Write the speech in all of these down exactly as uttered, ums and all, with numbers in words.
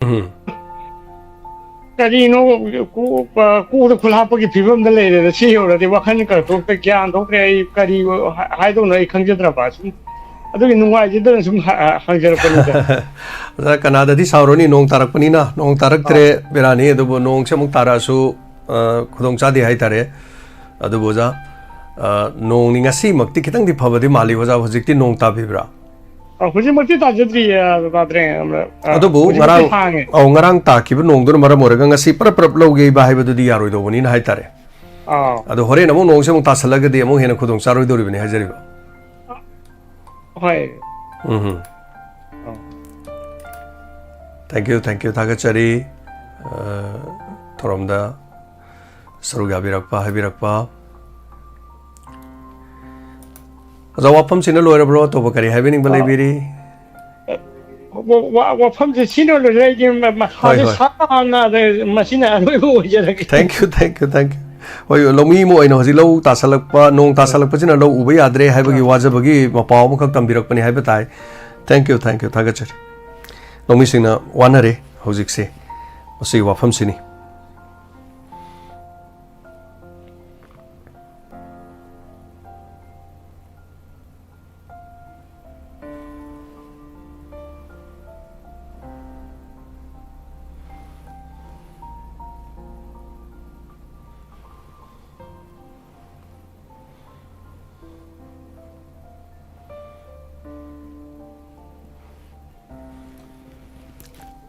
ꯎꯝ꯫ ꯀꯔꯤꯅꯣ, ꯀꯣꯛ-, ꯑ, ꯀꯣꯛꯇ ꯈꯨꯠ ꯍꯥꯞꯄꯒꯤ ꯐꯤꯕꯝꯗ ꯂꯩꯔꯦꯗ꯫ ꯁꯤ ꯌꯧꯔꯗꯤ ꯋꯥꯈꯜ ꯈꯔ ꯊꯣꯛꯇ꯭ꯔꯦ, ꯒ꯭ꯌꯥꯟ ꯊꯣꯛꯇ꯭ꯔꯦ꯫ ꯑꯩ ꯀꯔꯤ ꯍꯥꯏ-, ꯍꯥꯏꯗꯧꯅꯣ ꯑꯩ ꯈꯪꯖꯗ꯭ꯔꯕ꯫ ꯁꯨꯝ ꯑꯗꯨꯒꯤ ꯅꯨꯡꯉꯥꯏꯖꯗꯅ ꯁꯨꯝ ꯍ-, ꯍ-, ꯍꯪꯖꯔꯛꯄꯅꯤꯗ꯫ ꯑꯣꯖꯥ, ꯀꯅꯥꯗꯗꯤ ꯁꯥꯎꯔꯅꯤ, ꯅꯣꯡ ꯇꯥꯔꯛꯄꯅꯤꯅ꯫ ꯅꯣꯡ ꯇꯥꯔꯛꯇ꯭ꯔꯦ, ꯑꯥ꯫ ꯕꯦꯔꯥꯅꯤ꯫ ꯑꯗꯨꯕꯨ ꯅꯣꯡꯁꯦ ꯑꯃꯨꯛ ꯇꯥꯔꯛꯑꯁꯨ, ꯑ, ꯈꯨꯗꯣꯡꯆꯥꯗꯦ ꯍꯥꯏꯇꯥꯔꯦ꯫ ꯑꯗꯨꯕꯨ ꯑꯣꯖꯥ, ꯑ, ꯅꯣꯡꯅꯤ ꯉꯁꯤꯃꯛꯇꯤ ꯈꯤꯇꯪꯗꯤ ꯐꯕꯗꯤ ꯃꯥꯜꯂꯤ꯫ ꯑꯣꯖꯥ, ꯍꯧꯖꯤꯛꯇꯤ ꯅꯣꯡ ꯇꯥꯕꯤꯕ꯭ꯔꯥ? ꯑ, ꯍꯧꯖꯤꯛꯃꯛꯇꯤ ꯇꯥꯖꯗ꯭ꯔꯤꯌꯦ, ꯑ, ꯇꯥꯗ꯭ꯔꯦ꯫ ꯑ, ꯑꯗꯨꯕꯨ ꯍꯧꯖꯤꯛꯃꯛꯇꯤ ꯉꯔꯥꯡ, ꯍꯥꯡꯉꯦ꯫ ꯑꯧ, ꯉꯔꯥꯡ ꯇꯥꯈꯤꯕ ꯅꯣꯡꯗꯨꯅ ꯃꯔꯝ ꯑꯣꯏꯔꯒ ꯉꯁꯤ ꯄꯔꯞ ꯄꯔꯞ ꯂꯧ ꯌꯩꯕ ꯍꯥꯏꯕꯗꯨꯗꯤ ꯌꯥꯔꯣꯏꯗꯧꯕꯅꯤꯅ ꯍꯥꯏꯇꯥꯔꯦ꯫ ꯑꯥ꯫ ꯑꯗꯣ ꯍꯣꯔꯦꯟ ꯑꯃꯨꯛ ꯅꯣꯡꯁꯦ ꯑꯃꯨꯛ ꯇꯥꯁꯜꯂꯒꯗꯤ ꯑꯃꯨꯛ ꯍꯦꯟꯅ ꯈꯨꯗꯣꯡ ꯆꯥꯔꯣꯏꯗꯧꯔꯤꯕꯅꯤ ꯍꯥꯏꯖꯔꯤꯕ꯫ ꯍꯣꯏ꯫ ꯎꯝ꯫ ꯑꯥ꯫ Thank you, thank you, ꯊꯥꯒꯠꯆꯔꯤ꯫ ꯑ, ꯊꯧꯔꯝꯗ ꯁꯔꯨꯛ ꯌꯥꯕꯤꯔꯛꯄ, ꯍꯥꯏꯕꯤꯔꯛꯄ꯫ ꯑꯣꯖꯥ, ꯋꯥꯐꯝꯁꯤꯅ ꯂꯣꯏꯔꯕ꯭ꯔꯣ? ꯑꯇꯣꯞꯄ ꯀꯔꯤ ꯍꯥꯏꯕꯤꯅꯤꯡꯕ ꯑ, ꯂꯩꯕꯤꯔꯤ? ꯋꯥ-, ꯋꯥ-, ꯋꯥꯐꯝꯁꯦ ꯁꯤꯅ ꯂꯣꯏꯔꯦ꯫ ꯑꯩꯗꯤ ꯃ-, ꯃ-, ꯍꯣꯏ, ꯍꯥꯟꯅ ꯍꯣꯏ꯫ ꯁꯥꯡꯅ ꯑꯗ ꯃꯁꯤꯅ ꯑꯔꯣꯏꯕ ꯑꯣꯏꯖꯔꯒꯦ꯫ Thank you, thank you, thank you꯫ ꯍꯣꯏ, ꯂꯧꯃꯤ ꯑꯃ ꯑꯣꯏꯅ ꯍꯧꯖꯤꯛ ꯂꯧ ꯇꯥꯁꯜꯂꯛꯄ, ꯅꯣꯡ ꯇꯥꯁꯜꯂꯛꯄꯁꯤꯅ ꯂꯧ ꯎꯕ ꯌꯥꯗ꯭ꯔꯦ ꯍꯥꯏꯕꯒꯤ ꯑ꯫ ꯋꯥꯖꯕꯒꯤ ꯃꯄꯥꯎ ꯑꯃꯈꯛ ꯇꯝꯕꯤꯔꯛꯄꯅꯤ ꯍꯥꯏꯕ ꯇꯥꯏ꯫ Thank you, thank you, ꯊꯥꯒꯠꯆꯔꯤ꯫ ꯂꯧꯃꯤꯁꯤꯡꯅ ꯋꯥꯅꯔꯦ ꯍꯧꯖꯤꯛꯁꯦ, ꯃꯁꯤꯒꯤ ꯋꯥꯐꯝꯁꯤꯅꯤ꯫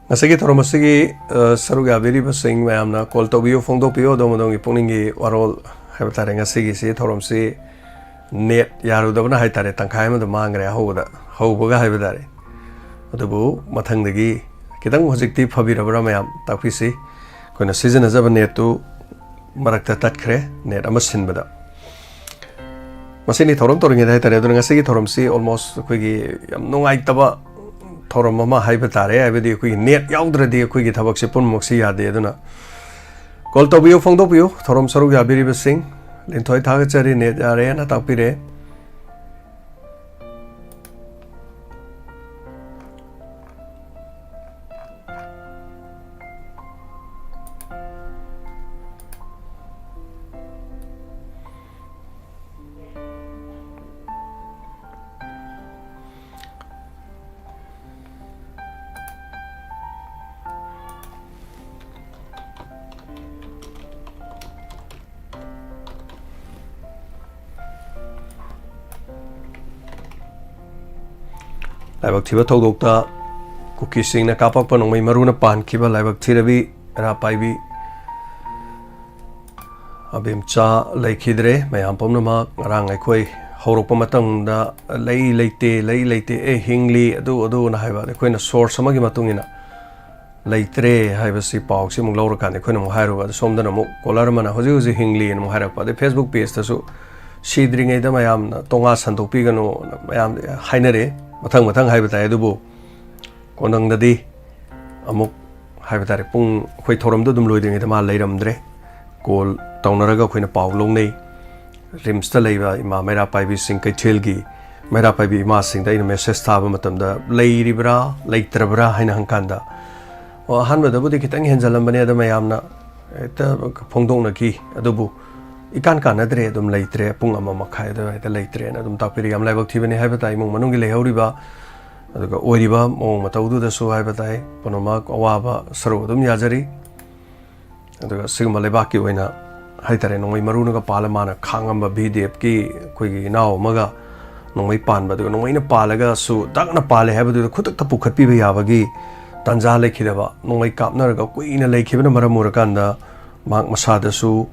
ꯉꯁꯤꯒꯤ ꯊꯧꯔꯝ ꯑꯁꯤꯒꯤ, ꯑ, ꯁꯔꯨꯛ ꯌꯥꯕꯤꯔꯤꯕꯁꯤꯡ ꯃꯌꯥꯝꯅ call ꯇꯧꯕꯤꯌꯨ, ꯐꯣꯡꯗꯣꯛꯄꯤꯌꯨ, ꯑꯗꯣꯝ ꯑꯗꯣꯝꯒꯤ ꯄꯨꯛꯅꯤꯡꯒꯤ ꯋꯥꯔꯣꯜ ꯍꯥꯏꯕ ꯇꯥꯔꯦ꯫ ꯉꯁꯤꯒꯤꯁꯤ ꯊꯧꯔꯝꯁꯤ net ꯌꯥꯔꯨꯗꯕꯅ ꯍꯥꯏ ꯇꯥꯔꯦ, ꯇꯪꯈꯥꯏ ꯑꯃꯗ ꯃꯥꯡꯈ꯭ꯔꯦ ꯑꯍꯧꯕꯗ, ꯍꯧꯕꯒ ꯍꯥꯏꯕ ꯇꯥꯔꯦ꯫ ꯑꯗꯨꯕꯨ ꯃꯊꯪꯗꯒꯤ ꯈꯤꯇꯪ ꯍꯧꯖꯤꯛꯇꯤ ꯐꯕꯤꯔꯕ꯭ꯔꯥ ꯃꯌꯥꯝ ꯇꯥꯛꯄꯤꯁꯤ꯫ ꯑꯩꯈꯣꯏꯅ ꯁꯤꯖꯤꯟꯅꯖꯕ netꯇꯨ ꯃꯔꯛꯇ ꯇꯠꯈ꯭ꯔꯦ, net ꯑꯃ ꯁꯤꯟꯕꯗ꯫ ꯃꯁꯤꯅꯤ ꯊꯧꯔꯝ ꯇꯧꯔꯤꯉꯩꯗ ꯍꯥꯏ ꯇꯥꯔꯦ꯫ ꯑꯗꯨꯅ ꯉꯁꯤꯒꯤ ꯊꯧꯔꯝꯁꯤ almost ꯑꯩꯈꯣꯏꯒꯤ ꯌꯥꯝ ꯅꯨꯡꯉꯥꯏꯇꯕ ꯊꯧꯔꯝ ꯑꯃ ꯍꯥꯏꯕ ꯇꯥꯔꯦ, ꯍꯥꯏꯕꯗꯤ ꯑꯩꯈꯣꯏꯒꯤ net ꯌꯥꯎꯗ꯭ꯔꯗꯤ ꯑꯩꯈꯣꯏꯒꯤ ꯊꯕꯛꯁꯦ ꯄꯨꯝꯅꯃꯛꯁꯤ ꯌꯥꯗꯦ꯫ ꯑꯗꯨꯅ call ꯇꯧꯕꯤꯌꯨ, ꯐꯣꯡꯗꯣꯛꯄꯤꯌꯨ, ꯊꯧꯔꯝ ꯁꯔꯨꯛ ꯌꯥꯕꯤꯔꯤꯕꯁꯤꯡ꯫ ꯂꯤꯟꯊꯣꯏ, ꯊꯥꯒꯠꯆꯔꯤ, net ꯌꯥꯔꯦꯅ ꯇꯥꯛꯄꯤꯔꯦ꯫ ꯂꯥꯏꯕꯛ ꯊꯤꯕ ꯊꯧꯗꯣꯛꯇ ꯀꯨꯀꯤꯁꯤꯡꯅ ꯀꯥꯞꯄꯛꯄ ꯅꯣꯡꯃꯩ ꯃꯔꯨꯅ ꯄꯥꯟꯈꯤꯕ ꯂꯥꯏꯕꯛ ꯊꯤꯔꯕꯤ ꯃꯩꯔꯥ ꯄꯥꯏꯕꯤ ꯑꯕꯦꯝꯆꯥ ꯂꯩꯈꯤꯗ꯭ꯔꯦ꯫ ꯃꯌꯥꯝ ꯄꯨꯝꯅꯃꯛ ꯉꯔꯥꯡ ꯑꯩꯈꯣꯏ ꯍꯧꯔꯛꯄ ꯃꯇꯝꯗ "ꯂꯩ ꯂꯩꯇꯦ, ꯂꯩ ꯂꯩꯇꯦ, ꯑꯦ ꯍꯤꯡꯂꯤ", ꯑꯗꯨ ꯑꯗꯨꯅ ꯍꯥꯏꯕ, ꯑꯩꯈꯣꯏꯅ source ꯑꯃꯒꯤ ꯃꯇꯨꯡ ꯏꯟꯅ ꯂꯩꯇ꯭ꯔꯦ ꯍꯥꯏꯕꯁꯤ ꯄꯥꯎꯁꯤ ꯑꯃꯨꯛ ꯂꯧꯔꯀꯥꯟꯗ ꯑꯩꯈꯣꯏꯅ ꯑꯃꯨꯛ ꯍꯥꯏꯔꯨꯕ, ꯑꯗ ꯁꯣꯝꯗꯅ ꯑꯃꯨꯛ caller ꯑꯃꯅ "ꯍꯧꯖꯤꯛ ꯍꯧꯖꯤꯛ ꯍꯤꯡꯂꯤꯅ" ꯑꯃꯨꯛ ꯍꯥꯏꯔꯛꯄ꯫ ꯑꯗꯩ Facebook pageꯇꯁꯨ "ꯁꯤꯗ꯭ꯔꯤꯉꯩꯗ ꯃꯌꯥꯝꯅ ꯇꯣꯉꯥ ꯁꯟꯗꯣꯛꯄꯤꯒꯅꯨꯅ" ꯃꯌꯥꯝ ꯍꯥꯏꯅꯔꯦ, ꯃꯊꯪ ꯃꯊꯪ ꯍꯥꯏꯕ ꯇꯥꯏ꯫ ꯑꯗꯨꯕꯨ ꯀꯣꯟꯅꯪꯗꯗꯤ ꯑꯃꯨꯛ ꯍꯥꯏꯕ ꯇꯥꯔꯦ, ꯄꯨꯡ, ꯑꯩꯈꯣꯏ ꯊꯧꯔꯝꯗꯣ ꯑꯗꯨꯝ ꯂꯣꯏꯗ꯭ꯔꯤꯉꯩꯗ ꯃꯥ ꯂꯩꯔꯝꯗ꯭ꯔꯦ꯫ Call ꯇꯧꯅꯔꯒ ꯑꯩꯈꯣꯏꯅ ꯄꯥꯎ ꯂꯧꯅꯩ꯫ ꯔꯤꯝꯁꯇ ꯂꯩꯕ ꯏꯃꯥ ꯃꯩꯔꯥ ꯄꯥꯏꯕꯤꯁꯤꯡ, ꯀꯩꯊꯦꯜꯒꯤ ꯃꯩꯔꯥ ꯄꯥꯏꯕꯤ ꯏꯃꯥꯁꯤꯡꯗ ꯑꯩꯅ message ꯊꯥꯕ ꯃꯇꯝꯗ "ꯂꯩꯔꯤꯕ꯭ꯔꯥ, ꯂꯩꯇ꯭ꯔꯕ꯭ꯔꯥ?" ꯍꯥꯏꯅ ꯍꯪꯀꯥꯟꯗ, ꯑꯣ, ꯑꯍꯥꯟꯕꯗꯕꯨꯗꯤ ꯈꯤꯇꯪ ꯍꯦꯟꯖꯜꯂꯝꯕꯅꯦ, ꯑꯗ ꯃꯌꯥꯝꯅ ꯍꯦꯛꯇ ꯐꯣꯡꯗꯣꯛꯅꯈꯤ꯫ ꯑꯗꯨꯕꯨ ꯏꯀꯥꯟ ꯀꯥꯟꯅꯗ꯭ꯔꯦ, ꯑꯗꯨꯝ ꯂꯩꯇ꯭ꯔꯦ, ꯄꯨꯡ ꯑꯃ ꯃꯈꯥꯏ ꯑꯗꯨꯋꯥꯏꯗ ꯂꯩꯇ꯭ꯔꯦꯅ ꯑꯗꯨꯝ ꯇꯥꯛꯄꯤꯔꯛꯏ꯫ ꯌꯥꯝ ꯂꯥꯏꯕꯛ ꯊꯤꯕꯅꯤ ꯍꯥꯏꯕ ꯇꯥꯏ꯫ ꯏꯃꯨꯡ ꯃꯅꯨꯡꯒꯤ ꯂꯩꯍꯧꯔꯤꯕ, ꯑꯗꯨꯒ ꯑꯣꯏꯔꯤꯕ ꯃꯑꯣꯡ ꯃꯇꯧꯗꯨꯗꯁꯨ ꯍꯥꯏꯕ ꯇꯥꯏ, ꯄꯨꯝꯅꯃꯛ ꯑꯋꯥꯕ ꯁꯔꯨꯛ ꯑꯗꯨꯝ ꯌꯥꯖꯔꯤ꯫ ꯑꯗꯨꯒ ꯁꯤꯒꯨꯝꯕ ꯂꯩꯕꯥꯛꯀꯤ ꯑꯣꯏꯅ ꯍꯥꯏꯇꯥꯔꯦ, ꯅꯣꯡꯃꯩ ꯃꯔꯨꯅꯒ ꯄꯥꯜꯂ ꯃꯥꯅ ꯈꯥꯡꯉꯝꯕ VDFꯀꯤ ꯑꯩꯈꯣꯏꯒꯤ ꯏꯅꯥꯎ ꯑꯃꯒ ꯅꯣꯡꯃꯩ ꯄꯥꯟꯕ, ꯑꯗꯨꯒ ꯅꯣꯡꯃꯩꯅ ꯄꯥꯜꯂꯒꯁꯨ ꯗꯛꯅ ꯄꯥꯜꯂꯦ ꯍꯥꯏꯕꯗꯨꯗ ꯈꯨꯗꯛꯇ ꯄꯨꯈꯠꯄꯤꯕ ꯌꯥꯕꯒꯤ ꯇꯥꯟꯖꯥ ꯂꯩꯈꯤꯗꯕ, ꯅꯣꯡꯃꯩ ꯀꯥꯞꯅꯔꯒ ꯀꯨꯏꯅ ꯂꯩꯈꯤꯕꯅ ꯃꯔꯝ ꯑꯣꯏꯔꯀꯥꯟꯗ ꯃꯍꯥꯛ ꯃꯁꯥꯗꯁꯨ,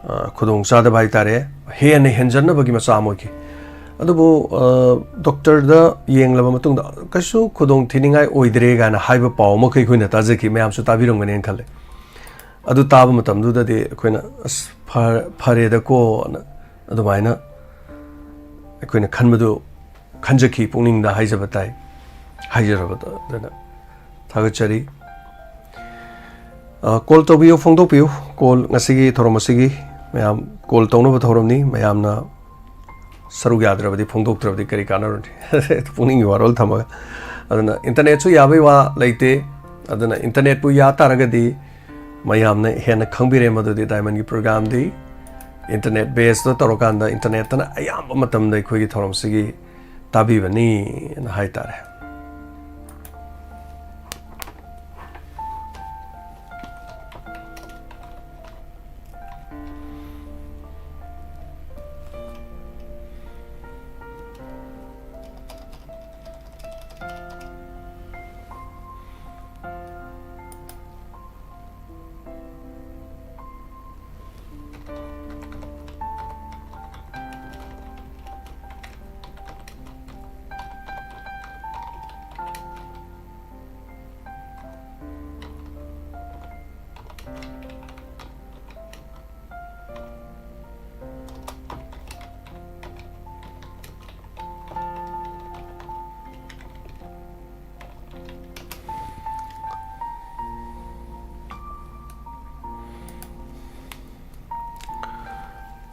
ꯑ, ꯈꯨꯗꯣꯡ ꯆꯥꯗꯕ ꯍꯥꯏꯇꯥꯔꯦ, ꯍꯦꯟꯅ ꯍꯦꯟꯖꯟꯅꯕꯒꯤ ꯃꯆꯥꯛ ꯑꯃ ꯑꯣꯏꯈꯤ꯫ ꯑꯗꯨꯕꯨ, ꯑ, ꯗꯣꯛꯇꯔꯗ ꯌꯦꯡꯂꯕ ꯃꯇꯨꯡꯗ ꯀꯩꯁꯨ ꯈꯨꯗꯣꯡ ꯊꯤꯅꯤꯡꯉꯥꯏ ꯑꯣꯏꯗ꯭ꯔꯦ ꯀꯥꯏꯅ ꯍꯥꯏꯕ ꯄꯥꯎ ꯑꯃꯈꯛ ꯑꯩꯈꯣꯏꯅ ꯇꯥꯖꯈꯤ, ꯃꯌꯥꯝꯁꯨ ꯇꯥꯕꯤꯔꯝꯒꯅꯦꯅ ꯈꯜꯂꯦ꯫ ꯑꯗꯨ ꯇꯥꯕ ꯃꯇꯝꯗꯨꯗꯗꯤ ꯑꯩꯈꯣꯏꯅ, "ꯑꯁ, ꯐ-, ꯐꯔꯦꯗꯀꯣꯅ" ꯑꯗꯨꯃꯥꯏꯅ ꯑꯩꯈꯣꯏꯅ ꯈꯟꯕꯗꯨ ꯈꯟꯖꯈꯤ, ꯄꯨꯛꯅꯤꯡꯗ ꯍꯥꯏꯖꯕ ꯇꯥꯏ, ꯍꯥꯏꯖꯔꯕꯗ ꯑꯗꯨꯅ ꯊꯥꯒꯠꯆꯔꯤ꯫ ꯑ, call ꯇꯧꯕꯤꯌꯨ, ꯐꯣꯡꯗꯣꯛꯄꯤꯌꯨ꯫ Call, ꯉꯁꯤꯒꯤ ꯊꯧꯔꯝ ꯑꯁꯤꯒꯤ ꯃꯌꯥꯝ call ꯇꯧꯅꯕ ꯊꯧꯔꯝꯅꯤ꯫ ꯃꯌꯥꯝꯅ ꯁꯔꯨꯛ ꯌꯥꯗ꯭ꯔꯕꯗꯤ, ꯐꯣꯡꯗꯣꯛꯇ꯭ꯔꯕꯗꯤ ꯀꯔꯤ ꯀꯥꯟꯅꯔꯨꯅꯤ? ꯄꯨꯛꯅꯤꯡꯒꯤ ꯋꯥꯔꯣꯜ ꯊꯝꯃꯒ꯫ ꯑꯗꯨꯅ internetꯁꯨ ꯌꯥꯕꯩ ꯋꯥ ꯂꯩꯇꯦ꯫ ꯑꯗꯨꯅ internetꯄꯨ ꯌꯥ ꯇꯥꯔꯒꯗꯤ ꯃꯌꯥꯝꯅ ꯍꯦꯟꯅ ꯈꯪꯕꯤꯔꯦ ꯃꯗꯨꯗꯤ Diamondꯒꯤ programꯗꯤ internet baseꯇ ꯇꯧꯔꯀꯥꯟꯗ internetꯇꯅ ꯑꯌꯥꯝꯕ ꯃꯇꯝꯗ ꯑꯩꯈꯣꯏꯒꯤ ꯊꯧꯔꯝꯁꯤꯒꯤ ꯇꯥꯕꯤꯕꯅꯤꯅ ꯍꯥꯏꯇꯥꯔꯦ꯫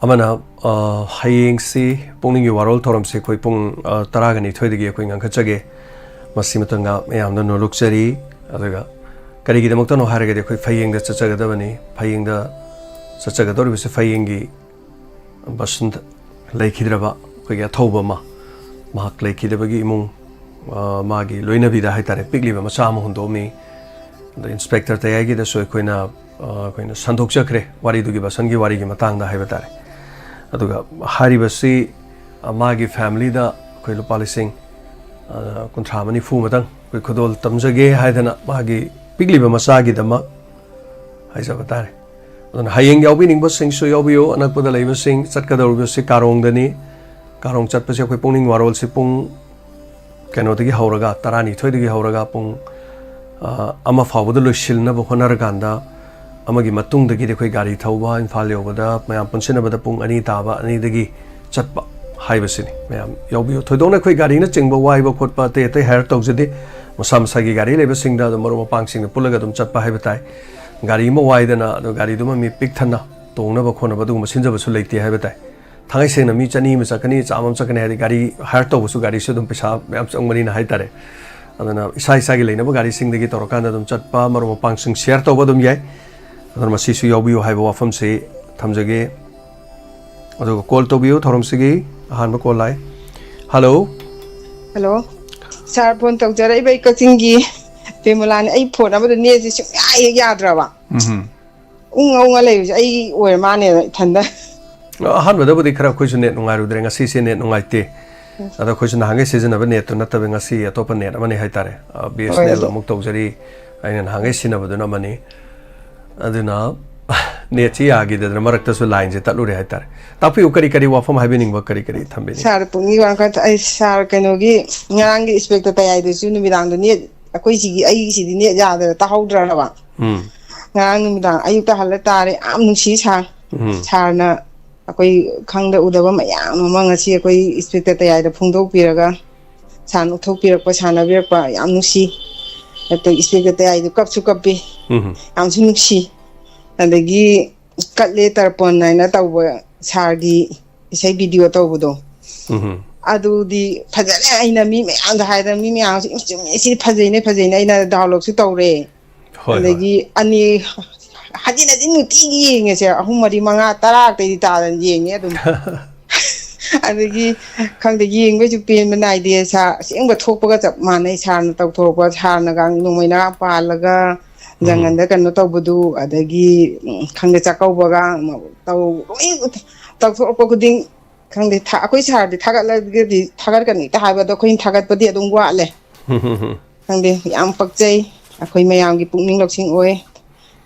ꯑꯃꯅ, ꯑ, ꯍꯌꯦꯡꯁꯤ ꯄꯨꯛꯅꯤꯡꯒꯤ ꯋꯥꯔꯣꯜ ꯊꯧꯔꯝꯁꯤ ꯑꯩꯈꯣꯏ ꯄꯨꯡ, ꯑ, ꯇꯔꯥꯒ ꯅꯤꯊꯣꯏꯗꯒꯤ ꯑꯩꯈꯣꯏ ꯉꯟꯈꯠꯆꯒꯦ꯫ ꯃꯁꯤꯃꯇꯪꯒ ꯃꯌꯥꯝꯗ ꯅꯣꯂꯨꯛꯆꯔꯤ꯫ ꯑꯗꯨꯒ ꯀꯔꯤꯒꯤꯗꯃꯛꯇꯅꯣ ꯍꯥꯏꯔꯒꯗꯤ ꯑꯩꯈꯣꯏ ꯐꯌꯦꯡꯗ ꯆꯠꯆꯒꯗꯕꯅꯤ꯫ ꯐꯌꯦꯡꯗ ꯆꯠꯆꯒꯗꯧꯔꯤꯕꯁꯤ ꯐꯌꯦꯡꯒꯤ ꯕꯁꯟꯇ ꯂꯩꯈꯤꯗ꯭ꯔꯕ ꯑꯩꯈꯣꯏꯒꯤ ꯑꯊꯧꯕ ꯑꯃ, ꯃꯍꯥꯛ ꯂꯩꯈꯤꯗꯕꯒꯤ ꯏꯃꯨꯡ, ꯑ, ꯃꯥꯒꯤ ꯂꯣꯏꯅꯕꯤꯗ ꯍꯥꯏꯇꯥꯔꯦ, ꯄꯤꯛꯂꯤꯕ ꯃꯆꯥ ꯑꯃ ꯍꯨꯟꯗꯣꯛꯑꯝꯃꯤ꯫ ꯑꯗ ꯏꯟꯁꯄꯦꯛꯇꯔ ꯇꯌꯥꯏꯒꯤꯗꯁꯨ ꯑꯩꯈꯣꯏꯅ, ꯑ, ꯑꯩꯈꯣꯏꯅ ꯁꯟꯗꯣꯛꯆꯈ꯭ꯔꯦ ꯋꯥꯔꯤꯗꯨꯒꯤ, ꯕꯁꯟꯒꯤ ꯋꯥꯔꯤꯒꯤ ꯃꯇꯥꯡꯗ ꯍꯥꯏꯕ ꯇꯥꯔꯦ꯫ ꯑꯗꯨꯒ ꯍꯥꯏꯔꯤꯕꯁꯤ, ꯑ, ꯃꯥꯒꯤ ꯐꯦꯃꯤꯂꯤꯗ ꯑꯩꯈꯣꯏ ꯂꯨꯄꯥ ꯂꯤꯁꯤꯡ, ꯑ, ꯀꯨꯟꯊ꯭ꯔꯥ ꯑꯃ ꯅꯤꯐꯨ ꯑꯃꯇꯪ ꯑꯩꯈꯣꯏ ꯈꯨꯗꯣꯜ ꯇꯝꯖꯒꯦ ꯍꯥꯏꯗꯅ ꯃꯥꯒꯤ ꯄꯤꯛꯂꯤꯕ ꯃꯆꯥꯒꯤꯗꯃꯛ ꯍꯥꯏꯖꯕ ꯇꯥꯔꯦ꯫ ꯑꯗꯨꯅ ꯍꯌꯦꯡ ꯌꯥꯎꯕꯤꯅꯤꯡꯕꯁꯤꯡꯁꯨ ꯌꯥꯎꯕꯤꯌꯨ꯫ ꯑꯅꯛꯄꯗ ꯂꯩꯕꯁꯤꯡ ꯆꯠꯀꯗꯧꯔꯤꯕꯁꯤ ꯀꯥꯔꯣꯡꯗꯅꯤ꯫ ꯀꯥꯔꯣꯡ ꯆꯠꯄꯁꯦ ꯑꯩꯈꯣꯏ ꯄꯨꯛꯅꯤꯡ ꯋꯥꯔꯣꯜꯁꯤ ꯄꯨꯡ ꯀꯩꯅꯣꯗꯒꯤ ꯍꯧꯔꯒ, ꯇꯔꯥꯅꯤꯊꯣꯏꯗꯒꯤ ꯍꯧꯔꯒ ꯄꯨꯡ, ꯑ, ꯑꯃ ꯐꯥꯎꯕꯗ ꯂꯣꯏꯁꯤꯟꯅꯕ ꯍꯣꯠꯅꯔꯀꯥꯟꯗ, ꯑꯃꯒꯤ ꯃꯇꯨꯡꯗꯒꯤꯗꯤ ꯑꯩꯈꯣꯏ ꯒꯥꯔꯤ ꯊꯧꯕ, ꯏꯝꯐꯥꯜ ꯌꯧꯕꯗ ꯃꯌꯥꯝ ꯄꯨꯟꯁꯤꯟꯅꯕꯗ ꯄꯨꯡ ꯑꯅꯤ ꯇꯥꯕ, ꯑꯅꯤꯗꯒꯤ ꯆꯠꯄ ꯍꯥꯏꯕꯁꯤꯅꯤ꯫ ꯃꯌꯥꯝ ꯌꯥꯎꯕꯤꯌꯨ꯫ ꯊꯣꯏꯗꯣꯛꯅ ꯑꯩꯈꯣꯏ ꯒꯥꯔꯤꯅꯆꯤꯡꯕ ꯋꯥꯏꯕ ꯈꯣꯠꯄ ꯑꯇꯩ ꯑꯇꯩ ꯍꯥꯏꯌꯔ ꯇꯧꯖꯗꯦ꯫ ꯃꯁꯥ ꯃꯁꯥꯒꯤ ꯒꯥꯔꯤ ꯂꯩꯕꯁꯤꯡꯗ ꯑꯗꯨꯝ ꯃꯔꯨꯞ ꯃꯄꯥꯡꯁꯤꯡꯒ ꯄꯨꯜꯂꯒ ꯑꯗꯨꯝ ꯆꯠꯄ ꯍꯥꯏꯕ ꯇꯥꯏ꯫ ꯒꯥꯔꯤ ꯑꯃ ꯋꯥꯏꯗꯅ ꯑꯗꯣ ꯒꯥꯔꯤꯗꯨꯃ ꯃꯤ ꯄꯤꯛ ꯊꯟꯅ ꯇꯣꯡꯅꯕ ꯈꯣꯠꯅꯕ ꯑꯗꯨꯒꯨꯝꯕ ꯁꯤꯟꯖꯕꯁꯨ ꯂꯩꯇꯦ ꯍꯥꯏꯕ ꯇꯥꯏ꯫ ꯊꯥꯡꯉꯩ ꯁꯦꯡꯅ ꯃꯤ ꯆꯅꯤ ꯑꯃ ꯆꯠꯀꯅꯤ, ꯆꯥꯝꯃ ꯑꯃ ꯆꯠꯀꯅꯤ ꯍꯥꯏꯗꯤ ꯒꯥꯔꯤ ꯍꯥꯏꯌꯔ ꯇꯧꯕꯁꯨ ꯒꯥꯔꯤꯁꯨ ꯑꯗꯨꯝ ꯄꯩꯁꯥ ꯃꯌꯥꯝ ꯆꯪꯕꯅꯤꯅ ꯍꯥꯏꯇꯥꯔꯦ꯫ ꯑꯗꯨꯅ ꯏꯁꯥ ꯏꯁꯥꯒꯤ ꯂꯩꯅꯕ ꯒꯥꯔꯤꯁꯤꯡꯗꯒꯤ ꯇꯧꯔꯀꯥꯟꯗ ꯑꯗꯨꯝ ꯆꯠꯄ, ꯃꯔꯨꯞ ꯃꯄꯥꯡꯁꯤꯡ ꯁꯤꯌꯔ ꯇꯧꯕ ꯑꯗꯨꯝ ꯌꯥꯏ꯫ ꯑꯗꯨꯅ ꯃꯁꯤꯁꯨ ꯌꯥꯎꯕꯤꯌꯨ ꯍꯥꯏꯕ ꯋꯥꯐꯝꯁꯤ ꯊꯝꯖꯒꯦ꯫ ꯑꯗꯨꯒ ꯀꯣꯜ ꯇꯧꯕꯤꯌꯨ ꯊꯧꯔꯝꯁꯤꯒꯤ ꯑꯍꯥꯟꯕ ꯀꯣꯜ ꯂꯥꯛꯑꯦ꯫ ꯍꯜꯂꯣ꯫ ꯍꯜꯂꯣ꯫ ꯁꯥꯔ, ꯐꯣꯟ ꯇꯧꯖꯔꯛꯏꯕ ꯑꯩ ꯀꯛꯆꯤꯡꯒꯤ ꯄꯦꯃꯣꯂꯥꯅꯤ꯫ ꯑꯩ ꯐꯣꯟ ꯑꯃꯗ ꯅꯦꯠꯁꯦ ꯁꯨꯡꯌꯥ ꯍꯦꯛ ꯌꯥꯗ꯭ꯔꯕ꯫ ꯎꯝ꯫ ꯎꯪꯉ ꯎꯪꯉ ꯂꯩꯕꯁꯦ ꯑꯩ ꯑꯣꯏꯔ ꯃꯥꯅꯦꯅ ꯏꯊꯟꯗ꯫ ꯑꯍꯥꯟꯕꯗꯕꯨꯗꯤ ꯈꯔ ꯑꯩꯈꯣꯏꯁꯨ ꯅꯦꯠ ꯅꯨꯡꯉꯥꯏꯔꯨꯗ꯭ꯔꯦ, ꯉꯁꯤꯁꯦ ꯅꯦꯠ ꯅꯨꯡꯉꯥꯏꯇꯦ꯫ ꯑꯗꯣ ꯑꯩꯈꯣꯏꯁꯨ ꯅꯍꯥꯟꯈꯩ ꯁꯤꯖꯤꯟꯅꯕ ꯅꯦꯠꯇꯨ ꯅꯠꯇꯕ, ꯉꯁꯤ ꯑꯇꯣꯞꯄ ꯅꯦꯠ ꯑꯃꯅꯤ ꯍꯥꯏꯇꯥꯔꯦ꯫ ꯑ, ꯕꯤ ꯑꯦꯁ ꯑꯦꯟ ꯑꯦꯜ ꯍꯣꯏ, ꯑꯗꯨ ꯑꯃꯨꯛ ꯇꯧꯖꯔꯤ, ꯑꯩꯅ ꯅꯍꯥꯟꯈꯩ ꯁꯤꯖꯤꯟꯅꯕꯗꯨꯅ ꯑꯃꯅꯤ꯫ ꯑꯗꯨꯅ ꯅꯦꯠꯁꯤ ꯌꯥꯈꯤꯗꯗꯅ ꯃꯔꯛꯇꯁꯨ ꯂꯥꯏꯟꯁꯦ ꯇꯠꯂꯨꯔꯦ ꯍꯥꯏꯇꯥꯔꯦ꯫ ꯇꯥꯛꯄꯤꯌꯨ, ꯀꯔꯤ ꯀꯔꯤ ꯋꯥꯐꯝ ꯍꯥꯏꯕꯤꯅꯤꯡꯕ, ꯀꯔꯤ ꯀꯔꯤ ꯊꯝꯕꯤꯅꯤꯡꯕ? ꯁꯥꯔ, ꯄꯨꯛꯅꯤꯡ ꯋꯥꯈꯜ, ꯑꯩ ꯁꯥꯔ, ꯀꯩꯅꯣꯒꯤ ꯉꯔꯥꯡꯒꯤ ꯏꯟꯁꯄꯦꯛꯇꯔ ꯇꯌꯥꯏꯗꯨꯁꯨ ꯅꯨꯃꯤꯗꯥꯡꯗꯣ ꯅꯦꯠ, ꯑꯩꯈꯣꯏ ꯁꯤꯒꯤ, ꯑꯩꯒꯤꯁꯤꯗꯤ ꯅꯦꯠ ꯌꯥꯗꯅ ꯇꯥꯍꯧꯗ꯭ꯔꯕ꯫ ꯎꯝ꯫ ꯉꯔꯥꯡ ꯅꯨꯃꯤꯗꯥꯡ ꯑꯌꯨꯛꯇ ꯍꯜꯂ ꯇꯥꯔꯦ꯫ ꯌꯥꯝ ꯅꯨꯡꯁꯤ ꯁꯥꯔ꯫ ꯎꯝ꯫ ꯁꯥꯔꯅ ꯑꯩꯈꯣꯏ ꯈꯪꯗ ꯎꯗꯕ ꯃꯌꯥꯝ ꯑꯃ ꯉꯁꯤ ꯑꯩꯈꯣꯏ ꯏꯟꯁꯄꯦꯛꯇꯔ ꯇꯌꯥꯏꯗ ꯐꯣꯡꯗꯣꯛꯄꯤꯔꯒ, ꯁꯥꯔꯅ ꯎꯠꯊꯣꯛꯄꯤꯔꯛꯄ, ꯁꯥꯟꯅꯕꯤꯔꯛꯄ ꯌꯥꯝ ꯅꯨꯡꯁꯤ꯫ ꯑꯗꯩ ꯏꯟꯁꯄꯦꯛꯇꯔ ꯇꯌꯥꯏꯗꯨ ꯀꯞꯁꯨ ꯀꯞꯄꯤ, ꯎꯝ꯫ ꯌꯥꯝꯁꯨ ꯅꯨꯡꯁꯤ꯫ ꯑꯗꯒꯤ ꯀꯠꯂꯦ ꯇꯔꯄꯣꯟ ꯍꯥꯏꯅ ꯇꯧꯕ ꯁꯥꯔꯒꯤ ꯏꯁꯩ ꯚꯤꯗꯤꯑꯣ ꯇꯧꯕꯗꯣ꯫ ꯎꯝ꯫ ꯑꯗꯨꯗꯤ ꯐꯖꯅ ꯑꯩꯅ ꯃꯤ ꯃꯌꯥꯝꯗ ꯍꯥꯏꯗꯅ, ꯃꯤ ꯃꯌꯥꯝꯁꯨ "ꯏꯁ, ꯆꯨꯝꯃꯦ, ꯁꯤꯗꯤ ꯐꯖꯩꯅꯦ, ꯐꯖꯩꯅꯦ", ꯑꯩꯅ ꯗꯥꯎꯟꯂꯣꯗꯁꯨ ꯇꯧꯔꯦ꯫ ꯍꯣꯏ, ꯍꯣꯏ꯫ ꯑꯗꯒꯤ ꯑꯅꯤ, ꯍꯟꯖꯤꯟ ꯍꯟꯖꯤꯟ ꯅꯨꯡꯇꯤꯒꯤ ꯌꯦꯡꯉꯦꯁꯦ, ꯑꯍꯨꯝ, ꯃꯔꯤ, ꯃꯉꯥ, ꯇꯔꯥ ꯇꯩꯗꯤ ꯇꯥꯗꯅ ꯌꯦꯡꯉꯦ ꯑꯗꯨꯝ꯫ ꯑꯗꯒꯤ ꯈꯪꯗꯦ, ꯌꯦꯡꯕꯩꯁꯨ ꯄꯦꯟꯕ ꯅꯥꯏꯗꯦ꯫ ꯁꯥꯔ ꯑꯁꯦꯡꯕ ꯊꯣꯛꯄꯒ ꯆꯞ ꯃꯥꯟꯅꯩ꯫ ꯁꯥꯔꯅ ꯇꯧꯊꯣꯔꯛꯄ, ꯁꯥꯔꯅꯒ ꯅꯣꯡꯃꯩꯅ ꯄꯥꯜꯂꯒ ꯎꯝ꯫ ꯖꯪꯒꯜꯗ ꯀꯩꯅꯣ ꯇꯧꯕꯗꯨ, ꯑꯗꯒꯤ, ꯎꯝ, ꯈꯪꯗꯦ, ꯆꯥꯛꯀꯧꯕꯒ ꯇꯧ-, ꯂꯣꯏ ꯇꯧꯊꯣꯔꯛꯄ ꯈꯨꯗꯤꯡ, ꯈꯪꯗꯦ, ꯊꯥ-, ꯑꯩꯈꯣꯏ ꯁꯥꯔꯗꯤ ꯊꯥꯒꯠꯂꯒꯗꯤ ꯊꯥꯒꯠꯀꯅꯤ ꯍꯦꯛꯇ ꯍꯥꯏꯕ, ꯑꯗꯣ ꯑꯩꯈꯣꯏꯅ ꯊꯥꯒꯠꯄꯗꯤ ꯑꯗꯨꯝ ꯋꯥꯠꯂꯦ꯫ ꯈꯪꯗꯦ, ꯌꯥꯝ ꯄꯛꯆꯩ꯫ ꯑꯩꯈꯣꯏ ꯃꯌꯥꯝꯒꯤ ꯄꯨꯛꯅꯤꯡ ꯂꯧꯁꯤꯡ ꯑꯣꯏ,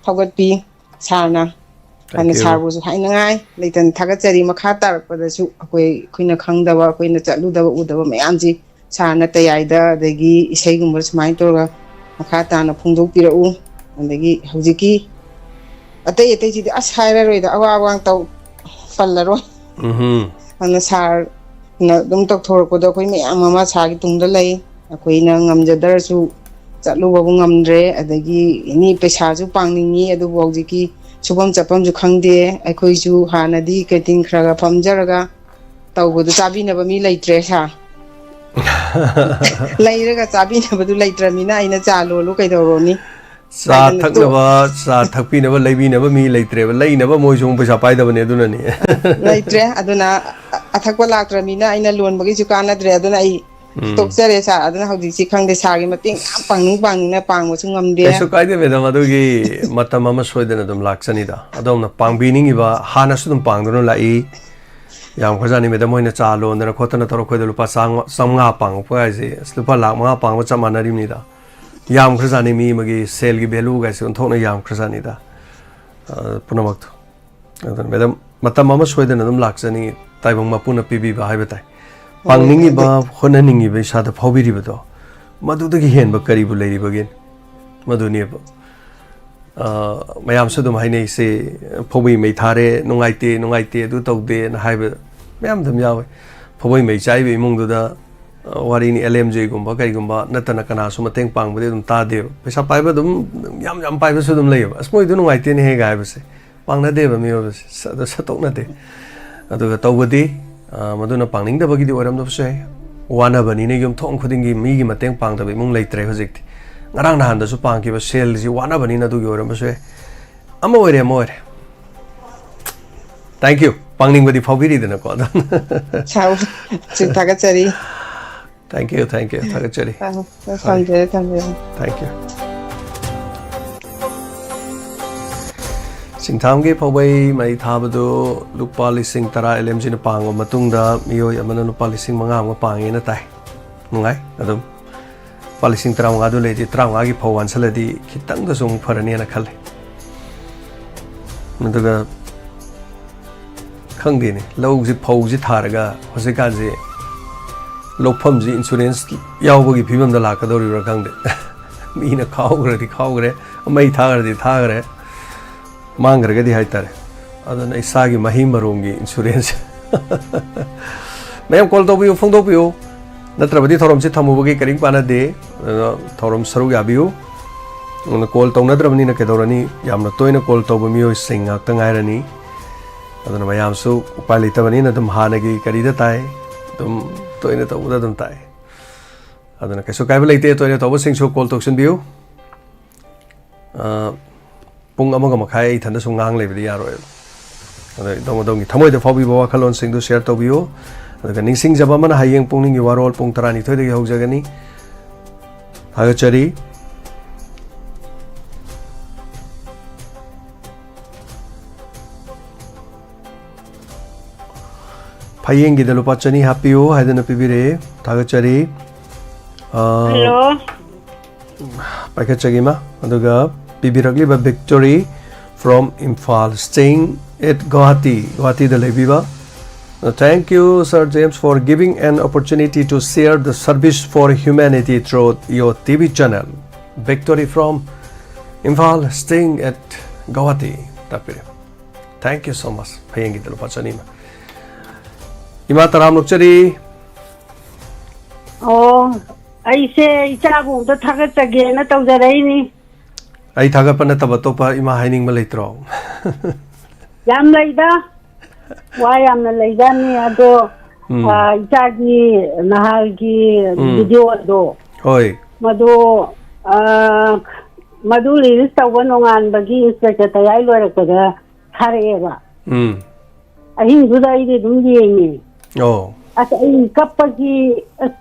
ꯊꯧꯒꯠꯄꯤ ꯁꯥꯔꯅ꯫ Thank ꯑꯗꯨꯅ you꯫ ꯁꯥꯔꯕꯨꯁꯨ ꯍꯥꯏꯅꯉꯥꯏ ꯂꯩꯇꯅ ꯊꯥꯒꯠꯆꯔꯤ꯫ ꯃꯈꯥ ꯇꯥꯔꯛꯄꯗꯁꯨ ꯑꯩꯈꯣꯏ, ꯑꯩꯈꯣꯏꯅ ꯈꯪꯗꯕ, ꯑꯩꯈꯣꯏꯅ ꯆꯠꯂꯨꯗꯕ, ꯎꯗꯕ ꯃꯌꯥꯝꯁꯤ ꯁꯥꯔꯅ ꯇꯌꯥꯏꯗ, ꯑꯗꯒꯤ ꯏꯁꯩꯒꯨꯝꯕ ꯁꯨꯃꯥꯏꯅ ꯇꯧꯔꯒ ꯃꯈꯥ ꯇꯥꯅ ꯐꯣꯡꯗꯣꯛꯄꯤꯔꯛꯎ꯫ ꯑꯗꯒꯤ ꯍꯧꯖꯤꯛꯀꯤ ꯑꯇꯩ ꯑꯇꯩꯁꯤꯗꯤ ꯑꯁ ꯍꯥꯏꯔꯔꯣꯏꯗ, ꯑꯋꯥ ꯑꯋꯥꯡ ꯇꯧ ꯄꯜꯂꯔꯣꯏ꯫ ꯎꯝ꯫ ꯑꯗꯨꯅ ꯁꯥꯔꯅ ꯑꯗꯨꯝ ꯇꯧꯊꯣꯔꯛꯄꯗꯣ ꯑꯩꯈꯣꯏ ꯃꯌꯥꯝ ꯑꯃ ꯁꯥꯔꯒꯤ ꯇꯨꯡꯗ ꯂꯩ꯫ ꯑꯩꯈꯣꯏꯅ ꯉꯝꯖꯗ꯭ꯔꯁꯨ ꯆꯠꯂꯨꯕꯕꯨ ꯉꯝꯗ꯭ꯔꯦ, ꯑꯗꯒꯤ ꯑꯦꯅꯤ ꯄꯩꯁꯥꯁꯨ ꯄꯥꯡꯅꯤꯡꯉꯤ, ꯑꯗꯨꯕꯨ ꯍꯧꯖꯤꯛꯀꯤ ꯁꯨꯐꯝ ꯆꯠꯐꯝꯁꯨ ꯈꯪꯗꯦ꯫ ꯑꯩꯈꯣꯏꯁꯨ ꯍꯥꯟꯅꯗꯤ ꯀꯦꯟꯇꯤꯟ ꯈꯔ ꯈꯔ ꯐꯝꯖꯔꯒ ꯇꯧꯕꯗꯨ ꯆꯥꯕꯤꯅꯕ ꯃꯤ ꯂꯩꯇ꯭ꯔꯦ ꯁꯥꯔ꯫ ꯂꯩꯔꯒ ꯆꯥꯕꯤꯅꯕꯗꯨ ꯂꯩꯇ꯭ꯔꯕꯅꯤꯅ ꯑꯩꯅ ꯆꯥ ꯂꯣꯜꯂꯨ ꯀꯩꯗꯧꯔꯨꯅꯤ? ꯆꯥ ꯍꯥꯏꯗꯅ ꯇꯣꯛ- ꯊꯛꯅꯕ, ꯆꯥ ꯊꯛꯄꯤꯅꯕ, ꯂꯩꯕꯤꯅꯕ ꯃꯤ ꯂꯩꯇ꯭ꯔꯦꯕ꯫ ꯂꯩꯅꯕ ꯃꯣꯏꯁꯨ ꯑꯃꯨꯛ ꯄꯩꯁꯥ ꯄꯥꯏꯗꯕꯅꯦ, ꯑꯗꯨꯅꯅꯤ꯫ ꯂꯩꯇ꯭ꯔꯦ꯫ ꯑꯗꯨꯅ ꯑ-, ꯑꯊꯛꯄ ꯂꯥꯛꯇ꯭ꯔꯕꯅꯤꯅ ꯑꯩꯅ ꯂꯣꯟꯕꯒꯤꯁꯨ ꯀꯥꯟꯅꯗ꯭ꯔꯦ꯫ ꯑꯗꯨꯅ ꯑꯩ ꯎꯝ꯫ ꯇꯣꯛꯆꯔꯦ ꯁꯥꯔ꯫ ꯑꯗꯨꯅ ꯍꯧꯖꯤꯛꯁꯤ ꯈꯪꯗꯦ, ꯁꯥꯔꯒꯤ ꯃꯇꯦꯡ ꯌꯥꯝ ꯄꯥꯡꯅꯤꯡ ꯄꯥꯡꯅꯤꯡꯅ ꯄꯥꯡꯕꯁꯨ ꯉꯝꯗꯦ꯫ ꯀꯩꯁꯨ ꯀꯥꯏꯗꯦ ꯃꯦꯗꯥꯝ, ꯑꯗꯨꯒꯤ ꯃꯇꯝ ꯑꯃ ꯁꯣꯏꯗꯅ ꯑꯗꯨꯝ ꯂꯥꯛꯆꯅꯤꯗ꯫ ꯑꯗꯣꯝꯅ ꯄꯥꯡꯕꯤꯅꯤꯡꯉꯤꯕ ꯍꯥꯟꯅꯁꯨ ꯑꯗꯨꯝ ꯄꯥꯡꯗꯨꯅ ꯂꯥꯛꯏ꯫ ꯌꯥꯝ ꯈ꯭ꯔꯖꯥꯠꯅꯤ ꯃꯦꯗꯥꯝ ꯍꯣꯏꯅ ꯆꯥ ꯂꯣꯟꯗꯅ ꯈꯣꯠꯇꯅ ꯇꯧꯔ ꯑꯩꯈꯣꯏꯗ ꯂꯨꯄꯥ ꯆꯥꯝꯃ-, ꯆꯥꯝꯃꯉꯥ ꯄꯥꯡꯉꯛꯄ ꯍꯥꯏꯁꯦ ꯑꯁ ꯂꯨꯄꯥ ꯂꯥꯈ ꯃꯉꯥ ꯄꯥꯡꯕ ꯆꯞ ꯃꯥꯟꯅꯔꯤꯕꯅꯤꯗ꯫ ꯌꯥꯝ ꯈ꯭ꯔꯖꯥꯠꯅꯤ, ꯃꯤ ꯑꯃꯒꯤ ꯁꯦꯜꯒꯤ ꯚꯦꯂꯨꯒꯥꯏꯁꯦ ꯑꯣꯟꯊꯣꯛꯅ ꯌꯥꯝ ꯈ꯭ꯔꯖꯥꯠꯅꯤꯗ꯫ ꯑ, ꯄꯨꯝꯅꯃꯛꯇꯣ꯫ ꯑꯗꯨꯅ ꯃꯦꯗꯥꯝ, ꯃꯇꯝ ꯑꯃ ꯁꯣꯏꯗꯅ ꯑꯗꯨꯝ ꯂꯥꯛꯆꯅꯤ, ꯇꯥꯏꯕꯪ ꯃꯄꯨꯅ ꯄꯤꯕꯤꯕ ꯍꯥꯏꯕ ꯇꯥꯏ꯫ ꯍꯣꯏ, ꯄꯥꯡꯅꯤꯡꯉꯤꯕ, ꯑꯗꯨ- ꯍꯣꯠꯅꯅꯤꯡꯉꯤꯕ, ꯏꯁꯥꯗ ꯐꯥꯎꯕꯤꯔꯤꯕꯗꯣ, ꯃꯗꯨꯗꯒꯤ ꯍꯦꯟꯕ ꯀꯔꯤꯕꯨ ꯂꯩꯔꯤꯕꯒꯦ? ꯃꯗꯨꯅꯦꯕ꯫ ꯑ, ꯃꯌꯥꯝꯁꯨ ꯑꯗꯨꯝ ꯍꯥꯏꯅꯩꯁꯦ, "ꯐꯧꯕꯩ ꯃꯩ ꯊꯥꯔꯦ, ꯅꯨꯡꯉꯥꯏꯇꯦ, ꯅꯨꯡꯉꯥꯏꯇꯦ, ꯑꯗꯨ ꯇꯧꯗꯦꯅ" ꯍꯥꯏꯕ ꯃꯌꯥꯝ ꯑꯗꯨꯝ ꯌꯥꯎꯋꯦ꯫ ꯐꯧꯕꯩ ꯃꯩ ꯆꯥꯏꯕ ꯏꯃꯨꯡꯗꯨꯗ, ꯑ, ꯋꯥꯔꯤꯅꯤ, ꯑꯦꯜ ꯑꯦꯝ ꯖꯦꯒꯨꯝꯕ ꯀꯩꯒꯨꯝꯕ ꯅꯠꯇꯅ ꯀꯅꯥꯁꯨ ꯃꯇꯦꯡ ꯄꯥꯡꯕꯗꯤ ꯑꯗꯨꯝ ꯇꯥꯗꯦꯕ꯫ ꯄꯩꯁꯥ ꯄꯥꯏꯕ ꯑꯗꯨꯝ, ꯌꯥꯝ, ꯌꯥꯝ ꯄꯥꯏꯕꯁꯨ ꯑꯗꯨꯝ ꯂꯩꯌꯦꯕ꯫ "ꯑꯁ, ꯃꯣꯏꯗꯣ ꯅꯨꯡꯉꯥꯏꯇꯦꯅꯦꯍꯦ" ꯍꯥꯏꯕꯁꯦ꯫ ꯄꯥꯡꯅꯗꯦꯕ ꯃꯤꯑꯣꯏꯕꯁꯦ꯫ ꯁ-, ꯑꯗꯣ ꯁꯠꯇꯣꯛꯅꯗꯦ꯫ ꯑꯗꯨꯒ ꯇꯧꯕꯗꯤ, ꯑ, ꯃꯗꯨꯅ ꯄꯥꯡꯅꯤꯡꯗꯕꯒꯤꯗꯤ ꯑꯣꯏꯔꯝꯗꯕꯁꯨ ꯌꯥꯏ꯫ ꯋꯥꯅꯕꯅꯤꯅ ꯌꯨꯝꯊꯣꯡ ꯈꯨꯗꯤꯡꯒꯤ ꯃꯤꯒꯤ ꯃꯇꯦꯡ ꯄꯥꯡꯗꯕ ꯏꯃꯨꯡ ꯂꯩꯇ꯭ꯔꯦ ꯍꯧꯖꯤꯛꯇꯤ꯫ ꯉꯔꯥꯡ ꯅꯍꯥꯟꯗꯁꯨ ꯄꯥꯡꯈꯤꯕ ꯁꯦꯜꯁꯤ ꯋꯥꯅꯕꯅꯤꯅ ꯑꯗꯨꯒꯤ ꯑꯣꯏꯔꯝꯕꯁꯨ ꯌꯥꯏ꯫ ꯑꯃ ꯑꯣꯏꯔꯦ, ꯑꯃ ꯑꯣꯏꯔꯦ꯫ Thank you꯫ ꯄꯥꯡꯅꯤꯡꯕꯗꯤ ꯐꯥꯎꯕꯤꯔꯤꯗꯅꯀꯣ ꯑꯗꯨꯝ꯫ ꯁꯥꯎ-, ꯁꯤ ꯊꯥꯒꯠꯆꯔꯤ꯫ Thank you, thank you꯫ ꯊꯥꯒꯠꯆꯔꯤ꯫ ꯑ, ꯊꯝꯖꯔꯦ, ꯊꯝꯖꯔꯦ꯫ Thank you꯫ ꯁꯤꯡꯊꯥꯝꯒꯤ ꯐꯧꯕꯩ ꯃꯩ ꯊꯥꯕꯗꯨ ꯂꯨꯄꯥ ꯂꯤꯁꯤꯡ ꯇꯔꯥ ꯑꯦꯜ ꯑꯦꯝ ꯖꯤꯅ ꯄꯥꯡꯕ ꯃꯇꯨꯡꯗ ꯃꯤꯑꯣꯏ ꯑꯃꯅ ꯂꯨꯄꯥ ꯂꯤꯁꯤꯡ ꯃꯉꯥ ꯑꯃ ꯄꯥꯡꯉꯦꯅ ꯇꯥꯏ꯫ ꯅꯨꯡꯉꯥꯏ ꯑꯗꯨꯝ꯫ ꯂꯨꯄꯥ ꯂꯤꯁꯤꯡ ꯇꯔꯥꯃꯉꯥꯗꯨ ꯂꯩꯔꯗꯤ ꯇꯔꯥꯃꯉꯥꯒꯤ ꯐꯧ ꯋꯥꯟꯁꯜꯂꯗꯤ ꯈꯤꯇꯪꯗꯁꯨ ꯑꯃꯨꯛ ꯐꯔꯅꯤꯅ ꯈꯜꯂꯤ꯫ ꯑꯗꯨꯒ ꯈꯪꯗꯦꯅꯦ, ꯂꯧꯁꯤ, ꯐꯧꯁꯤ ꯊꯥꯔꯒ ꯍꯧꯖꯤꯛꯀꯥꯟꯁꯤ ꯂꯧꯐꯝꯁꯤ insurance ꯌꯥꯎꯕꯒꯤ ꯐꯤꯕꯝꯗ ꯂꯥꯛꯀꯗꯧꯔꯤꯕ꯭ꯔꯥ ꯈꯪꯗꯦ꯫ ꯃꯤꯅ ꯈꯥꯎꯈ꯭ꯔꯗꯤ ꯈꯥꯎꯈ꯭ꯔꯦ, ꯃꯩ ꯊꯥꯈ꯭ꯔꯗꯤ ꯊꯥꯈ꯭ꯔꯦ, ꯃꯥꯡꯈ꯭ꯔꯒꯗꯤ ꯍꯥꯏꯇꯥꯔꯦ꯫ ꯑꯗꯨꯅ ꯏꯁꯥꯒꯤ ꯃꯍꯩ ꯃꯔꯣꯡꯒꯤ insurance꯫ ꯃꯌꯥꯝ call ꯇꯧꯕꯤꯌꯨ, ꯐꯣꯡꯗꯣꯛꯄꯤꯌꯨ꯫ ꯅꯠꯇ꯭ꯔꯕꯗꯤ ꯊꯧꯔꯝꯁꯤ ꯊꯝꯃꯨꯕꯒꯤ ꯀꯔꯤꯝ ꯀꯥꯟꯅꯗꯦ꯫ ꯑꯗꯨꯅ ꯊꯧꯔꯝ ꯁꯔꯨꯛ ꯌꯥꯕꯤꯌꯨ꯫ ꯑꯗꯨꯅ call ꯇꯧꯅꯗ꯭ꯔꯕꯅꯤꯅ ꯀꯩꯗꯧꯔꯅꯤ? ꯌꯥꯝꯅ ꯇꯣꯏꯅ call ꯇꯧꯕ ꯃꯤꯑꯣꯏꯁꯤꯡ ꯉꯥꯛꯇ ꯉꯥꯏꯔꯅꯤ꯫ ꯑꯗꯨꯅ ꯃꯌꯥꯝꯁꯨ ꯎꯄꯥꯏ ꯂꯩꯇꯕꯅꯤꯅ ꯑꯗꯨꯝ ꯍꯥꯟꯅꯒꯤ ꯀꯔꯤꯗ ꯇꯥꯏ, ꯑꯗꯨꯝ ꯇꯣꯏꯅ ꯇꯧꯕꯗ ꯑꯗꯨꯝ ꯇꯥꯏ꯫ ꯑꯗꯨꯅ ꯀꯩꯁꯨ ꯀꯥꯏꯕ ꯂꯩꯇꯦ, ꯇꯣꯏꯅ ꯇꯧꯕꯁꯤꯡꯁꯨ call ꯇꯧꯁꯤꯟꯕꯤꯌꯨ꯫ ꯑ, ꯄꯨꯡ ꯑꯃꯒ ꯃꯈꯥꯏ ꯑꯩ ꯏꯊꯟꯗ ꯁꯨꯝ ꯉꯥꯡ ꯂꯩꯕꯗꯤ ꯌꯥꯔꯣꯏꯕ꯫ ꯑꯗꯣ ꯑꯗꯣꯝ ꯑꯗꯣꯝꯒꯤ ꯊꯃꯣꯏꯗ ꯐꯥꯎꯕꯤꯕ ꯋꯥꯈꯜꯂꯣꯟꯁꯤꯡꯗꯨ share ꯇꯧꯕꯤꯌꯨ꯫ ꯑꯗꯨꯒ ꯅꯤꯡꯁꯤꯡꯖꯕ ꯑꯃꯅ, ꯍꯌꯦꯡ ꯄꯨꯡꯅꯤꯡꯒꯤ ꯋꯥꯔꯣꯜ ꯄꯨꯡ ꯇꯔꯥꯅꯤꯊꯣꯏꯗꯒꯤ ꯍꯧꯖꯒꯅꯤ꯫ ꯊꯥꯒꯠꯆꯔꯤ꯫ ꯐꯌꯦꯡꯒꯤꯗ ꯂꯨꯄꯥ ꯆꯅꯤ ꯍꯥꯞꯄꯤꯌꯨ ꯍꯥꯏꯗꯨꯅ ꯄꯤꯕꯤꯔꯛꯑꯦ꯫ ꯊꯥꯒꯠꯆꯔꯤ꯫ ꯑ, Hello꯫ ꯄꯥꯏꯈꯠꯆꯒꯦ, ꯏꯃꯥ꯫ ꯑꯗꯨꯒ ꯄꯤꯕꯤꯔꯛꯂꯤꯕ Victory from Imphal, staying at Guwahati, ꯒꯨꯋꯥꯍꯥꯇꯤꯗ ꯂꯩꯕꯤꯕ꯫ Thank you, Sir James, for giving an opportunity to share the service for humanity through your T V channel. Victory from Imphal, staying at Guwahati. ꯇꯥꯛꯄꯤꯔꯦ꯫ Thank you so much꯫ ꯐꯌꯦꯡꯒꯤꯗ ꯂꯨꯄꯥ ꯆꯅꯤ ꯑꯃ꯫ ꯏꯃꯥ ꯇꯔꯥꯝ ꯅꯣꯛꯆꯔꯤ꯫ ꯑꯣ, ꯑꯩꯁꯦ ꯏꯆꯥꯕꯨ ꯑꯝꯇ ꯊꯥꯒꯠꯆꯒꯦꯅ ꯇꯧꯖꯔꯛꯏꯅꯤ꯫ ꯑꯩ ꯊꯥꯒꯠꯄ ꯅꯠꯇꯕ ꯑꯇꯣꯞꯄ ꯏꯃꯥ ꯍꯥꯏꯅꯤꯡꯕ ꯂꯩꯇ꯭ꯔꯣ? ꯌꯥꯝ ꯂꯩꯗ, ꯋꯥ ꯌꯥꯝꯅ ꯂꯩꯖꯥꯠꯅꯤ꯫ ꯑꯗꯣ, ꯎꯝ꯫ ꯑ, ꯏꯆꯥꯒꯤ ꯅꯍꯥꯜꯒꯤ ꯎꯝ꯫ ꯚꯤꯗꯤꯑꯣꯗꯣ, ꯍꯣꯏ꯫ ꯃꯗꯨ, ꯑ, ꯃꯗꯨ ꯔꯤꯂꯤꯁ ꯇꯧꯕ ꯅꯣꯡꯉꯥꯟꯕꯒꯤ ꯏꯟꯁꯄꯦꯛꯇꯔ ꯇꯌꯥꯏ ꯂꯣꯏꯔꯛꯄꯗ ꯊꯥꯔꯛꯑꯦꯕ꯫ ꯎꯝ꯫ ꯑꯍꯤꯡꯗꯨꯗ ꯑꯩꯗꯤ ꯑꯗꯨꯝ ꯌꯦꯡꯉꯦ꯫ ꯑꯣ꯫ ꯑꯁ, ꯑꯩ ꯀꯞꯄꯒꯤ, ꯑꯁ,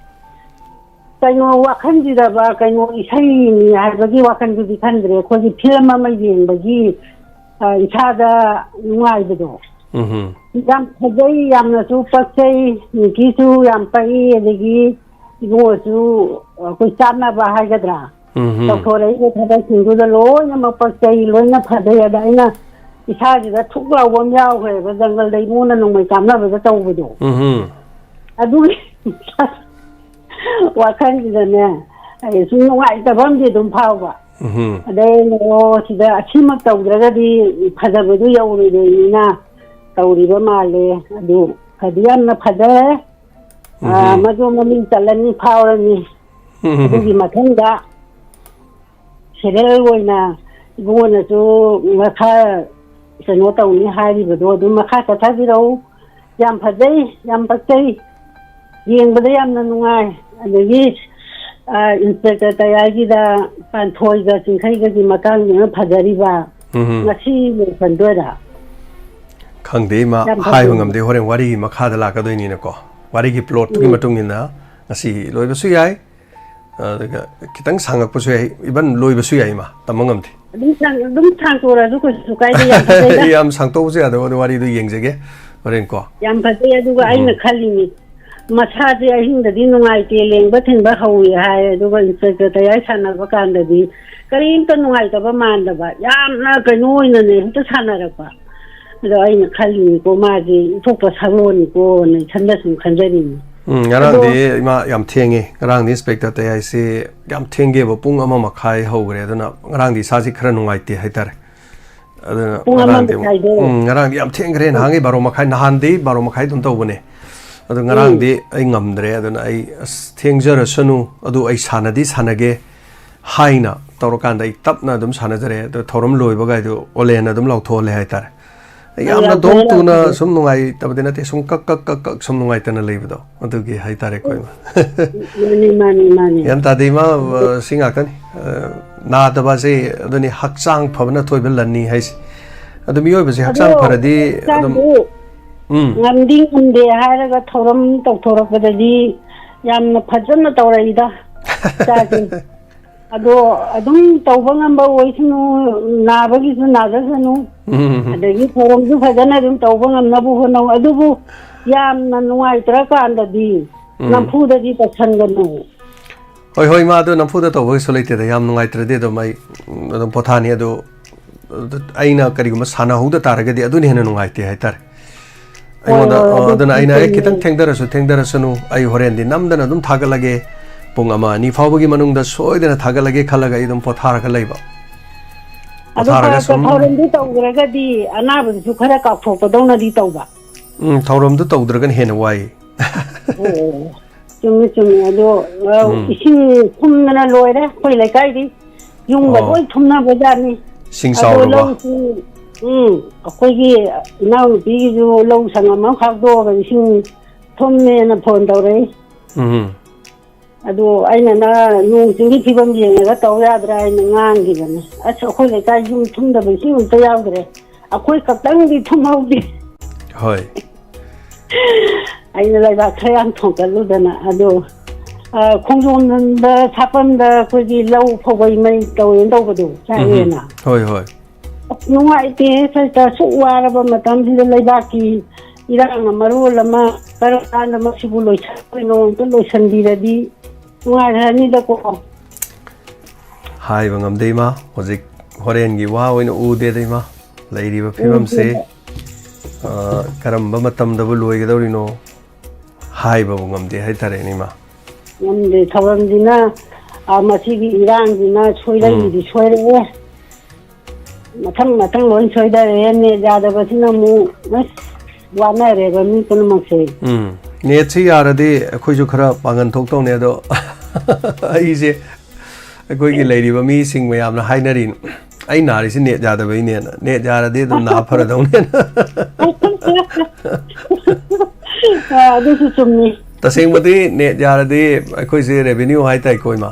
ꯀꯩꯅꯣ ꯋꯥꯈꯜꯁꯤꯗꯕ, ꯀꯩꯅꯣ ꯏꯁꯩꯅꯤ ꯍꯥꯏꯕꯒꯤ ꯋꯥꯈꯜꯗꯨꯗꯤ ꯈꯟꯗ꯭ꯔꯦ꯫ ꯑꯩꯈꯣꯏꯒꯤ ꯐꯤꯂꯝ ꯑꯃ ꯌꯦꯡꯕꯒꯤ, ꯑ, ꯏꯁꯥꯗ ꯅꯨꯡꯉꯥꯏꯕꯗꯣ꯫ ꯎꯝꯍꯨꯝ꯫ ꯌꯥꯝ ꯐꯖꯩ, ꯌꯥꯝꯅꯁꯨ ꯄꯛꯆꯩ, ꯅꯤꯀꯤꯁꯨ ꯌꯥꯝ ꯄꯛꯏ, ꯑꯗꯒꯤ ꯏꯕꯨꯡꯉꯣꯁꯨ ꯑꯩꯈꯣꯏ ꯆꯥꯟꯅꯕ ꯍꯥꯏꯒꯗ꯭ꯔꯥ? ꯎꯝꯍꯨꯝ꯫ ꯇꯧꯊꯣꯔꯛꯏꯕ ꯊꯕꯛꯁꯤꯡꯗꯨꯗ ꯂꯣꯏꯅꯃꯛ ꯄꯛꯆꯩ, ꯂꯣꯏꯅ ꯐꯖꯩ꯫ ꯑꯗ ꯑꯩꯅ ꯏꯁꯥꯁꯤꯗ ꯊꯨꯛ ꯂꯥꯎꯕ ꯑꯃ ꯌꯥꯎꯈ꯭ꯔꯦꯕ, ꯖꯪꯒꯜꯗ ꯏꯕꯨꯡꯉꯣꯅ ꯅꯣꯡꯃꯩ ꯀꯥꯞꯅꯕꯗ ꯇꯧꯕꯗꯣ꯫ ꯎꯝꯍꯨꯝ꯫ ꯑꯗꯨꯒꯤ ꯋꯥꯈꯜꯁꯤꯗꯅꯦ, ꯑꯩ ꯁꯨꯝ ꯅꯨꯡꯉꯥꯏꯇꯕ ꯑꯃꯗꯤ ꯑꯗꯨꯝ ꯐꯥꯎꯕ꯫ ꯎꯝꯍꯨꯝ꯫ ꯑꯗꯩ ꯑꯩꯅ, "ꯑꯣ, ꯁꯤꯗ ꯑꯁꯤꯃꯛ ꯇꯧꯗ꯭ꯔꯒꯗꯤ ꯐꯖꯕꯗꯨ ꯌꯧꯔꯣꯏꯗꯣꯏꯅꯤꯅ ꯇꯧꯔꯤꯕ ꯃꯥꯜꯂꯦ꯫ ꯑꯗꯨ ꯐꯗꯤ ꯌꯥꯝꯅ ꯐꯖꯔꯦ꯫ ꯑ, ꯎꯝꯍꯨꯝ꯫ ꯃꯗꯨ ꯃꯃꯤꯡ ꯆꯠꯂꯅꯤ, ꯐꯥꯎꯔꯅꯤ꯫ ꯎꯝꯍꯨꯝ꯫ ꯑꯗꯨꯒꯤ ꯃꯊꯪꯗ ꯁꯦꯔꯦꯜ ꯑꯣꯏꯅ ꯏꯕꯨꯡꯉꯣꯅꯁꯨ ꯃꯈꯥ ꯀꯩꯅꯣ ꯇꯧꯅꯤ ꯍꯥꯏꯔꯤꯕꯗꯣ ꯑꯗꯨꯝ ꯃꯈꯥ ꯆꯠꯊꯕꯤꯔꯛꯎ꯫ ꯌꯥꯝ ꯐꯖꯩ, ꯌꯥꯝ ꯄꯛꯆꯩ, ꯌꯦꯡꯕꯗ ꯌꯥꯝꯅ ꯅꯨꯡꯉꯥꯏ꯫ ꯑꯗꯒꯤ, ꯑ, ꯏꯟꯁꯄꯦꯛꯇꯔ ꯇꯌꯥꯏꯒꯤꯗ ꯄꯥꯟꯊꯣꯏꯒ ꯆꯤꯡꯈꯩꯒꯒꯤ ꯃꯇꯥꯡꯗꯨꯅ ꯐꯖꯔꯤꯕ꯫ ꯎꯝꯍꯨꯝ꯫ ꯉꯁꯤ ꯂꯣꯏꯁꯟꯗꯣꯏꯔꯥ? ꯈꯪꯗꯦ, ꯏꯃꯥ, ꯌꯥꯝ ꯍꯥꯏꯕ ꯐꯖꯩ꯫ ꯉꯝꯗꯦ꯫ ꯍꯣꯔꯦꯟ ꯋꯥꯔꯤꯒꯤ ꯃꯈꯥꯗ ꯂꯥꯛꯀꯗꯣꯏꯅꯤꯅꯀꯣ꯫ ꯋꯥꯔꯤꯒꯤ ꯄ꯭ꯂꯣꯠꯇꯨꯒꯤ ꯎꯝ꯫ ꯃꯇꯨꯡ ꯏꯟꯅ ꯉꯁꯤ ꯂꯣꯏꯕꯁꯨ ꯌꯥꯏ, ꯑꯗꯨꯒ ꯈꯤꯇꯪ ꯁꯥꯡꯉꯛꯄꯁꯨ ꯌꯥꯏ, ꯏꯚꯟ ꯂꯣꯏꯕꯁꯨ ꯌꯥꯏ, ꯏꯃꯥ, ꯇꯝꯕ ꯉꯝꯗꯦ꯫ ꯑꯗꯨꯝ ꯁꯥꯡ-, ꯑꯗꯨꯝ ꯁꯥꯡꯇꯣꯔꯛꯑꯁꯨ ꯀꯩꯁꯨ ꯀꯥꯏꯗꯦ, ꯌꯥꯝ ꯐꯖꯩꯗ꯫ ꯌꯥꯝ ꯁꯥꯡꯇꯣꯛꯄꯁꯨ ꯌꯥꯗꯕ, ꯑꯗꯨ ꯋꯥꯔꯤꯗꯨ ꯌꯦꯡꯖꯒꯦ ꯍꯣꯔꯦꯟ ꯀꯣ꯫ ꯌꯥꯝ ꯐꯖꯩ꯫ ꯑꯗꯨꯒ ꯎꯝ꯫ ꯑꯩꯅ ꯈꯜꯂꯤꯅꯤ, ꯃꯁꯥꯁꯦ ꯑꯍꯤꯡꯗꯗꯤ ꯅꯨꯡꯉꯥꯏꯇꯦ, ꯂꯦꯡꯕ ꯊꯤꯟꯕ ꯍꯧꯋꯤ ꯍꯥꯏ, ꯑꯗꯨꯒ ꯏꯟꯁꯄꯦꯛꯇꯔ ꯇꯌꯥꯏ ꯁꯥꯟꯅꯕ ꯀꯥꯟꯗꯗꯤ ꯀꯔꯤꯝꯇ ꯅꯨꯡꯉꯥꯏꯇꯕ ꯃꯥꯟꯗꯕ, ꯌꯥꯝꯅ ꯀꯩꯅꯣ ꯑꯣꯏꯅꯅꯦ ꯍꯦꯛꯇ ꯁꯥꯟꯅꯔꯛꯄ꯫ ꯑꯗꯣ ꯑꯩꯅ ꯈꯜꯂꯤꯅꯤꯀꯣ, ꯃꯥꯁꯦ ꯏꯟꯊꯣꯛꯄ ꯁꯛꯂꯣꯟꯅꯤꯀꯣꯅ ꯏꯊꯟꯗ ꯁꯨꯝ ꯈꯟꯖꯔꯤꯅꯤ꯫ ꯎꯝ, ꯉꯔꯥꯡꯗꯤ ꯑꯗꯣ ꯏꯃꯥ ꯌꯥꯝ ꯊꯦꯡꯉꯦ꯫ ꯉꯔꯥꯡꯗꯤ ꯏꯟꯁꯄꯦꯛꯇꯔ ꯇꯌꯥꯏꯁꯦ ꯌꯥꯝ ꯊꯦꯡꯒꯦꯕ, ꯄꯨꯡ ꯑꯃ ꯃꯈꯥꯏ ꯍꯧꯈ꯭ꯔꯦ꯫ ꯑꯗꯨꯅ ꯉꯔꯥꯡꯗꯤ ꯏꯁꯥꯁꯤ ꯈꯔ ꯅꯨꯡꯉꯥꯏꯇꯦ ꯍꯥꯏꯇꯥꯔꯦ꯫ ꯑꯗꯨꯅ ꯄꯨꯡ ꯑꯃ ꯉꯔꯥꯡꯗꯤ ꯑꯃꯨꯛ, ꯃꯈꯥꯏꯗꯣ꯫ ꯎꯝ, ꯉꯔꯥꯡꯗꯤ ꯌꯥꯝ ꯊꯦꯡꯈ꯭ꯔꯦ꯫ ꯎꯝ꯫ ꯅꯍꯥꯟꯒꯩ ꯕꯥꯔꯣ ꯃꯈꯥꯏ, ꯅꯍꯥꯟꯗꯤ ꯕꯥꯔꯣ ꯃꯈꯥꯏ ꯑꯗꯨꯝ ꯇꯧꯕꯅꯦ꯫ ꯑꯗꯨ ꯎꯝ꯫ ꯉꯔꯥꯡꯗꯤ ꯑꯩ ꯉꯝꯗ꯭ꯔꯦ꯫ ꯑꯗꯨꯅ ꯑꯩ, "ꯑꯁ, ꯊꯦꯡꯖꯔꯁꯅꯨ, ꯑꯗꯨ ꯑꯩ ꯁꯥꯟꯅꯗꯤ ꯁꯥꯟꯅꯒꯦ" ꯍꯥꯏꯅ ꯇꯧꯔꯀꯥꯟꯗ ꯑꯩ ꯇꯞꯅ ꯑꯗꯨꯝ ꯁꯥꯟꯅꯖꯔꯦ꯫ ꯑꯗꯣ ꯊꯧꯔꯝ ꯂꯣꯏꯕꯒꯥꯏꯗꯨ ꯑꯣꯂꯦꯟ ꯑꯗꯨꯝ ꯂꯥꯎꯊꯣꯛꯍꯜꯂꯦ ꯍꯥꯏꯇꯥꯔꯦ꯫ ꯌꯥꯝꯅ ꯌꯥꯝ ꯗꯣꯡ ꯐꯩ, ꯌꯥꯝ ꯇꯨꯅ ꯐꯩ꯫ ꯁꯨꯝ ꯅꯨꯡꯉꯥꯏꯇꯕꯗꯤ ꯅꯠꯇꯦ, ꯁꯨꯝ ꯀꯛ ꯀꯛ ꯀꯛ ꯀꯛ ꯁꯨꯝ ꯅꯨꯡꯉꯥꯏꯇꯅ ꯂꯩꯕꯗꯣ, ꯑꯗꯨꯒꯤ ꯍꯥꯏꯇꯥꯔꯦꯀꯣ, ꯏꯃꯥ꯫ ꯃꯥꯅꯤ, ꯃꯥꯅꯤ, ꯃꯥꯅꯤ꯫ ꯒ꯭ꯌꯥꯟ ꯇꯥꯗꯦ, ꯏꯃꯥ꯫ ꯑ, ꯁꯤ ꯉꯥꯛꯇꯅꯤ꯫ ꯑ, ꯅꯥꯗꯕꯁꯦ ꯑꯗꯨꯅꯤ ꯍꯛꯆꯥꯡ ꯐꯕꯅ ꯊꯣꯏꯕ ꯂꯟꯅꯤ ꯍꯥꯏꯁꯦ꯫ ꯑꯗꯨ ꯃꯤꯑꯣꯏꯕꯁꯦ ꯑꯗꯣ ꯍꯛꯆꯥꯡ ꯐꯔꯗꯤ ꯑꯗꯨꯝ, ꯍꯛꯆꯥꯡꯗꯨ ꯎꯝ꯫ ꯉꯝꯗꯤ ꯉꯝꯗꯦ ꯍꯥꯏꯔꯒ ꯊꯧꯔꯝ ꯇꯧꯊꯣꯔꯛꯄꯗꯗꯤ ꯌꯥꯝꯅ ꯐꯖꯅ ꯇꯧꯔꯛꯏꯗ, ꯏꯆꯥꯁꯤꯡ꯫ ꯑꯗꯣ ꯑꯗꯨꯝ ꯇꯧꯕ ꯉꯝꯕ ꯑꯣꯏꯁꯅꯨ, ꯅꯥꯕꯒꯤꯁꯨ ꯅꯥꯖꯁꯅꯨ, ꯎꯝ꯫ ꯑꯗꯒꯤ ꯊꯧꯔꯝꯁꯨ ꯐꯖꯅ ꯑꯗꯨꯝ ꯇꯧꯕ ꯉꯝꯅꯕ ꯍꯣꯠꯅꯧ꯫ ꯑꯗꯨꯕꯨ ꯌꯥꯝꯅ ꯅꯨꯡꯉꯥꯏꯇ꯭ꯔꯀꯥꯟꯗꯗꯤ ꯎꯝ꯫ ꯅꯝꯐꯨꯗꯗꯤ ꯇꯧꯁꯟꯒꯅꯨ꯫ ꯍꯣꯏ, ꯍꯣꯏ, ꯏꯃꯥ, ꯑꯗꯨ ꯅꯝꯐꯨꯗ ꯇꯧꯕꯒꯤꯁꯨ ꯂꯩꯇꯦꯗ꯫ ꯌꯥꯝ ꯅꯨꯡꯉꯥꯏꯇ꯭ꯔꯗꯤ ꯑꯗꯨꯝ ꯑꯩ, ꯎꯝ, ꯑꯗꯨꯝ ꯄꯣꯊꯥꯅꯤ꯫ ꯑꯗꯨ, ꯑꯗꯨ ꯑꯩꯅ ꯀꯔꯤꯒꯨꯝꯕ ꯁꯥꯟꯅꯍꯧꯗ ꯇꯥꯔꯒꯗꯤ ꯑꯗꯨꯅ ꯍꯦꯟꯅ ꯅꯨꯡꯉꯥꯏꯇꯦ ꯍꯥꯏꯇꯥꯔꯦ꯫ ꯍꯣꯏ, ꯑꯩꯉꯣꯟꯗ, ꯍꯣꯏ, ꯑ, ꯑꯗꯨꯅ ꯑꯗꯨꯕꯨꯗꯤ ꯑꯩꯅ ꯍꯦꯛ ꯆꯨꯝꯃꯦ꯫ ꯈꯤꯇꯪ ꯊꯦꯡꯊꯔꯁꯨ ꯊꯦꯡꯊꯔꯁꯅꯨ, ꯑꯩ ꯍꯣꯔꯦꯟꯗꯤ ꯅꯝꯗꯅ ꯑꯗꯨꯝ ꯊꯥꯒꯠꯂꯒꯦ꯫ ꯄꯨꯡ ꯑꯃ ꯑꯅꯤ ꯐꯥꯎꯕꯒꯤ ꯃꯅꯨꯡꯗ ꯁꯣꯏꯗꯅ ꯊꯥꯒꯠꯂꯒꯦ ꯈꯜꯂꯒ ꯑꯩ ꯑꯗꯨꯝ ꯄꯣꯊꯥꯔꯒ ꯂꯩꯕ꯫ ꯑꯗꯣ ꯄꯣꯊꯥꯔꯒ ꯐꯔꯛꯇ ꯁꯨꯝ ꯊꯧꯔꯝꯗꯨ ꯇꯧꯈ꯭ꯔꯒꯗꯤ ꯑꯅꯥꯕꯗꯨꯁꯨ ꯈꯔ ꯀꯥꯎꯊꯣꯛꯄꯗꯧꯅꯗꯤ ꯇꯧꯕ꯫ ꯎꯝ, ꯊꯧꯔꯝꯗꯨ ꯇꯧꯗ꯭ꯔꯒꯅ ꯍꯦꯟꯅ ꯋꯥꯏ꯫ ꯑꯣ, ꯆꯨꯝꯃꯤ, ꯆꯨꯝꯃꯤ꯫ ꯑꯗꯣ, ꯑ, ꯎꯝ꯫ ꯏꯁꯤꯡ ꯊꯨꯝꯗꯅ ꯂꯣꯏꯔꯦ ꯑꯩꯈꯣꯏ ꯂꯩꯀꯥꯏꯗꯤ꯫ ꯌꯨꯝꯒ ꯑꯣ꯫ ꯂꯣꯏ ꯊꯨꯝꯅꯕꯖꯥꯠꯅꯤ꯫ ꯏꯁꯤꯡ ꯑꯗꯣ ꯆꯥꯎꯔꯕ? ꯂꯧꯁꯨ, ꯎꯝ, ꯑꯩꯈꯣꯏꯒꯤ ꯏꯅꯥꯎꯅꯨꯄꯤꯒꯤꯁꯨ ꯂꯧ ꯁꯪꯉꯝ ꯑꯃ ꯈꯥꯛꯇꯣꯛꯑꯒ ꯏꯁꯤꯡ ꯊꯨꯝꯃꯦꯅ ꯐꯣꯟ ꯇꯧꯔꯛꯏ꯫ ꯎꯝ꯫ ꯑꯗꯨ ꯑꯩꯅ ꯅ-, ꯅꯣꯡ ꯆꯤꯡꯒꯤ ꯐꯤꯕꯝ ꯌꯦꯡꯉꯒ ꯇꯧ ꯌꯥꯗ꯭ꯔꯥ ꯍꯥꯏꯅ ꯉꯥꯡꯈꯤꯕꯅꯦ꯫ ꯑꯁ, ꯑꯩꯈꯣꯏ ꯂꯩꯀꯥꯏ ꯌꯨꯝ ꯊꯨꯝꯗꯕ ꯏꯁꯤꯡ ꯑꯝꯇ ꯌꯥꯎꯗ꯭ꯔꯦ꯫ ꯑꯩꯈꯣꯏ ꯈꯛꯇꯪꯗꯤ ꯊꯨꯝꯍꯧꯗꯦ꯫ ꯍꯣꯏ꯫ ꯑꯩꯅ ꯂꯩꯕꯥꯛ ꯈꯔ ꯌꯥꯝ ꯊꯣꯡꯀꯠꯂꯨꯗꯅ꯫ ꯑꯗꯣ, ꯑ, ꯈꯣꯡꯖꯣꯝꯗ ꯁꯥꯄꯝꯗ ꯑꯩꯈꯣꯏꯒꯤ ꯂꯧ ꯐꯧꯕꯩ ꯃꯩ ꯇꯧꯋꯦꯅ ꯇꯧꯕꯗꯣ, ꯎꯝ꯫ ꯆꯥꯛꯑꯦꯅ꯫ ꯍꯣꯏ, ꯍꯣꯏ꯫ ꯑꯁ, ꯅꯨꯡꯉꯥꯏꯇꯦ ꯁꯤꯁꯇꯔ, ꯑꯁꯨꯛ ꯋꯥꯔꯕ ꯃꯇꯝꯁꯤꯗ ꯂꯩꯕꯥꯛꯀꯤ ꯏꯔꯥꯡꯅ ꯃꯔꯣꯜ ꯑꯃ, ꯀꯔꯝ ꯀꯥꯟꯗ ꯃꯁꯤꯕꯨ ꯂꯣꯏꯁꯤꯟꯗꯣꯏꯅꯣ? ꯑꯝꯇ ꯂꯣꯏꯁꯤꯟꯕꯤꯔꯗꯤ ꯅꯨꯡꯉꯥꯏꯔꯅꯤꯗꯀꯣ꯫ ꯍꯥꯏꯕ ꯉꯝꯗꯦ, ꯏꯃꯥ꯫ ꯍꯧꯖꯤꯛ ꯍꯣꯔꯦꯟꯒꯤ ꯋꯥ ꯑꯣꯏꯅ ꯎꯗꯦꯗ, ꯏꯃꯥ꯫ ꯂꯩꯔꯤꯕ ꯐꯤꯕꯝꯁꯤ, ꯎꯗꯦꯗ꯫ ꯑ, ꯀꯔꯝꯕ ꯃꯇꯝꯗꯕꯨ ꯂꯣꯏꯒꯗꯧꯔꯤꯅꯣ ꯍꯥꯏꯕꯕꯨ ꯉꯝꯗꯦ ꯍꯥꯏꯇꯥꯔꯦꯅꯦ, ꯏꯃꯥ꯫ ꯉꯝꯗꯦ꯫ ꯊꯧꯔꯝꯁꯤꯅ, ꯑ, ꯃꯁꯤꯒꯤ ꯏꯔꯥꯡꯁꯤꯅ ꯁꯣꯏꯔꯛꯏꯗꯤ ꯎꯝ꯫ ꯁꯣꯏꯔꯛꯑꯦ꯫ ꯃꯊꯪ ꯃꯊꯪ ꯂꯣꯏ ꯁꯣꯏꯗꯔꯛꯑꯦ꯫ ꯅꯦꯠ ꯌꯥꯗꯕꯁꯤꯅ ꯑꯃꯨꯛ, ꯑꯁ, ꯋꯥꯅꯔꯦꯕ ꯃꯤ ꯄꯨꯝꯅꯃꯛꯁꯦ꯫ ꯎꯝ꯫ ꯅꯦꯠꯁꯤ ꯌꯥꯔꯗꯤ ꯑꯩꯈꯣꯏꯁꯨ ꯈꯔ ꯄꯥꯡꯒꯟ ꯊꯣꯛꯇꯧꯅꯦ, ꯑꯗꯣ ꯑꯩꯁꯦ ꯑꯩꯈꯣꯏꯒꯤ ꯂꯩꯔꯤꯕ ꯃꯤꯁꯤꯡ ꯃꯌꯥꯝꯅ ꯍꯥꯏꯅꯔꯤ, "ꯑꯩ ꯅꯥꯔꯤꯁꯤ ꯅꯦꯠ ꯌꯥꯗꯕꯩꯅꯦꯅ, ꯅꯦꯠ ꯌꯥꯔꯗꯤ ꯑꯗꯨꯝ ꯅꯥ ꯐꯔꯗꯧꯅꯦꯅ"꯫ ꯑ, ꯑꯗꯨꯁꯨ ꯆꯨꯝꯃꯤ꯫ ꯇꯁꯦꯡꯕꯗꯤ ꯅꯦꯠ ꯌꯥꯔꯗꯤ ꯑꯩꯈꯣꯏꯁꯦ ꯔꯦꯚꯤꯅ꯭ꯌꯨ ꯍꯥꯏꯇꯥꯏꯀꯣ, ꯏꯃꯥ?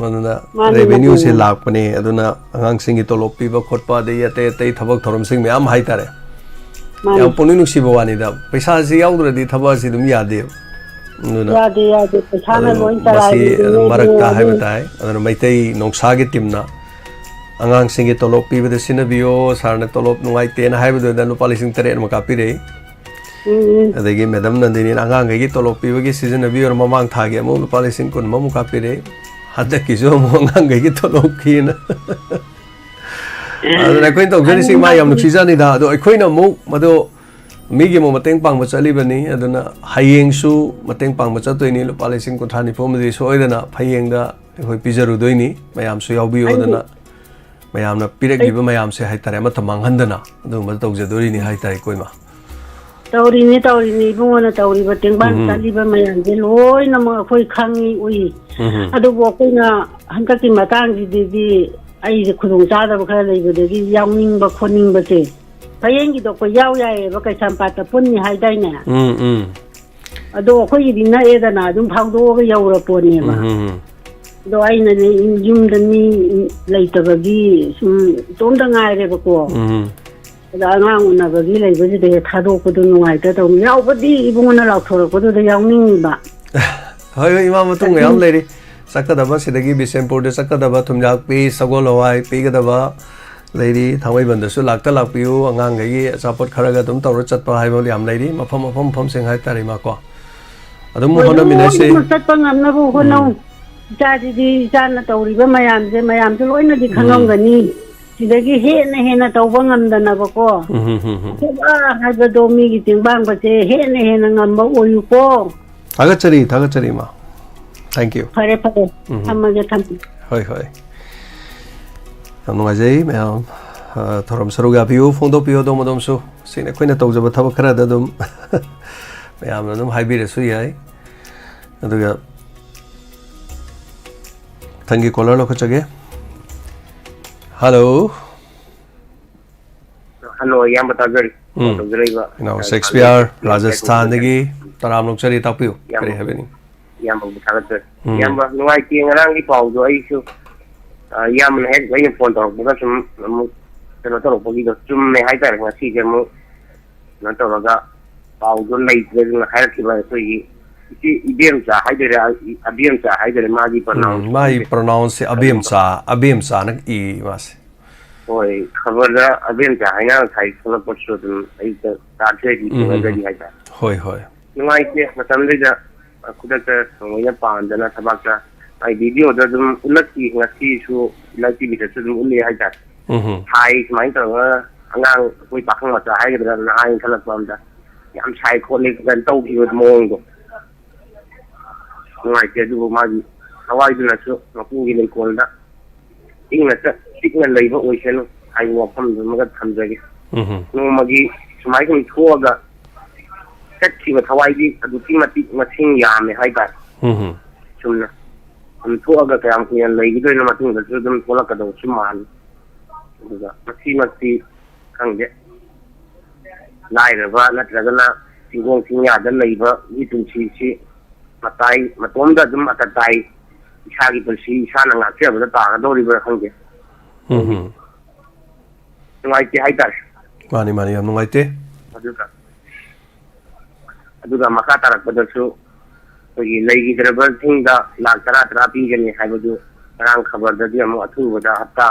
ꯑꯗꯨꯅ ꯃꯥꯅꯤ, ꯔꯦꯚꯤꯅ꯭ꯌꯨꯁꯦ ꯃꯥꯅꯤ꯫ ꯂꯥꯛꯄꯅꯦ꯫ ꯑꯗꯨꯅ ꯑꯉꯥꯡꯁꯤꯡꯒꯤ ꯇꯣꯂꯣꯞ ꯄꯤꯕ ꯈꯣꯠꯄ, ꯑꯗꯒꯤ ꯑꯇꯩ ꯑꯇꯩ ꯊꯕꯛ ꯊꯧꯔꯝꯁꯤꯡ ꯃꯌꯥꯝ ꯍꯥꯏꯇꯥꯔꯦ꯫ ꯃꯥꯅꯤ꯫ ꯌꯥꯝ ꯄꯨꯛꯅꯤꯡ ꯅꯨꯡꯁꯤꯕ ꯋꯥꯅꯤꯗ, ꯄꯩꯁꯥꯁꯤ ꯌꯥꯎꯗ꯭ꯔꯗꯤ ꯊꯕꯛ ꯑꯁꯤ ꯑꯗꯨꯝ ꯌꯥꯗꯦꯕ꯫ ꯑꯗꯨꯅ ꯌꯥꯗꯦ, ꯌꯥꯗꯦ꯫ ꯄꯩꯁꯥꯅ ꯑꯗꯨ ꯂꯣꯏ ꯃꯁꯤ ꯆꯂꯥꯏꯔꯤꯅꯦ, ꯑꯗꯨꯝ ꯃꯔꯛꯇ ꯍꯥꯏꯕ ꯑꯗꯨ꯫ ꯇꯥꯏ꯫ ꯑꯗꯨꯅ ꯃꯩꯇꯩ ꯅꯣꯡꯁꯥꯒꯤ ꯇꯤꯝꯅ ꯑꯉꯥꯡꯁꯤꯡꯒꯤ ꯇꯣꯂꯣꯞ ꯄꯤꯕꯗ ꯁꯤꯖꯤꯟꯅꯕꯤꯌꯣ, ꯁꯥꯔꯅ ꯇꯣꯂꯣꯞ ꯅꯨꯡꯉꯥꯏꯇꯦꯅ ꯍꯥꯏꯕꯗꯨꯗ ꯂꯨꯄꯥ ꯂꯤꯁꯤꯡ ꯇꯔꯦꯠ ꯑꯃ ꯀꯥꯞꯄꯤꯔꯛꯏ꯫ ꯎꯝ, ꯎꯝ꯫ ꯑꯗꯒꯤ ꯃꯦꯗꯝ ꯅꯟꯗꯤꯅꯤꯅ ꯑꯉꯥꯡꯈꯩꯒꯤ ꯇꯣꯂꯣꯞ ꯄꯤꯕꯒꯤ ꯁꯤꯖꯤꯟꯅꯕꯤꯌꯣꯅ ꯃꯃꯥꯡ ꯊꯥꯒꯤ ꯑꯃꯨꯛ ꯂꯨꯄꯥ ꯂꯤꯁꯤꯡ ꯀꯨꯟ ꯑꯃꯃꯨꯛ ꯀꯥꯞꯄꯤꯔꯛꯏ꯫ ꯍꯟꯗꯛꯀꯤꯁꯨ ꯑꯃꯨꯛ ꯑꯉꯥꯡꯈꯩꯒꯤ ꯇꯣꯂꯣꯞꯀꯤꯅ꯫ ꯑꯗꯨꯅ ꯑꯩꯈꯣꯏꯅ ꯇꯧꯖꯔꯤꯁꯤ, ꯏꯃꯥ, ꯌꯥꯝ ꯅꯨꯡꯁꯤꯖꯥꯠꯅꯤꯗ꯫ ꯑꯗꯣ ꯑꯩꯈꯣꯏꯅ ꯑꯃꯨꯛ ꯃꯗꯨ ꯃꯤꯒꯤ ꯑꯃꯨꯛ ꯃꯇꯦꯡ ꯄꯥꯡꯕ ꯆꯠꯂꯤꯕꯅꯤ꯫ ꯑꯗꯨꯅ ꯍꯌꯦꯡꯁꯨ ꯃꯇꯦꯡ ꯄꯥꯡꯕ ꯆꯠꯇꯣꯏꯅꯤ꯫ ꯂꯨꯄꯥ ꯂꯤꯁꯤꯡ ꯀꯨꯟꯊ꯭ꯔꯥ ꯅꯤꯐꯨ ꯑꯃꯗꯤ ꯁꯣꯏꯗꯅ ꯐꯌꯦꯡꯗ ꯑꯩꯈꯣꯏ ꯄꯤꯖꯔꯨꯗꯣꯏꯅꯤ꯫ ꯃꯌꯥꯝꯁꯨ ꯌꯥꯎꯕꯤꯌꯨ꯫ ꯑꯩ ꯑꯗꯨꯅ ꯃꯌꯥꯝꯅ ꯄꯤꯔꯛꯂꯤꯕ ꯑꯩ ꯃꯌꯥꯝꯁꯦ ꯍꯥꯏꯇꯥꯔꯦ, ꯑꯃꯠꯇ ꯃꯥꯡꯍꯟꯗꯅ ꯑꯗꯨꯒꯨꯝꯕ ꯇꯧꯖꯗꯣꯔꯤꯅꯤ ꯍꯥꯏꯇꯥꯔꯦꯀꯣ, ꯏꯃꯥ꯫ ꯇꯧꯔꯤꯅꯤ, ꯇꯧꯔꯤꯅꯤ, ꯏꯕꯨꯡꯉꯣꯅ ꯇꯧꯔꯤꯕ ꯇꯦꯡꯕꯥꯡ ꯎꯝ꯫ ꯆꯠꯂꯤꯕ ꯃꯌꯥꯝꯁꯦ ꯂꯣꯏꯅꯃꯛ ꯑꯩꯈꯣꯏ ꯈꯪꯉꯤ, ꯎꯏ꯫ ꯎꯝ꯫ ꯑꯗꯨꯕꯨ ꯑꯩꯈꯣꯏꯅ ꯍꯟꯗꯛꯀꯤ ꯃꯇꯥꯡꯁꯤꯗꯗꯤ ꯑꯩꯁꯦ ꯈꯨꯗꯣꯡ ꯆꯥꯗꯕ ꯈꯔ ꯂꯩꯕꯗꯒꯤ ꯌꯥꯎꯅꯤꯡꯕ ꯈꯣꯠꯅꯤꯡꯕꯁꯦ, ꯐꯌꯦꯡꯒꯤꯗꯣ ꯑꯩꯈꯣꯏ ꯌꯥꯎ ꯌꯥꯏꯌꯦꯕ, ꯀꯩꯁꯥꯝꯄꯥꯠꯇ ꯄꯨꯟꯅꯤ ꯍꯥꯏꯗꯥꯏꯅꯦ? ꯎꯝ, ꯎꯝ꯫ ꯑꯗꯣ ꯑꯩꯈꯣꯏꯒꯤꯗꯤ ꯅꯛꯑꯦꯗꯅ, ꯑꯗꯨꯝ ꯐꯥꯎꯗꯣꯛꯑꯒ ꯌꯧꯔ ꯄꯣꯠꯅꯦꯕ꯫ ꯎꯝ, ꯎꯝ, ꯎꯝ꯫ ꯑꯗꯣ ꯑꯩꯅꯅꯦ, ꯌꯨꯝꯗ ꯃꯤ ꯂꯩꯇꯕꯒꯤ ꯁꯨꯝ ꯏꯇꯣꯝꯇ ꯉꯥꯏꯔꯦꯕꯀꯣ꯫ ꯎꯝ꯫ ꯑꯗ ꯑꯉꯥꯡ ꯎꯅꯕꯒꯤ ꯂꯩꯕꯁꯤꯗ ꯍꯦꯛ ꯊꯥꯗꯣꯛꯄꯗꯣ ꯅꯨꯡꯉꯥꯏꯇ ꯇꯧꯅꯤ꯫ ꯌꯥꯎꯕꯗꯤ ꯏꯕꯨꯡꯉꯣꯅ ꯂꯥꯎꯊꯣꯔꯛꯄꯗꯨꯗ ꯌꯥꯎꯅꯤꯡꯉꯤꯕ꯫ ꯍꯣꯏ, ꯍꯣꯏ, ꯏꯃꯥ, ꯃꯇꯨꯡ ꯃꯌꯥꯝ ꯆꯠꯅꯤꯡ- ꯂꯩꯔꯤ꯫ ꯆꯠꯀꯗꯕ ꯁꯤꯗꯒꯤ ꯕꯤꯁꯦꯝꯄꯨꯔꯗ ꯆꯠꯀꯗꯕ, ꯊꯨꯝꯌꯥꯛꯄꯤ, ꯁꯒꯣꯜ ꯍꯋꯥꯏ ꯄꯤꯒꯗꯕ ꯂꯩꯔꯤ꯫ ꯊꯥꯡꯃꯩꯕꯟꯗꯁꯨ ꯂꯥꯛꯇ ꯂꯥꯛꯄꯤꯌꯨ꯫ ꯑꯉꯥꯡꯈꯩꯒꯤ ꯑꯆꯥꯄꯣꯠ ꯈꯔꯒ ꯑꯗꯨꯝ ꯇꯧꯔ ꯆꯠꯄ ꯍꯥꯏꯕ ꯌꯥꯝ ꯂꯩꯔꯤ꯫ ꯃꯐꯝ, ꯃꯐꯝ, ꯃꯐꯝꯁꯤꯡ ꯍꯥꯏꯇꯥꯔꯦ, ꯏꯃꯥ, ꯀꯣ꯫ ꯑꯗꯨꯝ ꯍꯣꯏ, ꯍꯣꯠꯅꯃꯤꯟꯅꯁꯤ꯫ ꯂꯣꯏꯅꯃꯛ ꯆꯠꯄ ꯉꯝꯅꯕ ꯍꯣꯠꯅꯧ꯫ ꯎꯝ꯫ ꯏꯆꯥꯁꯤꯗꯤ, ꯏꯆꯥꯅ ꯇꯧꯔꯤꯕ ꯃꯌꯥꯝꯁꯦ, ꯃꯌꯥꯝꯁꯨ ꯂꯣꯏꯅꯗꯤ ꯎꯝ꯫ ꯈꯪꯉꯝꯒꯅꯤ꯫ ꯁꯤꯗꯒꯤ ꯍꯦꯟꯅ ꯍꯦꯟꯅ ꯇꯧꯕ ꯉꯝꯗꯅꯕꯀꯣ꯫ ꯎꯝ, ꯍꯝ, ꯍꯝ, ꯍꯝ꯫ ꯑꯐꯕ ꯍꯥꯏꯕꯗꯣ ꯃꯤꯒꯤ ꯇꯦꯡꯕꯥꯡꯕꯁꯦ ꯍꯦꯟꯅ ꯍꯦꯟꯅ ꯉꯝꯕ ꯑꯣꯏꯌꯨꯀꯣ꯫ ꯊꯥꯒꯠꯆꯔꯤ, ꯊꯥꯒꯠꯆꯔꯤ, ꯏꯃꯥ꯫ Thank you꯫ ꯐꯔꯦ, ꯐꯔꯦ꯫ ꯎꯝ꯫ ꯊꯝꯃꯒꯦ, ꯊꯝꯃꯒꯦ꯫ ꯍꯣꯏ, ꯍꯣꯏ꯫ ꯌꯥꯝ ꯅꯨꯡꯉꯥꯏꯖꯩ, ꯃꯌꯥꯝ꯫ ꯑ, ꯊꯧꯔꯝ ꯁꯔꯨꯛ ꯌꯥꯕꯤꯌꯨ, ꯐꯣꯡꯗꯣꯛꯄꯤꯌꯨ ꯑꯗꯣꯝ ꯑꯗꯣꯝꯁꯨ꯫ ꯁꯤꯅ ꯑꯩꯈꯣꯏꯅ ꯇꯧꯖꯕ ꯊꯕꯛ ꯈꯔꯗ ꯑꯗꯨꯝ ꯃꯌꯥꯝꯅ ꯑꯗꯨꯝ ꯍꯥꯏꯕꯤꯔꯁꯨ ꯌꯥꯏ꯫ ꯑꯗꯨꯒ ꯃꯊꯪꯒꯤ ꯀꯣꯂꯔ ꯂꯧꯈꯠꯆꯒꯦ꯫ ꯍꯜꯂꯣ꯫ ꯍꯜꯂꯣ, ꯏꯌꯥꯝꯕ ꯇꯥꯖꯔꯤ꯫ ꯎꯝ꯫ ꯇꯧꯖꯔꯛꯏꯕ ꯏꯅꯥꯎ ꯑ, ꯁꯦꯛꯁꯄꯤꯌꯔ ꯊꯥꯖꯔꯤ꯫ ꯔꯥꯖꯁꯊꯥꯟꯗꯒꯤ ꯇꯔꯥꯝ ꯂꯧꯖꯔꯤ, ꯇꯥꯛꯄꯤꯌꯨ꯫ ꯌꯥꯝ ꯀꯔꯤ ꯍꯥꯏꯕꯤꯅꯤꯡ? ꯏꯌꯥꯝꯕꯕꯨ ꯊꯥꯒꯠꯆꯔꯤ꯫ ꯎꯝ꯫ ꯏꯌꯥꯝꯕ, ꯅꯨꯡꯉꯥꯏꯇꯦ, ꯉꯔꯥꯡꯒꯤ ꯄꯥꯎꯗꯣ ꯑꯩꯁꯨ, ꯑ, ꯏꯌꯥꯝꯕꯅ ꯍꯦꯛ ꯑꯩꯅ ꯐꯣꯟ ꯇꯧꯔꯛꯄꯒ ꯁꯨꯝ ꯑꯃꯨꯛ ꯀꯩꯅꯣ ꯇꯧꯔꯛꯄꯒꯤꯗꯣ ꯆꯨꯝꯃꯦ ꯍꯥꯏꯇꯥꯔꯦ꯫ ꯉꯁꯤꯁꯦ ꯑꯃꯨꯛ ꯀꯩꯅꯣ ꯇꯧꯔꯒ ꯄꯥꯎꯗꯣ ꯂꯩꯇ꯭ꯔꯦ ꯑꯗꯨꯅ ꯍꯥꯏꯔꯛꯈꯤꯕ ꯑꯩꯈꯣꯏꯒꯤ ꯏꯆꯦ ꯏꯕꯦꯝꯆꯥ ꯍꯥꯏꯗꯣꯏꯔꯥ, ꯑꯕꯦꯝꯆꯥ ꯍꯥꯏꯗꯣꯏꯔꯥ, ꯃꯥꯒꯤ pronounce ꯎꯝ, ꯃꯥꯒꯤ ꯈꯪꯗꯦ꯫ pronounce ꯁꯦ ꯑꯕꯦꯝꯆꯥ, ꯑꯕꯦꯝꯆꯥꯅ ꯏ ꯃꯥꯁꯦ꯫ ꯍꯣꯏ, ꯈꯕꯔꯗ ꯑꯕꯦꯝꯆꯥ ꯍꯥꯏꯅ ꯉꯁꯥꯏ ꯊꯣꯛꯂꯛꯄꯁꯨ ꯑꯗꯨꯝ ꯑꯩ ꯇꯥꯖꯔꯤ, ꯎꯝ, ꯎꯝ, ꯊꯦꯡꯅꯖꯔꯤ ꯎꯝ꯫ ꯍꯥꯏꯇꯥꯔꯦ꯫ ꯍꯣꯏ, ꯍꯣꯏ꯫ ꯅꯨꯡꯉꯥꯏꯇꯦ, ꯃꯇꯝꯗꯨꯗ ꯈꯨꯗꯛꯇ ꯊꯑꯣꯏꯅ ꯄꯥꯟꯗꯅ ꯊꯕꯥꯛꯇ ꯑꯩ ꯚꯤꯗꯤꯑꯣꯗ ꯑꯗꯨꯝ ꯎꯠꯂꯛꯈꯤ, ꯉꯁꯤꯁꯨ ꯂꯥꯏ ꯇꯤꯚꯤꯗꯁꯨ ꯑꯗꯨꯝ ꯎꯠꯂꯤ ꯍꯥꯏꯇꯥꯔꯦ꯫ ꯎꯝ, ꯎꯝ꯫ ꯍꯥꯏ ꯁꯨꯃꯥꯏꯅ ꯇꯧꯔꯒ ꯑꯉꯥꯡ ꯑꯩꯈꯣꯏ ꯄꯥꯈꯪ ꯃꯆꯥ ꯍꯥꯏꯒꯗ꯭ꯔꯥ, ꯅꯍꯥ ꯏꯟꯈꯠꯂꯛꯄ ꯑꯝꯗ ꯌꯥꯝ ꯁꯥꯏ ꯈꯣꯠꯂꯤ ꯀꯥꯏꯅ ꯇꯧꯈꯤꯕ ꯃꯑꯣꯡꯗꯣ ꯅꯨꯡꯉꯥꯏꯇꯦ꯫ ꯑꯗꯨꯕꯨ ꯃꯥꯒꯤ ꯊꯋꯥꯏꯗꯨꯅꯁꯨ ꯃꯄꯨꯒꯤ ꯂꯩꯀꯣꯜꯗ ꯏꯪꯅ ꯆ-, ꯆꯤꯛꯅ ꯂꯩꯕ ꯑꯣꯏꯁꯅꯨ ꯍꯥꯏꯕ ꯋꯥꯐꯝꯗꯨꯃꯒ ꯊꯝꯖꯒꯦ꯫ ꯎꯝ, ꯎꯝ꯫ ꯅꯣꯡꯃꯒꯤ ꯁꯨꯃꯥꯏ ꯁꯨꯝ ꯊꯣꯛꯑꯒ ꯆꯠꯈꯤꯕ ꯊꯋꯥꯏꯗꯤ ꯑꯗꯨꯛꯀꯤ ꯃꯇꯤꯛ ꯃꯁꯤꯡ ꯌꯥꯝꯃꯦ ꯍꯥꯏꯇꯥꯔꯦ꯫ ꯎꯝ, ꯎꯝ꯫ ꯆꯨꯝꯅ ꯁꯨꯝ ꯊꯣꯛꯑꯒ ꯀꯌꯥꯝ ꯀꯨꯏꯅ ꯂꯩꯈꯤꯗꯣꯏꯅꯣ, ꯃꯇꯨꯡꯗꯁꯨ ꯑꯗꯨꯝ ꯊꯣꯛꯂꯛꯀꯗꯧꯕꯁꯨ ꯃꯥꯜꯂꯤ꯫ ꯑꯗꯨꯒ ꯃꯁꯤꯃꯛꯇꯤ ꯈꯪꯗꯦ, ꯂꯥꯏꯔꯕ ꯅꯠꯇ꯭ꯔꯒꯅ ꯆꯤꯡꯈꯣꯡ ꯆꯤꯡꯌꯥꯗ ꯂꯩꯕ ꯃꯤ ꯄꯨꯟꯁꯤꯁꯤ ꯃꯇꯥꯏ ꯃꯇꯣꯝꯗ ꯑꯗꯨꯝ ꯑꯇ ꯇꯥꯏ꯫ ꯏꯁꯥꯒꯤ ꯄꯨꯟꯁꯤ ꯏꯁꯥꯅ ꯉꯥꯛꯆꯕꯗ ꯇꯥꯒꯗꯧꯔꯤꯕ꯭ꯔꯥ ꯈꯪꯗꯦ꯫ ꯎꯝ, ꯎꯝ꯫ ꯅꯨꯡꯉꯥꯏꯇꯦ ꯍꯥꯏꯇꯥꯔꯦ꯫ ꯃꯥꯅꯤ, ꯃꯥꯅꯤ, ꯌꯥꯝ ꯅꯨꯡꯉꯥꯏꯇꯦ꯫ ꯑꯗꯨꯒ ꯑꯗꯨꯒ ꯃꯈꯥ ꯇꯥꯔꯛꯄꯗꯁꯨ ꯑꯩꯈꯣꯏꯒꯤ ꯂꯩꯈꯤꯗ꯭ꯔꯕꯁꯤꯡꯗ ꯂꯥꯈ ꯇꯔꯥ ꯇꯔꯥ ꯄꯤꯒꯅꯤ ꯍꯥꯏꯕꯗꯨ ꯉꯔꯥꯡ ꯈꯕꯔꯗꯗꯤ ꯑꯃꯨꯛ ꯑꯊꯨꯕꯗ ꯍꯞꯇꯥ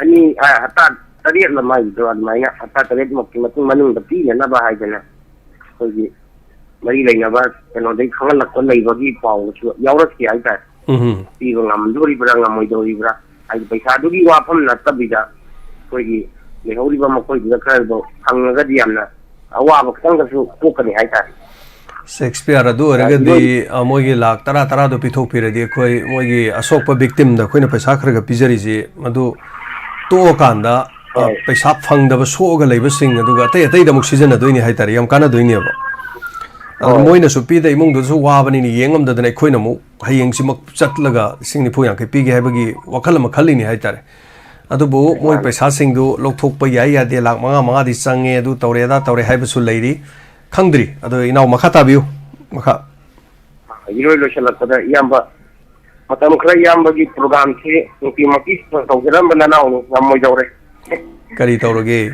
ꯑꯅꯤ, ꯑ, ꯍꯞꯇꯥ ꯇꯔꯦꯠ ꯑꯃ ꯍꯥꯏꯕꯗꯣ ꯑꯗꯨꯃꯥꯏꯅ ꯍꯞꯇꯥ ꯇꯔꯦꯠꯃꯨꯛꯀꯤ ꯃꯇꯨꯡ ꯃꯅꯨꯡꯗ ꯄꯤꯅꯅꯕ ꯍꯥꯏꯗꯅ ꯑꯩꯈꯣꯏꯒꯤ ꯃꯔꯤ ꯂꯩꯅꯕ ꯀꯩꯅꯣꯗꯒꯤ ꯈꯪꯍꯜꯂꯛꯄ ꯂꯩꯕꯒꯤ ꯄꯥꯎꯁꯨ ꯌꯥꯎꯔꯛꯈꯤ ꯍꯥꯏꯇꯥꯔꯦ꯫ ꯎꯝ, ꯎꯝ꯫ ꯄꯤꯕ ꯉꯝꯗꯣꯔꯤꯕ꯭ꯔꯥ ꯉꯝꯃꯣꯏꯗꯧꯔꯤꯕ꯭ꯔꯥ ꯍꯥꯏꯗꯤ ꯄꯩꯁꯥꯗꯨꯒꯤ ꯋꯥꯐꯝ ꯅꯠꯇꯕꯤꯗ ꯑꯩꯈꯣꯏꯒꯤ ꯂꯩꯍꯧꯔꯤꯕ ꯃꯈꯣꯏꯗꯨꯗ ꯈꯔꯗꯣ ꯐꯪꯉꯒꯗꯤ ꯌꯥꯝꯅ ꯑꯋꯥꯕ ꯈꯤꯇꯪꯗꯁꯨ ꯀꯣꯛꯀꯅꯤ ꯍꯥꯏꯇꯥꯔꯦ꯫ ꯁꯦꯛꯁꯄꯤꯌꯔ ꯑꯗꯨ ꯑꯣꯏꯔꯒꯗꯤ, ꯑ, ꯃꯣꯏꯒꯤ ꯂꯥꯈ ꯇꯔꯥ ꯇꯔꯥꯗꯣ ꯄꯤꯊꯣꯛꯄꯤꯔꯗꯤ ꯑꯩꯈꯣꯏ ꯃꯣꯏꯒꯤ ꯑꯁꯣꯛꯄ victim ꯗ ꯑꯩꯈꯣꯏꯅ ꯄꯩꯁꯥ ꯈꯔ ꯈꯔ ꯄꯤꯖꯔꯤꯁꯤ ꯃꯗꯨ ꯇꯣꯛꯑꯀꯥꯟꯗ, ꯑ, ꯍꯣꯏ꯫ ꯄꯩꯁꯥ ꯐꯪꯗꯕ ꯁꯣꯛꯑꯒ ꯂꯩꯕꯁꯤꯡ ꯑꯗꯨꯒ ꯑꯇꯩ ꯑꯇꯩꯗ ꯑꯃꯨꯛ ꯁꯤꯖꯤꯟꯅꯗꯣꯏꯅꯤ ꯍꯥꯏꯇꯥꯔꯦ, ꯌꯥꯝ ꯀꯥꯟꯅꯗꯣꯏꯅꯦꯕ꯫ ꯑꯗꯨ ꯍꯣꯏ꯫ ꯃꯣꯏꯅꯁꯨ ꯄꯤꯗ ꯏꯃꯨꯡꯗꯨꯁꯨ ꯋꯥꯕꯅꯤꯅ ꯌꯦꯡꯉꯝꯗꯗꯅ ꯑꯩꯈꯣꯏꯅ ꯑꯃꯨꯛ ꯍꯌꯦꯡꯁꯤꯃꯛ ꯆꯠꯂꯒ ꯂꯤꯁꯤꯡ ꯅꯤꯐꯨ ꯌꯥꯡꯈꯩ ꯄꯤꯒꯦ ꯍꯥꯏꯕꯒꯤ ꯋꯥꯈꯜ ꯑꯃ ꯈꯜꯂꯤꯅꯤ ꯍꯥꯏꯇꯥꯔꯦ꯫ ꯑꯗꯨꯕꯨ ꯃꯣꯏ ꯄꯩꯁꯥꯁꯤꯡꯗꯨ ꯂꯧꯊꯣꯛꯄ ꯌꯥꯏ ꯌꯥꯗꯦ, ꯂꯥꯛ ꯃꯉꯥ ꯃꯉꯥꯗꯤ ꯆꯪꯉꯦ, ꯑꯗꯨ ꯇꯧꯔꯦ ꯑꯗꯥ ꯇꯧꯔꯦ ꯍꯥꯏꯕꯁꯨ ꯂꯩꯔꯤ꯫ ꯈꯪꯗ꯭ꯔꯤ꯫ ꯑꯗꯣ ꯏꯅꯥꯎ ꯃꯈꯥ ꯇꯥꯕꯤꯌꯨ꯫ ꯃꯈꯥ꯫ ꯏꯔꯣꯏ ꯂꯣꯏꯁꯤꯜꯂꯛꯄꯗ ꯏꯌꯥꯝꯕ, ꯃꯇꯝ ꯈꯔ ꯏꯌꯥꯝꯕꯒꯤ ꯄ꯭ꯔꯣꯒ꯭ꯔꯥꯝꯁꯤ ꯅꯨꯡꯇꯤꯃꯛꯀꯤ ꯇꯧꯖꯔꯝꯕ ꯅꯅꯥꯎꯅꯤ, ꯉꯝꯃꯣꯏꯗꯧꯔꯦ꯫ ꯀꯔꯤ ꯇꯧꯔꯒꯦ?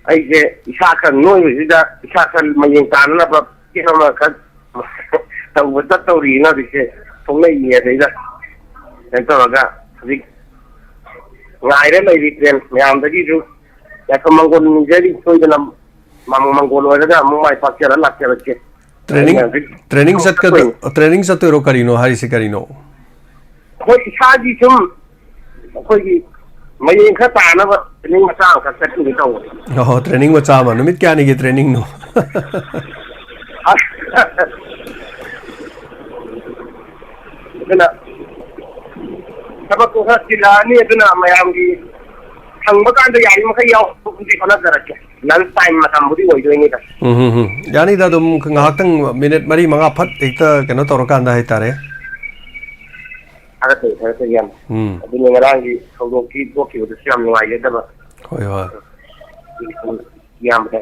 ꯑꯩꯁꯦ ꯏꯁꯥ ꯈꯔ ꯅꯣꯏꯕꯁꯤꯗ ꯏꯁꯥ ꯈꯔ ꯃꯌꯦꯡ ꯇꯥꯅꯅꯕ ꯀꯦꯝ ꯑꯃꯈꯛ ꯇꯧꯕ ꯆꯠꯇꯧꯔꯤꯅ ꯍꯧꯖꯤꯛꯁꯦ ꯊꯣꯛꯂꯛꯏꯌꯦ꯫ ꯑꯗꯩꯗ ꯀꯩꯅꯣ ꯇꯧꯔꯒ ꯍꯧꯖꯤꯛ ꯉꯥꯏꯔ ꯂꯩꯔꯤ ꯇ꯭ꯔꯦꯟ ꯃꯌꯥꯝꯗꯒꯤꯁꯨ꯫ ꯌꯥꯏꯐ ꯃꯪꯒꯣꯜ ꯅꯤꯖꯔꯤ, ꯁꯣꯏꯗꯅ ꯃꯪ-, ꯃꯪꯒꯣꯜ ꯑꯣꯏꯔꯒ ꯑꯃꯨꯛ ꯃꯥꯏ ꯄꯥꯛꯆꯔ ꯂꯥꯛꯆꯔꯛꯀꯦ꯫ ꯇ꯭ꯔꯦꯅꯤꯡ, ꯑꯩꯅ ꯍꯧꯖꯤꯛ ꯇ꯭ꯔꯦꯅꯤꯡ ꯆꯠꯀꯗ-, ꯇꯧꯔꯤꯅꯤ꯫ ꯇ꯭ꯔꯦꯅꯤꯡ ꯆꯠꯇꯣꯏꯔꯣ? ꯀꯔꯤꯅꯣ ꯍꯥꯏꯔꯤꯁꯤ ꯀꯔꯤꯅꯣ? ꯑꯩꯈꯣꯏ ꯏꯁꯥꯒꯤ ꯁꯨꯝ ꯑꯩꯈꯣꯏꯒꯤ ꯃꯌꯦꯡ ꯈꯔ ꯇꯥꯅꯕ ꯇ꯭ꯔꯦꯅꯤꯡ ꯃꯆꯥ ꯑꯃꯈꯛ ꯆꯠꯈꯤꯒꯦ ꯇꯧꯕꯅꯤ꯫ ꯑꯣꯍꯣ, ꯇ꯭ꯔꯦꯅꯤꯡ ꯃꯆꯥ ꯑꯃ꯫ ꯅꯨꯃꯤꯠ ꯀꯌꯥꯅꯤꯒꯤ ꯇ꯭ꯔꯦꯅꯤꯡꯅꯣ? ꯑꯗꯨꯅ ꯊꯕꯛꯇꯣ ꯈꯔ ꯆꯤꯜꯂꯛꯑꯅꯤ, ꯑꯗꯨꯅ ꯃꯌꯥꯝꯒꯤ ꯁꯪꯕ ꯀꯥꯟꯗ ꯌꯥꯔꯤꯃꯈꯩ ꯌꯥꯎꯕꯗꯤ ꯍꯣꯠꯅꯖꯔꯛꯀꯦ꯫ ꯂꯟꯁ ꯇꯥꯏꯝ ꯃꯇꯝꯕꯨꯗꯤ ꯑꯣꯏꯗꯣꯏꯅꯤꯗ꯫ ꯎꯝ, ꯎꯝ, ꯎꯝ꯫ ꯌꯥꯅꯤꯗ, ꯑꯗꯨꯝ ꯉꯥꯏꯍꯥꯛꯇꯪ ꯃꯤꯅꯤꯠ ꯃꯔꯤ ꯃꯉꯥ ꯐꯠ ꯍꯦꯛꯇ ꯀꯩꯅꯣ ꯇꯧꯔꯀꯥꯟꯗ ꯍꯥꯏꯇꯥꯔꯦ꯫ ꯊꯥꯒꯠꯆꯔꯤ, ꯊꯥꯒꯠꯆꯔꯤ ꯌꯥꯝ꯫ ꯎꯝ꯫ ꯑꯗꯨꯅ ꯉꯔꯥꯡꯒꯤ ꯊꯧꯗꯣꯛꯀꯤ ꯊꯣꯛꯈꯤꯕꯗꯨꯁꯨ ꯌꯥꯝ ꯅꯨꯡꯉꯥꯏꯖꯗꯕ꯫ ꯍꯣꯏ, ꯍꯣꯏ꯫ ꯏꯌꯥꯝꯕꯗ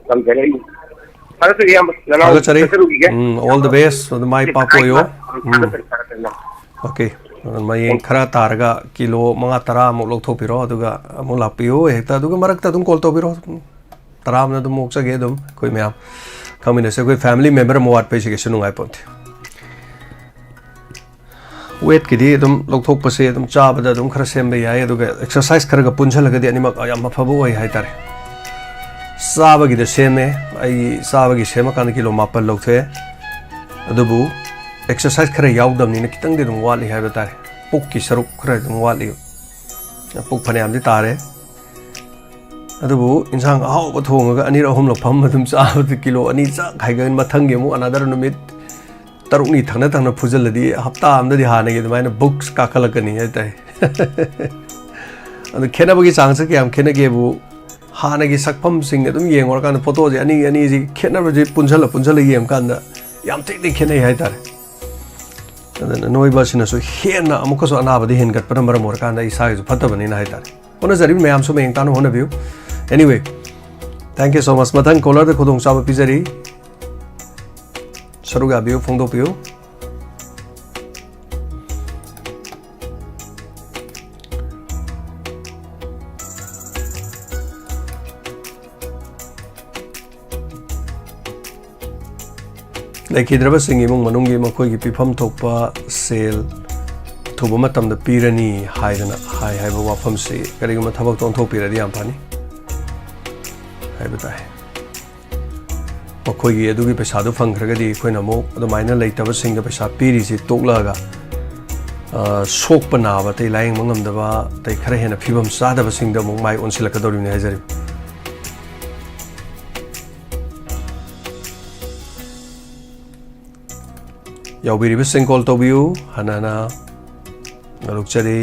ꯊꯝꯖꯔꯛꯏ꯫ ꯊꯥꯒꯠꯆꯔꯤ ꯏꯌꯥꯝꯕ, ꯅꯅꯥꯎ ꯊꯥꯒꯠꯆꯔꯤ꯫ ꯆꯠꯆꯔꯨꯈꯤꯒꯦ꯫ ꯎꯝ, all the best, ꯑꯗꯨ ꯃꯥꯏ ꯄꯥꯛꯄ ꯑꯣꯏꯌꯣ꯫ ꯎꯝ꯫ ꯊꯥꯒꯠꯆꯔꯤ, ꯊꯥꯒꯠꯆꯔꯤ ꯏꯌꯥꯝꯕ꯫ Okay, ꯃꯌꯦꯡ ꯈꯔ ꯇꯥꯔꯒ ꯀꯤꯂꯣ ꯃꯉꯥ ꯇꯔꯥ ꯑꯃꯨꯛ ꯂꯧꯊꯣꯛꯄꯤꯔꯣ, ꯑꯗꯨꯒ ꯑꯃꯨꯛ ꯂꯥꯛꯄꯤꯌꯨ ꯍꯦꯛꯇ, ꯑꯗꯨꯒ ꯃꯔꯛꯇ ꯑꯗꯨꯝ call ꯇꯧꯕꯤꯔꯣ꯫ ꯇꯔꯥꯝꯅ ꯑꯗꯨꯝ ꯑꯣꯛꯆꯒꯦ꯫ ꯑꯗꯨꯝ ꯑꯩꯈꯣꯏ ꯃꯌꯥꯝ ꯈꯪꯃꯤꯟꯅꯁꯦ꯫ ꯑꯩꯈꯣꯏ family member ꯑꯃ ꯋꯥꯠꯄ ꯍꯥꯏꯁꯦ ꯀꯩꯁꯨ ꯅꯨꯡꯉꯥꯏꯄꯣꯟꯇꯦ꯫ Weightꯀꯤꯗꯤ ꯑꯗꯨꯝ ꯂꯧꯊꯣꯛꯄꯁꯦ ꯑꯗꯨꯝ ꯆꯥꯕꯗ ꯑꯗꯨꯝ ꯈꯔ ꯁꯦꯝꯕ ꯌꯥꯏ, ꯑꯗꯨꯒ exercise ꯈꯔꯒ ꯄꯨꯟꯁꯤꯜꯂꯒꯗꯤ ꯑꯅꯤꯃꯛ ꯌꯥꯝ ꯑꯐꯕ ꯑꯣꯏ ꯍꯥꯏꯇꯥꯔꯦ꯫ ꯆꯥꯕꯒꯤꯗ ꯁꯦꯝꯃꯦ, ꯑꯩ ꯆꯥꯕꯒꯤ ꯁꯦꯝꯃꯀꯥꯟꯗ ꯀꯤꯂꯣ ꯃꯥꯄꯜ ꯂꯧꯊꯣꯛꯑꯦ, ꯑꯗꯨꯕꯨ exercise ꯈꯔ ꯌꯥꯎꯗꯕꯅꯤꯅ ꯈꯤꯇꯪꯗꯤ ꯑꯗꯨꯝ ꯋꯥꯠꯂꯤ ꯍꯥꯏꯕ ꯇꯥꯔꯦ꯫ ꯄꯨꯛꯀꯤ ꯁꯔꯨꯛ ꯈꯔ ꯑꯗꯨꯝ ꯋꯥꯠꯂꯤ, ꯄꯨꯛ ꯐꯅꯌꯥꯝꯗꯤ ꯇꯥꯔꯦ꯫ ꯑꯗꯨꯕꯨ ꯏꯟꯁꯥꯡ ꯑꯍꯥꯎꯕ ꯊꯣꯡꯉꯒ ꯑꯅꯤꯔꯛ ꯑꯍꯨꯝꯂꯛ ꯐꯝꯃ ꯑꯗꯨꯝ ꯆꯥꯕꯗ ꯀꯤꯂꯣ ꯑꯅꯤ ꯆꯥꯛ ꯍꯥꯏꯒꯠ, ꯃꯊꯪꯒꯤ ꯑꯃꯨꯛ another ꯅꯨꯃꯤꯠ ꯇꯔꯨꯛꯅꯤ ꯊꯪꯅ ꯊꯪꯅ ꯐꯨꯖꯜꯂꯗꯤ ꯍꯞꯇꯥ ꯑꯃꯗꯗꯤ ꯍꯥꯟꯅꯒꯤ ꯑꯗꯨꯃꯥꯏꯅ ꯕꯨꯛꯁ ꯀꯥꯈꯠꯂꯛꯀꯅꯤ ꯍꯥꯏꯇꯥꯔꯦ꯫ ꯑꯗꯨ ꯈꯦꯠꯅꯕꯒꯤ ꯆꯥꯡꯁꯦ ꯀꯌꯥꯝ ꯈꯦꯠꯅꯒꯦꯕꯨ, ꯍꯥꯟꯅꯒꯤ ꯁꯛꯐꯝꯁꯤꯡ ꯑꯗꯨꯝ ꯌꯦꯡꯉꯨꯔꯀꯥꯟꯗ ꯐꯣꯇꯣꯁꯦ ꯑꯅꯤ ꯑꯅꯤꯁꯤ ꯈꯦꯠꯅꯕꯁꯦ ꯄꯨꯟꯁꯜꯂ ꯄꯨꯟꯁꯜꯂ ꯌꯦꯡꯉꯀꯥꯟꯗ ꯌꯥꯝ ꯊꯤꯅ ꯈꯦꯠꯅꯩ ꯍꯥꯏꯇꯥꯔꯦ꯫ ꯑꯗꯨꯅ ꯅꯣꯏꯕ ꯑꯁꯤꯅꯁꯨ ꯍꯦꯟꯅ ꯑꯃꯨꯛꯀꯁꯨ ꯑꯅꯥꯕꯗꯤ ꯍꯦꯟꯒꯠꯄꯅ ꯃꯔꯝ ꯑꯣꯏꯔꯀꯥꯟꯗ ꯏꯁꯥꯒꯤꯁꯨ ꯐꯠꯇꯕꯅꯤꯅ ꯍꯥꯏꯇꯥꯔꯦ꯫ ꯍꯣꯠꯅꯖꯔꯤꯕ ꯃꯌꯥꯝꯁꯨ ꯃꯌꯦꯡ ꯇꯥꯅ ꯍꯣꯠꯅꯕꯤꯌꯨ꯫ Anyway, thank you so much. ꯃꯊꯪ ꯀꯣꯂꯔꯗ ꯈꯨꯗꯣꯡꯆꯥꯕ ꯄꯤꯖꯔꯤ꯫ ꯁꯔꯨꯛ ꯌꯥꯕꯤꯌꯨ, ꯐꯣꯡꯗꯣꯛꯄꯤꯌꯨ꯫ ꯂꯩꯈꯤꯗ꯭ꯔꯕꯁꯤꯡ ꯏꯃꯨꯡ ꯃꯅꯨꯡꯒꯤ ꯃꯈꯣꯏꯒꯤ ꯄꯤꯐꯝ ꯊꯣꯛꯄ ꯁꯦꯜ ꯑꯊꯨꯕ ꯃꯇꯝꯗ ꯄꯤꯔꯅꯤ ꯍꯥꯏꯗꯅ ꯍꯥꯏ ꯍꯥꯏꯕ ꯋꯥꯐꯝꯁꯤ ꯀꯔꯤꯒꯨꯝꯕ ꯊꯕꯛꯇ ꯑꯣꯟꯊꯣꯛꯄꯤꯔꯗꯤ ꯌꯥꯝ ꯐꯅꯤ ꯍꯥꯏꯕ ꯇꯥꯏ꯫ ꯃꯈꯣꯏꯒꯤ ꯑꯗꯨꯒꯤ ꯄꯩꯁꯥꯗꯨ ꯐꯪꯈ꯭ꯔꯒꯗꯤ ꯑꯩꯈꯣꯏꯅ ꯑꯃꯨꯛ ꯑꯗꯨꯃꯥꯏꯅ ꯂꯩꯇꯕꯁꯤꯡꯗ ꯄꯩꯁꯥ ꯄꯤꯔꯤꯁꯤ ꯇꯣꯛꯂꯛꯑꯒ, ꯑ, ꯁꯣꯛꯄ ꯅꯥꯕ ꯑꯇꯩ ꯂꯥꯌꯦꯡꯕ ꯉꯝꯗꯕ ꯑꯇꯩ ꯈꯔ ꯍꯦꯟꯅ ꯐꯤꯕꯝ ꯆꯥꯗꯕꯁꯤꯡꯗ ꯑꯃꯨꯛ ꯃꯥꯏ ꯑꯣꯟꯁꯤꯜꯂꯛꯀꯗꯧꯔꯤꯕꯅꯤ ꯍꯥꯏꯖꯔꯤꯕ꯫ ꯌꯥꯎꯕꯤꯔꯤꯕꯁꯤꯡ ꯀꯣꯜ ꯇꯧꯕꯤꯌꯨ꯫ ꯍꯟꯅ ꯍꯟꯅ ꯉꯥꯡꯂꯣꯛꯆꯔꯤ꯫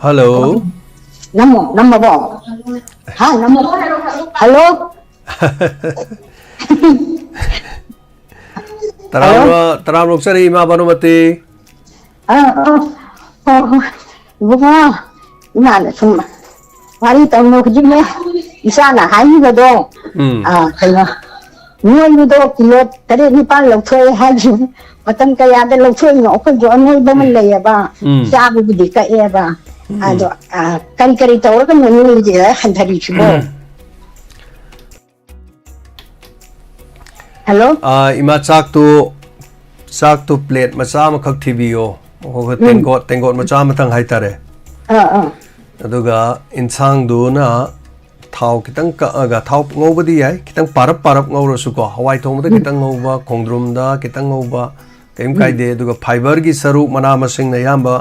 Hello. ꯅꯝꯃꯣ, ꯅꯝꯃꯕꯣ? ꯍꯥ, ꯅꯝꯃꯣ꯫ Hello? ꯇꯔꯥꯝꯅ, ꯇꯔꯥꯝꯅ ꯑꯣꯛꯆꯔꯤ, ꯏꯃꯥ ꯚꯥꯅꯨꯃꯇꯤ꯫ ꯑ, ꯑ, ꯍꯣ, ꯍꯣ꯫ ꯏꯕꯨꯡꯉꯣ, ꯏꯃꯥꯅ ꯁꯨꯝ ꯋꯥꯔꯤ ꯇꯧꯅ ꯍꯧꯖꯤꯛꯅꯦ, ꯏꯆꯥꯅ ꯍꯥꯏꯈꯤꯕꯗꯣ, ꯎꯝ꯫ ꯑ, ꯀꯩꯅꯣ, ꯅꯣꯏꯕꯗꯣ ꯀꯤꯂꯣ ꯇꯔꯦꯠ ꯅꯤꯄꯥꯜ ꯂꯧꯊꯣꯛꯑꯦ ꯍꯥꯏꯈꯤꯕ, ꯃꯇꯝ ꯀꯌꯥꯗ ꯂꯧꯊꯣꯛꯏꯅꯣ? ꯑꯩꯈꯣꯏꯁꯨ ꯑꯅꯣꯏꯕ ꯑꯃ ꯂꯩꯌꯦꯕ, ꯎꯝ꯫ ꯆꯥꯕꯕꯨꯗꯤ ꯀꯛꯑꯦꯕ꯫ ꯎꯝ꯫ ꯑꯗꯣ, ꯑ, ꯀꯔꯤ ꯀꯔꯤ ꯇꯧꯔꯒ ꯅꯣꯏꯕꯁꯦ ꯍꯟꯊꯔꯤꯁꯤꯕꯣ? ꯎꯝ꯫ Hello? ꯑ, ꯏꯃꯥ, ꯆꯥꯛꯇꯨ ꯆꯥꯛꯇꯣ ꯄ꯭ꯂꯦꯠ ꯃꯆꯥ ꯑꯃꯈꯛ ꯊꯤꯕꯤꯌꯣ꯫ ꯑꯩꯈꯣꯏ ꯎꯝ꯫ ꯇꯦꯡꯀꯣꯠ, ꯇꯦꯡꯀꯣꯠ ꯃꯆꯥ ꯑꯃꯇꯪ ꯍꯥꯏꯇꯥꯔꯦ꯫ ꯑꯥ, ꯑꯥ꯫ ꯑꯗꯨꯒ ꯏꯟꯁꯥꯡꯗꯨꯅ ꯊꯥꯎ ꯈꯤꯇꯪ ꯀꯛꯑꯒ, ꯊꯥꯎ ꯉꯧꯕꯗꯤ ꯌꯥꯏ, ꯈꯤꯇꯪ ꯄꯥꯔꯞ ꯄꯥꯔꯞ ꯉꯧꯔꯁꯨꯀꯣ, ꯍꯋꯥꯏ ꯊꯣꯡꯕꯗ ꯎꯝ꯫ ꯈꯤꯇꯪ ꯉꯧꯕ, ꯈꯣꯡꯗ꯭ꯔꯨꯝꯗ ꯈꯤꯇꯪ ꯉꯧꯕ, ꯀꯩꯝ ꯎꯝ꯫ ꯀꯥꯏꯗꯦ꯫ ꯑꯗꯨꯒ ꯐꯥꯏꯕꯔꯒꯤ ꯁꯔꯨꯛ, ꯃꯅꯥ ꯃꯁꯤꯡꯅ ꯑꯌꯥꯝꯕ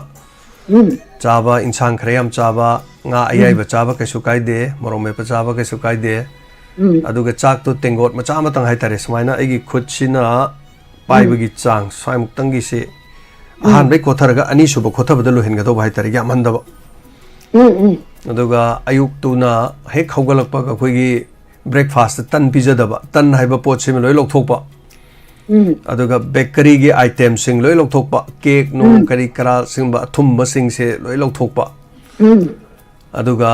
ꯎꯝ꯫ ꯆꯥꯕ, ꯏꯟꯁꯥꯡ ꯈꯔ ꯌꯥꯝ ꯆꯥꯕ, ꯉꯥ ꯎꯝ꯫ ꯑꯌꯥꯏꯕ ꯆꯥꯕ ꯀꯩꯁꯨ ꯀꯥꯏꯗꯦ, ꯃꯣꯔꯣꯛ ꯃꯦꯠꯄ ꯆꯥꯕ ꯀꯩꯁꯨ ꯀꯥꯏꯗꯦ꯫ ꯎꯝ꯫ ꯑꯗꯨꯒ ꯆꯥꯛꯇꯣ ꯇꯦꯡꯀꯣꯠ ꯃꯆꯥ ꯑꯃꯇꯪ ꯍꯥꯏꯇꯥꯔꯦ, ꯁꯨꯃꯥꯏꯅ ꯑꯩꯒꯤ ꯈꯨꯠꯁꯤꯅ ꯎꯝ꯫ ꯄꯥꯏꯕꯒꯤ ꯆꯥꯡ ꯁ꯭ꯋꯥꯏꯃꯨꯛꯇꯪꯒꯤꯁꯤ ꯎꯝ꯫ ꯑꯍꯥꯟꯕꯩ ꯀꯣꯠꯊꯔꯒ ꯑꯅꯤꯁꯨꯕ ꯀꯣꯠꯊꯕꯗ ꯂꯣꯏꯍꯟꯒꯗꯧꯕ ꯍꯥꯏꯇꯥꯔꯦ, ꯌꯥꯝꯍꯟꯗꯕ꯫ ꯎꯝ, ꯎꯝ꯫ ꯑꯗꯨꯒ ꯑꯌꯨꯛꯇꯨꯅ ꯍꯦꯛ ꯍꯧꯒꯠꯂꯛꯄꯒ ꯑꯩꯈꯣꯏꯒꯤ ꯕ꯭ꯔꯦꯛꯐꯥꯁꯇ ꯇꯟ ꯄꯤꯖꯗꯕ, ꯇꯟ ꯍꯥꯏꯕ ꯄꯣꯠꯁꯤꯃ ꯂꯣꯏ ꯂꯧꯊꯣꯛꯄ꯫ ꯎꯝ꯫ ꯑꯗꯨꯒ ꯕꯦꯀꯔꯤꯒꯤ ꯑꯥꯏꯇꯦꯝꯁꯤꯡ ꯂꯣꯏ ꯂꯧꯊꯣꯛꯄ, ꯀꯦꯛ ꯅꯨꯡ ꯎꯝ꯫ ꯀꯔꯤ ꯀꯔꯥ ꯁꯤꯒꯨꯝꯕ ꯑꯊꯨꯝꯕꯁꯤꯡꯁꯦ ꯂꯣꯏ ꯂꯧꯊꯣꯛꯄ꯫ ꯎꯝ꯫ ꯑꯗꯨꯒ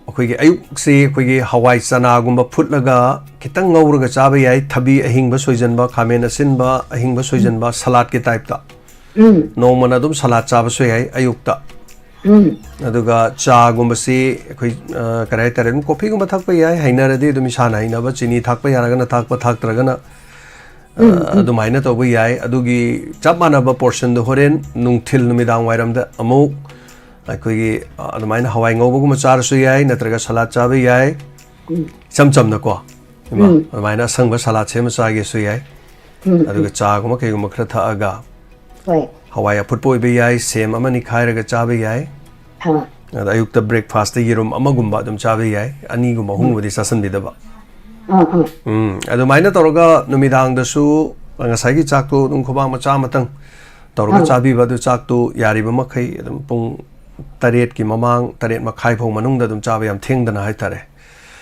ꯑꯩꯈꯣꯏꯒꯤ ꯑꯌꯨꯛꯁꯤ ꯑꯩꯈꯣꯏꯒꯤ ꯍꯋꯥꯏ ꯆꯅꯥꯒꯨꯝꯕ ꯐꯨꯠꯂꯒ ꯈꯤꯇꯪ ꯉꯧꯔꯒ ꯆꯥꯕ ꯌꯥꯏ, ꯊꯕꯤ ꯑꯍꯤꯡꯕ ꯁꯣꯏꯖꯟꯕ, ꯈꯥꯃꯦꯟ ꯑꯁꯤꯟꯕ ꯑꯍꯤꯡꯕ ꯎꯝ꯫ ꯁꯣꯏꯖꯟꯕ, ꯁꯂꯥꯗꯀꯤ ꯇꯥꯏꯞꯇ꯫ ꯎꯝ꯫ ꯅꯣꯡꯃꯅ ꯑꯗꯨꯝ ꯁꯂꯥꯗ ꯆꯥꯕꯁꯨ ꯌꯥꯏ ꯑꯌꯨꯛꯇ꯫ ꯎꯝ꯫ ꯑꯗꯨꯒ ꯆꯥꯒꯨꯝꯕꯁꯤ ꯑꯩꯈꯣꯏ, ꯑ, ꯀꯔꯤ ꯍꯥꯏꯇꯥꯔꯦ, ꯑꯗꯨꯝ ꯀꯣꯐꯤꯒꯨꯝꯕ ꯊꯛꯄ ꯌꯥꯏ, ꯍꯩꯅꯔꯗꯤ ꯑꯗꯨꯝ ꯏꯁꯥꯅ ꯍꯩꯅꯕ, ꯆꯤꯅꯤ ꯊꯥꯛꯄ ꯌꯥꯔꯒꯅ ꯊꯥꯛꯄ, ꯊꯥꯛꯇ꯭ꯔꯒꯅ, ꯑ, ꯎꯝ, ꯎꯝ꯫ ꯑꯗꯨꯃꯥꯏꯅ ꯇꯧꯕ ꯌꯥꯏ꯫ ꯑꯗꯨꯒꯤ ꯆꯞ ꯃꯥꯟꯅꯕ ꯄꯣꯔꯁꯟꯗꯣ ꯍꯣꯔꯦꯟ ꯅꯨꯡꯊꯤꯜ ꯅꯨꯃꯤꯗꯥꯡ ꯋꯥꯏꯔꯝꯗ ꯑꯃꯨꯛ ꯑꯩꯈꯣꯏꯒꯤ, ꯑ, ꯑꯗꯨꯃꯥꯏꯅ ꯍꯋꯥꯏ ꯉꯧꯕꯒꯨꯝꯕ ꯆꯥꯔꯁꯨ ꯌꯥꯏ, ꯅꯠꯇ꯭ꯔꯒ ꯁꯂꯥꯗ ꯆꯥꯕ ꯌꯥꯏ꯫ ꯎꯝ꯫ ꯏꯆꯝ ꯆꯝꯅꯀꯣ, ꯏꯃꯥ, ꯎꯝ꯫ ꯑꯗꯨꯃꯥꯏꯅ ꯑꯁꯪꯕ ꯁꯂꯥꯗ ꯁꯦꯝꯃ ꯆꯥꯒꯦꯁꯨ ꯌꯥꯏ꯫ ꯎꯝ, ꯑꯗꯨꯒ ꯎꯝ꯫ ꯆꯥꯒꯨꯝꯕ ꯀꯩꯒꯨꯝꯕ ꯈꯔ ꯊꯛꯑꯒ, ꯍꯣꯏ꯫ ꯍꯋꯥꯏ ꯑꯐꯨꯠꯄ ꯑꯣꯏꯕ ꯌꯥꯏ, ꯁꯦꯝ ꯑꯃ ꯅꯤꯈꯥꯏꯔꯒ ꯆꯥꯕ ꯌꯥꯏ꯫ ꯑꯥ꯫ ꯑꯗ ꯑꯌꯨꯛꯇ ꯕ꯭ꯔꯦꯛꯐꯥꯁꯇ ꯌꯦꯔꯨꯝ ꯑꯃꯒꯨꯝꯕ ꯑꯗꯨꯝ ꯆꯥꯕ ꯌꯥꯏ, ꯑꯅꯤꯒꯨꯝꯕ ꯎꯝ꯫ ꯑꯍꯨꯝꯒꯨꯝꯕꯗꯤ ꯆꯥꯁꯤꯟꯕꯤꯗꯕ꯫ ꯑꯥ, ꯑꯥ꯫ ꯎꯝ, ꯑꯗꯨꯃꯥꯏꯅ ꯇꯧꯔꯒ ꯅꯨꯃꯤꯗꯥꯡꯗꯁꯨ ꯉꯁꯥꯏꯒꯤ ꯆꯥꯛꯇꯣ ꯑꯗꯨꯝ ꯈꯨꯕꯥꯛ ꯃꯆꯥ ꯑꯃꯇꯪ ꯇꯧꯔꯒ ꯑꯥ꯫ ꯆꯥꯕꯤꯕ꯫ ꯑꯗꯨ ꯆꯥꯛꯇꯨ ꯌꯥꯔꯤꯕ ꯃꯈꯩ ꯑꯗꯨꯝ ꯄꯨꯡ ꯇꯔꯦꯠꯀꯤ ꯃꯃꯥꯡ, ꯇꯔꯦꯠ ꯃꯈꯥꯏ ꯐꯥꯎ ꯃꯅꯨꯡꯗ ꯑꯗꯨꯝ ꯆꯥꯕ, ꯌꯥꯝ ꯊꯦꯡꯗꯅ ꯍꯥꯏꯇꯥꯔꯦ꯫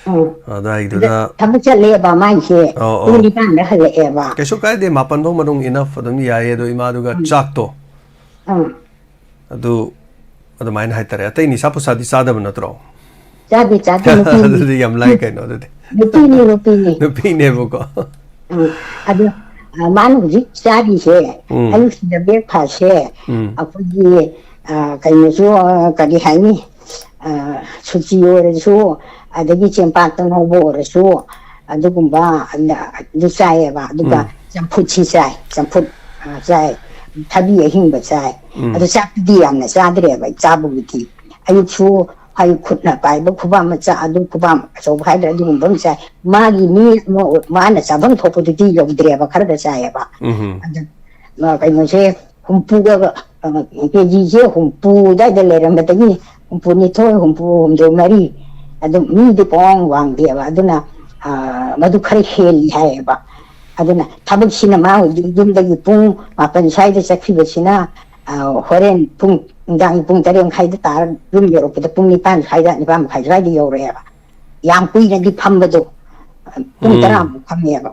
ꯑꯥ꯫ ꯑꯗ ꯑꯗꯨꯋꯥꯏꯗꯨꯗ ꯊꯕꯛ ꯆꯠꯂꯦꯕ ꯃꯥꯏꯁꯦ, ꯑꯧ, ꯄꯨꯡ ꯑꯧ꯫ ꯅꯤꯄꯥꯟꯗ ꯍꯜꯂꯛꯑꯦꯕ꯫ ꯀꯩꯁꯨ ꯀꯥꯏꯗꯦ, ꯃꯥꯄꯟ ꯐꯥꯎ ꯃꯅꯨꯡ ꯏꯅꯐ ꯑꯗꯨꯝ ꯌꯥꯏꯌꯦ꯫ ꯑꯗꯣ ꯏꯃꯥꯗꯨꯒ ꯎꯝ꯫ ꯆꯥꯛꯇꯣ ꯑꯥ꯫ ꯑꯗꯨ ꯑꯗꯨꯃꯥꯏꯅ ꯍꯥꯏꯇꯥꯔꯦ꯫ ꯑꯇꯩ ꯅꯤꯁꯥ ꯄꯨꯁꯥꯗꯤ ꯆꯥꯗꯕ ꯅꯠꯇ꯭ꯔꯣ? ꯆꯥꯗꯦ, ꯆꯥꯗꯦ, ꯅꯨꯄꯤꯅꯤ꯫ ꯑꯗꯨꯗꯤ ꯌꯥꯝ ꯂꯥꯏ ꯀꯩꯅꯣ ꯑꯗꯨꯗꯤ꯫ ꯅꯨꯄꯤꯅꯤ, ꯅꯨꯄꯤꯅꯤ꯫ ꯅꯨꯄꯤꯅꯦꯕꯀꯣ꯫ ꯎꯝ, ꯑꯗꯣ, ꯑ, ꯃꯥꯅ ꯍꯧꯖꯤꯛ ꯆꯥꯔꯤꯁꯦ, ꯎꯝ꯫ ꯑꯌꯨꯛꯁꯤꯗ ꯕ꯭ꯔꯦꯛꯐꯥꯁꯁꯦ, ꯎꯝ꯫ ꯑꯩꯈꯣꯏꯒꯤ, ꯑ, ꯀꯩꯅꯣꯁꯨ, ꯑ, ꯀꯔꯤ ꯍꯥꯏꯅꯤ, ꯑ, ꯁꯨꯆꯤ ꯑꯣꯏꯔꯁꯨ, ꯑꯗꯒꯤ ꯆꯦꯡꯄꯥꯛꯇ ꯉꯧꯕ ꯑꯣꯏꯔꯁꯨ, ꯑꯗꯨꯒꯨꯝꯕ ꯑꯗꯨ ꯆꯥꯏꯌꯦꯕ꯫ ꯑꯗꯨꯒ ꯎꯝ꯫ ꯆꯝꯐꯨꯠꯁꯤ ꯆꯥꯏ, ꯆꯝꯐꯨꯠ꯫ ꯑ, ꯆꯥꯏ꯫ ꯊꯕꯤ ꯑꯍꯤꯡꯕ ꯆꯥꯏ꯫ ꯎꯝ꯫ ꯑꯗꯨ ꯆꯥꯛꯇꯨꯗꯤ ꯌꯥꯝꯅ ꯆꯥꯗ꯭ꯔꯦꯕ ꯑꯩ ꯆꯥꯕꯕꯨꯗꯤ꯫ ꯑꯌꯨꯛꯁꯨ ꯑꯩ ꯈꯨꯠꯅ ꯄꯥꯏꯕ ꯈꯨꯕꯥꯝ ꯃꯆꯥ, ꯑꯗꯨ ꯈꯨꯕꯥꯝ ꯑꯆꯧꯕ ꯍꯥꯏꯗ꯭ꯔꯥ, ꯑꯗꯨꯒꯨꯝꯕ ꯑꯃ ꯆꯥꯏ꯫ ꯃꯥꯒꯤ ꯃꯤ ꯑꯃ, ꯃꯥꯅ ꯆꯥꯐꯝ ꯊꯣꯛꯄꯗꯨꯗꯤ ꯌꯧꯗ꯭ꯔꯦꯕ, ꯈꯔꯗ ꯆꯥꯏꯌꯦꯕ꯫ ꯎꯝ꯫ ꯑꯗꯨ, ꯑ, ꯀꯩꯅꯣꯁꯦ ꯍꯨꯝꯐꯨꯒ, ꯑ, ꯀꯦꯖꯤꯁꯦ ꯍꯨꯝꯐꯨ ꯑꯗꯨꯋꯥꯏꯗ ꯂꯩꯔꯝꯕꯗꯒꯤ ꯍꯨꯝꯐꯨꯅꯤꯊꯣꯏ, ꯍꯨꯝꯐꯨ ꯍꯨꯝꯗꯣꯏ, ꯃꯔꯤ, ꯑꯗꯨꯝ ꯃꯤꯗꯤ ꯄꯋꯥꯡ ꯋꯥꯡꯗꯦꯕ꯫ ꯑꯗꯨꯅ, ꯑ, ꯃꯗꯨ ꯈꯔ ꯍꯦꯜꯂꯤ ꯍꯥꯏꯌꯦꯕ꯫ ꯑꯗꯨꯅ ꯊꯕꯛꯁꯤꯅ ꯃꯥ ꯍꯧꯖꯤꯛ ꯌꯨꯝꯗꯒꯤ ꯄꯨꯡ ꯃꯥꯄꯟ ꯁ꯭ꯋꯥꯏꯗ ꯆꯠꯈꯤꯕꯁꯤꯅ, ꯑ, ꯍꯣꯔꯦꯟ ꯄꯨꯡ, ꯅꯨꯡꯗꯥꯡꯒꯤ ꯄꯨꯡ ꯇꯔꯦꯠ ꯃꯈꯥꯏꯗ ꯇꯥꯔ ꯌꯨꯝ ꯌꯧꯔꯛꯄꯗ ꯄꯨꯡ ꯅꯤꯄꯥꯟ ꯁ꯭ꯋꯥꯏꯗ, ꯅꯤꯄꯥꯟ ꯃꯈꯥꯏ ꯁ꯭ꯋꯥꯏꯗ ꯌꯧꯔꯛꯑꯦꯕ꯫ ꯌꯥꯝ ꯀꯨꯏꯅꯗꯤ ꯐꯝꯕꯗꯣ, ꯄꯨꯡ ꯎꯝ꯫ ꯇꯔꯥꯃꯨꯛ ꯐꯝꯃꯦꯕ꯫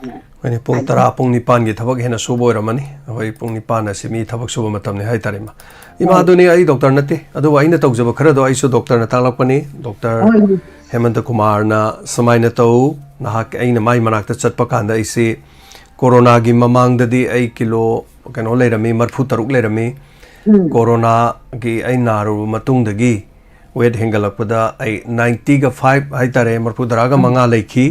ꯎꯝ꯫ ꯍꯣꯏꯅꯦ, ꯄꯨꯡ ꯑꯗꯨ ꯇꯔꯥ, ꯄꯨꯡ ꯅꯤꯄꯥꯟꯒꯤ ꯊꯕꯛ ꯍꯦꯟꯅ ꯁꯨꯕ ꯑꯣꯏꯔꯝꯃꯅꯤ꯫ ꯑꯩꯈꯣꯏ ꯄꯨꯡ ꯅꯤꯄꯥꯟ ꯑꯁꯤ ꯃꯤ ꯊꯕꯛ ꯁꯨꯕ ꯃꯇꯝꯅꯤ ꯍꯥꯏꯇꯥꯔꯦ, ꯏꯃꯥ꯫ ꯏꯃꯥ, ꯍꯣꯏ꯫ ꯑꯗꯨꯅꯤ, ꯑꯩ ꯗꯣꯛꯇꯔ ꯅꯠꯇꯦ, ꯑꯗꯨꯕꯨ ꯑꯩꯅ ꯇꯧꯖꯕ ꯈꯔꯗꯣ ꯑꯩꯁꯨ ꯗꯣꯛꯇꯔꯅ ꯇꯥꯛꯂꯛꯄꯅꯤ꯫ ꯗꯣꯛꯇꯔ ꯍꯣꯏ꯫ ꯍꯦꯃꯟꯇ ꯀꯨꯃꯥꯔꯅ ꯁꯨꯃꯥꯏꯅ ꯇꯧ, ꯅꯍꯥꯛ, ꯑꯩꯅ ꯃꯥꯏ ꯃꯅꯥꯛꯇ ꯆꯠꯄ ꯀꯥꯟꯗ ꯑꯩꯁꯤ ꯀꯣꯔꯣꯅꯥꯒꯤ ꯃꯃꯥꯡꯗꯗꯤ ꯑꯩ ꯀꯤꯂꯣ ꯀꯩꯅꯣ ꯂꯩꯔꯝꯃꯤ, ꯃꯔꯤꯐꯨ ꯇꯔꯨꯛ ꯂꯩꯔꯝꯃꯤ꯫ ꯎꯝ꯫ ꯀꯣꯔꯣꯅꯥꯒꯤ ꯑꯩ ꯅꯥꯔꯨꯕ ꯃꯇꯨꯡꯗꯒꯤ ꯋꯦꯠ ꯍꯦꯟꯒꯠꯂꯛꯄꯗ ꯑꯩ ꯅꯥꯏꯟꯇꯤꯒ ꯐꯥꯏꯚ ꯍꯥꯏꯇꯥꯔꯦ, ꯃꯔꯤꯐꯨ ꯇꯔꯥꯒ ꯎꯝ꯫ ꯃꯉꯥ ꯂꯩꯈꯤ꯫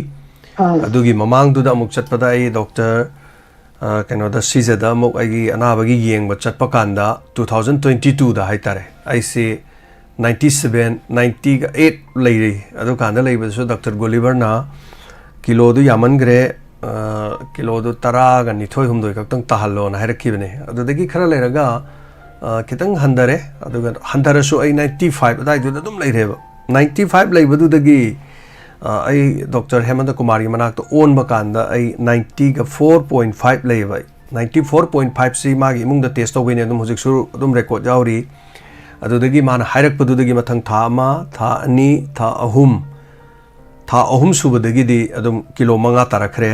ꯑꯥ꯫ ꯑꯗꯨꯒꯤ ꯃꯃꯥꯡꯗꯨꯗ ꯑꯃꯨꯛ ꯆꯠꯄꯗ ꯑꯩ ꯗꯣꯛꯇꯔ, ꯑ, ꯀꯩꯅꯣꯗ, ꯁꯤꯖꯗ ꯑꯃꯨꯛ ꯑꯩꯒꯤ ꯑꯅꯥꯕꯒꯤ ꯌꯦꯡꯕ ꯆꯠꯄ ꯀꯥꯟꯗ, two thousand twenty twoꯗ ꯍꯥꯏꯇꯥꯔꯦ, ꯑꯩꯁꯤ ꯅꯥꯏꯟꯇꯤ ꯁꯚꯦꯟ, ꯅꯥꯏꯟꯇꯤꯒ ꯑꯩꯠ ꯂꯩꯔꯤ꯫ ꯑꯗꯨꯀꯥꯟꯗ ꯂꯩꯕꯗꯁꯨ ꯗꯣꯛꯇꯔ ꯒꯣꯂꯤꯚꯔꯅ ꯀꯤꯂꯣꯗꯨ ꯌꯥꯝꯃꯟꯈ꯭ꯔꯦ, ꯑ, ꯀꯤꯂꯣꯗꯨ ꯇꯔꯥꯒ ꯅꯤꯊꯣꯏ ꯍꯨꯝꯗꯣꯏ ꯈꯛꯇꯪ ꯇꯥꯍꯜꯂꯣꯅ ꯍꯥꯏꯔꯛꯈꯤꯕꯅꯦ꯫ ꯑꯗꯨꯗꯒꯤ ꯈꯔ ꯂꯩꯔꯒ, ꯑ, ꯈꯤꯇꯪ ꯍꯟꯊꯔꯦ꯫ ꯑꯗꯨꯒ ꯍꯟꯊꯔꯁꯨ ꯑꯩ ꯅꯥꯏꯟꯇꯤ ꯐꯥꯏꯚ ꯑꯗꯨꯋꯥꯏꯗꯨꯗ ꯑꯗꯨꯝ ꯂꯩꯔꯦꯕ꯫ ꯅꯥꯏꯟꯇꯤ ꯐꯥꯏꯚ ꯂꯩꯕꯗꯨꯗꯒꯤ, ꯑ, ꯑꯩ ꯗꯣꯛꯇꯔ ꯍꯦꯃꯟꯇ ꯀꯨꯃꯥꯔꯒꯤ ꯃꯅꯥꯛꯇ ꯑꯣꯟꯕ ꯀꯥꯟꯗ ꯑꯩ ꯅꯥꯏꯟꯇꯤꯒ ꯐꯣꯔ ꯄꯣꯏꯟ ꯐꯥꯏꯚ ꯂꯩꯌꯦꯕ ꯑꯩ꯫ ꯅꯥꯏꯟꯇꯤ ꯐꯣꯔ ꯄꯣꯏꯟ ꯐꯥꯏꯚꯁꯤ ꯃꯥꯒꯤ ꯏꯃꯨꯡꯗ ꯇꯦꯁ ꯇꯧꯕꯩꯅꯦ, ꯑꯗꯨꯝ ꯍꯧꯖꯤꯛꯁꯨ ꯑꯗꯨꯝ ꯔꯦꯀꯣꯔꯗ ꯌꯥꯎꯔꯤ꯫ ꯑꯗꯨꯗꯒꯤ ꯃꯥꯅ ꯍꯥꯏꯔꯛꯄꯗꯨꯗꯒꯤ ꯃꯊꯪ ꯊꯥ ꯑꯃ, ꯊꯥ ꯑꯅꯤ, ꯊꯥ ꯑꯍꯨꯝ, ꯊꯥ ꯑꯍꯨꯝ ꯁꯨꯕꯗꯒꯤꯗꯤ ꯑꯗꯨꯝ ꯀꯤꯂꯣ ꯃꯉꯥ ꯇꯥꯔꯛꯈ꯭ꯔꯦ,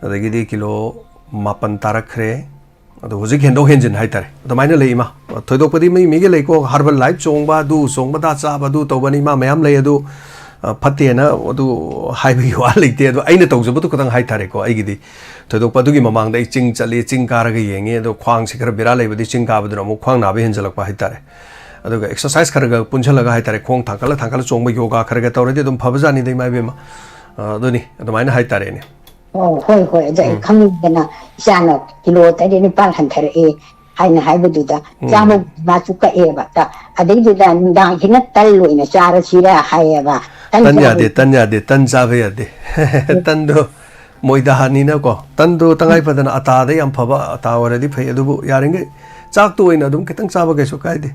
ꯑꯗꯒꯤꯗꯤ ꯀꯤꯂꯣ ꯃꯥꯄꯟ ꯇꯥꯔꯛꯈ꯭ꯔꯦ꯫ ꯑꯗꯣ ꯍꯧꯖꯤꯛ ꯍꯦꯟꯗꯣꯛ ꯍꯦꯟꯖꯤꯟ ꯍꯥꯏꯇꯥꯔꯦ, ꯑꯗꯨꯃꯥꯏꯅ ꯂꯩ ꯏꯃꯥ꯫ ꯊꯣꯏꯗꯣꯛꯄꯗꯤ ꯃꯤ ꯃꯤꯒꯤ ꯂꯩꯀꯣ, herbal life ꯆꯣꯡꯕ, ꯑꯗꯨ ꯆꯣꯡꯕꯗ ꯆꯥꯕ, ꯑꯗꯨ ꯇꯧꯕꯅꯤ, ꯏꯃꯥ, ꯃꯌꯥꯝ ꯂꯩ꯫ ꯑꯗꯨ, ꯑ, ꯐꯠꯇꯦꯅ ꯑꯗꯨ ꯍꯥꯏꯕꯒꯤ ꯋꯥ ꯂꯩꯇꯦ꯫ ꯑꯗꯣ ꯑꯩꯅ ꯇꯧꯖꯕꯗꯨ ꯈꯇꯪ ꯍꯥꯏꯇꯥꯔꯦꯀꯣ꯫ ꯑꯩꯒꯤꯗꯤ ꯊꯣꯏꯗꯣꯛꯄ, ꯑꯗꯨꯒꯤ ꯃꯃꯥꯡꯗ ꯑꯩ ꯆꯤꯡ ꯆꯠꯂꯤ, ꯆꯤꯡ ꯀꯥꯔꯒ ꯌꯦꯡꯉꯤ꯫ ꯑꯗꯣ ꯈ꯭ꯋꯥꯡꯁꯤ ꯈꯔ ꯕꯦꯔꯥ ꯂꯩꯕꯗꯤ ꯆꯤꯡ ꯀꯥꯕꯗꯨꯅ ꯑꯃꯨꯛ ꯈ꯭ꯋꯥꯡ ꯅꯥꯕ ꯍꯦꯟꯖꯜꯂꯛꯄ ꯍꯥꯏꯇꯥꯔꯦ꯫ ꯑꯗꯨꯒ exercise ꯈꯔ ꯈꯔ ꯄꯨꯟꯁꯜꯂꯒ ꯍꯥꯏꯇꯥꯔꯦ, ꯈꯣꯡ ꯊꯥꯡꯀꯠꯂ ꯊꯥꯡꯀꯠꯂ ꯆꯣꯡꯕ, ꯌꯣꯒꯥ ꯈꯔ ꯈꯔ ꯇꯧꯔꯗꯤ ꯑꯗꯨꯝ ꯐꯕꯖꯥꯠꯅꯤꯗ, ꯏꯃꯥ ꯏꯕꯦꯝꯃ꯫ ꯑ, ꯑꯗꯨꯅꯤ, ꯑꯗꯨꯃꯥꯏꯅ ꯍꯥꯏꯇꯥꯔꯦꯅꯦ꯫ ꯑꯣ, ꯍꯣꯏ, ꯍꯣꯏ, ꯑꯗꯣ ꯑꯩ ꯎꯝ꯫ ꯈꯪꯉꯤꯗꯅ, ꯏꯆꯥꯅ ꯀꯤꯂꯣ ꯇꯔꯦꯠ ꯅꯤꯄꯥꯜ ꯍꯟꯊꯔꯛꯑꯦ ꯍꯥꯏꯅ ꯍꯥꯏꯕꯗꯨꯗ, ꯎꯝ꯫ ꯆꯥꯕ ꯃꯥꯁꯨ ꯀꯛꯑꯦꯕ꯫ ꯇ-, ꯑꯗꯩꯗꯨꯗ ꯅꯨꯡꯗꯥꯡꯁꯤꯅ ꯇꯜ ꯑꯣꯏꯅ ꯆꯥꯔꯁꯤꯔ ꯍꯥꯏꯌꯦꯕ꯫ ꯇꯟ ꯇꯟ ꯌꯥꯗꯦ, ꯆꯥꯕꯒꯤ ꯇꯟ ꯌꯥꯗꯦ, ꯇꯟ ꯆꯥꯕ ꯌꯥꯗꯦ꯫ ꯎꯝ꯫ ꯇꯟꯗꯣ ꯃꯣꯏꯗꯥꯅꯤꯅꯀꯣ, ꯇꯟꯗꯣ ꯎꯝ꯫ ꯇꯉꯥꯏ ꯐꯗꯅ ꯑꯇꯥꯗ ꯌꯥꯝ ꯐꯕ ꯑꯇꯥ ꯑꯣꯏꯔꯗꯤ ꯐꯩ, ꯑꯗꯨꯕꯨ ꯌꯥꯔꯤꯉꯩ ꯆꯥꯛꯇꯣ ꯑꯣꯏꯅ ꯑꯗꯨꯝ ꯈꯤꯇꯪ ꯆꯥꯕ ꯀꯩꯁꯨ ꯀꯥꯏꯗꯦ꯫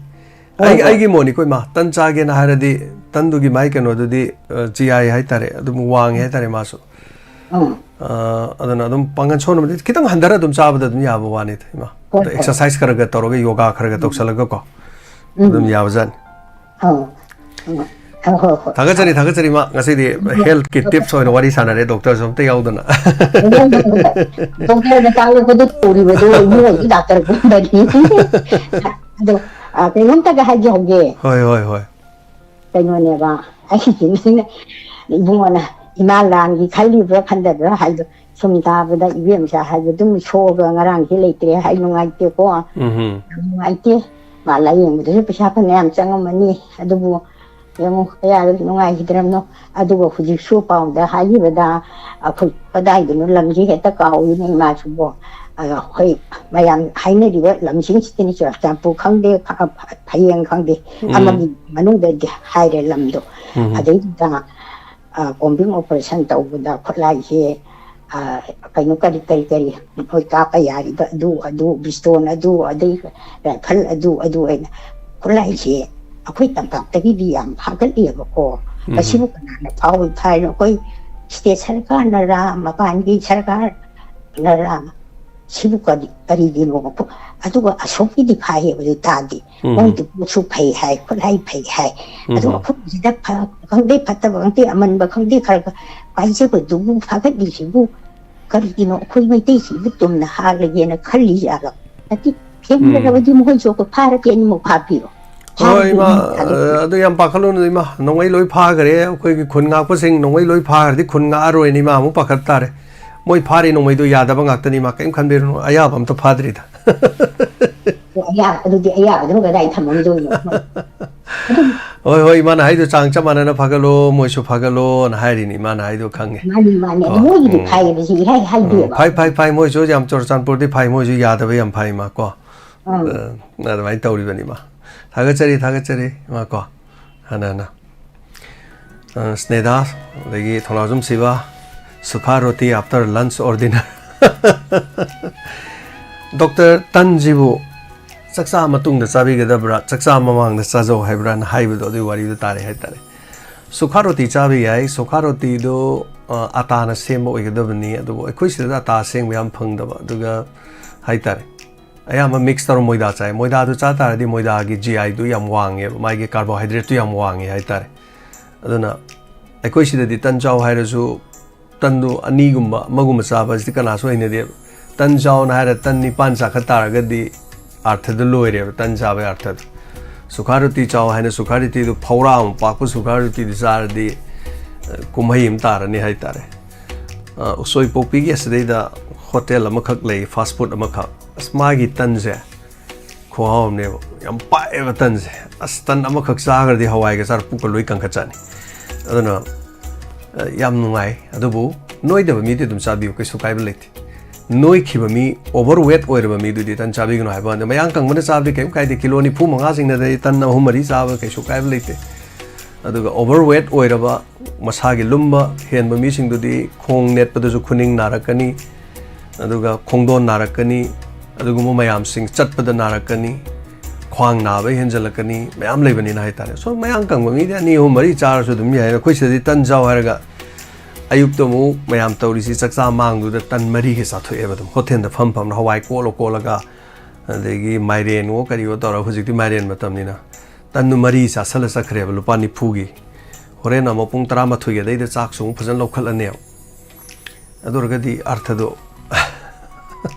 ꯍꯣꯏ, ꯑꯩ, ꯍꯣꯏ꯫ ꯑꯩꯒꯤ ꯃꯣꯠꯅꯤꯀꯣ, ꯏꯃꯥ, ꯇꯟ ꯆꯥꯒꯦꯅ ꯍꯥꯏꯔꯗꯤ ꯇꯟꯗꯨꯒꯤ ꯃꯥꯏ ꯀꯩꯅꯣꯗꯨꯗꯤ, ꯑ, ꯆꯤꯌꯥꯏ ꯍꯥꯏꯇꯥꯔꯦ, ꯑꯗꯨꯝ ꯋꯥꯡꯉꯦ ꯍꯥꯏꯇꯥꯔꯦ ꯃꯥꯁꯨ꯫ ꯎꯝ꯫ ꯑ, ꯑꯗꯨꯅ ꯑꯗꯨꯝ ꯄꯥꯡꯒꯜ ꯁꯣꯟꯕꯗꯤ ꯈꯤꯇꯪ ꯍꯟꯊꯔ ꯑꯗꯨꯝ ꯆꯥꯕꯗ ꯑꯗꯨꯝ ꯌꯥꯕ ꯋꯥꯅꯤꯗ, ꯏꯃꯥ꯫ ꯍꯣꯏ, ꯑꯗꯣ ꯍꯣꯏ꯫ ꯑꯦꯛꯁꯔꯁꯥꯏꯁ ꯈꯔ ꯈꯔ ꯇꯧꯔꯒ, ꯌꯣꯒꯥ ꯈꯔ ꯈꯔ ꯎꯝ꯫ ꯇꯧꯁꯜꯂꯒꯀꯣ, ꯎꯝ꯫ ꯑꯗꯨꯝ ꯌꯥꯕꯖꯥꯠꯅꯤ꯫ ꯑꯧ꯫ ꯎꯝ꯫ ꯍꯣꯏ, ꯍꯣꯏ, ꯍꯣꯏ꯫ ꯊꯥꯒꯠꯆꯔꯤ, ꯊꯥꯒꯠꯆꯔꯤ, ꯏꯃꯥ꯫ ꯉꯁꯤꯗꯤ ꯎꯝ꯫ ꯍꯦꯜꯊꯀꯤ ꯇꯤꯞꯁ ꯑꯣꯏꯅ ꯋꯥꯔꯤ ꯁꯥꯟꯅꯔꯦ, ꯗꯣꯛꯇꯔꯁꯨ ꯑꯝꯇ ꯌꯥꯎꯗꯅ꯫ ꯍꯣꯏ, ꯍꯣꯏ, ꯍꯣꯏ꯫ ꯗꯣꯛꯇꯔꯗ ꯇꯥꯛꯂꯛꯄꯗꯣ ꯇꯧꯔꯤꯕꯗꯣ ꯏꯕꯨꯡꯉꯣꯁꯨ ꯗꯥꯛꯇꯔꯒꯨꯝꯕꯅꯤ꯫ ꯑꯗꯣ, ꯑ, ꯀꯩꯅꯣꯝꯇꯒ ꯍꯥꯏꯖꯍꯧꯒꯦ꯫ ꯍꯣꯏ, ꯍꯣꯏ, ꯍꯣꯏ꯫ ꯀꯩꯅꯣꯅꯦꯕ, ꯑꯩꯒꯤꯁꯤꯅ ꯏꯕꯨꯡꯉꯣꯅ ꯏꯃꯥ ꯂꯥꯟꯒꯤ ꯈꯜꯂꯤꯕ꯭ꯔꯥ ꯈꯟꯗꯕ꯭ꯔꯥ ꯍꯥꯏꯗꯣ ꯁꯨꯝ ꯇꯥꯕꯗ ꯏꯕꯦꯝꯆꯥ ꯍꯥꯏꯕꯗꯨꯝ ꯁꯣꯛꯑꯒ ꯉꯔꯥꯡꯁꯦ ꯂꯩꯇ꯭ꯔꯦ ꯍꯥꯏ ꯅꯨꯡꯉꯥꯏꯇꯦꯀꯣ꯫ ꯎꯝꯍꯨꯝ꯫ ꯌꯥꯝ ꯅꯨꯡꯉꯥꯏꯇꯦ꯫ ꯃꯥ ꯂꯥꯏꯌꯦꯡꯕꯗꯁꯨ ꯄꯩꯁꯥ ꯐꯅꯌꯥꯝ ꯆꯪꯉꯝꯃꯅꯤ꯫ ꯑꯗꯨꯕꯨ ꯌꯦꯡꯉꯨ ꯀꯌꯥꯗ ꯅꯨꯡꯉꯥꯏꯈꯤꯗ꯭ꯔꯕꯅꯣ꯫ ꯑꯗꯨꯒ ꯍꯧꯖꯤꯛꯁꯨ ꯄꯥꯎꯗ ꯍꯥꯏꯈꯤꯕꯗ ꯑꯩꯈꯣꯏ ꯀꯗꯥꯏꯗꯅꯣ ꯂꯝꯁꯤ ꯍꯦꯛꯇ ꯀꯥꯎꯏꯅꯦ ꯏꯃꯥꯁꯤꯕꯣ꯫ ꯑꯗ ꯑꯩꯈꯣꯏ ꯃꯌꯥꯝ ꯍꯥꯏꯅꯔꯤꯕ ꯂꯝꯁꯤꯡꯁꯤꯗꯅꯤ, ꯆꯨꯔꯥꯆꯥꯟꯄꯨꯔ ꯈꯪꯗꯦ, ꯐ-, ꯐ-, ꯐꯌꯦꯡ ꯈꯪꯗꯦ, ꯎꯝ꯫ ꯑꯃꯒꯤ ꯃꯅꯨꯡꯗꯗꯤ ꯍꯥꯏꯔꯦ ꯂꯝꯗꯣ꯫ ꯎꯝ꯫ ꯑꯗꯩꯗꯨꯗ, ꯑ, ꯀꯣꯝꯕꯤꯡ ꯑꯣꯄꯔꯦꯁꯟ ꯇꯧꯕꯗ ꯈꯨꯠꯂꯥꯏꯁꯦ, ꯑ, ꯀꯩꯅꯣ ꯀꯔꯤ, ꯀꯔꯤ, ꯀꯔꯤ, ꯃꯈꯣꯏ ꯀꯥꯞꯄ ꯌꯥꯔꯤꯕ ꯑꯗꯨ, ꯑꯗꯨ, ꯕꯤꯁꯇꯣꯟ ꯑꯗꯨ, ꯑꯗꯩ ꯔꯥꯏꯐꯜ ꯑꯗꯨ, ꯑꯗꯨ ꯑꯩꯅ ꯈꯨꯠꯂꯥꯏꯁꯦ ꯑꯩꯈꯣꯏ ꯇꯝꯄꯥꯛꯇꯒꯤꯗꯤ ꯌꯥꯝ ꯐꯥꯒꯠꯂꯤꯑꯕꯀꯣ꯫ ꯎꯝ꯫ ꯃꯁꯤꯕꯨ ꯀꯅꯥꯅ ꯐꯥꯎꯏ ꯐꯥꯏꯅꯣ? ꯑꯩꯈꯣꯏ ꯁ꯭ꯇꯦꯠ ꯁꯔꯀꯥꯔꯅꯔꯥ, ꯃꯄꯥꯟꯒꯤ ꯁꯔꯀꯥꯔꯅꯔꯥ? ꯁꯤꯕꯨ ꯀꯔꯤ, ꯀꯔꯤꯒꯤꯅꯣ? ꯑꯗꯨꯒ ꯑꯁꯣꯛꯀꯤꯗꯤ ꯐꯥꯏ ꯍꯥꯏꯕꯗꯤ ꯇꯥꯗꯦ꯫ ꯎꯝ꯫ ꯃꯣꯏꯗꯨꯕꯨꯁꯨ ꯐꯩ ꯍꯥꯏ, ꯈꯨꯠꯂꯥꯏ ꯐꯩ ꯍꯥꯏ꯫ ꯑꯗꯣ ꯎꯝ꯫ ꯑꯩꯈꯣꯏꯒꯤꯁꯤꯗ ꯐ-, ꯈꯪꯗꯦ, ꯐꯠꯇꯕ ꯈꯪꯗꯦ, ꯑꯃꯟꯕ ꯈꯪꯗꯦ, ꯈꯔ ꯈꯔ ꯄꯥꯏꯖꯕꯗꯨꯕꯨ ꯐꯥꯒꯠꯂꯤꯁꯤꯕꯨ ꯀꯔꯤꯒꯤꯅꯣ? ꯑꯩꯈꯣꯏ ꯃꯩꯇꯩꯁꯤꯕꯨ ꯇꯨꯝꯅ ꯍꯥꯠꯂꯒꯦꯅ ꯈꯜꯂꯤ ꯖꯥꯠꯂꯣ? ꯅꯠꯇꯦ, ꯎꯝ꯫ ꯊꯦꯡꯅꯔꯕꯗꯤ ꯃꯈꯣꯏꯁꯨ ꯑꯩꯈꯣꯏ ꯐꯥꯔꯒꯦ ꯑꯅꯤꯃꯛ ꯐꯥꯕꯤꯔꯣ꯫ ꯍꯣꯏ, ꯐꯥꯔꯒꯦ ꯏꯃꯥ, ꯑꯅꯤꯃꯛ ꯐꯥꯒꯦ꯫ ꯑ, ꯑꯗꯨ ꯌꯥꯝ ꯄꯥꯈꯠꯂꯨꯅꯨ, ꯏꯃꯥ꯫ ꯅꯣꯡꯃꯩ ꯂꯣꯏ ꯐꯥꯈ꯭ꯔꯦ꯫ ꯑꯩꯈꯣꯏꯒꯤ ꯈꯨꯟ ꯉꯥꯛꯄꯁꯤꯡ ꯅꯣꯡꯃꯩ ꯂꯣꯏ ꯐꯥꯈ꯭ꯔꯗꯤ ꯈꯨꯟ ꯉꯥꯛꯑꯔꯣꯏꯅ ꯏꯃꯥ ꯑꯃꯨꯛ ꯄꯥꯈꯠ ꯇꯥꯔꯦ꯫ ꯃꯣꯏ ꯐꯥꯔꯤ ꯅꯣꯡꯃꯩꯗꯨ ꯌꯥꯗꯕ ꯉꯥꯛꯇꯅꯤ, ꯏꯃꯥ꯫ ꯀꯔꯤꯝ ꯈꯟꯕꯤꯔꯨꯅꯨ꯫ ꯑꯌꯥꯕ ꯑꯝꯇ ꯐꯥꯗ꯭ꯔꯤꯗ꯫ ꯑꯣ, ꯑꯌꯥ-, ꯑꯗꯨꯗꯤ ꯑꯌꯥꯕꯗꯨꯅ ꯀꯗꯥꯏ ꯊꯝꯃꯝꯗꯣꯏꯅꯣ? ꯍꯣꯏ, ꯍꯣꯏ, ꯏꯃꯥꯅ ꯍꯥꯏꯗꯣ ꯆꯥꯡ ꯆꯞ ꯃꯥꯟꯅꯅ ꯐꯒꯠꯂꯣ, ꯃꯣꯏꯁꯨ ꯐꯒꯠꯂꯣꯅ ꯍꯥꯏꯔꯤꯅꯤ, ꯏꯃꯥꯅ ꯍꯥꯏꯗꯣ ꯈꯪꯉꯦ꯫ ꯃꯥꯅꯤ, ꯃꯥꯅꯤ꯫ ꯑꯗꯨ ꯀꯣ? ꯃꯣꯏꯒꯤꯗꯤ ꯎꯝ꯫ ꯐꯩꯌꯦꯕ, ꯁꯤ ꯏꯍꯥꯏ ꯎꯝ, ꯍꯥꯏꯗꯦꯕ꯫ ꯐꯩ, ꯐꯩ, ꯐꯩ, ꯃꯣꯏꯁꯨ ꯌꯥꯝ ꯆꯨꯔꯆꯥꯟꯄꯨꯔꯗꯤ ꯐꯩ, ꯃꯣꯏꯁꯨ ꯌꯥꯗꯕ ꯌꯥꯝ ꯐꯩ, ꯏꯃꯥ, ꯀꯣ꯫ ꯎꯝ꯫ ꯑ, ꯑꯗꯨꯃꯥꯏꯅ ꯇꯧꯔꯤꯕꯅꯤ, ꯏꯃꯥ꯫ ꯊꯥꯒꯠꯆꯔꯤ, ꯊꯥꯒꯠꯆꯔꯤ, ꯏꯃꯥ, ꯀꯣ꯫ ꯍꯥꯟꯅ ꯍꯥꯟꯅ꯫ ꯑ, ꯁ꯭ꯅꯦꯗꯥ, ꯑꯗꯒꯤ ꯊꯧꯅꯥꯎꯖꯝ ꯁꯤꯕ, ꯁꯨꯈꯥ ꯔꯣꯇꯤ after lunch or dinner꯫ Doctor, ꯇꯟꯁꯤꯕꯨ ꯆꯥꯛꯆꯥ ꯃꯇꯨꯡꯗ ꯆꯥꯕꯤꯒꯗꯕ꯭ꯔꯥ, ꯆꯥꯛꯆꯥ ꯃꯃꯥꯡꯗ ꯆꯥꯖꯧ ꯍꯥꯏꯕ꯭ꯔꯥꯅ ꯍꯥꯏꯕꯗꯣ, ꯑꯗꯨꯒꯤ ꯋꯥꯔꯤꯗꯣ ꯇꯥꯔꯦ ꯍꯥꯏꯇꯥꯔꯦ꯫ ꯁꯨꯈꯥ ꯔꯣꯇꯤ ꯆꯥꯕ ꯌꯥꯏ, ꯁꯨꯈꯥ ꯔꯣꯇꯤꯗꯣ, ꯑ, ꯑꯇꯥꯅ ꯁꯦꯝꯕ ꯑꯣꯏꯒꯗꯕꯅꯤ, ꯑꯗꯨꯕꯨ ꯑꯩꯈꯣꯏ ꯁꯤꯗ ꯑꯇꯥ ꯑꯁꯦꯡꯕ ꯌꯥꯝ ꯐꯪꯗꯕ, ꯑꯗꯨꯒ ꯍꯥꯏꯇꯥꯔꯦ, ꯑꯌꯥꯝꯕ mix ꯇꯧꯔ ꯃꯣꯏꯗꯥ ꯆꯥꯏ꯫ ꯃꯣꯏꯗꯥꯗꯨ ꯆꯥ ꯇꯥꯔꯗꯤ ꯃꯣꯏꯗꯥꯒꯤ G I ꯗꯨ ꯌꯥꯝ ꯋꯥꯡꯉꯦꯕ, ꯃꯥꯒꯤ carbohydrate ꯇꯨ ꯌꯥꯝ ꯋꯥꯡꯉꯦ ꯍꯥꯏꯇꯥꯔꯦ꯫ ꯑꯗꯨꯅ ꯑꯩꯈꯣꯏ ꯁꯤꯗꯗꯤ ꯇꯟ ꯆꯥꯎ ꯍꯥꯏꯔꯁꯨ ꯇꯟꯗꯨ ꯑꯅꯤꯒꯨꯝꯕ, ꯑꯃꯒꯨꯝꯕ ꯆꯥꯕ ꯑꯁꯤꯗꯤ ꯀꯅꯥꯁꯨ ꯍꯩꯅꯗꯦꯕ꯫ ꯇꯟ ꯆꯥꯎꯅ ꯍꯥꯏꯔ ꯇꯟ ꯅꯤꯄꯥꯟ ꯆꯥꯈꯠ ꯇꯥꯔꯒꯗꯤ ꯑꯥꯔꯊꯗꯨ ꯂꯣꯏꯔꯦꯕ, ꯇꯟ ꯆꯥꯕꯒꯤ ꯑꯥꯔꯊꯗꯨ꯫ ꯁꯨꯈꯥ ꯔꯣꯇꯤ ꯆꯥꯎ ꯍꯥꯏꯅ ꯁꯨꯈꯥ ꯔꯣꯇꯤꯗꯨ, ꯐꯧꯔꯥ ꯑꯃ ꯄꯥꯛꯄ ꯁꯨꯈꯥ ꯔꯣꯇꯤꯗꯨ ꯆꯥꯔꯗꯤ, ꯑ, ꯀꯨꯝꯍꯩ ꯑꯃ ꯇꯥꯔꯅꯤ ꯍꯥꯏꯇꯥꯔꯦ꯫ ꯑ, ꯎꯁꯣꯏ ꯄꯣꯛꯄꯤꯒꯤ ꯑꯁꯤꯗꯩꯗ ꯍꯣꯇꯦꯜ ꯑꯃꯈꯛ ꯂꯩ, fast food ꯑꯃꯈꯛ꯫ ꯑꯁ, ꯃꯥꯒꯤ ꯇꯟꯁꯦ ꯈꯨꯍꯥꯎ ꯑꯃꯅꯦꯕ, ꯌꯥꯝ ꯄꯥꯛꯑꯦꯕ ꯇꯟꯁꯦ꯫ ꯑꯁ, ꯇꯟ ꯑꯃꯈꯛ ꯆꯥꯈ꯭ꯔꯗꯤ ꯍꯋꯥꯏꯒ ꯆꯥꯔ ꯄꯨꯛꯀ ꯂꯣꯏ ꯀꯟꯈꯠ ꯆꯥꯅꯤ꯫ ꯑꯗꯨꯅ, ꯑ, ꯌꯥꯝ ꯅꯨꯡꯉꯥꯏ꯫ ꯑꯗꯨꯕꯨ ꯅꯣꯏꯗꯕ ꯃꯤꯗꯤ ꯑꯗꯨꯝ ꯆꯥꯕꯤꯌꯨ, ꯀꯩꯁꯨ ꯀꯥꯏꯕ ꯂꯩꯇꯦ꯫ ꯅꯣꯏꯈꯤꯕ ꯃꯤ, overweight ꯑꯣꯏꯔꯕ ꯃꯤꯗꯨꯗꯤ ꯇꯟ ꯆꯥꯕꯤꯒꯅꯨ ꯍꯥꯏꯕ ꯋꯥꯅꯤ꯫ ꯃꯌꯥꯡ ꯀꯪꯕꯅ ꯆꯥꯕꯗꯤ ꯀꯩꯝ ꯀꯥꯏꯗꯦ, ꯀꯤꯂꯣ ꯅꯤꯐꯨ ꯃꯉꯥ ꯆꯤꯡꯅꯗꯗꯤ ꯇꯟ ꯑꯍꯨꯝ ꯃꯔꯤ ꯆꯥꯕ ꯀꯩꯁꯨ ꯀꯥꯏꯕ ꯂꯩꯇꯦ꯫ ꯑꯗꯨꯒ overweight ꯑꯣꯏꯔꯕ, ꯃꯁꯥꯒꯤ ꯂꯨꯝꯕ ꯍꯦꯟꯕ ꯃꯤꯁꯤꯡꯗꯨꯗꯤ ꯈꯣꯡ ꯅꯦꯠꯄꯗꯁꯨ ꯈꯨꯅꯤꯡ ꯅꯥꯔꯛꯀꯅꯤ, ꯑꯗꯨꯒ ꯈꯣꯡꯗꯣꯟ ꯅꯥꯔꯛꯀꯅꯤ, ꯑꯗꯨꯒꯨꯝꯕ ꯃꯌꯥꯝꯁꯤꯡ, ꯆꯠꯄꯗ ꯅꯥꯔꯛꯀꯅꯤ, ꯈ꯭ꯋꯥꯡ ꯅꯥꯕ ꯍꯦꯟꯖꯜꯂꯛꯀꯅꯤ, ꯃꯌꯥꯝ ꯂꯩꯕꯅꯤꯅ ꯍꯥꯏꯇꯥꯔꯦ꯫ So, ꯃꯌꯥꯡ ꯀꯪꯕ ꯃꯤꯗꯤ ꯑꯅꯤ, ꯑꯍꯨꯝ, ꯃꯔꯤ ꯆꯥꯔꯁꯨ ꯑꯗꯨꯝ ꯌꯥꯏ꯫ ꯑꯩꯈꯣꯏ ꯁꯤꯗꯗꯤ ꯇꯟ ꯆꯥꯎ ꯍꯥꯏꯔꯒ ꯑꯌꯨꯛꯇ ꯑꯃꯨꯛ ꯃꯌꯥꯝ ꯇꯧꯔꯤꯁꯤ ꯆꯥꯛꯆꯥ ꯃꯥꯡꯗꯨꯗ ꯇꯟ ꯃꯔꯤꯒ ꯆꯥꯊꯣꯛꯑꯦꯕ꯫ ꯑꯗꯨꯝ ꯍꯣꯇꯦꯜꯗ ꯐꯝ ꯐꯝꯅ ꯍꯋꯥꯏ ꯀꯣꯠꯂ ꯀꯣꯠꯂꯒ, ꯑꯗꯒꯤ ꯃꯥꯏꯔꯦꯟꯋꯣ ꯀꯔꯤꯋꯣ ꯇꯧꯔꯒ, ꯍꯧꯖꯤꯛꯇꯤ ꯃꯥꯏꯔꯦꯟ ꯃꯇꯝꯅꯤꯅ ꯇꯟꯗꯨ ꯃꯔꯤ ꯆꯥꯁꯜꯂ ꯆꯠꯈ꯭ꯔꯦꯕ, ꯂꯨꯄꯥ ꯅꯤꯐꯨꯒꯤ꯫ ꯍꯣꯔꯦꯟ ꯑꯃꯨꯛ ꯄꯨꯡ ꯇꯔꯥꯃꯥꯊꯣꯏꯒꯤ ꯑꯗꯩꯗ ꯆꯥꯛꯁꯨ ꯑꯃꯨꯛ ꯐꯖꯅ ꯂꯧꯈꯠꯂꯅꯦꯕ꯫ ꯑꯗꯨ ꯑꯣꯏꯔꯒꯗꯤ ꯑꯥꯔꯊꯗꯣ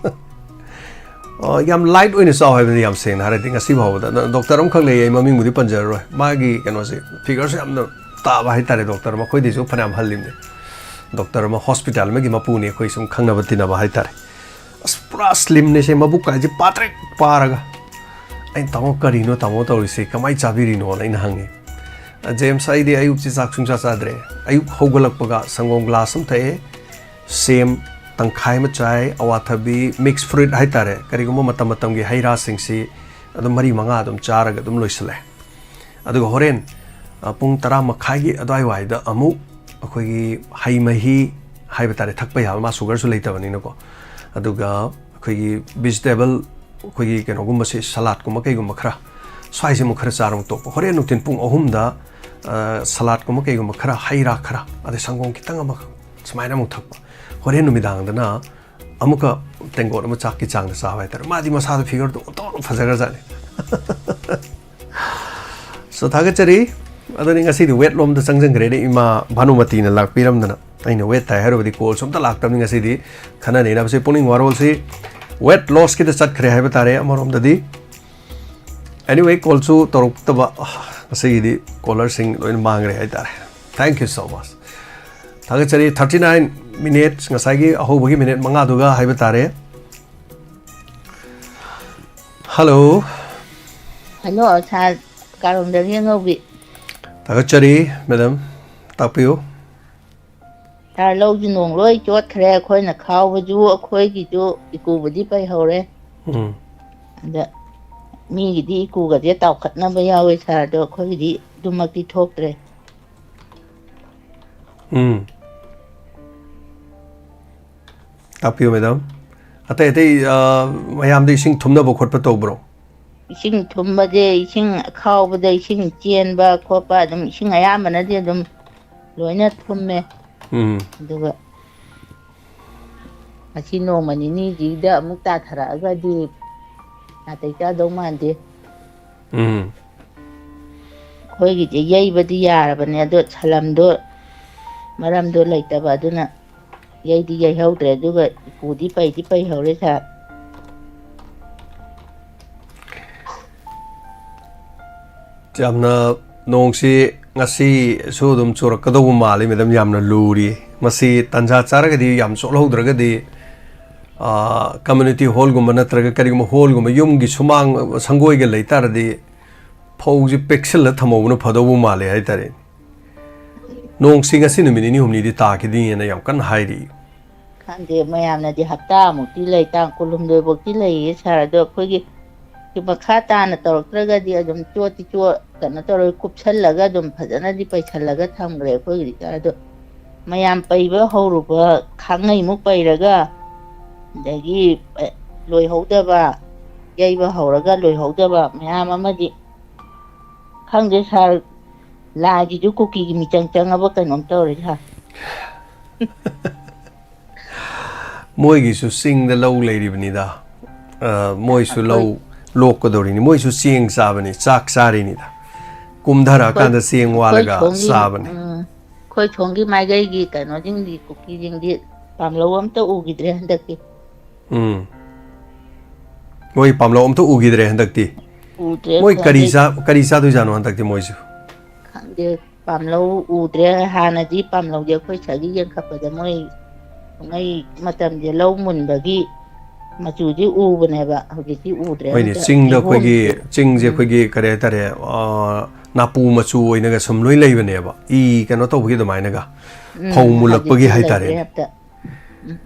ꯑ, ꯌꯥꯝ light ꯑꯣꯏꯅ ꯆꯥꯎ ꯍꯥꯏꯕꯅꯤ, ꯌꯥꯝ ꯁꯦꯡꯅ ꯍꯥꯏꯔꯗꯤ꯫ ꯉꯁꯤ ꯐꯥꯎꯕꯗ꯫ ꯑꯗꯣ ꯗꯣꯛꯇꯔ ꯑꯃꯈꯛ ꯂꯩ, ꯑꯩ ꯃꯃꯤꯡꯕꯨꯗꯤ ꯄꯟꯖꯔꯔꯣꯏ꯫ ꯃꯥꯒꯤ ꯀꯩꯅꯣꯁꯦ, figureꯁꯨ ꯌꯥꯝꯅ ꯇꯥꯕ ꯍꯥꯏꯇꯥꯔꯦ꯫ ꯗꯣꯛꯇꯔ ꯃꯈꯣꯏꯗꯩꯁꯨ ꯐꯅꯌꯥꯝ ꯍꯜꯂꯤꯕꯅꯤ꯫ ꯗꯣꯛꯇꯔ ꯑꯃ, hospital ꯑꯃꯒꯤ ꯃꯄꯨꯅꯤ, ꯑꯩꯈꯣꯏ ꯁꯨꯝ ꯈꯪꯅꯕ ꯇꯤꯟꯅꯕ ꯍꯥꯏꯇꯥꯔꯦ꯫ ꯑꯁ, ꯄꯨꯔꯥ slimꯅꯦꯁꯦ, ꯃꯕꯨꯛ ꯀꯥꯏꯁꯦ ꯄꯥꯇ꯭ꯔꯤꯛ ꯄꯥꯔꯒ꯫ ꯑꯩꯅ, "ꯇꯥꯃꯣ, ꯀꯔꯤꯅꯣ ꯇꯥꯃꯣ ꯇꯧꯔꯤꯁꯤ? ꯀꯃꯥꯏꯅ ꯆꯥꯕꯤꯔꯤꯅꯣꯅ?" ꯑꯩꯅ ꯍꯪꯉꯤ꯫ "ꯖꯦꯝꯁ, ꯑꯩꯗꯤ ꯑꯌꯨꯛꯁꯤ ꯆꯥꯛ ꯁꯨꯡꯆꯥ ꯆꯥꯗ꯭ꯔꯦ꯫ ꯑꯌꯨꯛ ꯍꯧꯒꯠꯂꯛꯄꯒ ꯁꯪꯒꯣꯝ ꯒ꯭ꯂꯥꯁ ꯑꯃ ꯊꯛꯑꯦ, ꯁꯦꯝ ꯇꯪꯈꯥꯏ ꯑꯃ ꯆꯥꯏ, ꯑꯋꯥꯊꯕꯤ, ꯃꯤꯛꯁ ꯐ꯭ꯔꯨꯏꯠ ꯍꯥꯏꯇꯥꯔꯦ, ꯀꯔꯤꯒꯨꯝꯕ ꯃꯇꯝ ꯃꯇꯝꯒꯤ ꯍꯩ ꯔꯥꯁꯤꯡꯁꯤ ꯑꯗꯨꯝ ꯃꯔꯤ ꯃꯉꯥ ꯑꯗꯨꯝ ꯆꯥꯔꯒ ꯑꯗꯨꯝ ꯂꯣꯏꯁꯤꯜꯂꯦ꯫ ꯑꯗꯨꯒ ꯍꯣꯔꯦꯟ, ꯑ, ꯄꯨꯡ ꯇꯔꯥ ꯃꯈꯥꯏꯒꯤ ꯑꯗꯨꯋꯥꯏꯋꯥꯏꯗ ꯑꯃꯨꯛ ꯑꯩꯈꯣꯏꯒꯤ ꯍꯩ ꯃꯍꯤ ꯍꯥꯏꯕ ꯇꯥꯔꯦ, ꯊꯛꯄ ꯌꯥꯕ, ꯃꯥ ꯁꯨꯒꯔꯁꯨ ꯂꯩꯇꯕꯅꯤꯅꯀꯣ꯫ ꯑꯗꯨꯒ ꯑꯩꯈꯣꯏꯒꯤ ꯚꯤꯖꯤꯇꯦꯕꯜ, ꯑꯩꯈꯣꯏꯒꯤ ꯀꯩꯅꯣꯒꯨꯝꯕꯁꯦ, ꯁꯂꯥꯠꯀꯨꯝꯕ ꯀꯩꯒꯨꯝꯕ ꯈꯔ, ꯁ꯭ꯋꯥꯏꯁꯦ ꯑꯃꯨꯛ ꯈꯔ ꯆꯥꯔ ꯑꯃꯨꯛ ꯇꯣꯛꯄ꯫ ꯍꯣꯔꯦꯟ ꯅꯨꯡꯊꯤꯟ ꯄꯨꯡ ꯑꯍꯨꯝꯗ, ꯑ, ꯁꯂꯥꯠꯀꯨꯝꯕ ꯀꯩꯒꯨꯝꯕ ꯈꯔ, ꯍꯩ ꯔꯥ ꯈꯔ, ꯑꯗꯩ ꯁꯪꯒꯣꯝ ꯈꯤꯇꯪ ꯑꯃ, ꯁꯨꯃꯥꯏꯅ ꯑꯃꯨꯛ ꯊꯛꯄ꯫ ꯍꯣꯔꯦꯟ ꯅꯨꯃꯤꯗꯥꯡꯗꯅ ꯑꯃꯨꯛꯀ ꯇꯦꯡꯀꯣꯠ ꯑꯃ ꯆꯥꯛꯀꯤ ꯆꯥꯡꯗ ꯆꯥꯕ ꯍꯥꯏꯇꯥꯔꯦ꯫ ꯃꯥꯗꯤ ꯃꯁꯥꯗꯣ ꯐꯤꯒꯔꯗꯣ ꯑꯣꯟꯊꯣꯛꯅ ꯐꯖꯈ꯭ꯔꯖꯥꯠꯅꯤ꯫ So, ꯊꯥꯒꯠꯆꯔꯤ꯫ ꯑꯗꯨꯅꯤ, ꯉꯁꯤꯗꯤ ꯋꯦꯠ ꯂꯣꯝꯗ ꯆꯪꯁꯤꯟꯈ꯭ꯔꯦꯅꯦ, ꯏꯃꯥ ꯚꯥꯅꯨꯃꯇꯤꯅ ꯂꯥꯛꯄꯤꯔꯝꯗꯅ꯫ ꯑꯩꯅ ꯋꯦꯠ ꯇꯥꯏ ꯍꯥꯏꯔꯨꯕꯗꯤ ꯀꯣꯜꯁꯨ ꯑꯝꯇ ꯂꯥꯛꯇꯕꯅꯤ ꯉꯁꯤꯗꯤ꯫ ꯈꯟꯅ ꯅꯩꯅꯕꯁꯤ, ꯄꯨꯛꯅꯤꯡ ꯋꯥꯔꯣꯜꯁꯤ ꯋꯦꯠ ꯂꯣꯁꯀꯤꯗ ꯆꯠꯈ꯭ꯔꯦ ꯍꯥꯏꯕ ꯇꯥꯔꯦ ꯑꯃꯔꯣꯝꯗꯗꯤ꯫ Anyway, ꯀꯣꯜꯁꯨ ꯇꯧꯔꯛꯇꯕ, ꯉꯁꯤꯒꯤꯗꯤ ꯀꯣꯂꯔꯁꯤꯡ ꯂꯣꯏꯅ ꯃꯥꯡꯈ꯭ꯔꯦ ꯍꯥꯏ ꯇꯥꯔꯦ꯫ Thank you so much. ꯊꯥꯒꯠꯆꯔꯤ꯫ Thirty nine minutes, ꯉꯁꯥꯏꯒꯤ ꯑꯍꯧꯕꯒꯤ ꯃꯤꯅꯤꯠ ꯃꯉꯥꯗꯨꯒ ꯍꯥꯏꯕ ꯇꯥꯔꯦ꯫ ꯍꯜꯂꯣ꯫ ꯍꯜꯂꯣ, ꯁꯥꯔ ꯀꯥꯔꯣꯡꯗꯒꯤ ꯑꯉꯧꯕꯤ꯫ ꯊꯥꯒꯠꯆꯔꯤ, ꯃꯦꯗꯥꯝ꯫ ꯇꯥꯛꯄꯤꯌꯨ꯫ ꯁꯥꯔ, ꯂꯧꯁꯨ ꯅꯣꯡ ꯂꯣꯏ ꯆꯣꯠꯈ꯭ꯔꯦ, ꯑꯩꯈꯣꯏꯅ ꯈꯥꯎꯕꯁꯨ ꯑꯩꯈꯣꯏꯒꯤꯁꯨ ꯏꯀꯨꯕꯨꯗꯤ ꯄꯩꯍꯧꯔꯦ꯫ ꯎꯝ꯫ ꯑꯗ ꯃꯤꯒꯤꯗꯤ ꯏꯀꯨꯒꯁꯦ ꯇꯥꯎꯈꯠꯅꯕ ꯌꯥꯎꯋꯦ ꯁꯥꯔ, ꯑꯗꯣ ꯑꯩꯈꯣꯏꯒꯤꯗꯤ ꯑꯗꯨꯃꯛꯇꯤ ꯊꯣꯛꯇ꯭ꯔꯦ꯫ ꯎꯝ꯫ ꯇꯥꯛꯄꯤꯌꯨ, ꯃꯦꯗꯥꯝ꯫ ꯑꯇꯩ ꯑꯇꯩ, ꯑ, ꯃꯌꯥꯝꯗ ꯏꯁꯤꯡ ꯊꯨꯝꯅꯕ ꯈꯣꯠꯄ ꯇꯧꯕ꯭ꯔꯣ? ꯏꯁꯤꯡ ꯊꯨꯝꯕꯁꯦ, ꯏꯁꯤꯡ ꯑꯈꯥꯎꯕꯗ ꯏꯁꯤꯡ ꯆꯦꯟꯕ ꯈꯣꯠꯄ, ꯑꯗꯨꯝ ꯏꯁꯤꯡ ꯑꯌꯥꯝꯕꯅꯗꯤ ꯑꯗꯨꯝ ꯂꯣꯏꯅ ꯊꯨꯝꯃꯦ꯫ ꯎꯝ꯫ ꯑꯗꯨꯒ ꯉꯁꯤ ꯅꯣꯡꯃ ꯅꯤꯅꯤꯁꯤꯗ ꯑꯃꯨꯛ ꯇꯥꯊꯔꯛꯑꯒꯗꯤ ꯅꯥꯇꯩ ꯆꯥꯗꯧ ꯃꯥꯟꯗꯦ꯫ ꯎꯝ꯫ ꯑꯩꯈꯣꯏꯒꯤꯗꯤ ꯌꯩꯕꯗꯤ ꯌꯥꯔꯕꯅꯦ, ꯑꯗꯣ ꯁꯂꯝꯗꯣ ꯃꯔꯝꯗꯣ ꯂꯩꯇꯕ, ꯑꯗꯨꯅ ꯌꯩꯗꯤ ꯌꯩꯍꯧꯗ꯭ꯔꯦ, ꯑꯗꯨꯒ ꯏꯀꯨꯗꯤ ꯄꯩꯗꯤ ꯄꯩꯍꯧꯔꯦ, ꯁꯥꯔ꯫ ꯌꯥꯝꯅ, ꯅꯣꯡꯁꯤ ꯉꯁꯤꯁꯨ ꯑꯗꯨꯝ ꯆꯨꯔꯛꯀꯗꯧꯕ ꯃꯥꯜꯂꯤ, ꯃꯦꯗꯥꯝ, ꯌꯥꯝꯅ ꯂꯨꯔꯤ꯫ ꯃꯁꯤ ꯇꯥꯟꯖꯥ ꯆꯥꯔꯒꯗꯤ, ꯌꯥꯝ ꯆꯣꯠꯍꯧꯗ꯭ꯔꯒꯗꯤ, ꯀꯝꯃ꯭ꯌꯨꯅꯤꯇꯤ ꯍꯣꯜꯒꯨꯝꯕ ꯅꯠꯇ꯭ꯔꯒ ꯀꯔꯤꯒꯨꯝꯕ ꯍꯣꯜꯒꯨꯝꯕ, ꯌꯨꯝꯒꯤ ꯁꯨꯃꯥꯡ, ꯁꯪꯒꯣꯏꯒ ꯂꯩ ꯇꯥꯔꯗꯤ ꯐꯧꯁꯦ ꯄꯦꯛꯁꯤꯜꯂ ꯊꯝꯍꯧꯕꯅ ꯐꯗꯧꯕ ꯃꯥꯜꯂꯦ ꯍꯥꯏꯇꯥꯔꯦ꯫ ꯅꯣꯡꯁꯤ ꯉꯁꯤ ꯅꯨꯃꯤꯠ ꯅꯤꯅꯤ ꯍꯨꯝꯅꯤꯗꯤ ꯇꯥꯈꯤꯅꯤꯅ ꯌꯥꯝ ꯀꯟꯅ ꯍꯥꯏꯔꯤ꯫ ꯈꯪꯗꯦ, ꯃꯌꯥꯝꯅꯗꯤ ꯍꯞꯇꯥꯃꯨꯛꯇꯤ ꯂꯩ, ꯇꯥꯡ ꯀꯨꯟꯍꯨꯝꯗꯣꯏꯐꯧꯗꯤ ꯂꯩꯌꯦ ꯁꯥꯔ꯫ ꯑꯗꯣ ꯑꯩꯈꯣꯏꯒꯤ ꯁꯤ ꯃꯈꯥ ꯇꯥꯅ ꯇꯧꯔꯛꯇ꯭ꯔꯒꯗꯤ ꯑꯗꯨꯝ ꯆꯣꯠꯇꯤ ꯆꯣꯠ-, ꯀꯩꯅꯣ ꯇꯧꯔꯒ ꯀꯨꯞꯁꯜꯂꯒ ꯑꯗꯨꯝ ꯐꯖꯅꯗꯤ ꯄꯩꯁꯜꯂꯒ ꯊꯝꯈ꯭ꯔꯦ ꯑꯩꯈꯣꯏꯒꯤꯗꯤ ꯁꯥꯔ꯫ ꯑꯗꯣ ꯃꯌꯥꯝ ꯄꯩꯕ ꯍꯧꯔꯨꯕ ꯈꯥꯡꯉꯩꯃꯨꯛ ꯄꯩꯔꯒ, ꯑꯗꯒꯤ, ꯑꯦ, ꯂꯣꯏꯍꯧꯗꯕ, ꯌꯩꯕ ꯍꯧꯔꯒ ꯂꯣꯏꯍꯧꯗꯕ ꯃꯌꯥꯝ ꯑꯃꯗꯤ ꯈꯪꯗꯦ ꯁꯥꯔ, ꯂꯥꯏꯒꯤꯁꯨ ꯀꯨꯀꯤꯒꯤ ꯃꯤꯆꯪ ꯆꯪꯉꯕ ꯀꯩꯅꯣꯝ ꯇꯧꯔꯦ ꯁꯥꯔ꯫ ꯃꯣꯏꯒꯤꯁꯨ ꯆꯤꯡꯗ ꯂꯧ ꯂꯩꯔꯤꯕꯅꯤꯗ꯫ ꯑ, ꯃꯣꯏꯁꯨ ꯑꯩꯈꯣꯏ ꯂꯧ ꯂꯣꯛꯀꯗꯧꯔꯤꯅꯤ꯫ ꯃꯣꯏꯁꯨ ꯆꯦꯡ ꯆꯥꯕꯅꯤ, ꯆꯥꯛ ꯆꯥꯔꯤꯅꯤꯗ꯫ ꯑꯩꯈꯣꯏ ꯀꯨꯝꯊꯔꯛꯑꯀꯥꯟꯗ ꯆꯦꯡ ꯑꯩꯈꯣꯏ ꯋꯥꯜꯂꯒ ꯁꯣꯝꯒꯤ, ꯆꯥꯕꯅꯤ꯫ ꯎꯝ, ꯑꯩꯈꯣꯏ ꯁꯣꯝꯒꯤ ꯃꯥꯏꯀꯩꯒꯤ ꯀꯩꯅꯣꯁꯤꯡꯗꯤ, ꯀꯨꯀꯤꯁꯤꯡꯗꯤ ꯄꯥꯝꯂꯧ ꯑꯝꯇ ꯎꯈꯤꯗ꯭ꯔꯦ ꯍꯟꯗꯛꯇꯤ꯫ ꯎꯝ꯫ ꯃꯣꯏ ꯄꯥꯝꯂꯧ ꯑꯝꯇ ꯎꯈꯤꯗ꯭ꯔꯦ ꯍꯟꯗꯛꯇꯤ꯫ ꯎꯗ꯭ꯔꯦ ꯃꯣꯏ ꯀꯔꯤ ꯈꯪꯗꯦ꯫ ꯆꯥ-, ꯀꯔꯤ ꯆꯥꯗꯣꯏꯖꯥꯠꯅꯣ ꯍꯟꯗꯛꯇꯤ ꯃꯣꯏꯁꯨ? ꯈꯪꯗꯦ, ꯄꯥꯝꯂꯧ ꯎꯗ꯭ꯔꯦ꯫ ꯍꯥꯟꯅꯗꯤ ꯄꯥꯝꯂꯧꯁꯦ ꯑꯩꯈꯣꯏ ꯁ꯭ꯋꯥꯏꯒꯤ ꯌꯦꯡꯈꯠꯄꯗ ꯃꯣꯏ ꯀꯨꯝꯍꯩ ꯃꯇꯝꯁꯦ ꯂꯧ ꯃꯨꯟꯕꯒꯤ ꯃꯆꯨꯗꯤ ꯎꯕꯅꯦꯕ, ꯍꯧꯖꯤꯛꯇꯤ ꯎꯗ꯭ꯔꯦ ꯍꯣꯏꯅꯦ, ꯑꯝꯇ꯫ ꯆꯤꯡꯗ ꯑꯩꯈꯣꯏꯒꯤ, ꯀꯤꯍꯣꯝꯁꯨ, ꯆꯤꯡꯁꯦ ꯎꯝ, ꯑꯩꯈꯣꯏꯒꯤ ꯀꯔꯤ ꯍꯥꯏꯇꯥꯔꯦ, ꯑ, ꯅꯥꯄꯨ ꯃꯆꯨ ꯑꯣꯏꯅꯒ ꯁꯨꯝ ꯂꯣꯏ ꯂꯩꯕꯅꯦꯕ, ꯏ ꯀꯩꯅꯣ ꯇꯧꯕꯒꯤ ꯑꯗꯨꯃꯥꯏꯅꯒ꯫ ꯐꯧ ꯎꯝ, ꯃꯨꯜꯂꯛꯄꯒꯤ ꯍꯧꯖꯤꯛꯇꯤ ꯂꯩꯇ꯭ꯔꯦ ꯍꯥꯏꯇꯥꯔꯦꯅꯦ꯫ ꯑꯝꯇ꯫ ꯎꯝ꯫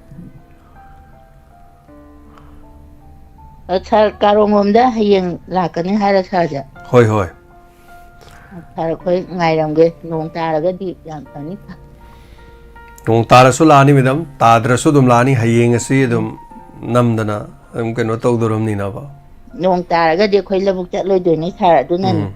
ꯑ, ꯁꯥꯔ, ꯀꯥꯔꯣꯡ ꯂꯣꯝꯗ ꯍꯌꯦꯡ ꯂꯥꯛꯀꯅꯤ ꯍꯥꯏꯔ ꯁꯥꯔꯁꯦ? ꯍꯣꯏ, ꯍꯣꯏ꯫ ꯁꯥꯔ, ꯑꯩꯈꯣꯏ ꯉꯥꯏꯔꯝꯒꯦ, ꯅꯣꯡ ꯇꯥꯔꯒꯗꯤ ꯌꯥꯝ ꯐꯅꯤ꯫ ꯅꯣꯡ ꯇꯥꯔꯁꯨ ꯂꯥꯛꯑꯅꯤ ꯃꯦꯗꯥꯝ, ꯇꯥꯗ꯭ꯔꯁꯨ ꯑꯗꯨꯝ ꯂꯥꯛꯑꯅꯤ꯫ ꯍꯌꯦꯡ ꯑꯁꯤ ꯎꯝ꯫ ꯑꯗꯨꯝ ꯅꯝꯗꯅ ꯑꯗꯨꯝ ꯀꯩꯅꯣ ꯇꯧꯗꯣꯔꯝꯅꯤꯅꯕ꯫ ꯅꯣꯡ ꯇꯥꯔꯒꯗꯤ ꯑꯩꯈꯣꯏ ꯂꯧꯕꯨꯛ ꯆꯠꯂꯣꯏꯗꯣꯏꯅꯤ ꯁꯥꯔ, ꯑꯗꯨꯅꯅꯤ꯫ ꯎꯝ꯫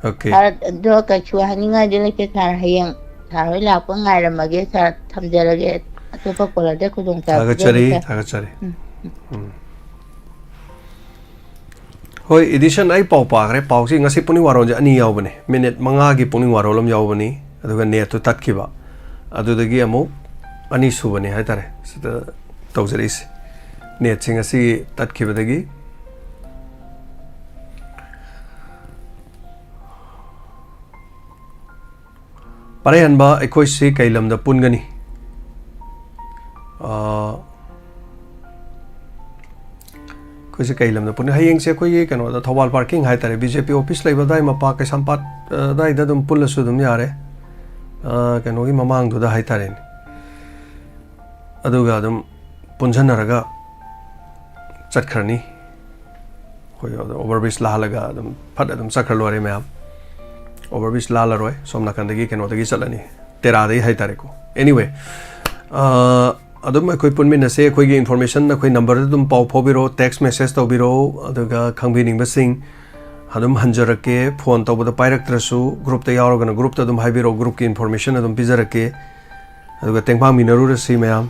ꯑꯣꯀꯦ꯫ ꯁꯥꯔ, ꯑꯗꯣ ꯀꯩꯁꯨ ꯍꯥꯏꯅꯤꯡꯉꯥꯏꯗꯤ ꯂꯩꯇꯦ ꯁꯥꯔ, ꯍꯌꯦꯡ ꯁꯥꯔ ꯍꯣꯏ ꯂꯥꯛꯄ ꯉꯥꯏꯔꯝꯃꯒꯦ ꯁꯥꯔ, ꯊꯝꯖꯔꯒꯦ꯫ ꯑꯇꯣꯞꯄ ꯀꯣꯂꯔꯗ ꯈꯨꯗꯣꯡ ꯆꯥꯕ ꯄꯤꯖꯒꯦ ꯊꯥꯒꯠꯆꯔꯤ, ꯁꯥꯔ꯫ ꯊꯥꯒꯠꯆꯔꯤ꯫ ꯎꯝ꯫ ꯎꯝ꯫ ꯍꯣꯏ, ꯏꯗꯤꯁꯟ, ꯑꯩ ꯄꯥꯎ ꯄꯥꯈ꯭ꯔꯦ꯫ ꯄꯥꯎꯁꯤ ꯉꯁꯤ ꯄꯨꯛꯅꯤꯡ ꯋꯥꯔꯣꯜꯁꯦ ꯑꯅꯤ ꯌꯥꯎꯕꯅꯦ꯫ ꯃꯤꯅꯤꯠ ꯃꯉꯥꯒꯤ ꯄꯨꯛꯅꯤꯡ ꯋꯥꯔꯣꯜ ꯑꯃ ꯌꯥꯎꯕꯅꯤ, ꯑꯗꯨꯒ ꯅꯦꯠꯇꯨ ꯇꯠꯈꯤꯕ꯫ ꯑꯗꯨꯗꯒꯤ ꯑꯃꯨꯛ ꯑꯅꯤꯁꯨꯕꯅꯤ ꯍꯥꯏꯇꯥꯔꯦ ꯁꯤꯗ ꯇꯧꯖꯔꯛꯏꯁꯦ꯫ ꯅꯦꯠꯁꯤ ꯉꯁꯤ ꯇꯠꯈꯤꯕꯗꯒꯤ꯫ ꯄꯔꯩꯍꯟꯕ, ꯑꯩꯈꯣꯏꯁꯤ ꯀꯩ ꯂꯝꯗ ꯄꯨꯟꯒꯅꯤ? ꯑꯩꯈꯣꯏꯁꯦ ꯀꯩ ꯂꯝꯗ ꯄꯨꯟꯅ, ꯍꯌꯦꯡꯁꯦ ꯑꯩꯈꯣꯏꯒꯤ ꯀꯩꯅꯣꯗ, ꯊꯧꯕꯥꯜ ꯄꯥꯔꯀꯤꯡ ꯍꯥꯏꯇꯥꯔꯦ, ꯕꯤ ꯖꯦ ꯄꯤ ꯑꯣꯐꯤꯁ ꯂꯩꯕ ꯑꯗꯥꯏ ꯃꯄꯥ, ꯀꯩꯁꯥꯝꯄꯥꯠ, ꯑ, ꯑꯗꯥꯏꯗ ꯑꯗꯨꯝ ꯄꯨꯜꯂꯁꯨ ꯑꯗꯨꯝ ꯌꯥꯔꯦ꯫ ꯑ, ꯀꯩꯅꯣꯒꯤ ꯃꯃꯥꯡꯗꯨꯗ ꯍꯥꯏꯇꯥꯔꯦꯅꯦ꯫ ꯑꯗꯨꯒ ꯑꯗꯨꯝ ꯄꯨꯟꯁꯤꯟꯅꯔꯒ ꯆꯠꯈ꯭ꯔꯅꯤ꯫ ꯑꯩꯈꯣꯏ ꯑꯣꯚꯔ ꯕ꯭ꯔꯤꯖ ꯂꯥꯜꯂꯒ ꯑꯗꯨꯝ ꯐꯠ ꯑꯗꯨꯝ ꯆꯠꯈ꯭ꯔ ꯂꯣꯏꯔꯦ ꯃꯌꯥꯝ꯫ ꯑꯣꯚꯔ ꯕ꯭ꯔꯤꯖ ꯂꯥꯜꯂꯔꯣꯏ, ꯁꯣꯝ ꯅꯥꯀꯟꯗꯒꯤ ꯀꯩꯅꯣꯗꯒꯤ ꯆꯠꯂꯅꯤ, ꯇꯦꯔꯥꯗꯒꯤ ꯍꯥꯏꯇꯥꯔꯦꯀꯣ꯫ Anyway, ꯑ, ꯑꯗꯨꯝ ꯑꯩꯈꯣꯏ ꯄꯨꯟꯃꯤꯟꯅꯁꯦ꯫ ꯑꯩꯈꯣꯏꯒꯤ information ꯑꯩꯈꯣꯏ ꯅꯝꯕꯔꯗ ꯑꯗꯨꯝ ꯄꯥꯎ ꯐꯥꯎꯕꯤꯔꯛꯑꯣ, text message ꯇꯧꯕꯤꯔꯛꯑꯣ, ꯑꯗꯨꯒ ꯈꯪꯕꯤꯅꯤꯡꯕꯁꯤꯡ ꯑꯗꯨꯝ ꯍꯟꯖꯔꯛꯀꯦ꯫ ꯐꯣꯟ ꯇꯧꯕꯗ ꯄꯥꯏꯔꯛꯇ꯭ꯔꯁꯨ, ꯒ꯭ꯔꯨꯞꯇ ꯌꯥꯎꯔꯒꯅ ꯒ꯭ꯔꯨꯞꯇ ꯑꯗꯨꯝ ꯍꯥꯏꯕꯤꯔꯛꯑꯣ, ꯒ꯭ꯔꯨꯞꯀꯤ information ꯑꯗꯨꯝ ꯄꯤꯖꯔꯛꯀꯦ꯫ ꯑꯗꯨꯒ ꯇꯦꯡꯕꯥꯡꯃꯤꯟꯅꯔꯨꯔꯁꯤ ꯃꯌꯥꯝ꯫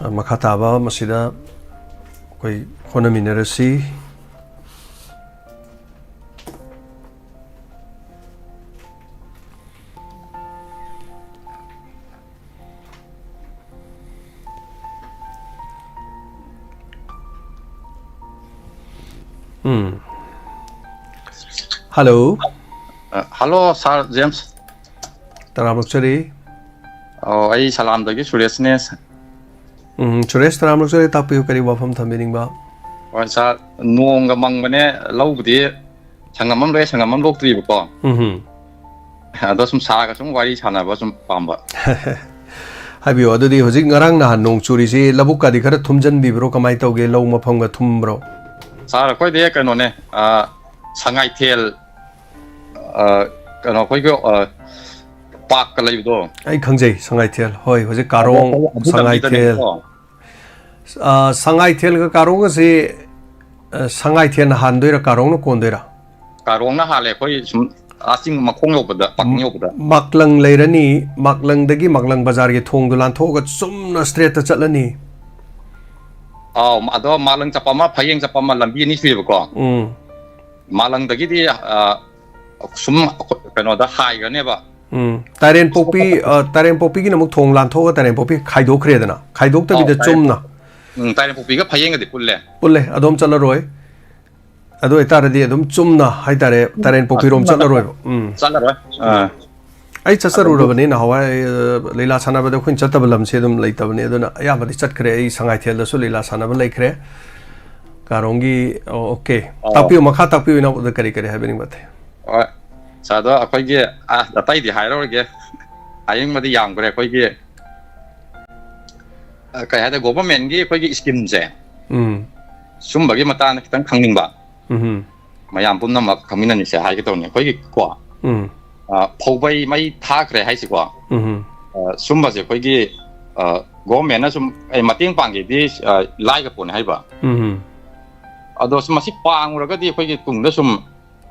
ꯑ, ꯃꯈꯥ ꯇꯥꯕ ꯃꯁꯤꯗ ꯑꯩꯈꯣꯏ ꯍꯣꯠꯅꯃꯤꯟꯅꯔꯁꯤ꯫ ꯎꯝ꯫ ꯍꯜꯂꯣ꯫ ꯑ, ꯍꯜꯂꯣ, ꯁꯥꯔ ꯖꯦꯝꯁ꯫ ꯇꯔꯥꯝ ꯑꯣꯛꯆꯔꯤ꯫ ꯑꯣ, ꯑꯩ ꯁꯂꯥꯝꯗꯒꯤ ꯁꯨꯔꯦꯁꯅꯦ꯫ ꯎꯝ, ꯁꯨꯔꯦꯁ, ꯇꯔꯥꯝ ꯑꯣꯛꯆꯔꯤ, ꯇꯥꯛꯄꯤꯌꯨ, ꯀꯔꯤ ꯋꯥꯐꯝ ꯊꯝꯕꯤꯅꯤꯡꯕ? ꯍꯣꯏ, ꯁꯥꯔ, ꯅꯣꯡꯒ ꯃꯪꯕꯅꯦ, ꯂꯧꯕꯨꯗꯤ ꯁꯪꯉꯝ ꯑꯃ ꯂꯣꯛꯑꯦ, ꯁꯪꯉꯝ ꯑꯃ ꯂꯣꯛꯇ꯭ꯔꯤꯕꯀꯣ꯫ ꯎꯝ ꯍꯨꯝ꯫ ꯑꯗꯣ ꯁꯨꯝ ꯁꯥꯔꯒ ꯁꯨꯝ ꯋꯥꯔꯤ ꯁꯥꯟꯅꯕ ꯁꯨꯝ ꯄꯥꯝꯕ꯫ ꯍꯥꯏꯕꯤꯌꯨ, ꯑꯗꯨꯗꯤ ꯍꯧꯖꯤꯛ ꯉꯔꯥꯡ ꯅꯍꯥꯟ ꯅꯣꯡ ꯆꯨꯔꯤꯁꯤ ꯂꯧꯕꯨꯛꯀꯗꯤ ꯈꯔ ꯊꯨꯝꯖꯟꯕꯤꯕ꯭ꯔꯣ? ꯀꯃꯥꯏꯅ ꯇꯧꯒꯦ? ꯂꯧ ꯃꯐꯝꯒ ꯊꯨꯝꯕ꯭ꯔꯣ? ꯁꯥꯔ, ꯑꯩꯈꯣꯏꯗꯤ ꯀꯩꯅꯣꯅꯦ, ꯑ, ꯁꯉꯥꯏꯊꯦꯜ, ꯑ, ꯀꯩꯅꯣ, ꯑꯩꯈꯣꯏꯒꯤ, ꯑ, ꯄꯥꯛꯀ ꯂꯩꯕꯗꯣ꯫ ꯑꯩ ꯈꯪꯖꯩ, ꯁꯉꯥꯏꯊꯦꯜ꯫ ꯍꯣꯏ, ꯍꯧꯖꯤꯛ ꯑꯗꯣ ꯀꯥꯔꯣꯡ, ꯑꯩꯈꯣꯏ ꯑꯗꯨ ꯁꯉꯥꯏꯊꯦꯜ꯫ ꯂꯝꯕꯤꯗꯅꯦꯕꯀꯣ꯫ ꯑ, ꯁꯉꯥꯏꯊꯦꯜꯒ ꯀꯥꯔꯣꯡꯒꯁꯤ, ꯑ, ꯁꯉꯥꯏꯊꯦꯜꯅ ꯍꯥꯟꯗꯣꯏꯔꯥ, ꯀꯥꯔꯣꯡꯅ ꯀꯣꯟꯗꯣꯏꯔꯥ? ꯀꯥꯔꯣꯡꯅ ꯍꯥꯜꯂꯦ, ꯑꯩꯈꯣꯏ ꯁꯨꯝ ꯑꯥ ꯆꯤꯡ ꯃꯈꯣꯡ ꯌꯧꯕꯗ, ꯄꯥꯛꯆꯤꯡ ꯌꯧꯕꯗ꯫ ꯃꯥꯛꯂꯪ ꯂꯩꯔꯅꯤ, ꯃꯥꯛꯂꯪꯗꯒꯤ ꯃꯥꯛꯂꯪ ꯕꯖꯥꯔꯒꯤ ꯊꯣꯡꯗꯣ ꯂꯥꯟꯊꯣꯛꯑꯒ ꯆꯨꯝꯅ ꯏꯁꯇ꯭ꯔꯦꯠꯇ ꯆꯠꯂꯅꯤ꯫ ꯑꯥꯎ, ꯑꯗꯣ ꯃꯥꯛꯂꯪ ꯆꯠꯄ ꯑꯃ, ꯐꯌꯦꯡ ꯆꯠꯄ ꯑꯃ, ꯂꯝꯕꯤ ꯑꯅꯤ ꯁꯨꯏꯕꯀꯣ꯫ ꯎꯝ꯫ ꯃꯥꯛꯂꯪꯗꯒꯤꯗꯤ, ꯑ, ꯁꯨꯝ ꯀꯩꯅꯣꯗ ꯍꯥꯏꯈ꯭ꯔꯅꯦꯕ꯫ ꯎꯝ꯫ ꯇꯥꯏꯔꯦꯟꯄꯣꯛꯄꯤ, ꯑ, ꯇꯥꯏꯔꯦꯟꯄꯣꯛꯄꯤꯒꯤꯅ ꯑꯃꯨꯛ ꯊꯣꯡ ꯂꯥꯟꯊꯣꯛꯑꯒ ꯇꯥꯏꯔꯦꯟꯄꯣꯛꯄꯤ ꯈꯥꯏꯗꯣꯛꯈ꯭ꯔꯦꯗꯅ, ꯈꯥꯏꯗꯣꯛꯇꯕꯤꯗ ꯑꯥꯎ, ꯇꯥꯏꯔꯦꯟ-, ꯆꯨꯝꯅ꯫ ꯎꯝ, ꯇꯥꯏꯔꯦꯟꯄꯣꯛꯄꯤꯒ ꯐꯌꯦꯡꯒꯗꯤ ꯄꯨꯜꯂꯦ꯫ ꯄꯨꯜꯂꯦ, ꯑꯗꯣꯝ ꯆꯠꯂꯔꯣꯏ꯫ ꯑꯗꯨ ꯑꯣꯏꯇꯥꯔꯗꯤ ꯑꯗꯨꯝ ꯆꯨꯝꯅ ꯍꯥꯏꯇꯥꯔꯦ, ꯇꯥꯏꯔꯦꯟꯄꯣꯛꯄꯤꯔꯣꯝ ꯑ, ꯆꯠꯂꯔꯣꯏꯕ꯫ ꯎꯝ꯫ ꯆꯠꯂꯔꯣꯏ꯫ ꯑꯥ꯫ ꯑꯩ ꯑꯗꯒꯤ ꯆꯠꯆꯔꯨꯔꯕꯅꯤ ꯅꯍꯥꯟꯋꯥꯏ, ꯑ, ꯂꯤꯂꯥ ꯁꯥꯟꯅꯕꯗ ꯑꯩꯈꯣꯏꯅ ꯆꯠꯇꯕ ꯂꯝꯁꯦ ꯑꯗꯨꯝ ꯂꯩꯇꯕꯅꯤ꯫ ꯑꯗꯨꯅ ꯑꯌꯥꯝꯕꯗꯤ ꯆꯠꯈ꯭ꯔꯦ꯫ ꯑꯩ ꯁꯉꯥꯏꯊꯦꯜꯗꯁꯨ ꯂꯤꯂꯥ ꯁꯥꯟꯅꯕ ꯂꯩꯈ꯭ꯔꯦ꯫ ꯀꯥꯔꯣꯡꯒꯤ, ꯑꯣ, ꯑꯣꯀꯦ꯫ ꯑꯣ꯫ ꯇꯥꯛꯄꯤꯌꯨ, ꯃꯈꯥ ꯇꯥꯛꯄꯤꯌꯨ, ꯏꯅꯥꯎ, ꯑꯗ ꯀꯔꯤ ꯀꯔꯤ ꯍꯥꯏꯕꯤꯅꯤꯡꯕ ꯑꯇꯩ? ꯍꯣꯏ꯫ ꯁꯥꯔꯗꯣ ꯑꯩꯈꯣꯏꯒꯤ, ꯑ, ꯑꯇꯩꯗꯤ ꯍꯥꯏꯔꯔꯣꯏꯒꯦ꯫ ꯍꯥꯏꯅꯤꯡꯕꯗꯤ ꯌꯥꯝꯈ꯭ꯔꯦ꯫ ꯑꯩꯈꯣꯏꯒꯤ, ꯑ, ꯀꯩ ꯍꯥꯏꯇꯥꯔꯦ, ꯒꯣꯚꯔꯟꯃꯦꯟꯠꯀꯤ ꯑꯩꯈꯣꯏꯒꯤ ꯁ꯭ꯀꯤꯝꯁꯦ, ꯎꯝ꯫ ꯁꯨꯝꯕꯒꯤ ꯃꯇꯥꯡꯗ ꯈꯤꯇꯪ ꯈꯪꯅꯤꯡꯕ꯫ ꯎꯝ꯫ ꯃꯌꯥꯝ ꯄꯨꯝꯅꯃꯛ ꯈꯪꯃꯤꯟꯅꯅꯤꯁꯦ ꯍꯥꯏꯒꯦ ꯇꯧꯅꯤ꯫ ꯑꯩꯈꯣꯏꯒꯤ ꯀꯣ, ꯎꯝ꯫ ꯑ, ꯐꯧꯕꯩ ꯃꯩ ꯊꯥꯈ꯭ꯔꯦ ꯍꯥꯏꯁꯤꯀꯣ꯫ ꯎꯝ꯫ ꯑ, ꯁꯨꯝꯕꯁꯦ ꯑꯩꯈꯣꯏꯒꯤ, ꯑ, ꯒꯣꯚꯔꯟꯃꯦꯟꯠꯅ ꯁꯨꯝ, ꯑꯩ ꯃꯇꯦꯡ ꯄꯥꯡꯒꯦꯗꯤ, ꯑ, ꯂꯥꯏꯒ ꯄꯣꯠꯅꯤ ꯍꯥꯏꯕ꯫ ꯎꯝ꯫ ꯑꯗꯣ ꯁꯨꯝ ꯃꯁꯤ ꯄꯥꯡꯉꯨꯔꯒꯗꯤ ꯑꯩꯈꯣꯏꯒꯤ ꯇꯨꯡꯗ ꯁꯨꯝ,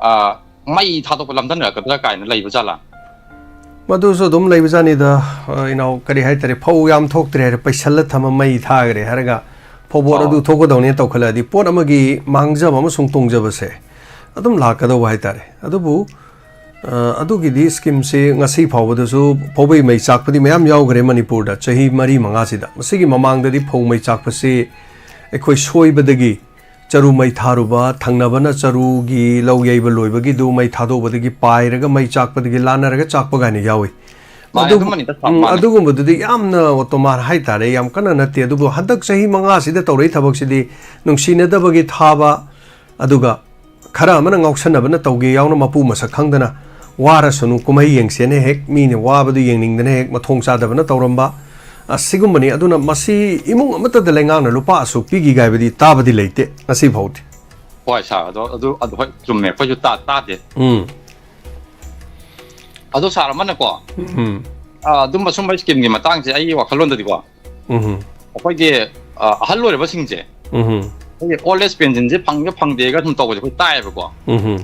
ꯑ, ꯃꯩ ꯊꯥꯗꯣꯛꯄ ꯂꯝꯗꯝꯅꯔꯛꯀꯗ꯭ꯔꯥ ꯀꯥꯏꯅ ꯂꯩꯕ ꯖꯥꯠꯂꯥ? ꯃꯗꯨꯁꯨ ꯑꯗꯨꯝ ꯂꯩꯕꯖꯥꯠꯅꯤꯗ, ꯑ, ꯏꯅꯥꯎ, ꯀꯔꯤ ꯍꯥꯏꯇꯥꯔꯦ, ꯐꯧ ꯌꯥꯝ ꯊꯣꯛꯇ꯭ꯔꯦ ꯍꯥꯏꯔꯦ, ꯄꯩꯁꯜꯂ ꯊꯝꯃ ꯃꯩ ꯊꯥꯈ꯭ꯔꯦ ꯍꯥꯏꯔꯒ ꯐꯧꯕꯣꯠ ꯑꯣ꯫ ꯑꯗꯨ ꯊꯣꯛꯀꯗꯧꯅꯦ ꯇꯧꯈꯠꯂꯛꯑꯗꯤ ꯄꯣꯠ ꯑꯃꯒꯤ ꯃꯥꯡꯖꯕ ꯑꯃꯁꯨꯡ ꯇꯣꯡꯖꯕꯁꯦ ꯑꯗꯨꯝ ꯂꯥꯛꯀꯗꯧꯕ ꯍꯥꯏꯇꯥꯔꯦ꯫ ꯑꯗꯨꯕꯨ, ꯑ, ꯑꯗꯨꯒꯤꯗꯤ ꯁ꯭ꯀꯤꯝꯁꯦ ꯉꯁꯤ ꯐꯥꯎꯕꯗꯁꯨ ꯐꯧꯕꯩ ꯃꯩ ꯆꯥꯛꯄꯗꯤ ꯃꯌꯥꯝ ꯌꯥꯎꯈ꯭ꯔꯦ ꯃꯅꯤꯄꯨꯔꯗ ꯆꯍꯤ ꯃꯔꯤ ꯃꯉꯥꯁꯤꯗ꯫ ꯃꯁꯤꯒꯤ ꯃꯃꯥꯡꯗꯗꯤ ꯐꯧ ꯃꯩ ꯆꯥꯛꯄꯁꯤ ꯑꯩꯈꯣꯏ ꯁꯣꯏꯕꯗꯒꯤ ꯆꯔꯨ ꯃꯩ ꯊꯥꯔꯨꯕ, ꯊꯪꯅꯕꯅ ꯆꯔꯨꯒꯤ ꯂꯧ ꯌꯩꯕ ꯂꯣꯏꯕꯒꯤꯗꯨ ꯃꯩ ꯊꯥꯗꯣꯛꯄꯗꯒꯤ ꯄꯥꯏꯔꯒ ꯃꯩ ꯆꯥꯛꯄꯗꯒꯤ ꯂꯥꯟꯅꯔꯒ ꯆꯥꯛꯄ ꯀꯥꯏꯅ ꯌꯥꯎꯏ꯫ ꯃꯥꯅꯦ, ꯑꯗꯨ-, ꯑꯗꯨꯃꯅꯤꯗ ꯁꯥꯕ ꯎꯝ, ꯃꯥꯅꯦ꯫ ꯑꯗꯨꯒꯨꯝꯕꯗꯨꯗꯤ ꯌꯥꯝꯅ ꯇꯣꯉꯥꯟ ꯍꯥꯏꯇꯥꯔꯦ, ꯌꯥꯝ ꯀꯟꯅ ꯅꯠꯇꯦ꯫ ꯑꯗꯨꯕꯨ ꯍꯟꯗꯛ ꯆꯍꯤ ꯃꯉꯥꯁꯤꯗ ꯇꯧꯔꯛꯏ ꯊꯕꯛꯁꯤꯗꯤ ꯅꯨꯡꯁꯤꯅꯗꯕꯒꯤ ꯊꯥꯕ, ꯑꯗꯨꯒ ꯈꯔ ꯑꯃꯅ ꯉꯥꯎꯁꯟꯅꯕꯅ ꯇꯧꯒꯦ ꯌꯥꯎꯅ ꯃꯄꯨ ꯃꯁꯛ ꯈꯪꯗꯅ ꯋꯥꯔꯁꯅꯨ ꯀꯨꯝꯍꯩ ꯌꯦꯡꯁꯦꯅ ꯍꯦꯛ ꯃꯤꯅ ꯋꯥꯕꯗꯨ ꯌꯦꯡꯅꯤꯡꯗꯅ ꯍꯦꯛ ꯃꯊꯣꯡ ꯆꯥꯗꯕꯅ ꯇꯧꯔꯝꯕ, ꯑꯁꯤꯒꯨꯝꯕꯅꯤ꯫ ꯑꯗꯨꯅ ꯃꯁꯤ ꯏꯃꯨꯡ ꯑꯃꯠꯇꯗ ꯂꯩꯉꯥꯛꯅ ꯂꯨꯄꯥ ꯑꯁꯨꯛ ꯄꯤꯈꯤ ꯀꯥꯏꯕꯗꯤ ꯇꯥꯕꯗꯤ ꯂꯩꯇꯦ ꯉꯁꯤ ꯐꯥꯎꯗꯤ꯫ ꯍꯣꯏ ꯁꯥꯔ, ꯑꯗꯣ ꯑꯗꯨ, ꯑꯗꯨ ꯍꯣꯏ ꯆꯨꯝꯃꯦ, ꯑꯩꯈꯣꯏꯁꯨ ꯇꯥ-, ꯇꯥꯗꯦ꯫ ꯎꯝ꯫ ꯑꯗꯣ ꯁꯥꯔ ꯑꯃꯅꯀꯣ, ꯎꯝ꯫ ꯑ, ꯑꯗꯨꯝꯕ ꯁꯨꯝꯕ ꯁ꯭ꯀꯤꯝꯒꯤ ꯃꯇꯥꯡꯁꯦ ꯑꯩꯒꯤ ꯋꯥꯈꯜꯂꯣꯟꯗꯗꯤꯀꯣ, ꯎꯝ꯫ ꯑꯩꯈꯣꯏꯒꯤ, ꯑ, ꯑꯍꯜ ꯑꯣꯏꯔꯕꯁꯤꯡꯁꯦ, ꯎꯝ꯫ ꯑꯩꯈꯣꯏꯒꯤ ꯑꯣꯜ ꯑꯦꯖ ꯄꯦꯟꯁꯤꯟꯁꯦ ꯐꯪꯒ ꯐꯪꯗꯦꯒ ꯁꯨꯝ ꯇꯧꯕꯁꯦ ꯑꯩꯈꯣꯏ ꯇꯥꯏꯌꯦꯕꯀꯣ꯫ ꯎꯝ꯫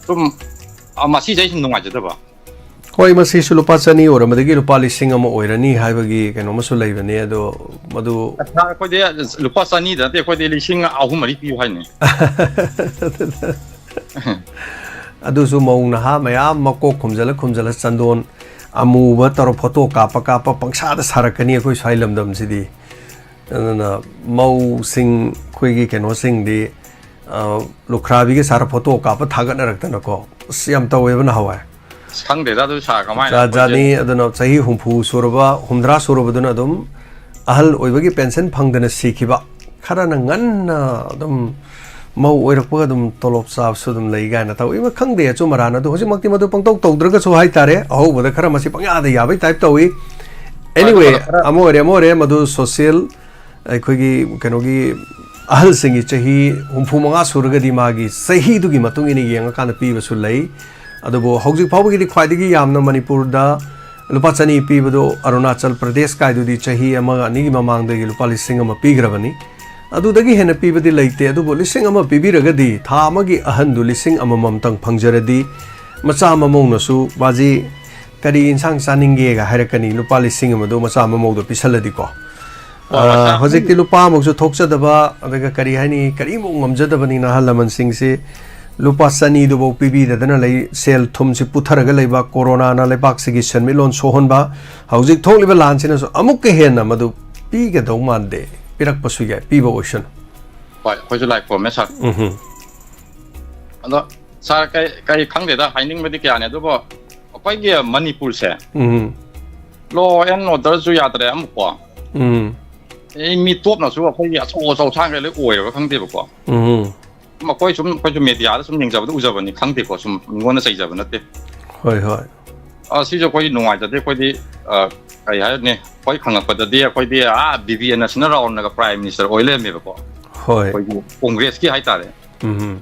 ꯁꯨꯝ, ꯑ, ꯃꯁꯤꯁꯦ ꯑꯩ ꯁꯨꯝ ꯅꯨꯡꯉꯥꯏꯖꯗꯕ꯫ ꯍꯣꯏ, ꯃꯁꯤꯁꯨ ꯂꯨꯄꯥ ꯆꯅꯤ ꯑꯣꯏꯔꯝꯕꯗꯒꯤ ꯂꯨꯄꯥ ꯂꯤꯁꯤꯡ ꯑꯃ ꯑꯣꯏꯔꯅꯤ ꯍꯥꯏꯕꯒꯤ ꯀꯩꯅꯣ ꯑꯃꯁꯨ ꯂꯩꯕꯅꯦ, ꯑꯗꯣ ꯃꯗꯨ ꯁꯥꯔ, ꯑꯩꯈꯣꯏꯗꯤ ꯂꯨꯄꯥ ꯆꯅꯤꯗ ꯅꯠꯇꯦ, ꯑꯩꯈꯣꯏꯗꯤ ꯂꯤꯁꯤꯡ ꯑꯍꯨꯝ ꯃꯔꯤ ꯄꯤꯌꯨ ꯍꯥꯏꯅꯤ꯫ ꯑꯗꯨꯁꯨ ꯃꯧ ꯅꯍꯥ ꯃꯌꯥꯝ ꯃꯀꯣꯛ ꯈꯨꯝꯖꯤꯜꯂ ꯈꯨꯝꯖꯤꯜꯂ ꯆꯟꯗꯣꯟ ꯑꯃꯨꯕ ꯇꯧꯔ ꯐꯣꯇꯣ ꯀꯥꯞꯄ ꯀꯥꯞꯄ ꯄꯪꯁꯥꯗ ꯁꯥꯔꯛꯀꯅꯤ ꯑꯩꯈꯣꯏ ꯁ꯭ꯋꯥꯏ ꯂꯝꯗꯝꯁꯤꯗꯤ꯫ ꯑꯗꯨꯅ ꯃꯧꯁꯤꯡ, ꯑꯩꯈꯣꯏꯒꯤ ꯀꯩꯅꯣꯁꯤꯡꯗꯤ, ꯑ, ꯂꯨꯈ꯭ꯔꯥꯕꯤꯒ ꯁꯥꯔ ꯐꯣꯇꯣ ꯀꯥꯞꯄ ꯊꯥꯒꯠꯅꯔꯛꯇꯅꯀꯣ, ꯑꯁ, ꯌꯥꯝ ꯇꯧꯋꯦꯕ ꯅꯍꯥꯟꯋꯥꯏ꯫ ꯑꯁ, ꯈꯪꯗꯦꯗ ꯑꯗꯨ ꯁꯥꯔ, ꯀꯃꯥꯏꯅ ꯖꯥꯠ ꯑꯩꯈꯣꯏꯁꯦ ꯖꯥꯠꯅꯤ꯫ ꯑꯗꯨꯅ ꯆꯍꯤ ꯍꯨꯝꯐꯨ ꯁꯨꯔꯕ, ꯍꯨꯝꯗ꯭ꯔꯥ ꯁꯨꯔꯕꯗꯨꯅ ꯑꯗꯨꯝ ꯑꯍꯜ ꯑꯣꯏꯕꯒꯤ ꯄꯦꯟꯁꯟ ꯐꯪꯗꯅ ꯁꯤꯈꯤꯕ꯫ ꯈꯔꯅ ꯉꯟꯅ ꯑꯗꯨꯝ ꯃꯧ ꯑꯣꯏꯔꯛꯄꯒ ꯑꯗꯨꯝ ꯇꯣꯂꯣꯞ ꯆꯥꯕꯁꯨ ꯑꯗꯨꯝ ꯂꯩ ꯀꯥꯏꯅ ꯇꯧꯏ꯫ ꯈꯪꯗꯦ ꯑꯆꯨꯝ ꯑꯔꯥꯟ ꯑꯗꯨ꯫ ꯍꯧꯖꯤꯛꯃꯛꯇꯤ ꯃꯗꯨ ꯄꯪꯇꯧ ꯇꯧꯗ꯭ꯔꯒꯁꯨ ꯍꯥꯏꯇꯥꯔꯦ, ꯑꯍꯧꯕꯗ ꯈꯔ ꯃꯁꯤ ꯄꯪꯌꯥꯗ ꯌꯥꯕꯩ ꯇꯥꯏꯞ ꯇꯧꯏ꯫ ꯑꯦꯅꯤꯋꯦ, ꯈꯔ ꯑꯃ ꯑꯣꯏꯔꯦ ꯑꯃ ꯑꯣꯏꯔꯦ, ꯃꯗꯨ ꯁꯣꯁꯤꯌꯦꯜ, ꯑꯩꯈꯣꯏꯒꯤ ꯀꯩꯅꯣꯒꯤ ꯑꯍꯜꯁꯤꯡꯒꯤ ꯆꯍꯤ ꯍꯨꯝꯐꯨ ꯃꯉꯥ ꯁꯨꯔꯒꯗꯤ ꯃꯥꯒꯤ ꯆꯍꯤꯗꯨꯒꯤ ꯃꯇꯨꯡ ꯏꯟꯅ ꯌꯦꯡꯉꯀꯥꯟꯗ ꯄꯤꯕꯁꯨ ꯂꯩ꯫ ꯑꯗꯨꯕꯨ ꯍꯧꯖꯤꯛ ꯐꯥꯎꯕꯒꯤꯗꯤ ꯈ꯭ꯋꯥꯏꯗꯒꯤ ꯌꯥꯝꯅ ꯃꯅꯤꯄꯨꯔꯗ ꯂꯨꯄꯥ ꯆꯅꯤ ꯄꯤꯕꯗꯣ ꯑꯔꯨꯅꯥꯆꯜ ꯄ꯭ꯔꯗꯦꯁ ꯀꯥꯏꯗꯨꯗꯤ ꯆꯍꯤ ꯑꯃꯒ ꯑꯅꯤꯒꯤ ꯃꯃꯥꯡꯗꯒꯤ ꯂꯨꯄꯥ ꯂꯤꯁꯤꯡ ꯑꯃ ꯄꯤꯈ꯭ꯔꯕꯅꯤ꯫ ꯑꯗꯨꯗꯒꯤ ꯍꯦꯟꯅ ꯄꯤꯕꯗꯤ ꯂꯩꯇꯦ꯫ ꯑꯗꯨꯕꯨ ꯂꯤꯁꯤꯡ ꯑꯃ ꯄꯤꯕꯤꯔꯒꯗꯤ ꯊꯥ ꯑꯃꯒꯤ ꯑꯍꯟꯗꯨ ꯂꯤꯁꯤꯡ ꯑꯃꯃꯝꯇꯪ ꯐꯪꯖꯔꯗꯤ, ꯃꯆꯥ ꯃꯃꯧꯅꯁꯨ "ꯕꯥꯖꯤ, ꯀꯔꯤ ꯏꯟꯁꯥꯡ ꯆꯥꯅꯤꯡꯒꯦꯒ" ꯍꯥꯏꯔꯛꯀꯅꯤ, ꯂꯨꯄꯥ ꯂꯤꯁꯤꯡ ꯑꯃꯗꯣ ꯃꯆꯥ ꯃꯃꯧꯗꯣ ꯄꯤꯁꯜꯂꯗꯤꯀꯣ꯫ ꯍꯣꯏ, ꯍꯣꯏ, ꯑꯥ, ꯁꯥꯔ꯫ ꯍꯧꯖꯤꯛꯇꯤ ꯂꯨꯄꯥ ꯑꯃꯨꯛꯁꯨ ꯊꯣꯛꯆꯗꯕ, ꯑꯗꯨꯒ ꯀꯔꯤ ꯍꯥꯏꯅꯤ, ꯀꯔꯤꯃꯨꯛ ꯉꯝꯖꯗꯕꯅꯤꯅ ꯑꯍꯜ ꯂꯃꯟꯁꯤꯡꯁꯤ ꯂꯨꯄꯥ ꯆꯅꯤꯗꯨꯐꯥꯎ ꯄꯤꯕꯤꯗꯗꯅ ꯂꯩ꯫ ꯁꯦꯜ ꯊꯨꯝꯁꯤ ꯄꯨꯊꯔꯒ ꯂꯩꯕ, ꯀꯣꯔꯣꯅꯥꯅ ꯂꯩꯕꯥꯛꯁꯤꯒꯤ ꯁꯦꯟꯃꯤꯠꯂꯣꯟ ꯁꯣꯛꯍꯟꯕ, ꯍꯧꯖꯤꯛ ꯊꯣꯛꯂꯤꯕ ꯂꯥꯟꯁꯤꯅꯁꯨ ꯑꯃꯨꯛꯀ ꯍꯦꯟꯅ ꯃꯗꯨ ꯄꯤꯒꯗꯧ ꯃꯥꯟꯗꯦ꯫ ꯄꯤꯔꯛꯄꯁꯨ ꯌꯥꯏ, ꯄꯤꯕ ꯑꯣꯏꯁꯅꯨ꯫ ꯍꯣꯏ, ꯑꯩꯈꯣꯏꯁꯨ ꯂꯥꯏ ꯈꯨꯔꯨꯝꯃꯦ, ꯁꯥꯔ꯫ ꯎꯝ꯫ ꯑꯗꯣ, ꯁꯥꯔ, ꯀꯩ, ꯀꯩ ꯈꯪꯗꯦꯗ, ꯍꯥꯏꯅꯤꯡꯕꯗꯤ ꯀꯌꯥꯅꯤ, ꯑꯗꯨꯕꯨ ꯑꯩꯈꯣꯏꯒꯤ ꯃꯅꯤꯄꯨꯔꯁꯦ ꯎꯝ꯫ Law and orderꯁꯨ ꯌꯥꯗ꯭ꯔꯦ ꯑꯃꯨꯛꯀꯣ꯫ ꯎꯝ꯫ ꯑꯩ ꯃꯤ ꯇꯣꯞꯅꯁꯨ ꯑꯩꯈꯣꯏꯒꯤ ꯑꯆꯧ ꯑꯆꯧ ꯊꯥꯡꯈꯩ ꯂꯣꯏ ꯑꯣꯏꯔꯕ ꯈꯪꯗꯦꯕꯀꯣ꯫ ꯎꯝ꯫ ꯃꯈꯣꯏ ꯁꯨꯝ, ꯑꯩꯈꯣꯏꯁꯨ mediaꯗ ꯁꯨꯝ ꯌꯦꯡꯖꯕꯗ ꯎꯖꯕꯅꯤ, ꯈꯪꯗꯦꯀꯣ, ꯁꯨꯝ ꯃꯤꯉꯣꯟꯗ ꯆꯩꯖꯕ ꯅꯠꯇꯦ꯫ ꯍꯣꯏ, ꯍꯣꯏ꯫ ꯑ, ꯁꯤꯁꯨ ꯑꯩꯈꯣꯏ ꯅꯨꯡꯉꯥꯏꯖꯗꯦ꯫ ꯑꯩꯈꯣꯏꯗꯤ, ꯑ, ꯀꯩ ꯍꯥꯏꯔꯅꯤ, ꯑꯩꯈꯣꯏ ꯈꯪꯉꯛꯄꯗꯗꯤ ꯑꯩꯈꯣꯏꯗꯤ, ꯑꯥ, ꯕꯤ ꯄꯤ ꯑꯦꯟ ꯅꯔꯁꯤꯡꯍ ꯔꯥꯎꯅꯒ Prime Minister ꯑꯣꯏ ꯂꯩꯔꯝꯃꯦꯕꯀꯣ꯫ ꯍꯣꯏ꯫ ꯑꯩꯈꯣꯏꯒꯤ ꯀꯣꯡꯒ꯭ꯔꯦꯁꯀꯤ ꯍꯥꯏꯇꯥꯔꯦ꯫ ꯎꯝ꯫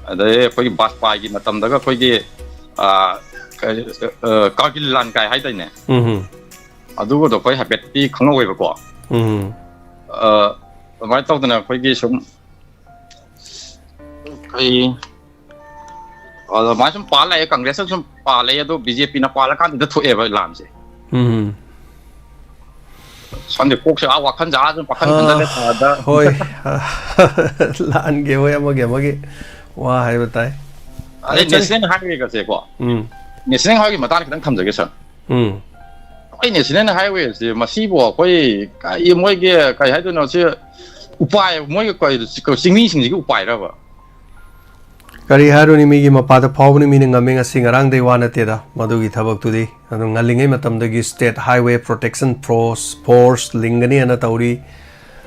ꯑꯗꯩ ꯑꯩꯈꯣꯏꯒꯤ ꯕꯥꯖꯄꯥꯏꯒꯤ ꯃꯇꯝꯗꯒ ꯑꯩꯈꯣꯏꯒꯤ, ꯑ, ꯀꯩ, ꯑ, ꯀꯥꯔꯒꯤꯜ ꯂꯥꯟ ꯀꯥꯏ ꯍꯥꯏꯗꯥꯏꯅꯦ? ꯎꯝ꯫ ꯑꯗꯨꯒꯗꯣ ꯑꯩꯈꯣꯏ ꯍꯥꯏꯐꯦꯠꯇꯤ ꯈꯪꯍꯧꯋꯦꯕꯀꯣ꯫ ꯎꯝ꯫ ꯑ, ꯑꯗꯨꯃꯥꯏꯅ ꯇꯧꯗꯅ ꯑꯩꯈꯣꯏꯒꯤ ꯁꯨꯝ ꯀꯩ, ꯑꯗꯨꯃꯥꯏꯅ ꯁꯨꯝ ꯄꯥꯜ ꯂꯥꯛꯑꯦ, ꯀꯪꯒ꯭ꯔꯦꯁꯅ ꯁꯨꯝ ꯄꯥꯜꯂꯛꯑꯦ, ꯑꯗꯣ ꯕꯤ ꯖꯦ ꯄꯤꯅ ꯄꯥꯜꯂꯀꯥꯟꯗ ꯊꯣꯛꯑꯦꯕ ꯂꯥꯟꯁꯦ꯫ ꯎꯝ꯫ ꯈꯪꯗꯦ, ꯀꯣꯛꯁꯦ ꯑꯥ ꯋꯥꯈꯜꯁꯦ ꯑꯥ ꯁꯨꯝ ꯄꯥꯈꯟ ꯈꯟꯖꯜꯂꯦ, ꯑꯥ, ꯁꯥꯔꯗ꯫ ꯍꯣꯏ꯫ ꯂꯥꯟꯒꯤ ꯍꯣꯏ, ꯑꯃꯒꯤ ꯑꯃꯒꯤ ꯋꯥ ꯍꯥꯏꯕ ꯇꯥꯏ꯫ ꯑꯗꯩ ꯑꯗꯣ ꯆꯟ-, National Highwayꯒꯁꯦꯀꯣ꯫ ꯎꯝ꯫ National Highway ꯃꯇꯥꯡꯗ ꯈꯤꯇꯪ ꯊꯝꯖꯒꯦ, ꯁꯥꯔ꯫ ꯎꯝ꯫ ꯑꯩꯈꯣꯏ National Highwayꯁꯦ ꯃꯁꯤꯕꯨ ꯑꯩꯈꯣꯏ ꯀꯔꯤ ꯃꯣꯏꯒꯤ ꯀꯔꯤ ꯍꯥꯏꯗꯣꯏꯅꯣ ꯁꯤ ꯎꯄꯥꯏ, ꯃꯣꯏꯒꯤ ꯀꯔꯤ ꯆꯤꯡꯃꯤꯁꯤꯡꯁꯤꯒꯤ ꯎꯄꯥꯏꯔꯕ? ꯀꯔꯤ ꯍꯥꯏꯔꯨꯅꯤ, ꯃꯤꯒꯤ ꯃꯄꯥꯗ ꯐꯥꯎꯕꯅꯤ, ꯃꯤꯅ ꯉꯝꯃꯤ, ꯉꯁꯤ ꯉꯔꯥꯡꯗꯩ ꯋꯥ ꯅꯠꯇꯦꯗ ꯃꯗꯨꯒꯤ ꯊꯕꯛꯇꯨꯗꯤ꯫ ꯑꯗꯨꯝ ꯉꯜꯂꯤꯉꯩ ꯃꯇꯝꯗꯒꯤ State Highway Protection Force, Force ꯂꯤꯡꯒꯅꯤ ꯍꯥꯏꯅ ꯇꯧꯔꯤ꯫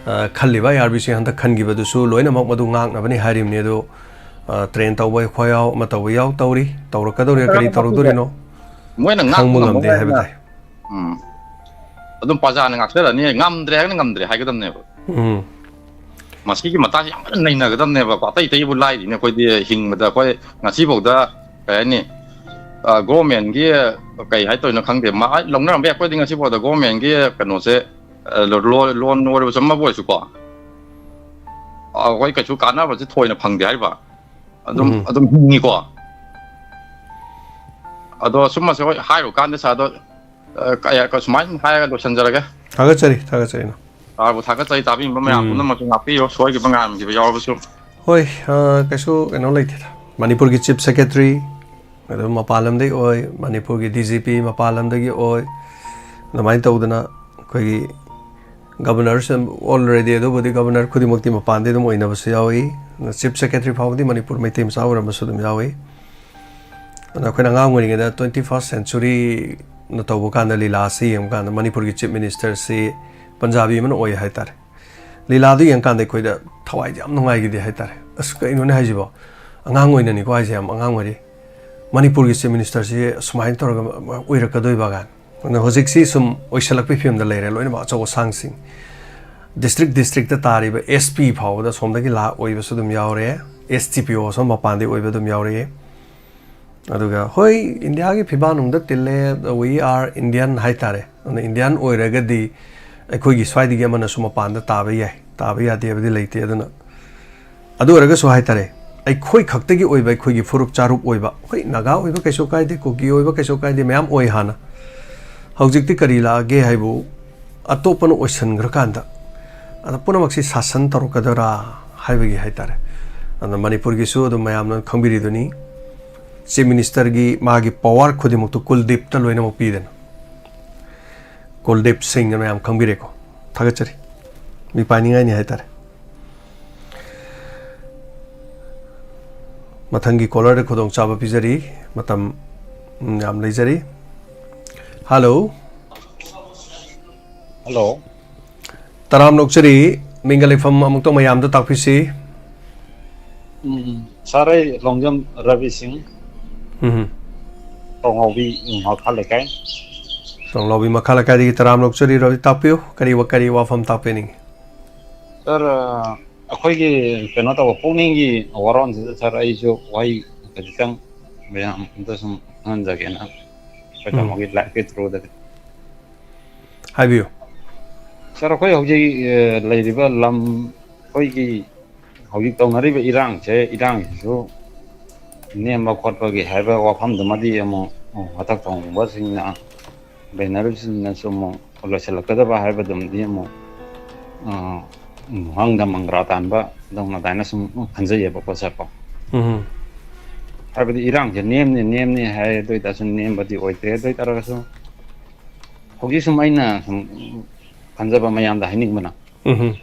ꯑ, ꯈꯜꯂꯤꯕ ꯑꯥꯏ ꯑꯥꯔ ꯕꯤꯁꯤ ꯍꯟꯗꯛ ꯈꯟꯈꯤꯕꯗꯨꯁꯨ ꯂꯣꯏꯅꯃꯛ ꯃꯗꯨ ꯉꯥꯛꯅꯕꯅꯤ ꯍꯥꯏꯔꯤꯕꯅꯤ꯫ ꯑꯗꯨ, ꯑ, ꯇ꯭ꯔꯦꯟ ꯇꯧꯕ ꯑꯩꯈꯣꯏ ꯌꯥꯎ, ꯑꯃ ꯇꯧꯕ ꯌꯥꯎ ꯇꯧꯔꯤ, ꯇꯧꯔꯛꯀꯗꯧꯔꯤꯔꯥ ꯀꯔꯤ ꯇꯧꯔꯛꯇꯣꯔꯤꯅꯣ ꯃꯣꯏꯅ ꯉꯥꯛꯄ ꯈꯪꯕ ꯉꯝꯗꯦ ꯉꯝꯃꯔꯣꯏ ꯍꯥꯏꯕ ꯍꯥꯏꯅ꯫ ꯇꯥꯏ꯫ ꯎꯝ꯫ ꯑꯗꯨꯝ ꯄ꯭ꯔꯖꯥꯅ ꯉꯥꯛꯆꯔꯅꯤ, ꯉꯝꯗ꯭ꯔꯦ ꯍꯥꯏꯔꯒꯅ ꯉꯝꯗ꯭ꯔꯦ ꯍꯥꯏꯒꯗꯕꯅꯦꯕ꯫ ꯎꯝ꯫ ꯃꯁꯤꯒꯤ ꯃꯇꯥꯡꯁꯤ ꯌꯥꯝ ꯀꯟꯅ ꯅꯩꯅꯒꯗꯕꯅꯦꯕꯀꯣ꯫ ꯑꯇꯩ ꯑꯇꯩꯕꯨ ꯂꯥꯏꯔꯤꯅꯦ, ꯑꯩꯈꯣꯏꯗꯤ ꯍꯤꯡꯕꯗ ꯑꯩꯈꯣꯏ ꯉꯁꯤꯐꯥꯎꯗ ꯀꯩ ꯍꯥꯏꯅꯤ, ꯑ, ꯒꯣꯔꯃꯦꯟꯒꯤ ꯀꯩ ꯍꯥꯏꯗꯣꯏꯅꯣ ꯈꯪꯗꯦ, ꯃꯥ ꯂꯧꯅꯔꯝꯕ ꯌꯥꯏ꯫ ꯑꯩꯈꯣꯏꯗꯤ ꯉꯁꯤꯐꯥꯎꯗ ꯒꯣꯔꯃꯦꯟꯒꯤ ꯀꯩꯅꯣꯁꯦ, ꯑ, ꯂꯣ-, ꯂꯣꯟ ꯑꯣꯏꯔꯕꯁꯨ ꯑꯃꯕꯨ ꯑꯣꯏꯔꯁꯨꯀꯣ, ꯑ, ꯑꯩꯈꯣꯏ ꯀꯩꯁꯨ ꯀꯥꯟꯅꯕꯁꯦ ꯊꯣꯏꯅ ꯐꯪꯗꯦ ꯍꯥꯏꯔꯤꯕ꯫ ꯑꯗꯨꯝ, ꯎꯝ꯫ ꯑꯗꯨꯝ ꯍꯤꯡꯉꯤꯀꯣ꯫ ꯑꯗꯣ ꯁꯨꯝꯕꯁꯦ ꯍꯣꯏ ꯍꯥꯏꯔꯨꯀꯥꯟꯗ ꯁꯥꯔꯗꯣ, ꯑ, ꯀꯌꯥ-, ꯁꯨꯃꯥꯏꯅ ꯍꯥꯏꯔꯒ ꯂꯣꯏꯁꯤꯟꯖꯔꯒꯦ꯫ ꯊꯥꯒꯠꯆꯔꯤ, ꯊꯥꯒꯠꯆꯔꯤ, ꯏꯅꯥꯎ꯫ ꯁꯥꯔꯕꯨ ꯊꯥꯒꯠꯆꯔꯤ, ꯇꯥꯕꯤꯔꯤꯕ ꯃꯌꯥꯝ ꯎꯝ꯫ ꯄꯨꯝꯅꯃꯛꯁꯨ ꯉꯥꯛꯄꯤꯌꯨ, ꯁꯣꯏꯈꯤꯕ ꯉꯥꯝꯈꯤꯕ ꯌꯥꯎꯔꯕꯁꯨ꯫ ꯍꯣꯏ, ꯑ, ꯀꯩꯁꯨ ꯀꯩꯅꯣ ꯂꯩꯇꯦꯗ꯫ ꯃꯅꯤꯄꯨꯔꯒꯤ Chief Secretary ꯑꯗꯨꯝ ꯃꯄꯥꯟ ꯂꯝꯗꯒꯤ ꯑꯣꯏ, ꯃꯅꯤꯄꯨꯔꯒꯤ ꯗꯤ ꯖꯤ ꯄꯤ ꯃꯄꯥꯟ ꯂꯝꯗꯒꯤ ꯑꯣꯏ, ꯑꯗꯨꯃꯥꯏꯅ ꯇꯧꯗꯅ ꯑꯩꯈꯣꯏꯒꯤ Governors already, ꯑꯗꯨꯕꯨꯗꯤ Governor ꯈꯨꯗꯤꯡꯃꯛꯇꯤ ꯃꯄꯥꯟꯗꯒꯤ ꯑꯗꯨꯝ ꯑꯣꯏꯅꯕꯁꯨ ꯌꯥꯎꯏ꯫ ꯑꯗꯨꯅ Chief Secretary ꯐꯥꯎꯕꯗꯤ ꯃꯅꯤꯄꯨꯔ ꯃꯩꯇꯩ ꯃꯆꯥ ꯑꯣꯏꯔꯝꯕꯁꯨ ꯑꯗꯨꯝ ꯌꯥꯎꯏ꯫ ꯑꯗꯨꯅ ꯑꯩꯈꯣꯏꯅ ꯑꯉꯥꯡ ꯑꯣꯏꯔꯤꯉꯩꯗ twenty first centuryꯅ ꯇꯧꯕ ꯀꯥꯟꯗ ꯂꯤꯂꯥꯁꯤ ꯌꯦꯡꯕ ꯀꯥꯟꯗ ꯃꯅꯤꯄꯨꯔꯒꯤ Chief Ministerꯁꯤ ꯄꯟꯖꯥꯕꯤ ꯑꯃꯅ ꯑꯣꯏ ꯍꯥꯏꯇꯥꯔꯦ꯫ ꯂꯤꯂꯥꯗꯨ ꯌꯦꯡꯀꯥꯟꯗ ꯑꯩꯈꯣꯏꯗ ꯊꯋꯥꯏꯗꯤ ꯌꯥꯝ ꯅꯨꯡꯉꯥꯏꯈꯤꯗꯦ ꯍꯥꯏꯇꯥꯔꯦ꯫ ꯑꯁ, ꯀꯩꯅꯣꯅꯦ ꯍꯥꯏꯁꯤꯕꯣ? ꯑꯉꯥꯡ ꯑꯣꯏꯅꯅꯤꯀꯣ ꯍꯥꯏꯁꯦ, ꯌꯥꯝ ꯑꯉꯥꯡ ꯑꯣꯏꯔꯤ꯫ ꯃꯅꯤꯄꯨꯔꯒꯤ Chief Ministerꯁꯤ ꯁꯨꯃꯥꯏꯅ ꯇꯧꯔꯒ ꯑꯣꯏꯔꯛꯀꯗꯣꯏꯕ ꯀꯥꯏꯅ꯫ ꯑꯗꯨꯅ ꯍꯧꯖꯤꯛꯁꯤ ꯁꯨꯝ ꯑꯣꯏꯁꯜꯂꯛꯄꯒꯤ ꯐꯤꯕꯝꯗ ꯂꯩꯔꯦ, ꯂꯣꯏꯅꯃꯛ ꯑꯆꯧ ꯑꯁꯥꯡꯁꯤꯡ꯫ District districtꯇ ꯇꯥꯔꯤꯕ S P ꯐꯥꯎꯕꯗ ꯑꯁꯣꯝꯗꯒꯤ ꯂꯥꯛ ꯑꯣꯏꯕꯁꯨ ꯑꯗꯨꯝ ꯌꯥꯎꯔꯦ, S D P O ꯑꯁꯣꯝ ꯃꯄꯥꯟꯗꯒꯤ ꯑꯣꯏꯕ ꯑꯗꯨꯝ ꯌꯥꯎꯔꯛꯑꯦ꯫ ꯑꯗꯨꯒ ꯍꯣꯏ, ꯏꯟꯗꯤꯌꯥꯒꯤ ꯐꯤꯕꯥ ꯅꯨꯡꯗ ꯇꯤꯜꯂꯦ, we are Indian ꯍꯥꯏꯇꯥꯔꯦ꯫ ꯑꯗꯨꯅ Indian ꯑꯣꯏꯔꯒꯗꯤ ꯑꯩꯈꯣꯏꯒꯤ ꯁ꯭ꯋꯥꯏꯗꯒꯤ ꯑꯃꯅꯁꯨ ꯃꯄꯥꯟꯗ ꯇꯥꯕ ꯌꯥꯏ, ꯇꯥꯕ ꯌꯥꯗꯦ ꯍꯥꯏꯕꯗꯤ ꯂꯩꯇꯦ꯫ ꯑꯗꯨꯅ ꯑꯗꯨ ꯑꯣꯏꯔꯒꯁꯨ ꯍꯥꯏꯇꯥꯔꯦ, ꯑꯩꯈꯣꯏ ꯈꯛꯇꯒꯤ ꯑꯣꯏꯕ, ꯑꯩꯈꯣꯏꯒꯤ ꯐꯨꯔꯨꯞ ꯆꯥꯔꯨꯞ ꯑꯣꯏꯕ, ꯍꯣꯏ, ꯅꯥꯒꯥ ꯑꯣꯏꯕ ꯀꯩꯁꯨ ꯀꯥꯏꯗꯦ, ꯀꯨꯀꯤ ꯑꯣꯏꯕ ꯀꯩꯁꯨ ꯀꯥꯏꯗꯦ, ꯃꯌꯥꯝ ꯑꯣꯏ ꯍꯥꯟꯅ꯫ ꯍꯧꯖꯤꯛꯇꯤ ꯀꯔꯤ ꯂꯥꯛꯑꯒꯦ ꯍꯥꯏꯕꯨ, ꯑꯇꯣꯞꯄꯅ ꯑꯣꯏꯁꯟꯈ꯭ꯔꯀꯥꯟꯗ, ꯑꯗ ꯄꯨꯝꯅꯃꯛꯁꯤ ꯁꯥꯁꯟ ꯇꯧꯔꯛꯀꯗꯣꯏꯔꯥ ꯍꯥꯏꯕꯒꯤ ꯍꯥꯏꯇꯥꯔꯦ꯫ ꯑꯗ ꯃꯅꯤꯄꯨꯔꯒꯤꯁꯨ ꯑꯗꯨꯝ ꯃꯌꯥꯝꯅ ꯈꯪꯕꯤꯔꯤꯗꯨꯅꯤ, Chief Ministerꯒꯤ ꯃꯥꯒꯤ power ꯈꯨꯗꯤꯡꯃꯛꯇꯨ ꯀꯨꯜꯗꯤꯞꯇ ꯂꯣꯏꯅꯃꯛ ꯄꯤꯗꯅ꯫ ꯀꯨꯜꯗꯤꯞ ꯁꯤꯡꯅ ꯃꯌꯥꯝ ꯈꯪꯕꯤꯔꯦꯀꯣ꯫ ꯊꯥꯒꯠꯆꯔꯤ꯫ ꯃꯤ ꯄꯥꯏꯅꯤꯡꯉꯥꯏꯅꯤ ꯍꯥꯏꯇꯥꯔꯦ꯫ ꯃꯊꯪꯒꯤ caller ꯈꯨꯗꯣꯡꯆꯥꯕ ꯄꯤꯖꯔꯤ꯫ ꯃꯇꯝ, ꯎꯝ, ꯌꯥꯝ ꯂꯩꯖꯔꯤ꯫ Hello꯫ Hello꯫ ꯇꯔꯥꯝꯅ ꯑꯣꯛꯆꯔꯤ꯫ ꯃꯤꯡꯒ ꯂꯩꯐꯝ ꯑꯃꯨꯛꯇꯪ ꯃꯌꯥꯝꯗ ꯇꯥꯛꯄꯤꯁꯤ꯫ ꯎꯝ, ꯁꯥꯔ, ꯑꯩ ꯂꯣꯡꯖꯝ ꯔꯕꯤ ꯁꯤꯡ, ꯎꯝ꯫ ꯇꯣꯡꯍꯧꯕꯤ ꯃꯈꯥ ꯂꯩꯀꯥꯏ꯫ ꯇꯣꯡꯂꯥꯎꯕꯤ ꯃꯈꯥ ꯂꯩꯀꯥꯏꯗꯒꯤ ꯇꯔꯥꯝꯅ ꯑꯣꯛꯆꯔꯤ꯫ ꯔꯕꯤ, ꯇꯥꯛꯄꯤꯌꯨ, ꯀꯔꯤ ꯋꯥ-, ꯀꯔꯤ ꯋꯥꯐꯝ ꯇꯥꯛꯄꯤꯅꯤꯡꯉꯤ? ꯁꯥꯔ, ꯑꯩꯈꯣꯏꯒꯤ ꯀꯩꯅꯣ ꯇꯧꯕ ꯄꯨꯛꯅꯤꯡꯒꯤ ꯋꯥꯔꯣꯜꯁꯤꯗ, ꯁꯥꯔ, ꯑꯩꯁꯨ ꯋꯥꯍꯩ ꯈꯖꯤꯛꯇꯪ ꯃꯌꯥꯝ ꯑꯝꯇ ꯁꯨꯝ ꯈꯪꯍꯟꯖꯒꯦꯅ ꯑꯩꯈꯣꯏ ꯎꯝ꯫ ꯇꯥꯃꯣꯒꯤ ꯂꯥꯏꯐꯀꯤ ꯊ꯭ꯔꯨꯗꯒꯤ꯫ ꯍꯥꯏꯕꯤꯌꯨ꯫ ꯁꯥꯔ, ꯑꯩꯈꯣꯏ ꯍꯧꯖꯤꯛ, ꯑ, ꯂꯩꯔꯤꯕ ꯂꯝ, ꯑꯩꯈꯣꯏꯒꯤ ꯍꯧꯖꯤꯛ ꯇꯧꯅꯔꯤꯕ ꯏꯔꯥꯡꯁꯦ, ꯏꯔꯥꯡꯁꯤꯁꯨ ꯅꯦꯝꯕ ꯈꯣꯠꯄꯒꯤ ꯍꯥꯏꯕ ꯋꯥꯐꯝꯗꯨꯃꯗꯤ ꯑꯃꯨꯛ, ꯑ, ꯃꯊꯛ ꯊꯣꯡꯕꯁꯤꯡꯅ, ꯂꯩꯅꯔꯤꯕꯁꯤꯡꯅꯁꯨ ꯑꯃꯨꯛ ꯂꯣꯏꯁꯤꯜꯂꯛꯀꯗꯕ ꯍꯥꯏꯕꯗꯨꯃꯗꯤ ꯑꯃꯨꯛ, ꯑ, ꯃꯪꯗ ꯃꯪꯒ꯭ꯔꯥ ꯇꯥꯟꯕ ꯗꯧꯅ ꯑꯗꯨꯃꯥꯏꯅ ꯁꯨꯝ ꯈꯟꯖꯩꯌꯦꯕꯀꯣ, ꯁꯥꯔꯀꯣ꯫ ꯎꯝ꯫ ꯍꯥꯏꯕꯗꯤ ꯏꯔꯥꯡꯁꯦ ꯅꯦꯝꯅꯤ ꯅꯦꯝꯅꯤ ꯍꯥꯏ, ꯑꯗꯨ ꯑꯣꯏꯇꯥꯔꯁꯨ ꯅꯦꯝꯕꯗꯤ ꯑꯣꯏꯗ꯭ꯔꯦ꯫ ꯑꯗꯨ ꯑꯣꯏꯇꯥꯔꯒꯁꯨ ꯍꯧꯖꯤꯛ ꯁꯨꯝ ꯑꯩꯅ ꯁꯨꯝ ꯈꯟꯖꯕ ꯃꯌꯥꯝꯗ ꯍꯥꯏꯅꯤꯡꯕꯅ, ꯎꯝ꯫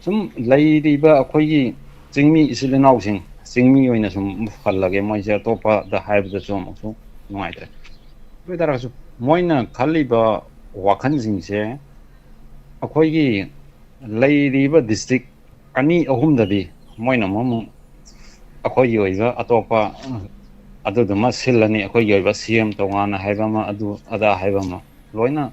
ꯁꯨꯝ ꯂꯩꯔꯤꯕ ꯑꯩꯈꯣꯏꯒꯤ ꯆꯤꯡꯃꯤ ꯏꯆꯤꯜ ꯏꯅꯥꯎꯁꯤꯡ, ꯆꯤꯡꯃꯤ ꯑꯣꯏꯅ ꯁꯨꯝ ꯄꯜꯂꯒꯦ, ꯃꯣꯏꯁꯦ ꯑꯇꯣꯞꯄꯗ ꯍꯥꯏꯕꯗꯁꯨ ꯑꯃꯨꯛꯁꯨ ꯅꯨꯡꯉꯥꯏꯇ꯭ꯔꯦ꯫ ꯑꯗꯨ ꯑꯣꯏꯇꯥꯔꯒꯁꯨ ꯃꯣꯏꯅ ꯈꯜꯂꯤꯕ ꯋꯥꯈꯜꯁꯤꯡꯁꯦ ꯑꯩꯈꯣꯏꯒꯤ ꯂꯩꯔꯤꯕ ꯗꯤꯁꯇ꯭ꯔꯤꯛ ꯑꯅꯤ ꯑꯍꯨꯝꯗꯗꯤ ꯃꯣꯏꯅ ꯑꯃꯨꯛ ꯑꯩꯈꯣꯏꯒꯤ ꯑꯣꯏꯕ ꯑꯇꯣꯞꯄ ꯑꯗꯨꯗꯨꯃ ꯁꯤꯜꯂꯅꯤ, ꯑꯩꯈꯣꯏꯒꯤ ꯑꯣꯏꯕ ꯁꯤ ꯑꯦꯝ ꯇꯣꯉꯥꯟꯅ ꯍꯥꯏꯕ ꯑꯃ, ꯑꯗꯨ ꯑꯗꯥ ꯍꯥꯏꯕ ꯑꯃ, ꯂꯣꯏꯅ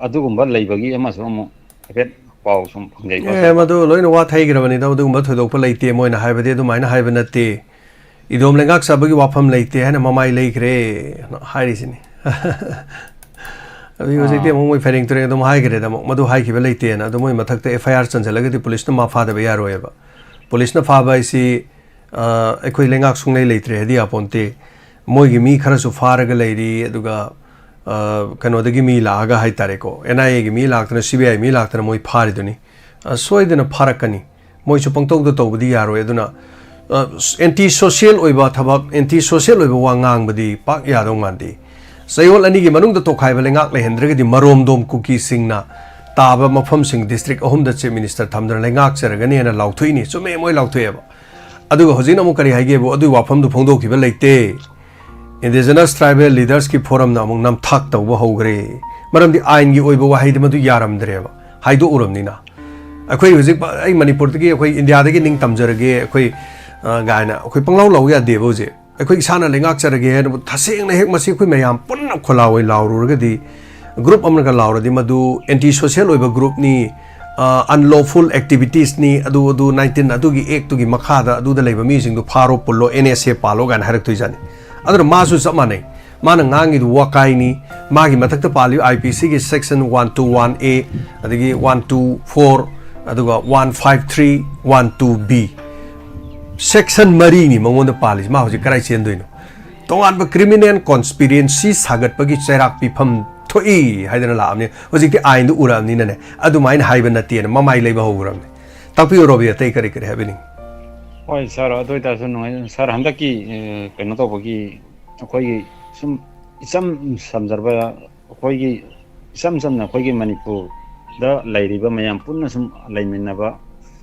ꯑꯗꯨꯒꯨꯝꯕ ꯂꯩꯕꯒꯤ ꯑꯃꯁꯨ ꯑꯃꯨꯛ ꯍꯥꯏꯐꯦꯠ ꯄꯥꯎ ꯁꯨꯝ ꯐꯪꯖꯩꯀꯣ, ꯑꯦ, ꯁꯥꯔꯀꯣ꯫ ꯃꯗꯨ ꯂꯣꯏꯅ ꯋꯥꯊꯩꯈ꯭ꯔꯕꯅꯤꯗ, ꯑꯗꯨꯒꯨꯝꯕ ꯊꯣꯏꯗꯣꯛꯄ ꯂꯩꯇꯦ꯫ ꯃꯣꯏꯅ ꯍꯥꯏꯕꯗꯤ ꯑꯗꯨꯃꯥꯏꯅ ꯍꯥꯏꯕ ꯅꯠꯇꯦ꯫ "ꯏꯗꯣꯝ ꯂꯩꯉꯥꯛ ꯆꯥꯕꯒꯤ ꯋꯥꯐꯝ ꯂꯩꯇꯦ" ꯍꯥꯏꯅ ꯃꯃꯥꯏ ꯂꯩꯈ꯭ꯔꯦ ꯍꯥꯏꯔꯤꯁꯤꯅꯤ꯫ ꯑꯗꯨꯒꯤ ꯍꯧꯖꯤꯛꯇꯤ ꯑꯥ꯫ ꯑꯃꯨꯛ ꯃꯣꯏ ꯐꯩꯔꯦꯡ ꯇꯨꯔꯦꯡ ꯑꯗꯨꯝ ꯍꯥꯏꯈ꯭ꯔꯦꯗ, ꯑꯃꯨꯛ ꯃꯗꯨ ꯍꯥꯏꯈꯤꯕ ꯂꯩꯇꯦꯅ꯫ ꯑꯗꯨ ꯃꯣꯏ ꯃꯊꯛꯇ ꯑꯦꯐ ꯑꯥꯏ ꯑꯥꯔ ꯆꯟꯁꯤꯜꯂꯒꯗꯤ ꯄꯨꯂꯤꯁꯅ ꯃꯥ ꯐꯥꯗꯕ ꯌꯥꯔꯣꯏꯑꯕ꯫ ꯄꯨꯂꯤꯁꯅ ꯐꯥꯕ ꯍꯥꯏꯁꯤ, ꯑ, ꯑꯩꯈꯣꯏ ꯂꯩꯉꯥꯛ ꯁꯨꯡꯂꯩ ꯂꯩꯇ꯭ꯔꯦ ꯍꯥꯏꯗꯤ ꯌꯥꯄꯣꯟꯇꯦ꯫ ꯃꯣꯏꯒꯤ ꯃꯤ ꯈꯔꯁꯨ ꯐꯥꯔꯒ ꯂꯩꯔꯤ, ꯑꯗꯨꯒ, ꯑ, ꯀꯩꯅꯣꯗꯒꯤ ꯃꯤ ꯂꯥꯛꯑꯒ ꯍꯥꯏꯇꯥꯔꯦꯀꯣ, ꯑꯦꯟ ꯑꯥꯏ ꯑꯦꯒꯤ ꯃꯤ ꯂꯥꯛꯇꯅ, ꯁꯤ ꯕꯤ ꯑꯥꯏ ꯃꯤ ꯂꯥꯛꯇꯅ ꯃꯣꯏ ꯐꯥꯔꯤꯗꯨꯅꯤ꯫ ꯑ, ꯁꯣꯏꯗꯅ ꯐꯥꯔꯛꯀꯅꯤ꯫ ꯃꯣꯏꯁꯨ ꯄꯪꯇꯧꯗ ꯇꯧꯕꯗꯤ ꯌꯥꯔꯣꯏ꯫ ꯑꯗꯨꯅ, ꯑ, ꯑꯦꯟꯇꯤ ꯁꯣꯁꯤꯌꯦꯜ ꯑꯣꯏꯕ ꯊꯕꯛ, ꯑꯦꯟꯇꯤ ꯁꯣꯁꯤꯌꯦꯜ ꯑꯣꯏꯕ ꯋꯥ ꯉꯥꯡꯕꯗꯤ ꯄꯥꯛ ꯌꯥꯗꯧ ꯃꯥꯟꯗꯦ꯫ ꯆꯌꯣꯜ ꯑꯅꯤꯒꯤ ꯃꯅꯨꯡꯗ ꯇꯣꯈꯥꯏꯕ ꯂꯩꯉꯥꯛ ꯂꯩꯍꯟꯗ꯭ꯔꯒꯗꯤ ꯃꯔꯣꯝꯗꯣꯝ ꯀꯨꯀꯤꯁꯤꯡꯅ ꯇꯥꯕ ꯃꯐꯝꯁꯤꯡ ꯗꯤꯁꯇ꯭ꯔꯤꯛ ꯑꯍꯨꯝꯗ ꯆꯤꯐ ꯃꯤꯅꯤꯁꯇꯔ ꯊꯝꯗꯨꯅ ꯂꯩꯉꯥꯛꯆꯔꯒꯅꯤ ꯍꯥꯏꯅ ꯂꯥꯎꯊꯣꯛꯏꯅꯤ꯫ ꯆꯨꯝꯃꯦ, ꯃꯣꯏ ꯂꯥꯎꯊꯣꯛꯑꯦꯕ꯫ ꯑꯗꯨꯒ ꯍꯧꯖꯤꯛꯅ ꯑꯃꯨꯛ ꯀꯔꯤ ꯍꯥꯏꯒꯦꯕꯨ, ꯑꯗꯨꯒꯤ ꯋꯥꯐꯝꯗꯨ ꯐꯣꯡꯗꯣꯛꯈꯤꯕ ꯂꯩꯇꯦ꯫ ꯏꯟꯗꯤꯖꯤꯅꯁ ꯇ꯭ꯔꯥꯏꯕꯦꯜ ꯂꯤꯗꯔꯁꯀꯤ ꯐꯣꯔꯝꯅ ꯑꯃꯨꯛ ꯅꯝꯊꯥꯛ ꯇꯧꯕ ꯍꯧꯈ꯭ꯔꯦ꯫ ꯃꯔꯝꯗꯤ ꯑꯥꯏꯟꯒꯤ ꯑꯣꯏꯕ ꯋꯥꯍꯩꯗꯤ ꯃꯗꯨ ꯌꯥꯔꯝꯗ꯭ꯔꯦꯕ, ꯍꯥꯏꯗꯣꯛꯎꯔꯕꯅꯤꯅ꯫ ꯑꯩꯈꯣꯏ ꯍꯧꯖꯤꯛ, ꯑꯩ ꯃꯅꯤꯄꯨꯔꯗꯒꯤ, ꯑꯩꯈꯣꯏ ꯏꯟꯗꯤꯌꯥꯗꯒꯤ ꯅꯤꯡ ꯇꯝꯖꯔꯒꯦ, ꯑꯩꯈꯣꯏ, ꯑ, ꯀꯥꯏꯅ ꯑꯩꯈꯣꯏ ꯄꯪꯂꯥꯎ ꯂꯥꯎ ꯌꯥꯗꯦꯕ ꯍꯧꯖꯤꯛ꯫ ꯑꯩꯈꯣꯏ ꯏꯁꯥꯅ ꯂꯩꯉꯥꯛꯆꯔꯒꯦ ꯍꯥꯏꯅꯕꯨ ꯇꯁꯦꯡꯅ ꯍꯦꯛ ꯃꯁꯤ ꯑꯩꯈꯣꯏ ꯃꯌꯥꯝ ꯄꯨꯟꯅ ꯈꯣꯜꯂꯥꯎ ꯑꯣꯏ ꯂꯥꯎꯔꯨꯔꯒꯗꯤ, ꯒ꯭ꯔꯨꯞ ꯑꯃꯒ ꯂꯥꯎꯔꯗꯤ ꯃꯗꯨ ꯑꯦꯟꯇꯤ ꯁꯣꯁꯤꯌꯦꯜ ꯑꯣꯏꯕ ꯒ꯭ꯔꯨꯞꯅꯤ, ꯑ, ꯑꯟꯂꯣꯐꯨꯜ ꯑꯦꯛꯇꯤꯚꯤꯇꯤꯁꯅꯤ, ꯑꯗꯨ, ꯑꯗꯨ, ꯅꯥꯏꯟꯇꯤꯟ ꯑꯗꯨꯒꯤ ꯑꯦꯛꯇꯨꯒꯤ ꯃꯈꯥꯗ ꯑꯗꯨꯗ ꯂꯩꯕ ꯃꯤꯁꯤꯡꯗꯨ ꯐꯥꯔꯣ, ꯄꯨꯜꯂꯣ, ꯑꯦꯟ ꯑꯦꯁ ꯑꯦ ꯄꯥꯜꯂꯣ ꯀꯥꯏꯅ ꯍꯥꯏꯔꯛꯇꯣꯏꯖꯥꯠꯅꯤ꯫ ꯑꯗꯨꯅ ꯃꯥꯁꯨ ꯆꯞ ꯃꯥꯟꯅꯩ꯫ ꯃꯥꯅ ꯉꯥꯡꯉꯤꯗꯨ ꯋꯥꯀꯥꯏꯅꯤ, ꯃꯥꯒꯤ ꯃꯊꯛꯇ ꯄꯥꯜꯂꯤꯕ ꯑꯥꯏ ꯄꯤ ꯁꯤꯒꯤ ꯁꯦꯛꯁꯟ ꯋꯥꯟ ꯇꯨ ꯋꯥꯟ ꯑꯦ, ꯑꯗꯒꯤ ꯋꯥꯟ ꯇꯨ ꯐꯣꯔ, ꯑꯗꯨꯒ one five three, one two B, section ꯃꯔꯤꯅꯤ ꯃꯉꯣꯟꯗ ꯄꯥꯜꯂꯤꯁꯤ꯫ ꯃꯥ ꯍꯧꯖꯤꯛ ꯀꯗꯥꯏ ꯆꯦꯟꯗꯣꯏꯅꯣ? ꯇꯣꯉꯥꯟꯕ ꯀ꯭ꯔꯤꯃꯤꯅꯦꯜ ꯀꯣꯟꯁꯄꯤꯔꯦꯟꯁꯤ ꯁꯥꯒꯠꯄꯒꯤ ꯆꯩꯔꯥꯛ ꯄꯤꯐꯝ ꯊꯣꯛꯏ ꯍꯥꯏꯗꯅ ꯂꯥꯛꯑꯕꯅꯤ꯫ ꯍꯧꯖꯤꯛꯇꯤ ꯑꯥꯏꯟꯗꯨ ꯎꯔꯛꯑꯕꯅꯤꯅꯅꯦ, ꯑꯗꯨꯃꯥꯏꯅ ꯍꯥꯏꯕ ꯅꯠꯇꯦꯅ ꯃꯃꯥꯏ ꯂꯩꯕ ꯍꯧꯈ꯭ꯔꯕꯅꯤ꯫ ꯇꯥꯛꯄꯤꯌꯨ ꯔꯣꯕꯤ, ꯑꯇꯩ ꯀꯔꯤ ꯀꯔꯤ ꯍꯥꯏꯕꯤꯅꯤꯡ? ꯍꯣꯏ ꯁꯥꯔ, ꯑꯗꯨ ꯑꯣꯏꯇꯥꯔꯁꯨ ꯅꯨꯡꯉꯥꯏ ꯁꯥꯔ, ꯍꯟꯗꯛꯀꯤ ꯑꯦ, ꯀꯩꯅꯣ ꯇꯧꯕꯒꯤ ꯑꯩꯈꯣꯏꯒꯤ ꯁꯨꯝ ꯏꯆꯝ ꯁꯝꯖꯔꯕ, ꯑꯩꯈꯣꯏꯒꯤ ꯏꯆꯝ ꯆꯝꯅ ꯑꯩꯈꯣꯏꯒꯤ ꯃꯅꯤꯄꯨꯔꯗ ꯂꯩꯔꯤꯕ ꯃꯌꯥꯝ ꯄꯨꯟꯅ ꯁꯨꯝ ꯂꯩꯃꯤꯟꯅꯕ,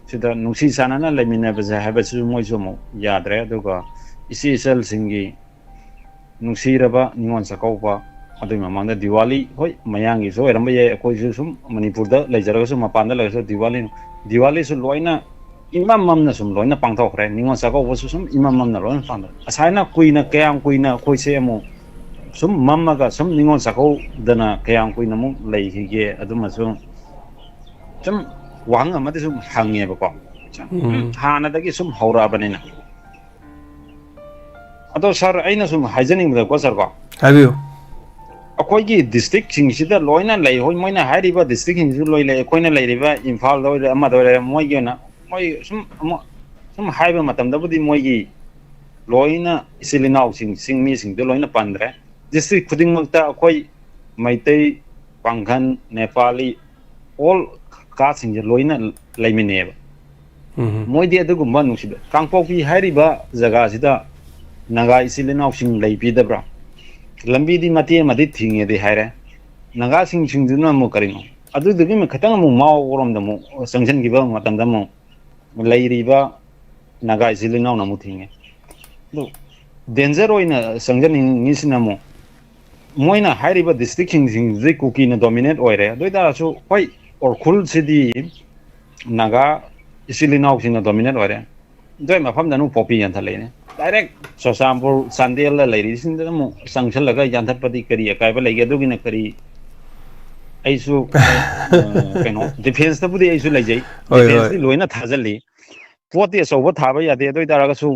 ꯁꯤꯗ ꯅꯨꯡꯁꯤ ꯆꯥꯟꯅꯅ ꯂꯩꯃꯤꯟꯅꯕꯁꯦ ꯍꯥꯏꯕꯁꯤꯁꯨ ꯃꯣꯏꯁꯨ ꯑꯃꯨꯛ ꯌꯥꯗ꯭ꯔꯦ꯫ ꯑꯗꯨꯒ ꯏꯆꯦ ꯏꯆꯜꯁꯤꯡꯒꯤ ꯅꯨꯡꯁꯤꯔꯕ ꯅꯤꯉꯣꯜ ꯆꯥꯛꯀꯧꯕ, ꯑꯗꯨꯒꯤ ꯃꯃꯥꯡꯗ ꯗꯤꯋꯥꯂꯤ, ꯍꯣꯏ ꯃꯌꯥꯡꯒꯤꯁꯨ ꯑꯣꯏꯔꯝꯕ ꯌꯥꯏ, ꯑꯩꯈꯣꯏꯁꯨ ꯁꯨꯝ ꯃꯅꯤꯄꯨꯔꯗ ꯂꯩꯖꯔꯒꯁꯨ ꯃꯄꯥꯟꯗ ꯂꯩꯔꯁꯨ ꯗꯤꯋꯥꯂꯤ, ꯗꯤꯋꯥꯂꯤꯁꯨ ꯂꯣꯏꯅ ꯏꯃꯝ ꯃꯝꯅ ꯁꯨꯝ ꯂꯣꯏꯅ ꯄꯥꯡꯊꯣꯛꯈ꯭ꯔꯦ꯫ ꯅꯤꯉꯣꯜ ꯆꯥꯛꯀꯧꯕꯁꯨ ꯁꯨꯝ ꯏꯃꯝ ꯃꯝꯅ ꯂꯣꯏꯅ ꯄꯥꯡꯊꯣꯛꯈ꯭ꯔꯦ꯫ ꯑꯁꯥꯏꯅ ꯀꯨꯏꯅ, ꯀꯌꯥꯝ ꯀꯨꯏꯅ ꯑꯩꯈꯣꯏꯁꯦ ꯑꯃꯨꯛ ꯁꯨꯝ ꯃꯝꯃꯒ ꯁꯨꯝ ꯅꯤꯉꯣꯜ ꯆꯥꯛꯀꯧꯗꯅ ꯀꯌꯥꯝ ꯀꯨꯏꯅ ꯑꯃꯨꯛ ꯂꯩꯈꯤꯒꯦ? ꯑꯗꯨꯃꯁꯨ ꯁꯨꯝ ꯋꯥꯍꯪ ꯑꯃꯗꯤ ꯁꯨꯝ ꯍꯪꯉꯦꯕꯀꯣ꯫ ꯁꯨꯝ ꯎꯝ꯫ ꯍꯥꯟꯅꯗꯒꯤ ꯁꯨꯝ ꯍꯧꯔꯛꯑꯕꯅꯤꯅ꯫ ꯑꯗꯣ ꯁꯥꯔ, ꯑꯩꯅ ꯁꯨꯝ ꯍꯥꯏꯖꯅꯤꯡꯕꯗꯀꯣ ꯁꯥꯔ ꯀꯣ, ꯍꯥꯏꯕꯤꯌꯨ꯫ ꯑꯩꯈꯣꯏꯒꯤ ꯗꯤꯁꯇ꯭ꯔꯤꯛꯁꯤꯡꯁꯤꯗ ꯂꯣꯏꯅ ꯂꯩ꯫ ꯍꯣꯏ, ꯃꯣꯏꯅ ꯍꯥꯏꯔꯤꯕ ꯗꯤꯁꯇ꯭ꯔꯤꯛꯁꯤꯡꯁꯤꯁꯨ ꯂꯣꯏ ꯂꯩ꯫ ꯑꯩꯈꯣꯏꯅ ꯂꯩꯔꯤꯕ ꯏꯝꯐꯥꯜꯗ ꯑꯣꯏꯔꯦ, ꯑꯃꯗ ꯑꯣꯏꯔꯦ, ꯃꯣꯏꯒꯤ ꯑꯣꯏꯅ ꯃꯣꯏ ꯁꯨꯝ ꯑꯃꯨꯛ ꯁꯨꯝ ꯍꯥꯏꯕ ꯃꯇꯝꯗꯕꯨꯗꯤ ꯃꯣꯏꯒꯤ ꯂꯣꯏꯅ ꯏꯆꯤꯜ ꯏꯅꯥꯎꯁꯤꯡ, ꯆꯤꯡꯃꯤꯁꯤꯡꯗꯣ ꯂꯣꯏꯅ ꯄꯟꯗ꯭ꯔꯦ꯫ ꯗꯤꯁꯇ꯭ꯔꯤꯛ ꯈꯨꯗꯤꯡꯃꯛꯇ ꯑꯩꯈꯣꯏ ꯃꯩꯇꯩ, ꯄꯥꯡꯒꯟ, ꯅꯦꯄꯥꯂꯤ, ꯑꯣꯜ ꯀꯥꯁꯁꯤꯡꯁꯦ ꯂꯣꯏꯅ ꯂꯩꯃꯤꯟꯅꯩꯌꯦꯕ꯫ ꯎꯝ꯫ ꯃꯣꯏꯗꯤ ꯑꯗꯨꯒꯨꯝꯕ ꯅꯨꯡꯁꯤꯕ, ꯀꯥꯡꯄꯣꯛꯄꯤ ꯍꯥꯏꯔꯤꯕ ꯖꯒꯥꯁꯤꯗ ꯅꯥꯒꯥ ꯏꯆꯤꯜ ꯏꯅꯥꯎꯁꯤꯡ ꯂꯩꯕꯤꯗꯕ꯭ꯔꯥ? ꯂꯝꯕꯤꯗꯤ ꯃꯇꯦꯛ ꯑꯃꯗꯤ ꯊꯤꯡꯉꯦꯗꯤ ꯍꯥꯏꯔꯦ꯫ ꯅꯥꯒꯥꯁꯤꯡꯁꯤꯡꯗꯨꯅ ꯑꯃꯨꯛ ꯀꯔꯤꯅꯣ? ꯑꯗꯨꯗꯨꯒꯤ ꯈꯤꯇꯪ ꯑꯃꯨꯛ ꯃꯥꯎꯔꯣꯝꯗ ꯑꯃꯨꯛ ꯆꯪꯁꯤꯟꯈꯤꯕ ꯃꯇꯝꯗ ꯑꯃꯨꯛ ꯂꯩꯔꯤꯕ ꯅꯥꯒꯥ ꯏꯆꯤꯜ ꯏꯅꯥꯎꯅ ꯑꯃꯨꯛ ꯊꯤꯡꯉꯦ꯫ ꯑꯗꯨ ꯗꯦꯟꯖꯔ ꯑꯣꯏꯅ ꯆꯪꯖꯅꯤꯡꯉꯤꯁꯤꯅ ꯑꯃꯨꯛ ꯃꯣꯏꯅ ꯍꯥꯏꯔꯤꯕ ꯗꯤꯁꯇ꯭ꯔꯤꯛꯁꯤꯡꯁꯤꯡꯁꯤꯗꯤ ꯀꯨꯀꯤꯅ ꯗꯣꯃꯤꯅꯦꯠ ꯑꯣꯏꯔꯦ꯫ ꯑꯗꯨ ꯑꯣꯏ ꯇꯥꯔꯁꯨ ꯍꯣꯏ, ꯎꯈ꯭ꯔꯨꯜꯁꯤꯗꯤ ꯅꯥꯒꯥ ꯏꯆꯤꯜ ꯏꯅꯥꯎꯁꯤꯡꯅ ꯗꯣꯃꯤꯅꯦꯠ ꯑꯣꯏꯔꯦ꯫ ꯑꯗꯨꯏ ꯃꯐꯝꯗ ꯑꯃꯨꯛ ꯄꯣꯄꯤ ꯌꯥꯟꯊꯠꯂꯛꯏꯅꯦ꯫ ꯗꯥꯏꯔꯦꯛ ꯆꯨꯔꯆꯥꯟꯄꯨꯔ, ꯆꯥꯟꯗꯦꯜꯗ ꯂꯩꯔꯤꯁꯤꯡꯗ ꯑꯃꯨꯛ ꯆꯪꯁꯤꯜꯂꯒ ꯌꯥꯟꯊꯠꯄꯗꯤ ꯀꯔꯤ ꯑꯀꯥꯏꯕ ꯂꯩꯒꯦ? ꯑꯗꯨꯒꯤꯅ ꯀꯔꯤ? ꯑꯩꯁꯨ ꯑ, ꯀꯩꯅꯣ, ꯗꯤꯐꯦꯟꯁꯇꯕꯨꯗꯤ ꯑꯩꯁꯨ ꯂꯩꯖꯩ꯫ ꯍꯣꯏ, ꯍꯣꯏ꯫ ꯗꯤꯐꯦꯟꯁꯇꯤ ꯂꯣꯏꯅ ꯊꯥꯖꯤꯜꯂꯤ꯫ ꯄꯣꯠꯇꯤ ꯑꯆꯧꯕ ꯊꯥꯕ ꯌꯥꯗꯦ꯫ ꯑꯗꯨ ꯑꯣꯏ ꯇꯥꯔꯒꯁꯨ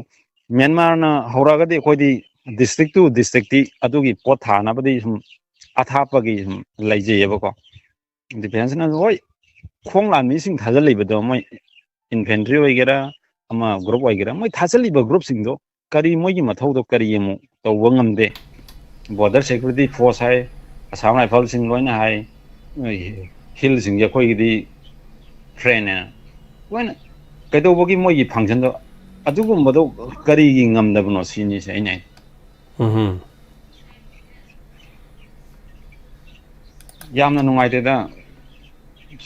ꯃ꯭ꯌꯥꯟꯃꯥꯔꯅ ꯍꯧꯔꯛꯑꯒꯗꯤ ꯑꯩꯈꯣꯏꯗꯤ ꯗꯤꯁꯇ꯭ꯔꯤꯛ ꯇꯨ ꯗꯤꯁꯇ꯭ꯔꯤꯛꯇꯤ ꯑꯗꯨꯒꯤ ꯄꯣꯠ ꯊꯥꯅꯕꯗꯤ ꯁꯨꯝ ꯑꯊꯥꯞꯄꯒꯤ ꯁꯨꯝ ꯂꯩꯖꯩꯌꯦꯕꯀꯣ꯫ ꯗꯤꯐꯦꯟꯁꯅ ꯍꯣꯏ, ꯈꯣꯡ ꯂꯥꯟꯃꯤꯁꯤꯡ ꯊꯥꯖꯤꯜꯂꯤꯕꯗꯣ, ꯃꯣꯏ ꯏꯟꯐꯦꯟꯇ꯭ꯔꯤ ꯑꯣꯏꯒꯦꯔꯥ, ꯑꯃ ꯒ꯭ꯔꯨꯞ ꯑꯣꯏꯒꯦꯔꯥ, ꯃꯣꯏ ꯊꯥꯖꯤꯜꯂꯤꯕ ꯒ꯭ꯔꯨꯞꯁꯤꯡꯗꯣ ꯀꯔꯤ, ꯃꯣꯏꯒꯤ ꯃꯊꯧꯗꯣ ꯀꯔꯤ ꯑꯃꯨꯛ ꯇꯧꯕ ꯉꯝꯗꯦ? ꯕꯣꯔꯗꯔ ꯁꯦꯀ꯭ꯌꯨꯔꯤꯇꯤ ꯐꯣꯔꯁ ꯍꯥꯏ, ꯑꯁꯥꯝ ꯔꯥꯏꯐꯜꯁꯤꯡ ꯂꯣꯏꯅ ꯍꯥꯏ, ꯍꯤꯜꯁꯤꯡꯁꯦ ꯑꯩꯈꯣꯏꯒꯤꯗꯤ ꯐ꯭ꯔꯦꯟꯅꯦꯅ ꯂꯣꯏꯅ ꯀꯩꯗꯧꯕꯒꯤ ꯃꯣꯏꯒꯤ ꯐꯪꯁꯟꯗꯣ, ꯑꯗꯨꯒꯨꯝꯕꯗꯣ ꯀꯔꯤꯒꯤ ꯉꯝꯗꯕꯅꯣ ꯁꯤꯅꯤꯁꯦ ꯑꯩꯅ ꯍꯥꯏ꯫ ꯎꯝ꯫ ꯌꯥꯝꯅ ꯅꯨꯡꯉꯥꯏꯇꯦꯗ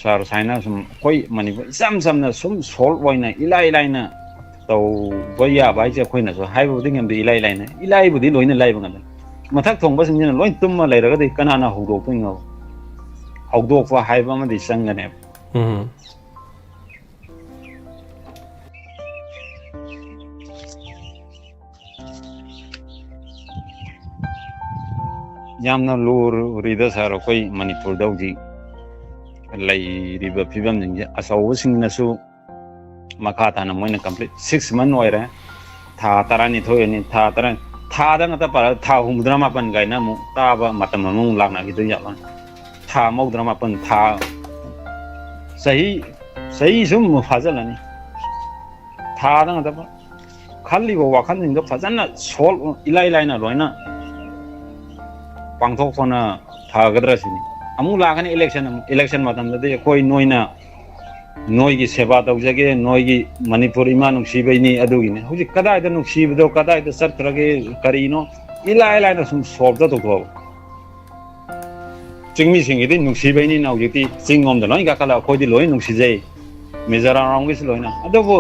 ꯁꯥꯔ, ꯁꯨꯃꯥꯏꯅ ꯁꯨꯝ ꯑꯩꯈꯣꯏ ꯃꯅꯤꯄꯨꯔ ꯏꯆꯝ ꯆꯝꯅ ꯁꯨꯝ ꯁꯣꯜꯕ ꯑꯣꯏꯅ ꯏꯂꯥꯏ ꯂꯥꯏꯅ ꯇꯧꯕ ꯌꯥꯕ ꯍꯥꯏꯁꯦ ꯑꯩꯈꯣꯏꯅꯁꯨ ꯍꯥꯏꯕꯕꯨꯗꯤ ꯉꯝꯗꯦ, ꯏꯂꯥꯏ ꯂꯥꯏꯅ, ꯏꯂꯥꯏꯕꯨꯗꯤ ꯂꯣꯏꯅ ꯂꯥꯏꯕ ꯉꯝꯃꯦ꯫ ꯃꯊꯛ ꯊꯣꯡꯕꯁꯤꯡꯁꯤꯅ ꯂꯣꯏ ꯇꯨꯝꯃ ꯂꯩꯔꯒꯗꯤ ꯀꯅꯥꯅ ꯍꯧꯗꯣꯛꯇꯣꯏꯅꯣ? ꯍꯧꯗꯣꯛꯄ ꯍꯥꯏꯕ ꯑꯃꯗꯤ ꯆꯪꯒꯅꯦꯕ꯫ ꯎꯝ꯫ ꯌꯥꯝꯅ ꯂꯨꯔꯤꯗ ꯁꯥꯔ, ꯑꯩꯈꯣꯏ ꯃꯅꯤꯄꯨꯔꯗ ꯍꯧꯖꯤꯛ ꯂꯩꯔꯤꯕ ꯐꯤꯕꯝꯁꯤꯡꯁꯦ꯫ ꯑꯆꯧꯕꯁꯤꯡꯅꯁꯨ ꯃꯈꯥ ꯇꯥꯅ ꯃꯣꯏꯅ ꯀꯝꯄ꯭ꯂꯤꯠ ꯁꯤꯛꯁ ꯃꯟ ꯑꯣꯏꯔꯦ, ꯊꯥ ꯇꯔꯥꯅꯤꯊꯣꯏ ꯑꯅꯤ, ꯊꯥ ꯇꯔꯥ, ꯊꯥꯗ ꯉꯥꯛꯇ ꯄꯥꯔꯒ ꯊꯥ ꯍꯨꯝꯐꯨꯇꯔꯥ ꯃꯥꯄꯟ ꯀꯥꯏꯅ ꯑꯃꯨꯛ ꯇꯥꯕ ꯃꯇꯝ ꯑꯃꯨꯛ ꯂꯥꯛꯅꯈꯤꯗꯣꯏ ꯖꯥꯠꯂꯣ? ꯊꯥ ꯃꯧꯗ꯭ꯔꯥ ꯃꯥꯄꯟ, ꯊꯥ, ꯆꯍꯤ, ꯆꯍꯤ ꯁꯨꯝ ꯐꯥꯖꯤꯜꯂꯅꯤ꯫ ꯊꯥꯗ ꯉꯥꯛꯇ ꯈꯜꯂꯤꯕ ꯋꯥꯈꯜꯁꯤꯡꯗꯣ ꯐꯖꯅ ꯁꯣꯜꯕ, ꯏꯂꯥꯏ ꯂꯥꯏꯅ ꯂꯣꯏꯅ ꯄꯥꯡꯊꯣꯛꯄꯅ ꯐꯒꯗ꯭ꯔꯥ ꯁꯤꯅꯤ꯫ ꯑꯃꯨꯛ ꯂꯥꯛꯀꯅꯤ ꯏꯂꯦꯛꯁꯟ, ꯑꯃꯨꯛ ꯏꯂꯦꯛꯁꯟ ꯃꯇꯝꯗꯗꯤ ꯑꯩꯈꯣꯏ ꯅꯣꯏꯅ, ꯅꯣꯏꯒꯤ ꯁꯦꯕꯥ ꯇꯧꯖꯒꯦ, ꯅꯣꯏꯒꯤ ꯃꯅꯤꯄꯨꯔ ꯏꯃꯥ ꯅꯨꯡꯁꯤꯕꯩꯅꯤ, ꯑꯗꯨꯒꯤꯅꯤ꯫ ꯍꯧꯖꯤꯛ ꯀꯗꯥꯏꯗ ꯅꯨꯡꯁꯤꯕꯗꯣ, ꯀꯗꯥꯏꯗ ꯆꯠꯈ꯭ꯔꯒꯦ, ꯀꯔꯤꯅꯣ, ꯏꯂꯥꯏ ꯂꯥꯏꯅ ꯁꯨꯝ ꯁꯣꯜꯕꯇ ꯇꯧꯊꯣꯛꯑꯕ꯫ ꯆꯤꯡꯃꯤꯁꯤꯡꯒꯤꯗꯤ ꯅꯨꯡꯁꯤꯕꯩꯅꯤꯅ ꯍꯧꯖꯤꯛꯇꯤ ꯆꯤꯡ ꯂꯣꯝꯗ ꯂꯣꯏ ꯀꯥꯈꯠꯂ, ꯑꯩꯈꯣꯏꯗꯤ ꯂꯣꯏ ꯅꯨꯡꯁꯤꯖꯩ, ꯃꯤꯖꯣꯔꯥꯝ ꯂꯣꯝꯒꯤꯁꯨ ꯂꯣꯏꯅ꯫ ꯑꯗꯨꯕꯨ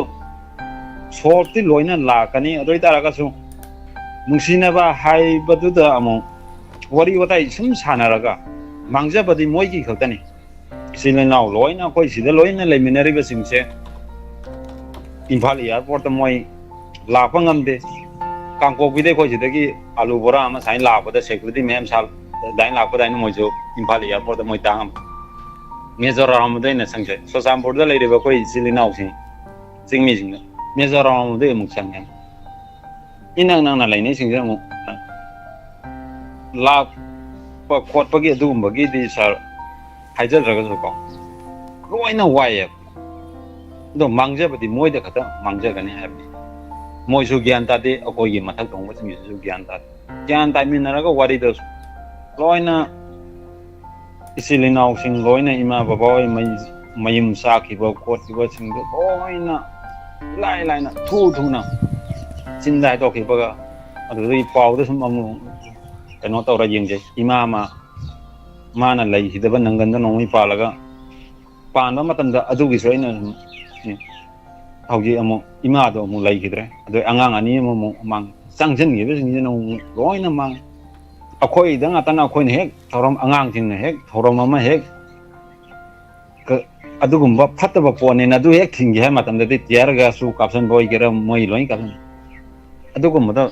ꯁꯣꯜꯕꯇꯤ ꯂꯣꯏꯅ ꯂꯥꯛꯀꯅꯤ꯫ ꯑꯗꯨ ꯑꯣꯏ ꯇꯥꯔꯒꯁꯨ ꯅꯨꯡꯁꯤꯅꯕ ꯍꯥꯏꯕꯗꯨꯗ ꯑꯃꯨꯛ ꯋꯥꯔꯤ ꯋꯥꯇꯥꯏ ꯁꯨꯝ ꯁꯥꯟꯅꯔꯒ ꯃꯥꯡꯖꯕꯗꯤ ꯃꯣꯏꯒꯤ ꯈꯛꯇꯅꯤ꯫ ꯏꯆꯤꯜ ꯏꯅꯥꯎ ꯂꯣꯏꯅ, ꯑꯩꯈꯣꯏ ꯁꯤꯗ ꯂꯣꯏꯅ ꯂꯩꯃꯤꯟꯅꯔꯤꯕꯁꯤꯡꯁꯦ ꯏꯝꯐꯥꯜ ꯑꯦꯌꯥꯔꯄꯣꯔꯠꯇ ꯃꯣꯏ ꯂꯥꯛꯄ ꯉꯝꯗꯦ꯫ ꯀꯥꯡꯄꯣꯛꯄꯤꯗ ꯑꯩꯈꯣꯏ ꯁꯤꯗꯒꯤ ꯑꯥꯂꯨ ꯕꯣꯔꯥ ꯑꯃ ꯁꯨꯃꯥꯏꯅ ꯂꯥꯛꯄꯗ ꯁꯦꯀ꯭ꯌꯨꯔꯤꯇꯤ ꯃꯌꯥꯝ ꯁꯥ-, ꯑꯗꯨꯃꯥꯏꯅ ꯂꯥꯛꯄꯗ ꯑꯩꯅ ꯃꯣꯏꯁꯨ ꯏꯝꯐꯥꯜ ꯑꯦꯌꯥꯔꯄꯣꯔꯠꯇ ꯃꯣꯏ ꯇꯥꯡꯉꯝꯃꯤ꯫ ꯃꯦꯖꯣꯔ ꯔꯥꯎꯟꯗ ꯑꯩꯅ ꯆꯪꯖꯩ꯫ ꯆꯨꯔꯆꯥꯟꯄꯨꯔꯗ ꯂꯩꯔꯤꯕ ꯑꯩꯈꯣꯏ ꯏꯆꯤꯜ ꯏꯅꯥꯎꯁꯤꯡ, ꯆꯤꯡꯃꯤꯁꯤꯡꯗ ꯃꯦꯖꯣꯔ ꯔꯥꯎꯟꯗ ꯑꯃꯨꯛ ꯆꯪꯉꯦ꯫ ꯏꯅꯛ ꯅꯛꯅ ꯂꯩꯅꯩꯁꯤꯡꯁꯤꯅ ꯑꯃꯨꯛ ꯂꯥꯛꯄ ꯈꯣꯠꯄꯒꯤ ꯑꯗꯨꯒꯨꯝꯕꯒꯤꯗꯤ ꯁꯥꯔ ꯍꯥꯏꯖꯗ꯭ꯔꯒꯁꯨꯀꯣ, ꯂꯣꯏꯅ ꯋꯥꯏꯑꯦꯕ꯫ ꯑꯗꯣ ꯃꯥꯡꯖꯕꯗꯤ ꯃꯣꯏꯗ ꯈꯛꯇ ꯃꯥꯡꯖꯒꯅꯤ ꯍꯥꯏꯕꯅꯤ꯫ ꯃꯣꯏꯁꯨ ꯒ꯭ꯌꯥꯟ ꯇꯥꯗꯦ, ꯑꯩꯈꯣꯏꯒꯤ ꯃꯊꯛ ꯊꯣꯡꯕꯁꯤꯡꯁꯤꯁꯨ ꯒ꯭ꯌꯥꯟ ꯇꯥꯗꯦ꯫ ꯒ꯭ꯌꯥꯟ ꯇꯥꯃꯤꯟꯅꯔꯒ ꯋꯥꯔꯤꯗꯣ ꯂꯣꯏꯅ ꯏꯆꯤꯜ ꯏꯅꯥꯎꯁꯤꯡ ꯂꯣꯏꯅ, ꯏꯃꯥ ꯕꯕꯥ ꯍꯣꯏ ꯃꯩ-, ꯃꯌꯨꯝ ꯆꯥꯈꯤꯕ ꯈꯣꯠꯈꯤꯕꯁꯤꯡꯗꯣ ꯂꯣꯏꯅ ꯏꯂꯥꯏ ꯂꯥꯏꯅ ꯊꯨ ꯊꯨꯅ ꯆꯤꯟꯗ ꯍꯥꯏꯗꯣꯛꯈꯤꯕꯒ, ꯑꯗꯨꯗꯒꯤ ꯄꯥꯎꯗ ꯁꯨꯝ ꯑꯃꯨꯛ ꯀꯩꯅꯣ ꯇꯧꯔ ꯌꯦꯡꯖꯩ꯫ ꯏꯃꯥ ꯑꯃ, ꯃꯥꯅ ꯂꯩꯈꯤꯗꯕ ꯅꯪꯒꯟꯗ ꯅꯣꯡꯃꯩ ꯄꯥꯜꯂꯒ ꯄꯥꯟꯕ ꯃꯇꯝꯗ ꯑꯗꯨꯒꯤꯁꯨ ꯑꯩꯅ ꯁꯨꯝ ꯍꯧꯖꯤꯛ ꯑꯃꯨꯛ ꯏꯃꯥꯗꯣ ꯑꯃꯨꯛ ꯂꯩꯈꯤꯗ꯭ꯔꯦ꯫ ꯑꯗꯩ ꯑꯉꯥꯡ ꯑꯅꯤ ꯑꯃꯃꯨꯛ ꯃꯥꯡ-, ꯆꯪꯁꯤꯟꯈꯤꯕꯁꯤꯡꯁꯤꯅ ꯑꯃꯨꯛ ꯂꯣꯏꯅ ꯃꯥꯡꯉꯤ꯫ ꯑꯩꯈꯣꯏꯗ ꯉꯥꯛꯇꯅ, ꯑꯩꯈꯣꯏꯅ ꯍꯦꯛ ꯊꯧꯔꯝ, ꯑꯉꯥꯡꯁꯤꯡꯅ ꯍꯦꯛ ꯊꯧꯔꯝ ꯑꯃ ꯍꯦꯛ ꯀ-, ꯑꯗꯨꯒꯨꯝꯕ ꯐꯠꯇꯕ ꯄꯣꯠꯅꯦꯅ ꯑꯗꯨ ꯍꯦꯛ ꯊꯤꯡꯒꯦ ꯍꯥꯏꯕ ꯃꯇꯝꯗꯗꯤ ꯇꯤꯌꯔ ꯒ꯭ꯌꯥꯁꯁꯨ ꯀꯥꯞꯁꯤꯟꯕ ꯑꯣꯏꯒꯦꯔꯥ, ꯃꯣꯏ ꯂꯣꯏ ꯀꯥꯞꯁꯤꯟ-, ꯑꯗꯨꯒꯨꯝꯕꯗ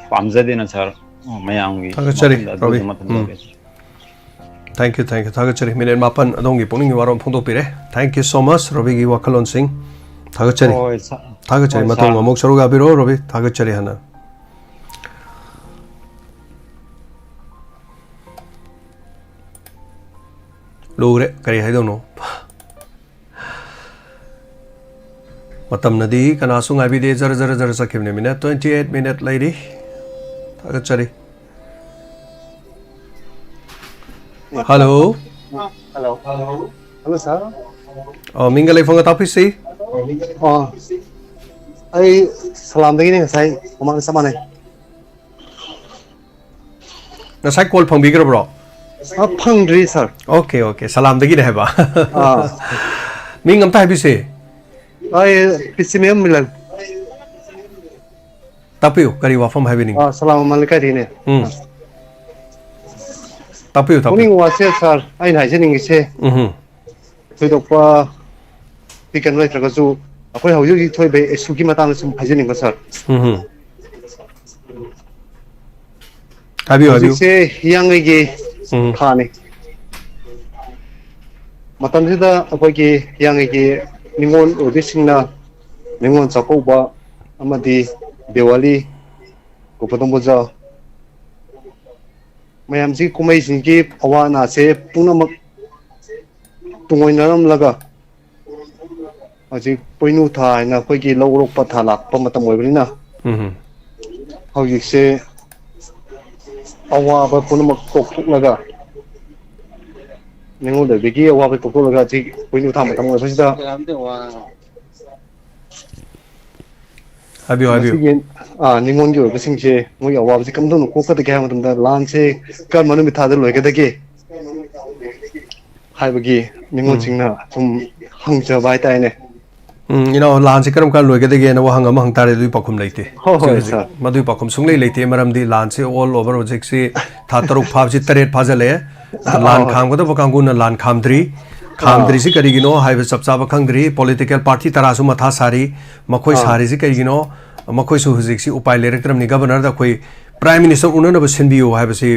ꯄꯥꯝꯖꯗꯦꯅ ꯁꯥꯔ꯫ ꯃꯌꯥꯝꯒꯤ ꯊꯥꯒꯠꯆꯔꯤ, ꯃꯐꯝꯗ ꯔꯣꯕꯤ꯫ ꯑꯗꯨꯒꯤ ꯃꯇꯝꯗ ꯎꯝ꯫ Thank you, thank you. ꯊꯥꯒꯠꯆꯔꯤ꯫ ꯃꯤꯅꯤꯠ ꯃꯥꯄꯟ ꯑꯗꯣꯝꯒꯤ ꯄꯨꯛꯅꯤꯡꯒꯤ ꯋꯥꯔꯣꯜ ꯐꯣꯡꯗꯣꯛꯄꯤꯔꯦ꯫ Thank you so much, ꯔꯣꯕꯤꯒꯤ ꯋꯥꯈꯜꯂꯣꯟꯁꯤꯡ꯫ ꯊꯥꯒꯠꯆꯔꯤ꯫ ꯍꯣꯏ, ꯁꯥ-, ꯊꯥꯒꯠꯆꯔꯤ꯫ ꯍꯣꯏ, ꯃꯇꯨꯡ ꯁꯥꯔ꯫ ꯑꯃꯨꯛ ꯁꯔꯨꯛ ꯌꯥꯕꯤꯔꯣ, ꯔꯣꯕꯤ꯫ ꯊꯥꯒꯠꯆꯔꯤ ꯍꯥꯟꯅ꯫ ꯂꯨꯔꯦ, ꯀꯔꯤ ꯍꯥꯏꯗꯧꯅꯣ? ꯃꯇꯝꯅꯗꯤ ꯀꯅꯥꯁꯨ ꯉꯥꯏꯕꯤꯗꯦ, ꯖꯔ ꯖꯔ ꯖꯔ ꯆꯠꯈꯤꯕꯅꯦ꯫ Minute, twenty eight minute ꯂꯩꯔꯤ꯫ ꯊꯥꯒꯠꯆꯔꯤ꯫ Hello꯫ Hello꯫ Hello, sir꯫ ꯑ, ꯃꯤꯡꯒ ꯂꯩꯐꯝꯒ ꯇꯥꯛꯄꯤꯁꯤ꯫ ꯑ, ꯑꯩ ꯁꯂꯥꯝꯗꯒꯤꯅꯦ, ꯉꯁꯥꯏ ꯃꯃꯥꯡꯗ ꯆꯞ ꯃꯥꯟꯅꯩ꯫ ꯉꯁꯥꯏ call ꯐꯪꯕꯤꯈ꯭ꯔꯕ꯭ꯔꯣ? ꯑ, ꯐꯪꯗ꯭ꯔꯤ, sir꯫ Okay, okay, ꯁꯂꯥꯝꯗꯒꯤꯅꯦ ꯍꯥꯏꯕ꯫ ꯑꯥ꯫ ꯃꯤꯡ ꯑꯝꯇ ꯍꯥꯏꯕꯤꯁꯦ꯫ ꯑꯩ ꯄꯤꯁꯤꯃꯦꯝ ꯃꯤꯂꯟ꯫ ꯇꯥꯛꯄꯤꯌꯨ, ꯀꯔꯤ ꯋꯥꯐꯝ ꯍꯥꯏꯕꯤꯅꯤꯡ? ꯑꯥ, ꯁꯂꯥꯝ ꯑꯂꯩꯀꯨꯝ ꯀꯔꯤꯅꯦ? ꯎꯝ꯫ ꯇꯥꯛꯄꯤꯌꯨ, ꯇꯥꯛꯄꯤꯌꯨ꯫ ꯄꯨꯛꯅꯤꯡ ꯋꯥꯁꯦ ꯁꯥꯔ, ꯑꯩꯅ ꯍꯥꯏꯖꯅꯤꯡꯉꯤꯁꯦ ꯎꯝ ꯍꯝ꯫ ꯊꯣꯏꯗꯣꯛꯄ ꯄꯤ ꯀꯩꯅꯣ ꯂꯩꯇ꯭ꯔꯒꯁꯨ, ꯑꯩꯈꯣꯏ ꯍꯧꯖꯤꯛ ꯍꯧꯖꯤꯛ ꯊꯣꯛꯏꯕ ꯏꯁꯨꯒꯤ ꯃꯇꯥꯡꯗ ꯁꯨꯝ ꯍꯥꯏꯖꯅꯤꯡꯕ ꯁꯥꯔ꯫ ꯎꯝ ꯍꯝ꯫ ꯍꯥꯏꯕꯤꯌꯨ, ꯍꯥꯏꯕꯤꯌꯨ꯫ ꯍꯧꯖꯤꯛꯁꯦ ꯍꯤꯌꯥꯡꯒꯩꯒꯤ ꯎꯝ꯫ ꯊꯥꯅꯤ꯫ ꯃꯇꯝꯁꯤꯗ ꯑꯩꯈꯣꯏꯒꯤ ꯍꯤꯌꯥꯡꯒꯩꯒꯤ ꯅꯤꯉꯣꯜ ꯑꯣꯏꯕꯤꯁꯤꯡꯅ ꯅꯤꯉꯣꯜ ꯆꯥꯛꯀꯧꯕ ꯑꯃꯗꯤ ꯗꯤꯋꯥꯂꯤ, ꯒꯣꯕꯔꯗꯣꯟ ꯄꯨꯖꯥ, ꯃꯌꯥꯝꯁꯤ ꯀꯨꯝꯍꯩꯁꯤꯡꯒꯤ ꯑꯋꯥ ꯑꯅꯥꯁꯦ ꯄꯨꯝꯅꯃꯛ ꯇꯨꯡꯑꯣꯏꯅꯔꯝꯂꯒ, ꯍꯧꯖꯤꯛ ꯄꯣꯏꯅꯨ ꯊꯥ ꯍꯥꯏꯅ ꯑꯩꯈꯣꯏꯒꯤ ꯂꯧ ꯂꯣꯛꯄ ꯊꯥ ꯂꯥꯛꯄ ꯃꯇꯝ ꯑꯣꯏꯕꯅꯤꯅ, ꯎꯝ꯫ ꯍꯧꯖꯤꯛꯁꯦ ꯑꯋꯥꯕ ꯄꯨꯝꯅꯃꯛ ꯀꯣꯛꯊꯣꯛꯂꯒ, ꯅꯤꯉꯣꯜ ꯑꯣꯏꯕꯤꯒꯤ ꯑꯋꯥꯕ ꯀꯣꯛꯊꯣꯛꯂꯒ, ꯍꯧꯖꯤꯛ ꯄꯣꯏꯅꯨ ꯊꯥ ꯃꯇꯝ ꯑꯣꯏꯕꯁꯤꯗ, ꯍꯥꯏꯕꯤꯌꯨ, ꯍꯥꯏꯕꯤꯌꯨ꯫ ꯃꯁꯤꯒꯤ, ꯑ, ꯅꯤꯉꯣꯜꯒꯤ ꯑꯣꯏꯕꯁꯤꯡꯁꯦ ꯃꯣꯏꯒꯤ ꯑꯋꯥꯕꯁꯤ ꯀꯝꯗꯧꯅ ꯀꯣꯛꯀꯗꯒꯦ ꯍꯥꯏꯕ ꯃꯇꯝꯗ, ꯂꯥꯟꯁꯦ ꯀꯔꯝꯕ ꯅꯨꯃꯤꯠ ꯊꯥꯗ ꯂꯣꯏꯒꯗꯒꯦ ꯍꯥꯏꯕꯒꯤ ꯎꯝ꯫ ꯅꯤꯉꯣꯜꯁꯤꯡꯅ ꯁꯨꯝ ꯍꯪꯖꯕ ꯍꯥꯏꯇꯥꯔꯦꯅꯦ꯫ ꯎꯝ, ꯏꯅꯥꯎ, ꯂꯥꯟꯁꯦ ꯀꯔꯝ ꯀꯥꯟ ꯂꯣꯏꯒꯗꯒꯦꯅ ꯋꯥꯍꯪ ꯑꯃ ꯍꯪ ꯇꯥꯔꯦ, ꯑꯗꯨꯒꯤ ꯄꯥꯎꯈꯨꯝ ꯂꯩꯇꯦ꯫ ꯍꯣꯏ, ꯍꯣꯏ, ꯍꯧꯖꯤꯛ ꯍꯧꯖꯤꯛ ꯁꯥꯔ꯫ ꯃꯗꯨꯒꯤ ꯄꯥꯎꯈꯨꯝ ꯁꯨꯡꯂꯩ ꯂꯩꯇꯦ, ꯃꯔꯝꯗꯤ ꯂꯥꯟꯁꯦ all over ꯍꯧꯖꯤꯛꯁꯤ ꯊꯥ ꯇꯔꯨꯛ ꯐꯥꯕꯁꯤ ꯇꯔꯦꯠ ꯐꯥꯖꯤꯜꯂꯛꯑꯦ꯫ ꯑꯗ ꯑꯥ, ꯂꯥꯟ ꯍꯣꯏ꯫ ꯈꯥꯝꯒꯗꯕ ꯀꯥꯡꯕꯨꯅ ꯂꯥꯟ ꯈꯥꯝꯗ꯭ꯔꯤ꯫ ꯑꯥ꯫ ꯈꯥꯝꯗ꯭ꯔꯤꯁꯤ ꯀꯔꯤꯒꯤꯅꯣ ꯍꯥꯏꯕ ꯆꯞ ꯆꯥꯕ ꯈꯪꯗ꯭ꯔꯤ꯫ ꯄꯣꯂꯤꯇꯤꯀꯦꯜ ꯄꯥꯔꯇꯤ ꯇꯔꯥꯁꯨ ꯃꯊꯥ ꯁꯥꯔꯤ꯫ ꯃꯈꯣꯏ ꯑꯥ꯫ ꯁꯥꯔꯤꯁꯤ ꯀꯔꯤꯒꯤꯅꯣ? ꯃꯈꯣꯏꯁꯨ ꯍꯧꯖꯤꯛꯁꯤ ꯎꯄꯥꯏ ꯂꯩꯔꯛꯇ꯭ꯔꯕꯅꯤ꯫ ꯒꯕꯔꯅꯔꯗ ꯑꯩꯈꯣꯏ ꯄ꯭ꯔꯥꯏꯝ ꯃꯤꯅꯤꯁꯇꯔ ꯎꯅꯅꯕ ꯁꯤꯟꯕꯤꯌꯨ ꯍꯥꯏꯕꯁꯤ,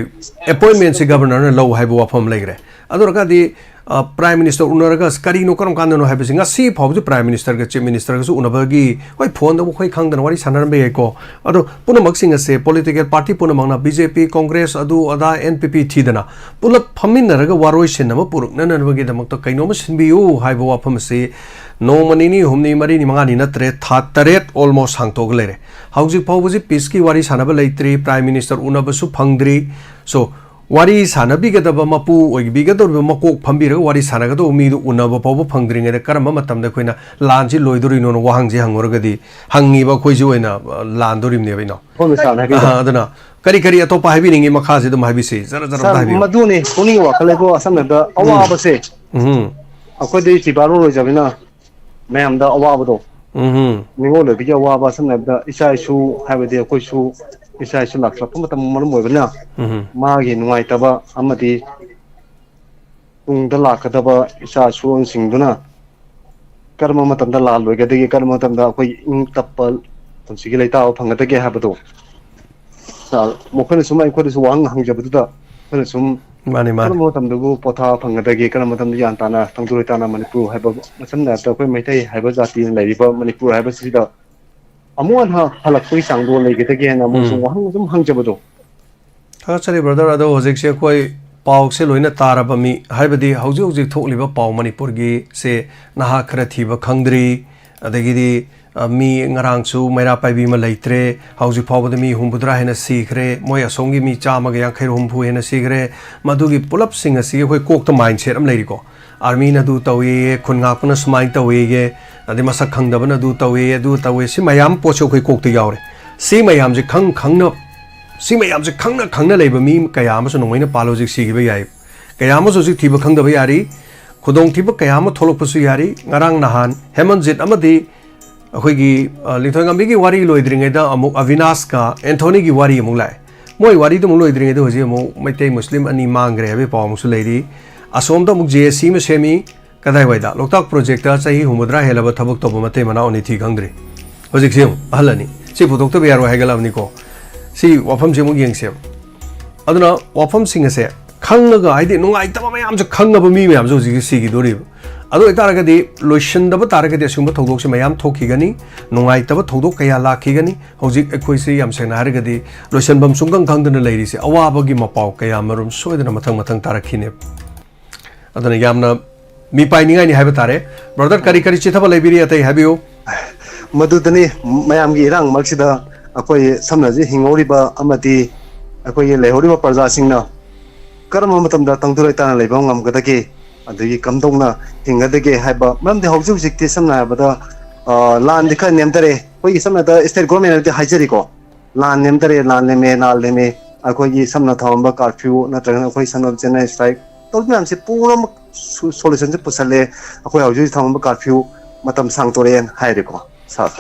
ꯑꯦꯄꯣꯏꯟꯃꯦꯟꯁꯤ ꯒꯕꯔꯅꯔꯅ ꯂꯧ ꯍꯥꯏꯕ ꯋꯥꯐꯝ ꯑꯃ ꯂꯩꯈ꯭ꯔꯦ꯫ ꯑꯗꯨ ꯑꯣꯏꯔꯒꯗꯤ, ꯑ, ꯄ꯭ꯔꯥꯏꯝ ꯃꯤꯅꯤꯁꯇꯔ ꯎꯅꯔꯒ ꯀꯔꯤꯅꯣ, ꯀꯔꯝ ꯀꯥꯟꯗꯅꯣ ꯍꯥꯏꯕꯁꯤ ꯉꯁꯤ ꯐꯥꯎꯕꯁꯤ ꯄ꯭ꯔꯥꯏꯝ ꯃꯤꯅꯤꯁꯇꯔꯒ ꯆꯤꯐ ꯃꯤꯅꯤꯁꯇꯔꯒꯁꯨ ꯎꯅꯕꯒꯤ, ꯍꯣꯏ, ꯐꯣꯟꯗꯕꯨ ꯑꯩꯈꯣꯏ ꯈꯪꯗꯅ ꯋꯥꯔꯤ ꯁꯥꯟꯅꯔꯝꯕ ꯌꯥꯏꯀꯣ꯫ ꯑꯗꯣ ꯄꯨꯝꯅꯃꯛꯁꯤꯡ ꯑꯁꯦ ꯄꯣꯂꯤꯇꯤꯀꯦꯜ ꯄꯥꯔꯇꯤ ꯄꯨꯝꯅꯃꯛꯅ ꯕꯤ ꯖꯦ ꯄꯤ, ꯀꯣꯡꯒ꯭ꯔꯦꯁ, ꯑꯗꯨ ꯑꯗꯥ, ꯑꯦꯟ ꯄꯤ ꯄꯤ ꯊꯤꯗꯅ ꯄꯨꯂꯞ ꯐꯝꯃꯤꯟꯅꯔꯒ ꯋꯥꯔꯣꯏꯁꯤꯟ ꯑꯃ ꯄꯨꯔꯛꯅꯅꯕꯒꯤꯗꯃꯛꯇ ꯀꯩꯅꯣꯝꯃ ꯁꯤꯟꯕꯤꯌꯨ ꯍꯥꯏꯕ ꯋꯥꯐꯝ ꯑꯁꯤ ꯅꯣꯡꯃ ꯅꯤꯅꯤ, ꯍꯨꯝꯅꯤ, ꯃꯔꯤꯅꯤ, ꯃꯉꯥꯅꯤ ꯅꯠꯇ꯭ꯔꯦ, ꯊꯥ ꯇꯔꯦꯠ almost ꯁꯥꯡꯇꯣꯛꯑꯒ ꯂꯩꯔꯦ꯫ ꯍꯧꯖꯤꯛ ꯐꯥꯎꯕꯁꯤ ꯄꯤꯁꯀꯤ ꯋꯥꯔꯤ ꯁꯥꯟꯅꯕ ꯂꯩꯇ꯭ꯔꯤ, ꯄ꯭ꯔꯥꯏꯝ ꯃꯤꯅꯤꯁꯇꯔ ꯎꯅꯕꯁꯨ ꯐꯪꯗ꯭ꯔꯤ꯫ So, ꯋꯥꯔꯤ ꯁꯥꯟꯅꯕꯤꯒꯗꯕ ꯃꯄꯨ ꯑꯣꯏꯕꯤꯒꯗꯧꯔꯤꯕ, ꯃꯀꯣꯛ ꯐꯝꯕꯤꯔꯒ ꯋꯥꯔꯤ ꯁꯥꯟꯅꯒꯗꯧꯕ ꯃꯤꯗꯨ ꯎꯅꯕ ꯐꯥꯎꯕ ꯐꯪꯗ꯭ꯔꯤꯉꯩꯗ ꯀꯔꯝꯕ ꯃꯇꯝꯗ ꯑꯩꯈꯣꯏꯅ ꯂꯥꯟꯁꯤ ꯂꯣꯏꯗꯣꯔꯤꯅꯣꯅ ꯋꯥꯍꯪꯁꯤ ꯍꯪꯉꯨꯔꯒꯗꯤ, ꯍꯪꯉꯤꯕ ꯑꯩꯈꯣꯏꯁꯤ ꯑꯣꯏꯅ, ꯑ, ꯂꯥꯟꯗꯣꯔꯤꯕꯅꯦꯕ, ꯏꯅꯥꯎ꯫ ꯍꯣꯏ, ꯃꯦ ꯁꯥꯔ, ꯍꯥꯏꯕꯤꯔꯣ꯫ ꯑ, ꯑꯗꯨꯅ ꯀꯔꯤ ꯀꯔꯤ ꯑꯇꯣꯞꯄ ꯍꯥꯏꯕꯤꯅꯤꯡꯉꯤ, ꯃꯈꯥꯁꯤ ꯑꯗꯨꯝ ꯍꯥꯏꯕꯤꯁꯤ, ꯖꯔ ꯖꯔ ꯑꯝꯇ ꯁꯥꯔ, ꯍꯥꯏꯕꯤꯌꯨ꯫ ꯃꯗꯨꯅꯤ ꯄꯨꯛꯅꯤꯡꯒꯤ ꯋꯥꯈꯜ ꯂꯩꯀꯣ, ꯑꯁꯝꯅꯗ ꯎꯝ꯫ ꯑꯋꯥꯕꯁꯦ ꯎꯝ꯫ ꯑꯩꯈꯣꯏꯗꯤ ꯁꯤꯕꯥ ꯑꯣꯏꯖꯕꯅꯤꯅ ꯃꯌꯥꯝꯗ ꯑꯋꯥꯕꯗꯣ, ꯎꯝ꯫ ꯅꯤꯉꯣꯜ ꯑꯣꯏꯕꯒꯤ ꯑꯋꯥꯕ, ꯁꯝꯅ ꯍꯥꯏꯔꯕꯗ ꯏꯆꯥ ꯏꯁꯨ, ꯍꯥꯏꯕꯗꯤ ꯑꯩꯈꯣꯏꯁꯨ ꯏꯆꯥ ꯏꯁꯨ ꯂꯥꯛꯁꯤꯜꯂꯛꯄ ꯃꯇꯝ ꯃꯔꯝ ꯑꯣꯏꯕꯅ ꯎꯝ ꯃꯥꯒꯤ ꯅꯨꯡꯉꯥꯏꯇꯕ ꯑꯃꯗꯤ ꯇꯨꯡꯗ ꯂꯥꯛꯀꯗꯕ ꯏꯆꯥ ꯏꯁꯨꯁꯤꯡꯗꯨꯅ ꯀꯔꯝꯕ ꯃꯇꯝꯗ ꯂꯥꯜꯂꯣꯏꯒꯗꯒꯦ, ꯀꯔꯝꯕ ꯃꯇꯝꯗ ꯑꯩꯈꯣꯏ ꯏꯪ ꯇꯞꯄ ꯄꯨꯟꯁꯤꯒꯤ ꯂꯩꯇꯥꯕ ꯐꯪꯒꯗꯒꯦ ꯍꯥꯏꯕꯗꯣ, ꯃꯈꯣꯏꯅ ꯁꯨꯝ ꯑꯩꯈꯣꯏꯗꯁꯨ ꯋꯥꯍꯪ ꯍꯪꯖꯕꯗꯨꯗ ꯑꯩꯈꯣꯏꯅ ꯁꯨꯝ ꯃꯥꯅꯤ ꯃꯥꯅꯤ ꯀꯔꯝꯕ ꯃꯇꯝꯗꯕꯨ ꯄꯣꯊꯥꯕ ꯐꯪꯒꯗꯒꯦ, ꯀꯔꯝꯕ ꯃꯇꯝꯗ ꯒ꯭ꯌꯥꯟ ꯇꯥꯅ ꯇꯪꯗꯨ ꯂꯩꯇꯥꯅ ꯃꯅꯤꯄꯨꯔ ꯍꯥꯏꯕ, ꯃꯁꯝꯅ ꯍꯥꯏꯔꯕꯗ ꯑꯩꯈꯣꯏ ꯃꯩꯇꯩ ꯍꯥꯏꯕ ꯖꯥꯇꯤꯅ ꯂꯩꯔꯤꯕ ꯃꯅꯤꯄꯨꯔ ꯍꯥꯏꯕꯁꯤꯗ ꯑꯃꯨꯛ ꯍꯟꯅ ꯍꯜꯂꯛꯄꯒꯤ ꯆꯥꯡꯗꯣ ꯂꯩꯒꯗꯒꯦꯅ ꯑꯃꯨꯛꯁꯨ ꯎꯝ ꯋꯥꯍꯪ ꯑꯗꯨꯝ ꯍꯪꯖꯕꯗꯣ꯫ ꯊꯥꯒꯠꯆꯔꯤ ꯕ꯭ꯔꯗꯔ꯫ ꯑꯗꯣ ꯍꯧꯖꯤꯛꯁꯦ ꯑꯩꯈꯣꯏ ꯄꯥꯎꯁꯦ ꯂꯣꯏꯅ ꯇꯥꯔꯕ ꯃꯤ, ꯍꯥꯏꯕꯗꯤ ꯍꯧꯖꯤꯛ ꯍꯧꯖꯤꯛ ꯊꯣꯛꯂꯤꯕ ꯄꯥꯎ ꯃꯅꯤꯄꯨꯔꯒꯤꯁꯦ ꯅꯍꯥ ꯈꯔ ꯊꯤꯕ ꯈꯪꯗ꯭ꯔꯤ, ꯑꯗꯒꯤꯗꯤ ꯑ, ꯃꯤ ꯉꯔꯥꯡꯁꯨ ꯃꯩꯔꯥ ꯄꯥꯏꯕꯤ ꯑꯃ ꯂꯩꯇ꯭ꯔꯦ, ꯍꯧꯖꯤꯛ ꯐꯥꯎꯕꯗ ꯃꯤ ꯍꯨꯝꯐꯨꯇꯔꯥ ꯍꯦꯟꯅ ꯁꯤꯈ꯭ꯔꯦ, ꯃꯣꯏ ꯑꯁꯣꯝꯒꯤ ꯃꯤ ꯆꯥꯝꯃꯒ ꯌꯥꯡꯈꯩ ꯍꯨꯝꯐꯨ ꯍꯦꯟꯅ ꯁꯤꯈ꯭ꯔꯦ꯫ ꯃꯗꯨꯒꯤ ꯄꯨꯂꯞꯁꯤꯡ ꯑꯁꯤꯒꯤ ꯑꯩꯈꯣꯏ ꯀꯣꯛꯇ ꯃꯥꯏꯟ ꯁꯦꯠ ꯑꯃ ꯂꯩꯔꯤꯀꯣ꯫ ꯑꯥꯔꯃꯤꯅ ꯑꯗꯨ ꯇꯧꯏꯌꯦ, ꯈꯨꯟ ꯉꯥꯛꯄꯅ ꯁꯨꯃꯥꯏꯅ ꯇꯧꯏꯌꯦ, ꯑꯗꯩ ꯃꯁꯛ ꯈꯪꯗꯕꯅ ꯑꯗꯨ ꯇꯧꯏ, ꯑꯗꯨ ꯇꯧꯏ, ꯁꯤ ꯃꯌꯥꯝ ꯄꯣꯠꯁꯦ ꯑꯩꯈꯣꯏ ꯀꯣꯛꯇ ꯌꯥꯎꯔꯦ꯫ ꯁꯤ ꯃꯌꯥꯝꯁꯦ ꯈꯪ ꯈꯪꯅ ꯁꯤ ꯃꯌꯥꯝꯁꯦ ꯈꯪꯅ ꯈꯪꯅ ꯂꯩꯕ ꯃꯤ ꯀꯌꯥ ꯑꯃꯁꯨ ꯅꯣꯡꯃꯩꯅ ꯄꯥꯜꯂ ꯍꯧꯖꯤꯛ ꯁꯤꯈꯤꯕ ꯌꯥꯏ꯫ ꯀꯌꯥ ꯑꯃꯁꯨ ꯍꯧꯖꯤꯛ ꯊꯤꯕ ꯈꯪꯗꯕ ꯌꯥꯔꯤ꯫ ꯈꯨꯗꯣꯡꯊꯤꯕ ꯀꯌꯥ ꯑꯃ ꯊꯣꯛꯂꯛꯄꯁꯨ ꯌꯥꯔꯤ꯫ ꯉꯔꯥꯡ ꯅꯍꯥꯟ ꯍꯦꯃꯟꯖꯤꯠ ꯑꯃꯗꯤ ꯑꯩꯈꯣꯏꯒꯤ ꯑ, ꯂꯤꯡꯊꯣꯏꯉꯝꯕꯤꯒꯤ ꯋꯥꯔꯤ ꯂꯣꯏꯗ꯭ꯔꯤꯉꯩꯗ ꯑꯃꯨꯛ ꯑꯕꯤꯅꯥꯁꯀ ꯑꯦꯟꯊꯣꯅꯤꯒꯤ ꯋꯥꯔꯤ ꯑꯃꯨꯛ ꯂꯥꯛꯑꯦ꯫ ꯃꯣꯏ ꯋꯥꯔꯤꯗꯨ ꯑꯃꯨꯛ ꯂꯣꯏꯗ꯭ꯔꯤꯉꯩꯗ ꯍꯧꯖꯤꯛ ꯑꯃꯨꯛ ꯃꯩꯇꯩ ꯃꯨꯁꯂꯤꯝ ꯑꯅꯤ ꯃꯥꯡꯈ꯭ꯔꯦ ꯍꯥꯏꯕꯒꯤ ꯄꯥꯎ ꯑꯃꯁꯨ ꯂꯩꯔꯤ꯫ ꯑꯁꯣꯝꯗ ꯑꯃꯨꯛ ꯖꯦ ꯑꯦꯁ ꯁꯤ ꯑꯃ ꯁꯦꯝꯃꯤ꯫ ꯀꯗꯥꯏꯋꯥꯏꯗ? ꯂꯣꯛꯇꯥꯛ ꯄ꯭ꯔꯣꯖꯦꯛꯇ ꯆꯍꯤ ꯍꯨꯝꯐꯨꯇꯔꯥ ꯍꯦꯜꯂꯕ ꯊꯕꯛ ꯇꯧꯕ ꯃꯇꯩ ꯃꯅꯥꯎ ꯑꯅꯤ ꯊꯤ ꯈꯪꯗ꯭ꯔꯤ꯫ ꯍꯧꯖꯤꯛꯁꯤ ꯑꯃꯨꯛ ꯑꯍꯜ ꯑꯅꯤ꯫ ꯁꯤ ꯄꯨꯊꯣꯛꯇꯕ ꯌꯥꯔꯣꯏ ꯍꯥꯏꯒꯠꯂꯛꯑꯕꯅꯤꯀꯣ꯫ ꯁꯤ ꯋꯥꯐꯝꯁꯤ ꯑꯃꯨꯛ ꯌꯦꯡꯁꯦꯕ꯫ ꯑꯗꯨꯅ ꯋꯥꯐꯝꯁꯤꯡ ꯑꯁꯦ ꯈꯪꯉꯒ, ꯍꯥꯏꯗꯤ ꯅꯨꯡꯉꯥꯏꯇꯕ ꯃꯌꯥꯝꯁꯦ ꯈꯪꯉꯕ ꯃꯤ ꯃꯌꯥꯝꯁꯦ ꯍꯧꯖꯤꯛꯁꯤ ꯁꯤꯈꯤꯗꯣꯔꯤꯕ꯫ ꯑꯗꯨ ꯑꯣꯏꯇꯥꯔꯒꯗꯤ ꯂꯣꯏꯁꯤꯟꯗꯕ ꯇꯥꯔꯒꯗꯤ ꯑꯁꯤꯒꯨꯝꯕ ꯊꯧꯗꯣꯛꯁꯦ ꯃꯌꯥꯝ ꯊꯣꯛꯈꯤꯒꯅꯤ, ꯅꯨꯡꯉꯥꯏꯇꯕ ꯊꯧꯗꯣꯛ ꯀꯌꯥ ꯂꯥꯛꯈꯤꯒꯅꯤ꯫ ꯍꯧꯖꯤꯛ ꯑꯩꯈꯣꯏꯁꯤ ꯌꯥꯝ ꯁꯦꯡꯅ ꯍꯥꯏꯔꯒꯗꯤ ꯂꯣꯏꯁꯤꯟꯐꯝ ꯁꯨꯡꯈꯪ ꯈꯪꯗꯅ ꯂꯩꯔꯤꯁꯦ, ꯑꯋꯥꯕꯒꯤ ꯃꯄꯥꯎ ꯀꯌꯥ ꯃꯔꯨꯝ ꯁꯣꯏꯗꯅ ꯃꯊꯪ ꯃꯊꯪ ꯇꯥꯔꯛꯈꯤꯅꯦꯕ꯫ ꯑꯗꯨꯅ ꯌꯥꯝꯅ ꯃꯤꯄꯥꯏꯅꯤꯡꯉꯥꯏꯅꯤ ꯍꯥꯏꯕ ꯇꯥꯔꯦ꯫ ꯕ꯭ꯔꯗꯔ, ꯀꯔꯤ ꯀꯔꯤ ꯆꯤꯊꯕ ꯂꯩꯕꯤꯔꯤ? ꯑꯇꯩ ꯍꯥꯏꯕꯤꯌꯨ꯫ ꯃꯗꯨꯗꯅꯤ ꯃꯌꯥꯝꯒꯤ ꯏꯔꯥꯡ ꯃꯔꯛꯁꯤꯗ ꯑꯩꯈꯣꯏ ꯁꯝꯅ ꯍꯧꯖꯤꯛ ꯍꯤꯡꯍꯧꯔꯤꯕ ꯑꯃꯗꯤ ꯑꯩꯈꯣꯏꯒꯤ ꯂꯩꯍꯧꯔꯤꯕ ꯄ꯭ꯔꯖꯥꯁꯤꯡꯅ ꯀꯔꯝꯕ ꯃꯇꯝꯗ ꯇꯪꯗꯨ ꯂꯩꯇꯥꯅ ꯂꯩꯕ ꯉꯝꯒꯗꯒꯦ, ꯑꯗꯒꯤ ꯀꯝꯗꯧꯅ ꯍꯤꯡꯒꯗꯒꯦ ꯍꯥꯏꯕ ꯃꯔꯝꯗꯤ ꯍꯧꯖꯤꯛ ꯍꯧꯖꯤꯛꯇꯤ ꯁꯝꯅ ꯍꯥꯏꯔꯕꯗ ꯑ, ꯂꯥꯟꯗꯤ ꯈꯔ ꯅꯦꯝꯊꯔꯦ꯫ ꯑꯩꯈꯣꯏꯒꯤ ꯁꯝꯅ ꯍꯥꯏꯔꯕꯗ ꯁ꯭ꯇꯦꯠ ꯒꯣꯔꯃꯦꯟꯅꯗꯤ ꯍꯥꯏꯖꯔꯤꯀꯣ, ꯂꯥꯟ ꯅꯦꯝꯊꯔꯦ, ꯂꯥꯟ ꯅꯦꯝꯃꯦ, ꯂꯥꯟ ꯅꯦꯝꯃꯦ꯫ ꯑꯩꯈꯣꯏꯒꯤ ꯁꯝꯅ ꯊꯝꯃꯝꯕ ꯀꯥꯔꯐ꯭ꯌꯨ ꯅꯠꯇ꯭ꯔꯒꯅ ꯑꯩꯈꯣꯏ ꯁꯝꯅ ꯖꯦꯅꯔꯦꯜ ꯁ꯭ꯇ꯭ꯔꯥꯏꯛ ꯇꯧꯔꯤꯕ ꯃꯌꯥꯝꯁꯦ ꯄꯨꯝꯅꯃꯛ ꯁꯣꯂꯨꯁꯟꯁꯦ ꯄꯨꯁꯜꯂꯦ꯫ ꯑꯩꯈꯣꯏ ꯍꯧꯖꯤꯛ ꯍꯧꯖꯤꯛ ꯊꯝꯃꯝꯕ ꯀꯥꯔꯐ꯭ꯌꯨ ꯃꯇꯝ ꯁꯥꯡꯇꯣꯔꯛꯑꯦꯅ ꯍꯥꯏꯔꯦꯀꯣ ꯁꯥꯔ꯫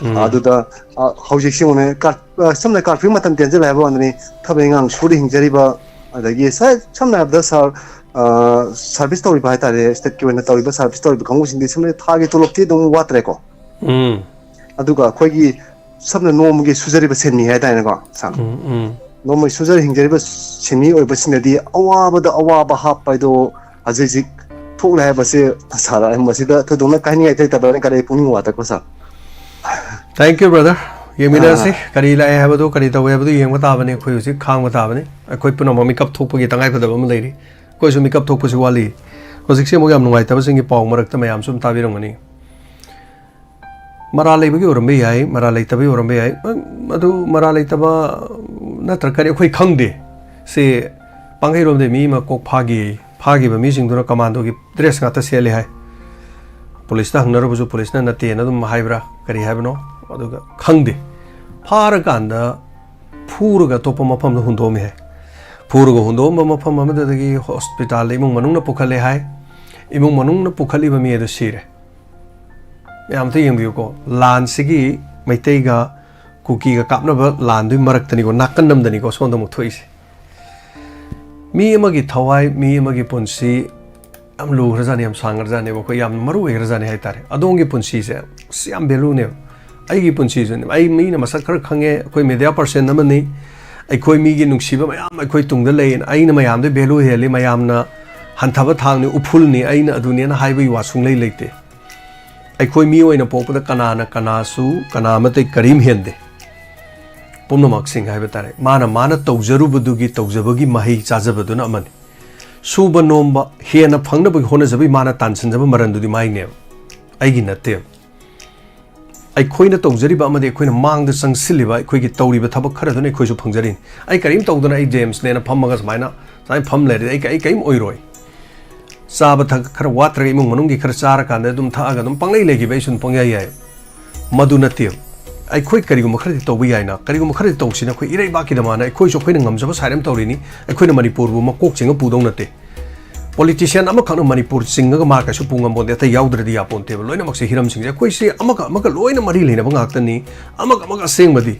ꯎꯝ꯫ ꯑꯗꯨꯗ ꯑ, ꯍꯧꯖꯤꯛꯁꯤ ꯑꯃꯨꯛꯅꯦ ꯀꯥꯔ- ꯑ, ꯁꯝꯅ ꯀꯥꯔꯐ꯭ꯌꯨ ꯃꯇꯝ ꯇꯦꯟꯁꯤꯜꯂꯦ ꯍꯥꯏꯕ ꯋꯥꯅꯤ, ꯊꯕꯛ ꯏꯪꯈꯥꯡ ꯁꯨꯔ ꯍꯤꯡꯖꯔꯤꯕ, ꯑꯗꯒꯤ ꯁ-, ꯁꯝꯅ ꯍꯥꯏꯔꯕꯗ ꯁꯥꯔ, ꯑ, ꯁꯥꯔꯚꯤꯁ ꯇꯧꯔꯤꯕ ꯍꯥꯏꯇꯥꯔꯦ, ꯁ꯭ꯇꯦꯠꯀꯤ ꯑꯣꯏꯅ ꯇꯧꯔꯤꯕ ꯁꯥꯔꯚꯤꯁ ꯇꯧꯔꯤꯕ ꯀꯥꯡꯕꯨꯁꯤꯡꯗꯤ ꯁꯝꯅ ꯊꯥꯒꯤ ꯇꯣꯂꯣꯞꯇꯤ ꯑꯗꯨꯝ ꯋꯥꯠꯇ꯭ꯔꯦꯀꯣ꯫ ꯎꯝ꯫ ꯑꯗꯨꯒ ꯑꯩꯈꯣꯏꯒꯤ ꯁꯝꯅ ꯅꯣꯡꯃꯒꯤ ꯁꯨꯖꯔꯤꯕ ꯁꯤꯟꯃꯤ ꯍꯥꯏꯇꯥꯔꯦꯅꯦꯀꯣ, ꯁꯥꯔ꯫ ꯎꯝ, ꯎꯝ꯫ ꯅꯣꯡꯃꯒꯤ ꯁꯨꯖꯔ ꯍꯤꯡꯖꯔꯤꯕ ꯁꯤꯟꯃꯤ ꯑꯣꯏꯕꯁꯤꯡꯅꯗꯤ ꯑꯋꯥꯕꯗ ꯑꯋꯥꯕ ꯍꯥꯞꯄ ꯍꯥꯏꯗꯣ ꯍꯧꯖꯤꯛ ꯍꯧꯖꯤꯛ ꯊꯣꯛꯂꯦ ꯍꯥꯏꯕꯁꯦ, ꯁꯥꯔ, ꯃꯁꯤꯗ ꯊꯣꯏꯗꯣꯛꯅ ꯀꯥꯏꯅꯤꯡꯉꯥꯏ ꯂꯩꯇꯕ꯭ꯔꯥꯅ ꯈꯜꯂꯦ, ꯑꯩ ꯄꯨꯛꯅꯤꯡ ꯋꯥꯇꯀꯣ, ꯁꯥꯔ꯫ Thank you, brother. ꯌꯦꯡꯃꯤꯟꯅꯔꯁꯤ꯫ ꯑꯥ꯫ ꯀꯔꯤ ꯂꯥꯛꯑꯦ ꯍꯥꯏꯕꯗꯨ, ꯀꯔꯤ ꯇꯧꯋꯦ ꯍꯥꯏꯕꯗꯨ ꯌꯦꯡꯕ ꯇꯥꯕꯅꯤ꯫ ꯑꯩꯈꯣꯏ ꯍꯧꯖꯤꯛ ꯈꯥꯡꯕ ꯇꯥꯕꯅꯤ꯫ ꯑꯩꯈꯣꯏ ꯄꯨꯝꯅꯃꯛ ꯃꯤꯀꯞ ꯊꯣꯛꯄꯒꯤ ꯇꯉꯥꯏꯐꯗꯕ ꯑꯃ ꯂꯩꯔꯤ꯫ ꯑꯩꯈꯣꯏꯁꯨ ꯃꯤꯀꯞ ꯊꯣꯛꯄꯁꯤ ꯋꯥꯠꯂꯤ꯫ ꯍꯧꯖꯤꯛꯁꯤ ꯑꯃꯨꯛ ꯌꯥꯝ ꯅꯨꯡꯉꯥꯏꯇꯕꯁꯤꯡꯒꯤ ꯄꯥꯎ ꯃꯔꯛꯇ ꯃꯌꯥꯝꯁꯨ ꯑꯗꯨꯝ ꯇꯥꯕꯤꯔꯝꯒꯅꯤ꯫ ꯃꯔꯥꯜ ꯂꯩꯕꯒꯤ ꯑꯣꯏꯔꯝꯕ ꯌꯥꯏ, ꯃꯔꯥꯜ ꯂꯩꯇꯕꯒꯤ ꯑꯣꯏꯔꯝꯕ ꯌꯥꯏ꯫ ꯑꯗꯨ ꯃꯔꯥꯜ ꯂꯩꯇꯕ ꯅꯠꯇ꯭ꯔ ꯀꯔꯤ ꯑꯩꯈꯣꯏ ꯈꯪꯗꯦ꯫ ꯁꯤ ꯄꯥꯡꯒꯩꯔꯣꯝꯗꯩ ꯃꯤ ꯑꯃ ꯀꯣꯛ ꯐꯥꯈꯤ, ꯐꯥꯈꯤꯕ ꯃꯤꯁꯤꯡꯗꯨꯅ ꯀꯃꯥꯟꯗꯣꯒꯤ ꯗ꯭ꯔꯦꯁ ꯉꯥꯛꯇ ꯁꯦꯠꯂꯦ ꯍꯥꯏ꯫ ꯄꯨꯂꯤꯁꯇ ꯍꯪꯅꯔꯕꯁꯨ ꯄꯨꯂꯤꯁꯅ ꯅꯠꯇꯦꯅ ꯑꯗꯨꯝ ꯍꯥꯏꯕ꯭ꯔꯥ ꯀꯔꯤ ꯍꯥꯏꯕꯅꯣ, ꯑꯗꯨꯒ ꯈꯪꯗꯦ꯫ ꯐꯥꯔꯀꯥꯟꯗ ꯐꯨꯔꯒ ꯑꯇꯣꯞꯄ ꯃꯐꯝꯗ ꯍꯨꯟꯗꯣꯛꯑꯝꯃꯦ ꯍꯥꯏ꯫ ꯐꯨꯔꯒ ꯍꯨꯟꯗꯣꯛꯑꯝꯕ ꯃꯐꯝ ꯑꯃꯗꯨꯗꯒꯤ ꯍꯣꯁꯄꯤꯇꯥꯜꯗ ꯏꯃꯨꯡ ꯃꯅꯨꯡꯅ ꯄꯨꯈꯠꯂꯦ ꯍꯥꯏ꯫ ꯏꯃꯨꯡ ꯃꯅꯨꯡꯅ ꯄꯨꯈꯠꯂꯤꯕ ꯃꯤ ꯑꯗꯨ ꯁꯤꯔꯦ꯫ ꯃꯌꯥꯝ ꯑꯝꯇ ꯌꯦꯡꯕꯤꯌꯨꯀꯣ, ꯂꯥꯟꯁꯤꯒꯤ ꯃꯩꯇꯩꯒ ꯀꯨꯀꯤꯒ ꯀꯥꯞꯅꯕ ꯂꯥꯟꯗꯨꯒꯤ ꯃꯔꯛꯇꯅꯤꯀꯣ, ꯅꯥꯀꯟ ꯑꯃꯗꯅꯤꯀꯣ ꯁꯣꯝꯗ ꯑꯃꯨꯛ ꯊꯣꯛꯏꯁꯦ꯫ ꯃꯤ ꯑꯃꯒꯤ ꯊꯋꯥꯏ, ꯃꯤ ꯑꯃꯒꯤ ꯄꯨꯟꯁꯤ ꯌꯥꯝ ꯂꯨꯈ꯭ꯔꯖꯥꯠꯅꯤ, ꯌꯥꯝ ꯁꯥꯡꯈ꯭ꯔꯖꯥꯠꯅꯦꯕ, ꯑꯩꯈꯣꯏ ꯌꯥꯝ ꯃꯔꯨ ꯑꯣꯏꯈ꯭ꯔꯖꯥꯠꯅꯤ ꯍꯥꯏꯇꯥꯔꯦ꯫ ꯑꯗꯣꯝꯒꯤ ꯄꯨꯟꯁꯤꯁꯦ ꯑꯁ ꯌꯥꯝ ꯚꯦꯂꯨꯅꯦꯕ꯫ ꯑꯩꯒꯤ ꯄꯨꯟꯁꯤꯁꯨꯅꯦ, ꯑꯩ ꯃꯤꯅ ꯃꯁꯛ ꯈꯔ ꯈꯪꯉꯦ, ꯑꯩꯈꯣꯏ ꯃꯦꯗꯤꯌꯥ ꯄꯔꯁꯟ ꯑꯃꯅꯤ, ꯑꯩꯈꯣꯏ ꯃꯤꯒꯤ ꯅꯨꯡꯁꯤꯕ ꯃꯌꯥꯝ ꯑꯩꯈꯣꯏ ꯇꯨꯡꯗ ꯂꯩ, ꯑꯩꯅ ꯃꯌꯥꯝꯗꯩ ꯚꯦꯂꯨ ꯍꯦꯜꯂꯤ, ꯃꯌꯥꯝꯅ ꯍꯟꯊꯕ ꯊꯥꯛꯅꯤ, ꯎꯐꯨꯜꯅꯤ, ꯑꯩꯅ ꯑꯗꯨꯅꯦꯅ ꯍꯥꯏꯕꯒꯤ ꯋꯥ ꯁꯨꯡꯂꯩ ꯂꯩꯇꯦ꯫ ꯑꯩꯈꯣꯏ ꯃꯤ ꯑꯣꯏꯅ ꯄꯣꯛꯄꯗ ꯀꯅꯥꯅ ꯀꯅꯥꯁꯨ, ꯀꯅꯥ ꯑꯃꯇꯩ ꯀꯔꯤꯝ ꯍꯦꯟꯗꯦ꯫ ꯄꯨꯝꯅꯃꯛꯁꯤꯡ ꯍꯥꯏꯕ ꯇꯥꯔꯦ, ꯃꯥꯅ ꯃꯥꯅ ꯇꯧꯖꯔꯨꯕꯗꯨꯒꯤ ꯇꯧꯖꯕꯒꯤ ꯃꯍꯩ ꯆꯥꯖꯕꯗꯨꯅ ꯑꯃꯅꯤ꯫ ꯁꯨꯕ ꯅꯣꯝꯕ, ꯍꯦꯟꯅ ꯐꯪꯅꯕꯒꯤ ꯍꯣꯠꯅꯖꯕꯒꯤ ꯃꯥꯅ ꯇꯥꯟꯁꯤꯟꯖꯕ ꯃꯔꯟꯗꯨꯗꯤ ꯃꯥꯏꯅꯦꯕ, ꯑꯩꯒꯤ ꯅꯠꯇꯦꯕ꯫ ꯑꯩꯈꯣꯏꯅ ꯇꯧꯖꯔꯤꯕ ꯑꯃꯗꯤ ꯑꯩꯈꯣꯏꯅ ꯃꯥꯡꯗ ꯆꯪꯁꯤꯜꯂꯤꯕ ꯑꯩꯈꯣꯏꯒꯤ ꯇꯧꯔꯤꯕ ꯊꯕꯛ ꯈꯔꯗꯨꯅ ꯑꯩꯈꯣꯏꯁꯨ ꯐꯪꯖꯔꯤꯅꯤ꯫ ꯑꯩ ꯀꯔꯤꯝ ꯇꯧꯗꯅ ꯑꯩ ꯖꯦꯝꯁꯅꯦꯅ ꯐꯝꯃꯒ ꯁꯨꯃꯥꯏꯅ, ꯁꯨꯃꯥꯏꯅ ꯐꯝ ꯂꯩꯔꯗꯤ ꯑꯩ, ꯑꯩ ꯀꯔꯤꯝ ꯑꯣꯏꯔꯣꯏ꯫ ꯆꯥꯕ ꯊꯛ ꯈꯔ ꯋꯥꯠꯇ꯭ꯔꯒ ꯏꯃꯨꯡ ꯃꯅꯨꯡꯒꯤ ꯈꯔ ꯆꯥꯔꯀꯥꯟꯗ ꯑꯗꯨꯝ ꯊꯛꯑꯒ ꯑꯗꯨꯝ ꯄꯪꯂꯩ ꯂꯩꯈꯤꯕ ꯑꯩꯁꯨ ꯑꯗꯨꯝ ꯄꯪꯌꯥ ꯌꯥꯏ꯫ ꯃꯗꯨ ꯅꯠꯇꯦꯕ꯫ ꯑꯩꯈꯣꯏ ꯀꯔꯤꯒꯨꯝꯕ ꯈꯔꯗꯤ ꯇꯧꯕ ꯌꯥꯏꯅ, ꯀꯔꯤꯒꯨꯝꯕ ꯈꯔꯗꯤ ꯇꯧꯁꯤꯅ ꯑꯩꯈꯣꯏ ꯏꯔꯩꯕꯥꯛꯀꯤꯗꯃꯛꯅ ꯑꯩꯈꯣꯏꯁꯨ ꯑꯩꯈꯣꯏꯅ ꯉꯝꯖꯕ ꯁꯥꯏꯠ ꯑꯃ ꯇꯧꯔꯤꯅꯤ꯫ ꯑꯩꯈꯣꯏꯅ ꯃꯅꯤꯄꯨꯔꯕꯨ ꯃꯀꯣꯛ ꯆꯤꯡꯉ ꯄꯨꯗꯧ ꯅꯠꯇꯦ꯫ ꯄꯣꯂꯤꯇꯤꯁꯤꯌꯥꯟ ꯑꯃꯈꯛꯅ ꯃꯅꯤꯄꯨꯔ ꯆꯤꯡꯉꯒ ꯃꯥ ꯀꯩꯁꯨ ꯄꯨ ꯉꯝꯄꯣꯟꯇꯦ, ꯑꯇꯩ ꯌꯥꯎꯗ꯭ꯔꯗꯤ ꯌꯥꯄꯣꯟꯇꯦꯕ꯫ ꯂꯣꯏꯅꯃꯛꯁꯦ ꯍꯤꯔꯝꯁꯤꯡꯁꯦ ꯑꯩꯈꯣꯏꯁꯦ ꯑꯃꯒ ꯑꯃꯒ ꯂꯣꯏꯅ ꯃꯔꯤ ꯂꯩꯅꯕ ꯉꯥꯛꯇꯅꯤ꯫ ꯑꯃꯒ ꯑꯃꯒ ꯑꯁꯦꯡꯕꯗꯤ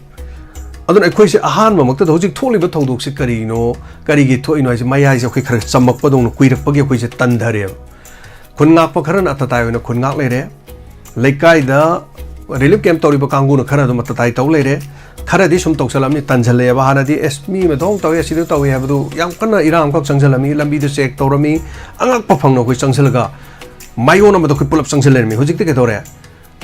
ꯑꯗꯨꯅ ꯑꯩꯈꯣꯏꯁꯦ ꯑꯍꯥꯟꯕꯃꯛꯇꯗ ꯍꯧꯖꯤꯛ ꯊꯣꯛꯂꯤꯕ ꯊꯧꯗꯣꯛꯁꯤ ꯀꯔꯤꯅꯣ, ꯀꯔꯤꯒꯤ ꯊꯣꯛꯏꯅꯣ ꯍꯥꯏꯁꯦ ꯃꯌꯥꯏꯁꯦ ꯑꯩꯈꯣꯏ ꯈꯔ ꯆꯝꯃꯛꯄꯗꯧꯅ ꯀꯨꯏꯔꯛꯄꯒꯤ ꯑꯩꯈꯣꯏꯁꯦ ꯇꯟꯊꯔꯦꯕ꯫ ꯈꯨꯟ ꯉꯥꯛꯄ ꯈꯔꯅ ꯑꯇꯇꯥꯏ ꯑꯣꯏꯅ ꯈꯨꯟ ꯉꯥꯛ ꯂꯩꯔꯦ꯫ ꯂꯩꯀꯥꯏꯗ ꯔꯤꯂꯤꯐ ꯀꯦꯝꯞ ꯇꯧꯔꯤꯕ ꯀꯥꯡꯕꯨꯅ ꯈꯔ ꯑꯗꯨꯝ ꯑꯇꯇꯥꯏ ꯇꯧ ꯂꯩꯔꯦ꯫ ꯈꯔꯗꯤ ꯁꯨꯝ ꯇꯧꯁꯜꯂꯝꯃꯤ, ꯇꯟꯁꯜꯂꯛꯑꯦꯕ꯫ ꯍꯥꯟꯅꯗꯤ ꯑꯦꯁ ꯃꯤ ꯑꯃꯗꯧ ꯇꯧꯋꯦ, ꯑꯁꯤꯗ ꯇꯧꯋꯦ ꯍꯥꯏꯕꯗꯨ ꯌꯥꯝ ꯀꯟꯅ ꯏꯔꯥꯡ ꯑꯃꯈꯛ ꯆꯪꯁꯜꯂꯝꯃꯤ, ꯂꯝꯕꯤꯗ ꯆꯦꯛ ꯇꯧꯔꯝꯃꯤ, ꯑꯉꯛꯄ ꯐꯪꯅ ꯑꯩꯈꯣꯏ ꯆꯪꯁꯜꯂꯒ ꯃꯥꯏꯑꯣꯟ ꯑꯃꯗ ꯑꯩꯈꯣꯏ ꯄꯨꯂꯞ ꯆꯪꯁꯜ ꯂꯩꯔꯝꯃꯤ꯫ ꯍꯧꯖꯤꯛꯇꯤ ꯀꯩꯗꯧꯔꯦ?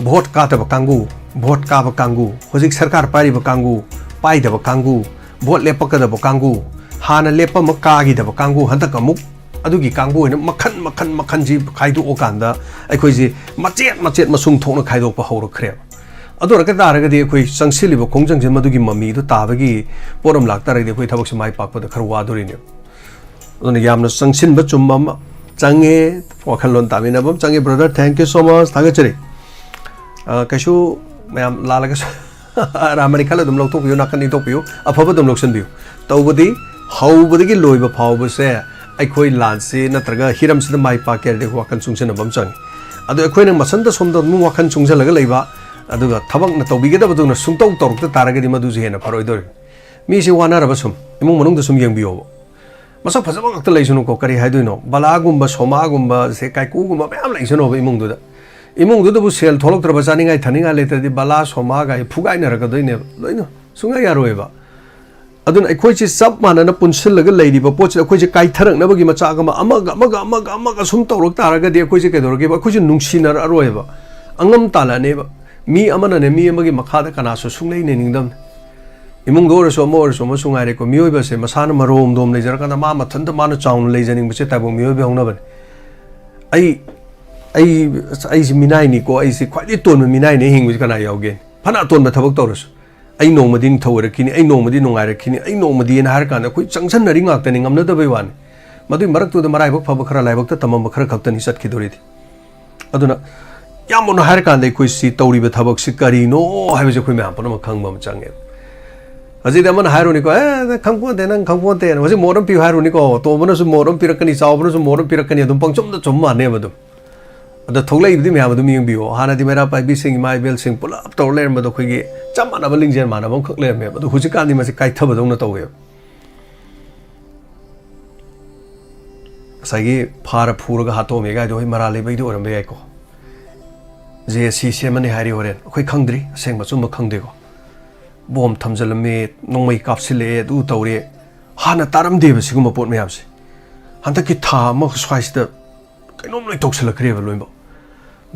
ꯚꯣꯠ ꯀꯥꯗꯕ ꯀꯥꯡꯕꯨ, ꯚꯣꯠ ꯀꯥꯕ ꯀꯥꯡꯕꯨ, ꯍꯧꯖꯤꯛ ꯁꯔꯀꯥꯔ ꯄꯥꯏꯔꯤꯕ ꯀꯥꯡꯕꯨ, ꯄꯥꯏꯗꯕ ꯀꯥꯡꯕꯨ, ꯚꯣꯠ ꯂꯦꯞꯄꯛꯀꯗꯕ ꯀꯥꯡꯕꯨ, ꯍꯥꯟꯅ ꯂꯦꯞꯄ ꯑꯃ ꯀꯥꯈꯤꯗꯕ ꯀꯥꯡꯕꯨ, ꯍꯟꯗꯛ ꯑꯃꯨꯛ ꯑꯗꯨꯒꯤ ꯀꯥꯡꯕꯨ ꯑꯣꯏꯅ ꯃꯈꯟ ꯃꯈꯟ ꯃꯈꯟꯁꯤ ꯈꯥꯏꯗꯣꯛꯑꯀꯥꯟꯗ ꯑꯩꯈꯣꯏꯁꯤ ꯃꯆꯦꯠ ꯃꯆꯦꯠ ꯃꯁꯨꯡ ꯊꯣꯛꯅ ꯈꯥꯏꯗꯣꯛꯄ ꯍꯧꯔꯛꯈ꯭ꯔꯦꯕ꯫ ꯑꯗꯨ ꯑꯣꯏꯔꯛꯄ ꯇꯥꯔꯒꯗꯤ ꯑꯩꯈꯣꯏ ꯆꯪꯁꯤꯜꯂꯤꯕ ꯈꯣꯡꯖꯪꯁꯦ ꯃꯗꯨꯒꯤ ꯃꯃꯤꯗꯨ ꯇꯥꯕꯒꯤ ꯄꯣꯠ ꯑꯃ ꯂꯥꯛꯇꯥꯔꯒꯗꯤ ꯑꯩꯈꯣꯏ ꯊꯕꯛꯁꯦ ꯃꯥꯏ ꯄꯥꯛꯄꯗ ꯈꯔ ꯋꯥꯗꯣꯔꯤꯅꯦꯕ꯫ ꯑꯗꯨꯅ ꯌꯥꯝꯅ ꯆꯪꯁꯤꯟꯕ ꯆꯨꯝꯕ ꯑꯃ ꯆꯪꯉꯦ, ꯋꯥꯈꯜꯂꯣꯟ ꯇꯥꯃꯤꯟꯅꯕ ꯑꯃ ꯆꯪꯉꯦ꯫ Brother, thank you so much, ꯊꯥꯒꯠꯆꯔꯤ꯫ ꯑ, ꯀꯩꯁꯨ ꯃꯌꯥꯝ ꯂꯥꯜꯂꯒꯁꯨ ꯑꯔꯥꯟꯕꯅꯤ ꯈꯜꯂ ꯑꯗꯨꯝ ꯂꯧꯊꯣꯛꯄꯤꯌꯨ, ꯅꯥꯀꯟ ꯏꯟꯊꯣꯛꯄꯤꯌꯨ, ꯑꯐꯕ ꯑꯗꯨꯝ ꯂꯧꯁꯤꯟꯕꯤꯌꯨ꯫ ꯇꯧꯕꯗꯤ ꯍꯧꯕꯗꯒꯤ ꯂꯣꯏꯕ ꯐꯥꯎꯕꯁꯦ ꯑꯩꯈꯣꯏ ꯂꯥꯟꯁꯤ ꯅꯠꯇ꯭ꯔꯒ ꯍꯤꯔꯝꯁꯤꯗ ꯃꯥꯏ ꯄꯥꯛꯀꯦ ꯍꯥꯏꯔꯗꯤ ꯑꯩꯈꯣꯏ ꯋꯥꯈꯜ ꯆꯨꯡꯁꯤꯟꯅꯕ ꯑꯃ ꯆꯪꯉꯤ꯫ ꯑꯗꯣ ꯑꯩꯈꯣꯏꯅ ꯃꯁꯟꯗ ꯁꯣꯝꯗ ꯑꯗꯨꯝ ꯋꯥꯈꯜ ꯆꯨꯡꯁꯤꯜꯂꯒ ꯂꯩꯕ, ꯑꯗꯨꯒ ꯊꯕꯛꯅ ꯇꯧꯕꯤꯒꯗꯕꯗꯨꯅ ꯁꯨꯡꯇꯧ ꯇꯧꯔꯛꯇ ꯇꯥꯔꯒꯗꯤ ꯃꯗꯨꯁꯨ ꯍꯦꯟꯅ ꯐꯔꯣꯏꯗꯧꯔꯤꯕꯅꯤ꯫ ꯃꯤꯁꯤ ꯋꯥꯅꯔꯕ ꯁꯨꯝ ꯏꯃꯨꯡ ꯃꯅꯨꯡꯗ ꯁꯨꯝ ꯌꯦꯡꯕꯤꯌꯣꯕ꯫ ꯃꯁꯛ ꯐꯖꯕ ꯉꯥꯛꯇ ꯂꯩꯁꯅꯨꯀꯣ, ꯀꯔꯤ ꯍꯥꯏꯗꯣꯏꯅꯣ? ꯕꯂꯥꯒꯨꯝꯕ, ꯁꯣꯃꯥꯒꯨꯝꯕ, ꯁꯦ ꯀꯥꯏꯀꯨꯒꯨꯝꯕ ꯃꯌꯥꯝ ꯂꯩꯁꯅꯣꯕ ꯏꯃꯨꯡꯗꯨꯗ꯫ ꯏꯃꯨꯡꯗꯨꯗꯕꯨ ꯁꯦꯜ ꯊꯣꯛꯂꯛꯇ꯭ꯔꯕ, ꯆꯥꯅꯤꯡꯉꯥꯏ ꯊꯛꯅꯤꯡꯉꯥꯏ ꯂꯩꯇ꯭ꯔꯗꯤ ꯕꯂꯥ, ꯁꯣꯃꯥꯒ ꯑꯩ ꯐꯨꯒꯥꯏꯅꯔꯛꯀꯗꯣꯏꯅꯦꯕ ꯂꯣꯏꯅ꯫ ꯁꯨꯡꯌꯥ ꯌꯥꯔꯣꯏꯕ꯫ ꯑꯗꯨꯅ ꯑꯩꯈꯣꯏꯁꯦ ꯆꯞ ꯃꯥꯟꯅꯅ ꯄꯨꯟꯁꯤꯜꯂꯒ ꯂꯩꯔꯤꯕ ꯄꯣꯠꯁꯤꯗ ꯑꯩꯈꯣꯏꯁꯦ ꯀꯥꯏꯊꯔꯛꯅꯕꯒꯤ ꯃꯆꯥꯛ ꯑꯃ, ꯑꯃꯒ, ꯑꯃꯒ, ꯑꯃꯒ, ꯑꯃꯒ ꯁꯨꯝ ꯇꯧꯔꯛ ꯇꯥꯔꯒꯗꯤ ꯑꯩꯈꯣꯏꯁꯦ ꯀꯩꯗꯧꯔꯒꯦꯕ? ꯑꯩꯈꯣꯏꯁꯦ ꯅꯨꯡꯁꯤꯅꯔꯛꯑꯔꯣꯏꯕ꯫ ꯑꯉꯝ ꯇꯥꯜꯂꯛꯑꯅꯦꯕ꯫ ꯃꯤ ꯑꯃꯅꯅꯦ ꯃꯤ ꯑꯃꯒꯤ ꯃꯈꯥꯗ ꯀꯅꯥꯁꯨ ꯁꯨꯡꯂꯩ ꯂꯩꯅꯤꯡꯗꯕꯅꯤ꯫ ꯏꯃꯨꯡꯗ ꯑꯣꯏꯔꯁꯨ, ꯑꯃ ꯑꯣꯏꯔꯁꯨ, ꯑꯃꯁꯨ ꯉꯥꯏꯔꯦꯀꯣ, ꯃꯤꯑꯣꯏꯕꯁꯦ ꯃꯁꯥꯅ ꯃꯔꯣꯝꯗꯣꯝ ꯂꯩꯖꯔꯀꯥꯟꯗ ꯃꯥ ꯃꯊꯟꯇ ꯃꯥꯅ ꯆꯥꯎꯅ ꯂꯩꯖꯅꯤꯡꯕꯁꯦ ꯇꯥꯏꯕꯪ ꯃꯤꯑꯣꯏꯕ ꯍꯧꯅꯕꯅꯤ꯫ ꯑꯩ, ꯑꯩ, ꯑꯩꯁꯤ ꯃꯤꯅꯥꯏꯅꯤꯀꯣ, ꯑꯩꯁꯤ ꯈ꯭ꯋꯥꯏꯗꯒꯤ ꯇꯣꯟꯕ ꯃꯤꯅꯥꯏꯅꯦ ꯍꯤꯡꯕꯁꯤ ꯀꯅꯥ ꯌꯥꯎꯒꯦ? ꯐꯅ ꯑꯇꯣꯟꯕ ꯊꯕꯛ ꯇꯧꯔꯁꯨ꯫ ꯑꯩ ꯅꯣꯡꯃꯗꯤ ꯅꯤꯡꯊꯧ ꯑꯣꯏꯔꯛꯈꯤꯅꯤ, ꯑꯩ ꯅꯣꯡꯃꯗꯤ ꯅꯨꯡꯉꯥꯏꯔꯛꯈꯤꯅꯤ, ꯑꯩ ꯅꯣꯡꯃꯗꯤꯅ ꯍꯥꯏꯔ ꯀꯥꯟꯗ ꯑꯩꯈꯣꯏ ꯆꯪꯁꯟꯅꯔꯤ ꯉꯥꯛꯇꯅꯤ, ꯉꯝꯅꯗꯕꯩ ꯋꯥꯅꯤ꯫ ꯃꯗꯨꯏ ꯃꯔꯛꯇꯨꯗ ꯃꯔꯥꯏꯕꯛ ꯐꯕ ꯈꯔ, ꯂꯥꯏꯕꯛꯇ ꯇꯝꯃꯝꯕ ꯈꯔ ꯈꯛꯇꯅꯤ ꯆꯠꯈꯤꯗꯣꯔꯤꯗꯤ꯫ ꯑꯗꯨꯅ ꯌꯥꯝ ꯃꯨꯟꯅ ꯍꯥꯏꯔ ꯀꯥꯟꯗ ꯑꯩꯈꯣꯏ ꯁꯤ ꯇꯧꯔꯤꯕ ꯊꯕꯛꯁꯤ ꯀꯔꯤꯅꯣ ꯍꯥꯏꯕꯁꯤ ꯑꯩꯈꯣꯏ ꯃꯌꯥꯝ ꯄꯨꯝꯅꯃꯛ ꯈꯪꯕ ꯑꯃ ꯆꯪꯉꯦꯕ꯫ ꯍꯧꯖꯤꯛꯇꯤ ꯑꯃꯅ ꯍꯥꯏꯔꯨꯅꯤꯀꯣ, "ꯑꯦ, ꯅꯪ ꯈꯪꯄꯣꯟꯇꯦ, ꯅꯪ ꯈꯪꯄꯣꯟꯇꯦꯅ"꯫ ꯍꯧꯖꯤꯛ ꯃꯣꯠ ꯑꯃ ꯄꯤꯌꯨ ꯍꯥꯏꯔꯨꯅꯤꯀꯣ, ꯑꯇꯣꯝꯕꯅꯁꯨ ꯃꯣꯠ ꯑꯃ ꯄꯤꯔꯛꯀꯅꯤ, ꯆꯥꯎꯕꯅꯁꯨ ꯃꯣꯠ ꯑꯃ ꯄꯤꯔꯛꯀꯅꯤ, ꯑꯗꯨꯝ ꯄꯪꯆꯨꯝꯗ ꯆꯨꯝ ꯃꯥꯟꯅꯦꯕ ꯑꯗꯨꯝ꯫ ꯑꯗꯣ ꯊꯣꯛꯂꯛꯏꯕꯗꯤ ꯃꯌꯥꯝ ꯑꯗꯨꯝ ꯌꯦꯡꯕꯤꯌꯣ꯫ ꯍꯥꯟꯅꯗꯤ ꯃꯩꯔꯥ ꯄꯥꯏꯕꯤꯁꯤꯡ, ꯏꯃꯥ ꯏꯕꯦꯜꯁꯤꯡ ꯄꯨꯂꯞ ꯇꯧꯔ ꯂꯩꯔꯝꯕꯗꯣ ꯑꯩꯈꯣꯏꯒꯤ ꯆꯞ ꯃꯥꯟꯅꯕ ꯂꯤꯡꯖꯦꯜ ꯃꯥꯟꯅꯕ ꯑꯃꯈꯛ ꯂꯩꯔꯝꯃꯦꯕ꯫ ꯑꯗꯣ ꯍꯧꯖꯤꯛꯀꯥꯟꯗꯤ ꯃꯁꯤ ꯀꯥꯏꯊꯕꯗꯧꯅ ꯇꯧꯋꯦꯕ꯫ ꯉꯁꯥꯏꯒꯤ ꯐꯥꯔ ꯐꯨꯔꯒ ꯍꯥꯠꯇꯣꯛꯑꯝꯃꯦ ꯀꯥꯏꯗꯣ ꯍꯣꯏ ꯃꯔꯥꯜ ꯂꯩꯕꯩꯗꯤ ꯑꯣꯏꯔꯝꯕ ꯌꯥꯏꯀꯣ꯫ ꯖꯦ ꯁꯤ ꯁꯦꯝꯃꯅꯤ ꯍꯥꯏꯔꯤ ꯍꯣꯔꯦꯟ꯫ ꯑꯩꯈꯣꯏ ꯈꯪꯗ꯭ꯔꯤ, ꯑꯁꯦꯡꯕ ꯑꯆꯨꯝꯕ ꯈꯪꯗꯦꯀꯣ꯫ ꯕꯣꯝ ꯊꯝꯖꯤꯜꯂꯝꯃꯦ, ꯅꯣꯡꯃꯩ ꯀꯥꯞꯁꯤꯜꯂꯛꯑꯦ, ꯑꯗꯨ ꯇꯧꯔꯦ꯫ ꯍꯥꯟꯅ ꯇꯥꯔꯝꯗꯦꯕ ꯁꯤꯒꯨꯝꯕ ꯄꯣꯠ ꯃꯌꯥꯝꯁꯦ꯫ ꯍꯟꯗꯛꯀꯤ ꯊꯥ ꯑꯃ ꯁ꯭ꯋꯥꯏꯁꯤꯗ ꯀꯩꯅꯣꯝ ꯂꯣꯏ ꯇꯧꯁꯜꯂꯛꯈ꯭ꯔꯦꯕ ꯂꯣꯏꯅꯃꯛ꯫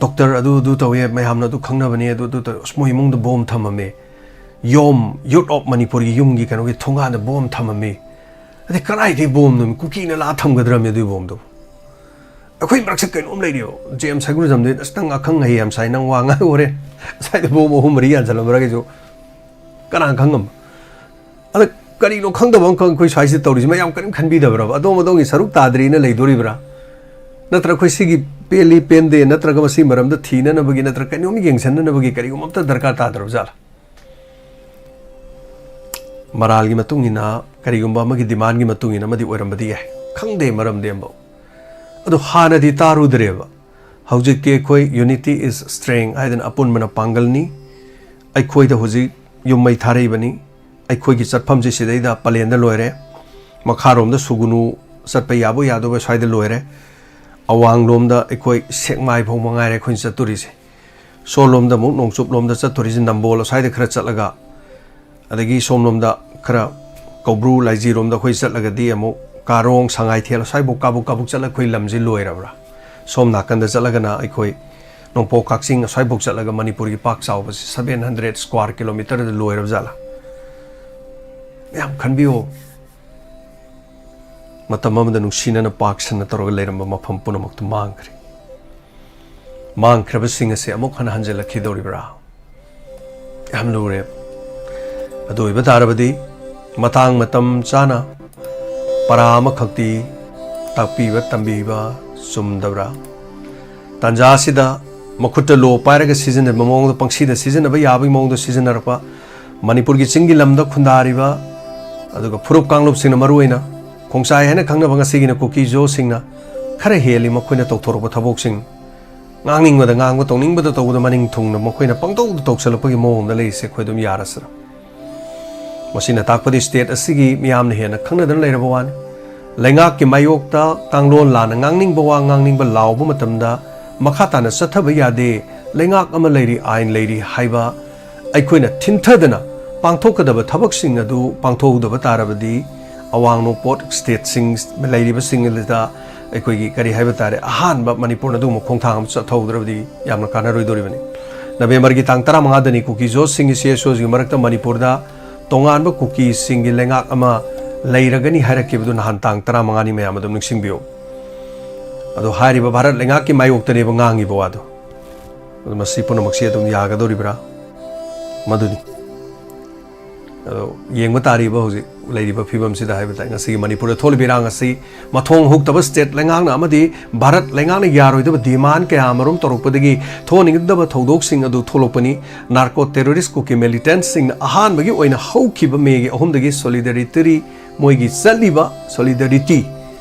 ꯗꯣꯛꯇꯔ ꯑꯗꯨ ꯑꯗꯨ ꯇꯧꯋꯦ, ꯃꯌꯥꯝꯅ ꯑꯗꯨ ꯈꯪꯅꯕꯅꯦ, ꯑꯗꯨ ꯑꯗꯨ ꯇꯧꯋꯦ꯫ ꯑꯁ, ꯃꯣꯏ ꯏꯃꯨꯡꯗ ꯕꯣꯝ ꯊꯝꯃꯝꯃꯦ꯫ ꯌꯣꯝ, Youth of Manipurꯒꯤ ꯌꯨꯝꯒꯤ ꯀꯩꯅꯣꯒꯤ ꯊꯣꯡꯒꯥꯟꯗ ꯕꯣꯝ ꯊꯝꯃꯝꯃꯦ꯫ ꯑꯗꯩ ꯀꯗꯥꯏꯗꯩ ꯕꯣꯝꯅꯣ? ꯀꯨꯀꯤꯅ ꯂꯥꯛꯑ ꯊꯝꯒꯗ꯭ꯔꯕꯅꯦ ꯑꯗꯨꯒꯤ ꯕꯣꯝꯗꯣ꯫ ꯑꯩꯈꯣꯏ ꯃꯔꯛꯁꯤꯗ ꯀꯩꯅꯣꯝ ꯂꯩꯔꯤꯕ꯫ ꯖꯦꯝꯁ ꯍꯩꯒ꯭ꯔꯨꯖꯝꯗꯤ, "ꯑꯁ, ꯅꯪ ꯑꯈꯪ ꯑꯍꯩ ꯌꯥꯝ ꯁꯥꯏ, ꯅꯪ ꯋꯥ ꯉꯥꯡ ꯍꯣꯔꯦꯟ ꯉꯁꯥꯏꯗ ꯕꯣꯝ ꯑꯍꯨꯝ ꯃꯔꯤ ꯌꯥꯟꯁꯤꯜꯂꯝꯕ꯭ꯔꯥꯒꯤꯁꯨ ꯀꯅꯥꯅ ꯈꯪꯉꯝꯕ?" ꯑꯗ ꯀꯔꯤꯅꯣ ꯈꯪꯗꯕ ꯑꯃꯈꯛ ꯑꯩꯈꯣꯏ ꯁ꯭ꯋꯥꯏꯁꯤꯗ ꯇꯧꯔꯤꯁꯤ? ꯃꯌꯥꯝ ꯀꯔꯤꯝ ꯈꯟꯕꯤꯗꯕ꯭ꯔꯕ? ꯑꯗꯣꯝ ꯑꯗꯣꯝꯒꯤ ꯁꯔꯨꯛ ꯇꯥꯗ꯭ꯔꯤꯅ ꯂꯩꯗꯣꯔꯤꯕ꯭ꯔꯥ? ꯅꯠꯇ꯭ꯔ ꯑꯩꯈꯣꯏ ꯁꯤꯒꯤ ꯄꯦꯜꯂꯤ ꯄꯦꯟꯗꯦ, ꯅꯠꯇ꯭ꯔꯒ ꯃꯁꯤ ꯃꯔꯝꯗ ꯊꯤꯅꯅꯕꯒꯤ, ꯅꯠꯇ꯭ꯔ ꯀꯩꯅꯣꯝ ꯌꯦꯡꯁꯤꯟꯅꯅꯕꯒꯤ ꯀꯔꯤꯒꯨꯝꯕ ꯑꯝꯇ ꯗꯔꯀꯥꯔ ꯇꯥꯗ꯭ꯔꯕ ꯖꯥꯠꯂꯥ? ꯃꯔꯥꯜꯒꯤ ꯃꯇꯨꯡ ꯏꯟꯅ, ꯀꯔꯤꯒꯨꯝꯕ ꯑꯃꯒꯤ ꯗꯤꯃꯥꯟꯒꯤ ꯃꯇꯨꯡ ꯏꯟꯅ ꯑꯃꯗꯤ ꯑꯣꯏꯔꯝꯕꯗꯤ ꯌꯥꯏ, ꯈꯪꯗꯦ ꯃꯔꯝꯗꯤ ꯑꯃꯐꯥꯎ꯫ ꯑꯗꯣ ꯍꯥꯟꯅꯗꯤ ꯇꯥꯔꯨꯗ꯭ꯔꯦꯕ꯫ ꯍꯧꯖꯤꯛꯇꯤ ꯑꯩꯈꯣꯏ "Unity is strength" ꯍꯥꯏꯗꯅ ꯑꯄꯨꯟꯕꯅ ꯄꯥꯡꯒꯜꯅꯤ꯫ ꯑꯩꯈꯣꯏꯗ ꯍꯧꯖꯤꯛ ꯌꯨꯝ ꯃꯩ ꯊꯥꯔꯛꯏꯕꯅꯤ꯫ ꯑꯩꯈꯣꯏꯒꯤ ꯆꯠꯐꯝꯁꯤ ꯁꯤꯗꯩꯗ ꯄꯂꯦꯟꯗ ꯂꯣꯏꯔꯦ꯫ ꯃꯈꯥꯔꯣꯝꯗ ꯁꯨꯒꯨꯅꯨ ꯆꯠꯄ ꯌꯥꯕ ꯌꯥꯗꯕ ꯁ꯭ꯋꯥꯏꯗ ꯂꯣꯏꯔꯦ꯫ ꯑꯋꯥꯡꯂꯣꯝꯗ ꯑꯩꯈꯣꯏ ꯁꯦꯛꯃꯥꯏ ꯐꯥꯎ ꯃꯉꯥꯏꯔꯦ ꯑꯩꯈꯣꯏꯅ ꯆꯠꯇꯣꯔꯤꯁꯦ꯫ ꯁꯣꯝꯂꯣꯝꯗ ꯑꯃꯨꯛ ꯅꯣꯡꯆꯨꯞꯂꯣꯝꯗ ꯆꯠꯇꯣꯔꯤꯁꯦ, ꯅꯝꯕꯣꯜ ꯑꯁ꯭ꯋꯥꯏꯗ ꯈꯔ ꯆꯠꯂꯒ, ꯑꯗꯒꯤ ꯁꯣꯝꯂꯣꯝꯗ ꯈꯔ ꯀꯧꯕ꯭ꯔꯨ ꯂꯥꯏꯖꯤꯔꯣꯝꯗ ꯑꯩꯈꯣꯏ ꯆꯠꯂꯒꯗꯤ ꯑꯃꯨꯛ ꯀꯥꯔꯣꯡ, ꯁꯉꯥꯏꯊꯦꯜ ꯑꯁ꯭ꯋꯥꯏꯐꯥꯎ ꯀꯥꯕꯨꯛ ꯀꯥꯕꯨꯛ ꯆꯠꯂꯒ ꯑꯩꯈꯣꯏ ꯂꯝꯁꯤ ꯂꯣꯏꯔꯕ꯭ꯔꯥ? ꯁꯣꯝ ꯅꯥꯀꯟꯗ ꯆꯠꯂꯒꯅ ꯑꯩꯈꯣꯏ ꯅꯣꯡꯄꯣꯛ ꯀꯛꯆꯤꯡ ꯑꯁ꯭ꯋꯥꯏꯐꯥꯎ ꯆꯠꯂꯒ ꯃꯅꯤꯄꯨꯔꯒꯤ ꯄꯥꯛ ꯆꯥꯎꯕꯁꯤ seven hundred square kilometerꯗ ꯂꯣꯏꯔꯕ ꯖꯥꯠꯂꯥ? ꯌꯥꯝ ꯈꯟꯕꯤꯌꯣ꯫ ꯃꯇꯝ ꯑꯃꯗ ꯅꯨꯡꯁꯤꯅꯅ ꯄꯥꯛ ꯁꯟꯅ ꯇꯧꯔꯒ ꯂꯩꯔꯝꯕ ꯃꯐꯝ ꯄꯨꯝꯅꯃꯛꯇꯨ ꯃꯥꯡꯈ꯭ꯔꯦ꯫ ꯃꯥꯡꯈ꯭ꯔꯕꯁꯤꯡ ꯑꯁꯤ ꯑꯃꯨꯛ ꯍꯟꯅ ꯍꯟꯖꯤꯜꯂꯛꯈꯤꯗꯧꯔꯤꯕ꯭ꯔꯥ? ꯌꯥꯝ ꯂꯨꯔꯦ꯫ ꯑꯗꯨ ꯑꯣꯏꯕ ꯇꯥꯔꯕꯗꯤ ꯃꯇꯥꯡ ꯃꯇꯝ ꯆꯥꯅ ꯄꯔꯥ ꯑꯃꯈꯛꯇꯤ ꯇꯥꯛꯄꯤꯕ ꯇꯝꯕꯤꯕ ꯆꯨꯝꯗꯕ꯭ꯔꯥ? ꯇꯥꯟꯖꯥ ꯑꯁꯤꯗ ꯃꯈꯨꯠꯇ ꯂꯣ ꯄꯥꯏꯔꯒ ꯁꯤꯖꯤꯟꯅꯕ ꯃꯑꯣꯡꯗ, ꯄꯪꯁꯤꯗ ꯁꯤꯖꯤꯟꯅꯕ ꯌꯥꯕꯒꯤ ꯃꯑꯣꯡꯗ ꯁꯤꯖꯤꯟꯅꯔꯛꯄ, ꯃꯅꯤꯄꯨꯔꯒꯤ ꯆꯤꯡꯒꯤ ꯂꯝꯗ ꯈꯨꯟꯗꯥꯔꯤꯕ, ꯑꯗꯨꯒ ꯐꯨꯔꯨꯞ ꯀꯥꯡꯂꯨꯞꯁꯤꯡꯅ ꯃꯔꯨꯑꯣꯏꯅ ꯈꯣꯡꯆꯥꯏ ꯍꯥꯏꯅ ꯈꯪꯅꯕ ꯉꯁꯤꯒꯤꯅ ꯀꯨꯀꯤ ꯖꯣꯁꯤꯡꯅ ꯈꯔ ꯍꯦꯜꯂꯤ ꯃꯈꯣꯏꯅ ꯇꯧꯊꯣꯔꯛꯄ ꯊꯕꯛꯁꯤꯡ꯫ ꯉꯥꯡꯅꯤꯡꯕꯗ ꯉꯥꯡꯕ, ꯇꯧꯅꯤꯡꯕꯗ ꯇꯧꯕꯗ ꯃꯅꯤꯡ ꯊꯨꯡꯅ ꯃꯈꯣꯏꯅ ꯄꯪꯇꯧꯗ ꯇꯧꯁꯜꯂꯛꯄꯒꯤ ꯃꯑꯣꯡꯗ ꯂꯩꯔꯤꯁꯦ ꯑꯩꯈꯣꯏ ꯑꯗꯨꯝ ꯌꯥꯔꯁꯤꯔ? ꯃꯁꯤꯅ ꯇꯥꯛꯄꯗꯤ state ꯑꯁꯤꯒꯤ ꯃꯤꯌꯥꯝꯅ ꯍꯦꯟꯅ ꯈꯪꯅꯗꯅ ꯂꯩꯔꯕ ꯋꯥꯅꯤ꯫ ꯂꯩꯉꯥꯛꯀꯤ ꯃꯥꯌꯣꯛꯇ ꯀꯥꯡꯂꯣꯟ ꯂꯥꯟꯅ ꯉꯥꯡꯅꯤꯡꯕ ꯋꯥ ꯉꯥꯡꯅꯤꯡꯕ ꯂꯥꯎꯕ ꯃꯇꯝꯗ ꯃꯈꯥ ꯇꯥꯅ ꯆꯠꯊꯕ ꯌꯥꯗꯦ, ꯂꯩꯉꯥꯛ ꯑꯃ ꯂꯩꯔꯤ, ꯑꯥꯏꯟ ꯂꯩꯔꯤ ꯍꯥꯏꯕ ꯑꯩꯈꯣꯏꯅ ꯊꯤꯟꯊꯗꯅ ꯄꯥꯡꯊꯣꯛꯀꯗꯕ ꯊꯕꯛꯁꯤꯡ ꯑꯗꯨ ꯄꯥꯡꯊꯣꯛꯍꯧꯗꯕ ꯇꯥꯔꯕꯗꯤ, ꯑꯋꯥꯡ ꯅꯣꯡꯄꯣꯛ stateꯁꯤꯡ ꯂꯩꯔꯤꯕꯁꯤꯡ ꯑꯗꯨꯗ ꯑꯩꯈꯣꯏꯒꯤ, ꯀꯔꯤ ꯍꯥꯏꯕ ꯇꯥꯔꯦ, ꯑꯍꯥꯟꯕ ꯃꯅꯤꯄꯨꯔꯅ ꯑꯗꯨꯒꯨꯝꯕ ꯈꯣꯡꯊꯥꯡ ꯑꯃ ꯆꯠꯊꯍꯧꯗ꯭ꯔꯕꯗꯤ ꯌꯥꯝꯅ ꯀꯥꯟꯅꯔꯣꯏꯗꯧꯔꯤꯕꯅꯤ꯫ ꯅꯕꯦꯝꯕꯔꯒꯤ ꯇꯥꯡ ꯇꯔꯥꯃꯉꯥꯗꯅꯤ ꯀꯨꯀꯤ ꯖꯣꯁꯁꯤꯡꯒꯤ CSOꯁꯤꯡꯒꯤ ꯃꯔꯛꯇ ꯃꯅꯤꯄꯨꯔꯗ ꯇꯣꯉꯥꯟꯕ ꯀꯨꯀꯤꯁꯤꯡꯒꯤ ꯂꯩꯉꯥꯛ ꯑꯃ ꯂꯩꯔꯒꯅꯤ ꯍꯥꯏꯔꯛꯈꯤꯕꯗꯨ ꯅꯍꯥꯟ ꯇꯥꯡ ꯇꯔꯥꯃꯉꯥꯅꯤ, ꯃꯌꯥꯝ ꯑꯗꯨꯝ ꯅꯤꯡꯁꯤꯡꯕꯤꯌꯨ꯫ ꯑꯗꯣ ꯍꯥꯏꯔꯤꯕ ꯚꯥꯔꯠ ꯂꯩꯉꯥꯛꯀꯤ ꯃꯥꯌꯣꯛꯇꯅꯦꯕ ꯉꯥꯡꯉꯤꯕ ꯋꯥꯗꯣ꯫ ꯑꯗꯣ ꯃꯁꯤ ꯄꯨꯝꯅꯃꯛꯁꯤ ꯑꯗꯨꯝ ꯌꯥꯒꯗꯧꯔꯤꯕ꯭ꯔꯥ? ꯃꯗꯨꯅꯤ꯫ ꯑꯗꯣ ꯌꯦꯡꯕ ꯇꯥꯔꯤꯕ ꯍꯧꯖꯤꯛ ꯂꯩꯔꯤꯕ ꯐꯤꯕꯝꯁꯤꯗ ꯍꯥꯏꯕ ꯇꯥꯏ꯫ ꯉꯁꯤꯒꯤ ꯃꯅꯤꯄꯨꯔꯗ ꯊꯣꯛꯂꯤꯕ ꯏꯔꯥꯡ ꯑꯁꯤ ꯃꯊꯣꯡ ꯍꯨꯛꯇꯕ state ꯂꯩꯉꯥꯛꯅ ꯑꯃꯗꯤ ꯚꯥꯔꯠ ꯂꯩꯉꯥꯛꯅ ꯌꯥꯔꯣꯏꯗꯕ demand ꯀꯌꯥ ꯑꯃꯔꯣꯝ ꯇꯧꯔꯛꯄꯗꯒꯤ ꯊꯣꯛꯍꯟꯅꯤꯡꯗꯕ ꯊꯧꯗꯣꯛꯁꯤꯡ ꯑꯗꯨ ꯊꯣꯛꯂꯛꯄꯅꯤ꯫ Narco terrorist ꯀꯨꯀꯤ militantꯁꯤꯡꯅ ꯑꯍꯥꯟꯕꯒꯤ ꯑꯣꯏꯅ ꯍꯧꯈꯤꯕ ꯃꯦꯒꯤ ꯑꯍꯨꯝꯗꯒꯤ solidarity, ꯃꯣꯏꯒꯤ ꯆꯠꯂꯤꯕ solidarity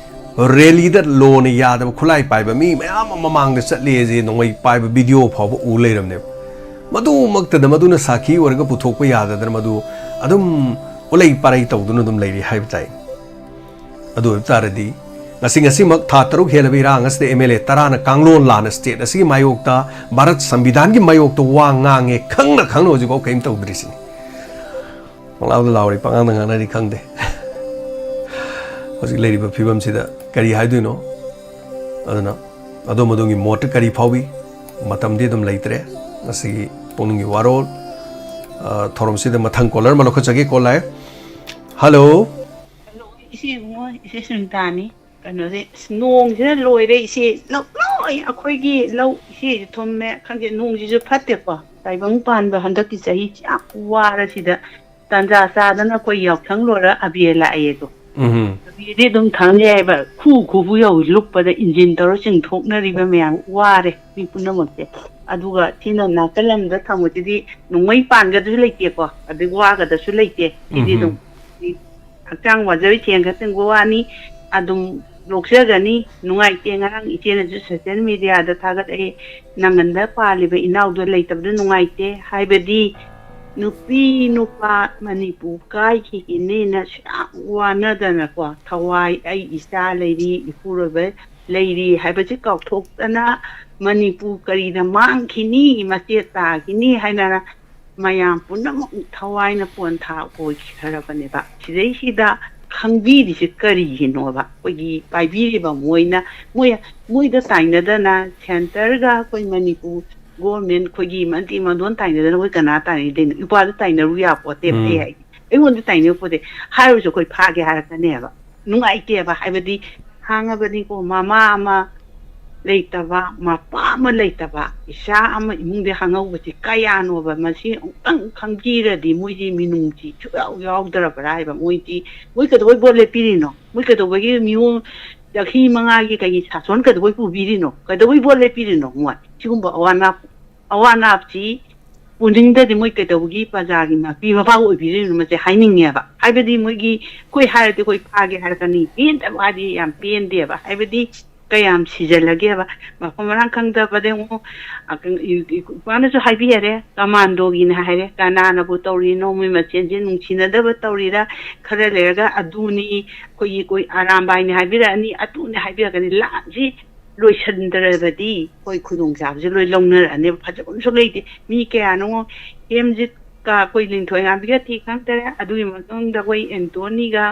rallyꯗ ꯂꯣꯅ ꯌꯥꯗꯕ ꯈꯨꯠꯂꯥꯏ ꯄꯥꯏꯕ ꯃꯤ ꯃꯌꯥꯝ ꯑꯃ ꯃꯃꯥꯡꯗ ꯆꯠꯂꯤ ꯑꯁꯤ ꯅꯣꯡꯃꯩ ꯄꯥꯏꯕ video ꯐꯥꯎꯕ ꯎ ꯂꯩꯔꯝꯅꯦꯕ꯫ ꯃꯗꯨꯃꯛꯇꯗ ꯃꯗꯨꯅ ꯁꯥꯈꯤ ꯑꯣꯏꯔꯒ ꯄꯨꯊꯣꯛꯄ ꯌꯥꯗꯗꯅ ꯃꯗꯨ ꯑꯗꯨꯝ ꯎꯂꯩ ꯄꯥꯔꯩ ꯇꯧꯗꯨꯅ ꯑꯗꯨꯝ ꯂꯩꯔꯤ ꯍꯥꯏꯕ ꯇꯥꯏ꯫ ꯑꯗꯨ ꯑꯣꯏꯕ ꯇꯥꯔꯗꯤ ꯉꯁꯤ, ꯉꯁꯤꯃꯛ ꯊꯥ ꯇꯔꯨꯛ ꯍꯦꯜꯂꯕ ꯏꯔꯥꯡ ꯑꯁꯤꯗ MLA ꯇꯔꯥꯅ ꯀꯥꯡꯂꯣꯟ ꯂꯥꯟꯅ state ꯑꯁꯤꯒꯤ ꯃꯥꯌꯣꯛꯇ, ꯚꯥꯔꯠ ꯁꯪꯕꯤꯙꯥꯟꯒꯤ ꯃꯥꯌꯣꯛꯇ ꯋꯥ ꯉꯥꯡꯉꯦ, ꯈꯪꯅ ꯈꯪꯅ ꯍꯧꯖꯤꯛꯐꯥꯎ ꯀꯔꯤꯝ ꯇꯧꯗ꯭ꯔꯤꯁꯤꯅꯤ꯫ ꯄꯪꯂꯥꯎꯗ ꯂꯥꯎꯔꯤ, ꯄꯪꯉꯥꯡꯗ ꯉꯥꯡꯅꯔꯤ, ꯈꯪꯗꯦ꯫ ꯍꯧꯖꯤꯛ ꯂꯩꯔꯤꯕ ꯐꯤꯕꯝꯁꯤꯗ ꯀꯔꯤ ꯍꯥꯏꯗꯣꯏꯅꯣ? ꯑꯗꯨꯅ ꯑꯗꯣꯝ ꯑꯗꯣꯝꯒꯤ ꯃꯣꯠꯇ ꯀꯔꯤ ꯐꯥꯎꯏ? ꯃꯇꯝꯗꯤ ꯑꯗꯨꯝ ꯂꯩꯇ꯭ꯔꯦ꯫ ꯉꯁꯤꯒꯤ ꯄꯨꯛꯅꯤꯡꯒꯤ ꯋꯥꯔꯣꯜ, ꯑ, ꯊꯧꯔꯝꯁꯤꯗ ꯃꯊꯪ caller ꯑꯃ ꯂꯧꯈꯠꯆꯒꯦ꯫ Call ꯂꯥꯛꯑꯦ꯫ Hello꯫ Hello, ꯏꯆꯦ ꯏꯕꯨꯡꯉꯣ, ꯏꯆꯦ ꯁꯨꯅꯤꯇꯥꯅꯤ꯫ ꯀꯩꯅꯣꯁꯦ, ꯑꯁ, ꯅꯣꯡꯁꯤꯅ ꯂꯣꯏꯔꯦ ꯏꯆꯦ꯫ ꯂꯧ ꯂꯣꯏ, ꯑꯩꯈꯣꯏꯒꯤ ꯂꯧ ꯏꯆꯦꯁꯨ ꯊꯨꯝꯃꯦ꯫ ꯈꯪꯗꯦ, ꯅꯣꯡꯁꯤꯁꯨ ꯐꯠꯇꯦꯀꯣ꯫ ꯇꯥꯏꯕꯪ ꯄꯥꯟꯕ ꯍꯟꯗꯛꯀꯤ ꯆꯍꯤꯁꯤ ꯌꯥꯝ ꯋꯥꯔꯦ ꯁꯤꯗ꯫ ꯇꯥꯟꯖꯥ ꯆꯥꯗꯅ ꯑꯩꯈꯣꯏ ꯌꯥꯎꯁꯪ ꯂꯣꯏꯔ ꯑꯕꯦꯔ ꯂꯥꯛꯑꯦ ꯑꯗꯣ꯫ ꯎꯝ꯫ ꯑꯕꯦꯔꯗꯤ ꯑꯗꯨꯝ ꯊꯥꯡ ꯌꯥꯏꯕ, ꯈꯨ ꯈꯨꯕꯨ ꯌꯧꯏ ꯂꯨꯞꯄꯗ, ꯏꯟꯖꯤꯟ ꯇꯧꯔ ꯆꯤꯡꯊꯣꯛꯅꯔꯤꯕ ꯃꯌꯥꯝ, ꯋꯥꯔꯦ ꯃꯤ ꯄꯨꯝꯅꯃꯛꯁꯦ꯫ ꯑꯗꯨꯒ ꯁꯤꯅ ꯅꯥꯀꯜ ꯑꯃꯗ ꯊꯝꯕꯁꯤꯗꯤ ꯅꯣꯡꯃꯩ ꯄꯥꯟꯒꯗ꯭ꯔꯁꯨ ꯂꯩꯇꯦꯀꯣ, ꯑꯗꯩ ꯋꯥꯒꯗ꯭ꯔꯁꯨ ꯂꯩꯇꯦ꯫ ꯁꯤꯗꯤ ꯎꯝ꯫ ꯑꯗꯨꯝ ꯍꯛꯆꯥꯡ ꯋꯥꯖꯕꯩ ꯊꯦꯡ ꯈꯛꯇꯪ ꯋꯥꯅꯤ꯫ ꯑꯗꯨꯝ ꯅꯣꯛꯆꯒꯅꯤ꯫ ꯅꯨꯡꯉꯥꯏꯇꯦ, ꯉꯔꯥꯡ ꯏꯆꯦꯅꯁꯨ ꯁꯣꯁꯤꯌꯦꯜ ꯃꯦꯗꯤꯌꯥꯗ ꯊꯥꯒꯠꯂꯛꯏ, "ꯅꯪꯒꯟꯗ ꯄꯥꯜꯂꯤꯕ ꯏꯅꯥꯎꯗꯣ ꯂꯩꯇꯕꯗ ꯅꯨꯡꯉꯥꯏꯇꯦ", ꯍꯥꯏꯕꯗꯤ ꯅꯨꯄꯤ ꯅꯨꯄꯥ ꯃꯅꯤꯄꯨꯔ ꯀꯥꯏꯈꯤꯒꯅꯤꯅ ꯁꯨꯌꯥꯝ ꯋꯥꯅꯗꯅꯀꯣ, ꯊꯋꯥꯏ, ꯑꯩ ꯏꯆꯥ ꯂꯩꯔꯤ, ꯏꯄꯨꯔꯣꯏꯕ ꯂꯩꯔꯤ ꯍꯥꯏꯕꯁꯤ ꯀꯥꯎꯊꯣꯛꯇꯅ, ꯃꯅꯤꯄꯨꯔ ꯀꯔꯤꯗ ꯃꯥꯡꯈꯤꯅꯤ, ꯃꯆꯦꯠ ꯇꯥꯈꯤꯅꯤ ꯍꯥꯏꯅ ꯃꯌꯥꯝ ꯄꯨꯝꯅꯃꯛ ꯊꯋꯥꯏꯅ ꯄꯣꯟꯊꯥ ꯑꯣꯏꯈ꯭ꯔꯕꯅꯦꯕ꯫ ꯁꯤꯗꯩꯁꯤꯗ ꯈꯪꯕꯤꯔꯤꯁꯤ ꯀꯔꯤꯒꯤꯅꯣꯕ? ꯑꯩꯈꯣꯏꯒꯤ ꯄꯥꯏꯕꯤꯔꯤꯕ ꯃꯣꯏꯅ, ꯃꯣꯏ, ꯃꯣꯏꯗ ꯇꯥꯏꯅꯗꯅ, ꯁꯦꯟꯇꯔꯒ ꯑꯩꯈꯣꯏ ꯃꯅꯤꯄꯨꯔ ꯒꯣꯔꯃꯦꯟ, ꯑꯩꯈꯣꯏꯒꯤ ꯃꯟꯇ꯭ꯔꯤ ꯃꯟꯗꯣꯟ ꯇꯥꯏꯅꯗꯅ ꯑꯩꯈꯣꯏ ꯀꯅꯥ ꯇꯥꯏꯅꯗꯣꯏꯅꯣ? ꯏꯄꯥꯗ ꯇꯥꯏꯅꯔꯨ ꯌꯥꯄꯣꯠꯇꯦꯕ꯫ ꯎꯝ꯫ ꯑꯩ ꯍꯥꯏ-, ꯑꯩꯉꯣꯟꯗ ꯇꯥꯏꯅꯕ ꯄꯣꯠꯇꯦ꯫ ꯍꯥꯏꯔꯨꯁꯨ ꯑꯩꯈꯣꯏ ꯐꯥꯒꯦ ꯍꯥꯏꯔꯛꯀꯅꯦꯕ꯫ ꯅꯨꯡꯉꯥꯏꯇꯦꯕ꯫ ꯍꯥꯏꯕꯗꯤ ꯈꯥꯡꯉꯕꯅꯤꯀꯣ, ꯃꯃꯥ ꯑꯃ ꯂꯩꯇꯕ, ꯃꯄꯥ ꯑꯃ ꯂꯩꯇꯕ, ꯏꯆꯥ ꯑꯃ ꯏꯃꯨꯡꯗ ꯍꯥꯡꯍꯧꯕꯁꯤ ꯀꯌꯥꯅꯣꯕ? ꯃꯁꯤ ꯑꯃꯨꯛꯇꯪ ꯈꯪꯕꯤꯔꯗꯤ ꯃꯣꯏꯗꯤ ꯃꯤꯅꯨꯡꯁꯤ ꯁꯨꯡꯌꯥꯎ ꯌꯥꯎꯗ꯭ꯔꯕ꯭ꯔꯥ ꯍꯥꯏꯕ? ꯃꯣꯏꯗꯤ, ꯃꯣꯏ ꯀꯩꯗꯧꯕꯩ ꯚꯣꯠ ꯂꯦꯞꯄꯤꯔꯤꯅꯣ? ꯃꯣꯏ ꯀꯩꯗꯧꯕꯒꯤ ꯃꯤꯉꯣꯟ ꯆꯍꯤ ꯃꯉꯥꯒꯤ ꯀꯩꯒꯤ ꯁꯥꯁꯣꯟ ꯀꯩꯗꯧꯕꯩ ꯄꯨꯕꯤꯔꯤꯅꯣ? ꯀꯩꯗꯧꯕꯩ ꯚꯣꯠ ꯂꯦꯞꯄꯤꯔꯤꯅꯣ? ꯃꯣꯏ ꯁꯤꯒꯨꯝꯕ ꯑꯋꯥ ꯑꯅꯥ, ꯑꯋꯥ ꯑꯅꯥꯁꯤ ꯄꯨꯅꯤꯡꯗꯗꯤ ꯃꯣꯏ ꯀꯩꯗꯧꯕꯒꯤ ꯄ꯭ꯔꯖꯥꯒꯤ ꯃꯄꯤ ꯃꯄꯥ ꯑꯣꯏꯕꯤꯔꯤꯅꯣ? ꯃꯁꯦ ꯍꯥꯏꯅꯤꯡꯉꯦꯕ꯫ ꯍꯥꯏꯕꯗꯤ ꯃꯣꯏꯒꯤ, ꯑꯩꯈꯣꯏ ꯍꯥꯏꯔꯗꯤ ꯑꯩꯈꯣꯏ ꯐꯥꯒꯦ ꯍꯥꯏꯔꯛꯀꯅꯤ, ꯄꯦꯟꯗꯕ ꯍꯥꯏꯗꯤ ꯌꯥꯝ ꯄꯦꯟꯗꯦꯕ꯫ ꯍꯥꯏꯕꯗꯤ ꯀꯌꯥꯝ ꯁꯤꯖꯜꯂꯒꯦꯕ, ꯃꯐꯝ ꯃꯔꯥꯡ ꯈꯪꯗꯕꯗ ꯑꯃꯨꯛ, ꯑ, ꯀꯩꯅꯣ, ꯏ-, ꯏ-, ꯏꯄꯥꯅꯁꯨ ꯍꯥꯏꯕꯤꯔꯦ, ꯀꯃꯥꯟꯗꯣꯒꯤꯅꯦ ꯍꯥꯏꯔꯦ, ꯀꯅꯥꯅꯕꯨ ꯇꯧꯔꯤꯅꯣ? ꯃꯣꯏ ꯃꯁꯦꯟꯁꯦ ꯅꯨꯡꯁꯤꯅꯗꯕ ꯇꯧꯔꯤꯔꯥ? ꯈꯔ ꯂꯩꯔꯒ ꯑꯗꯨꯅꯤ, ꯑꯩꯈꯣꯏꯒꯤ, ꯑꯩꯈꯣꯏ ꯑꯔꯥꯝꯕꯥꯏꯅꯤ ꯍꯥꯏꯕꯤꯔꯛꯑꯅꯤ, ꯑꯗꯨꯅꯤ ꯍꯥꯏꯕꯤꯔꯛꯀꯅꯤ꯫ ꯂꯥꯟꯁꯤ ꯂꯣꯏꯁꯤꯟꯗ꯭ꯔꯕꯗꯤ ꯑꯩꯈꯣꯏ ꯈꯨꯗꯣꯡꯆꯥꯕꯁꯦ ꯂꯣꯏ ꯂꯧꯅꯔꯛꯑꯅꯦꯕ꯫ ꯐꯖꯕ ꯑꯃꯁꯨ ꯂꯩꯇꯦ꯫ ꯃꯤ ꯀꯌꯥꯅꯣ, ꯍꯦꯝꯖꯤꯠꯀ ꯑꯩꯈꯣꯏ ꯂꯤꯟꯊꯣꯏꯉꯥꯝꯕꯤꯒ ꯊꯤ ꯈꯪꯗꯔꯦ, ꯑꯗꯨꯒꯤ ꯃꯇꯨꯡꯗ ꯑꯩꯈꯣꯏ ꯑꯦꯟꯇꯣꯅꯤꯒ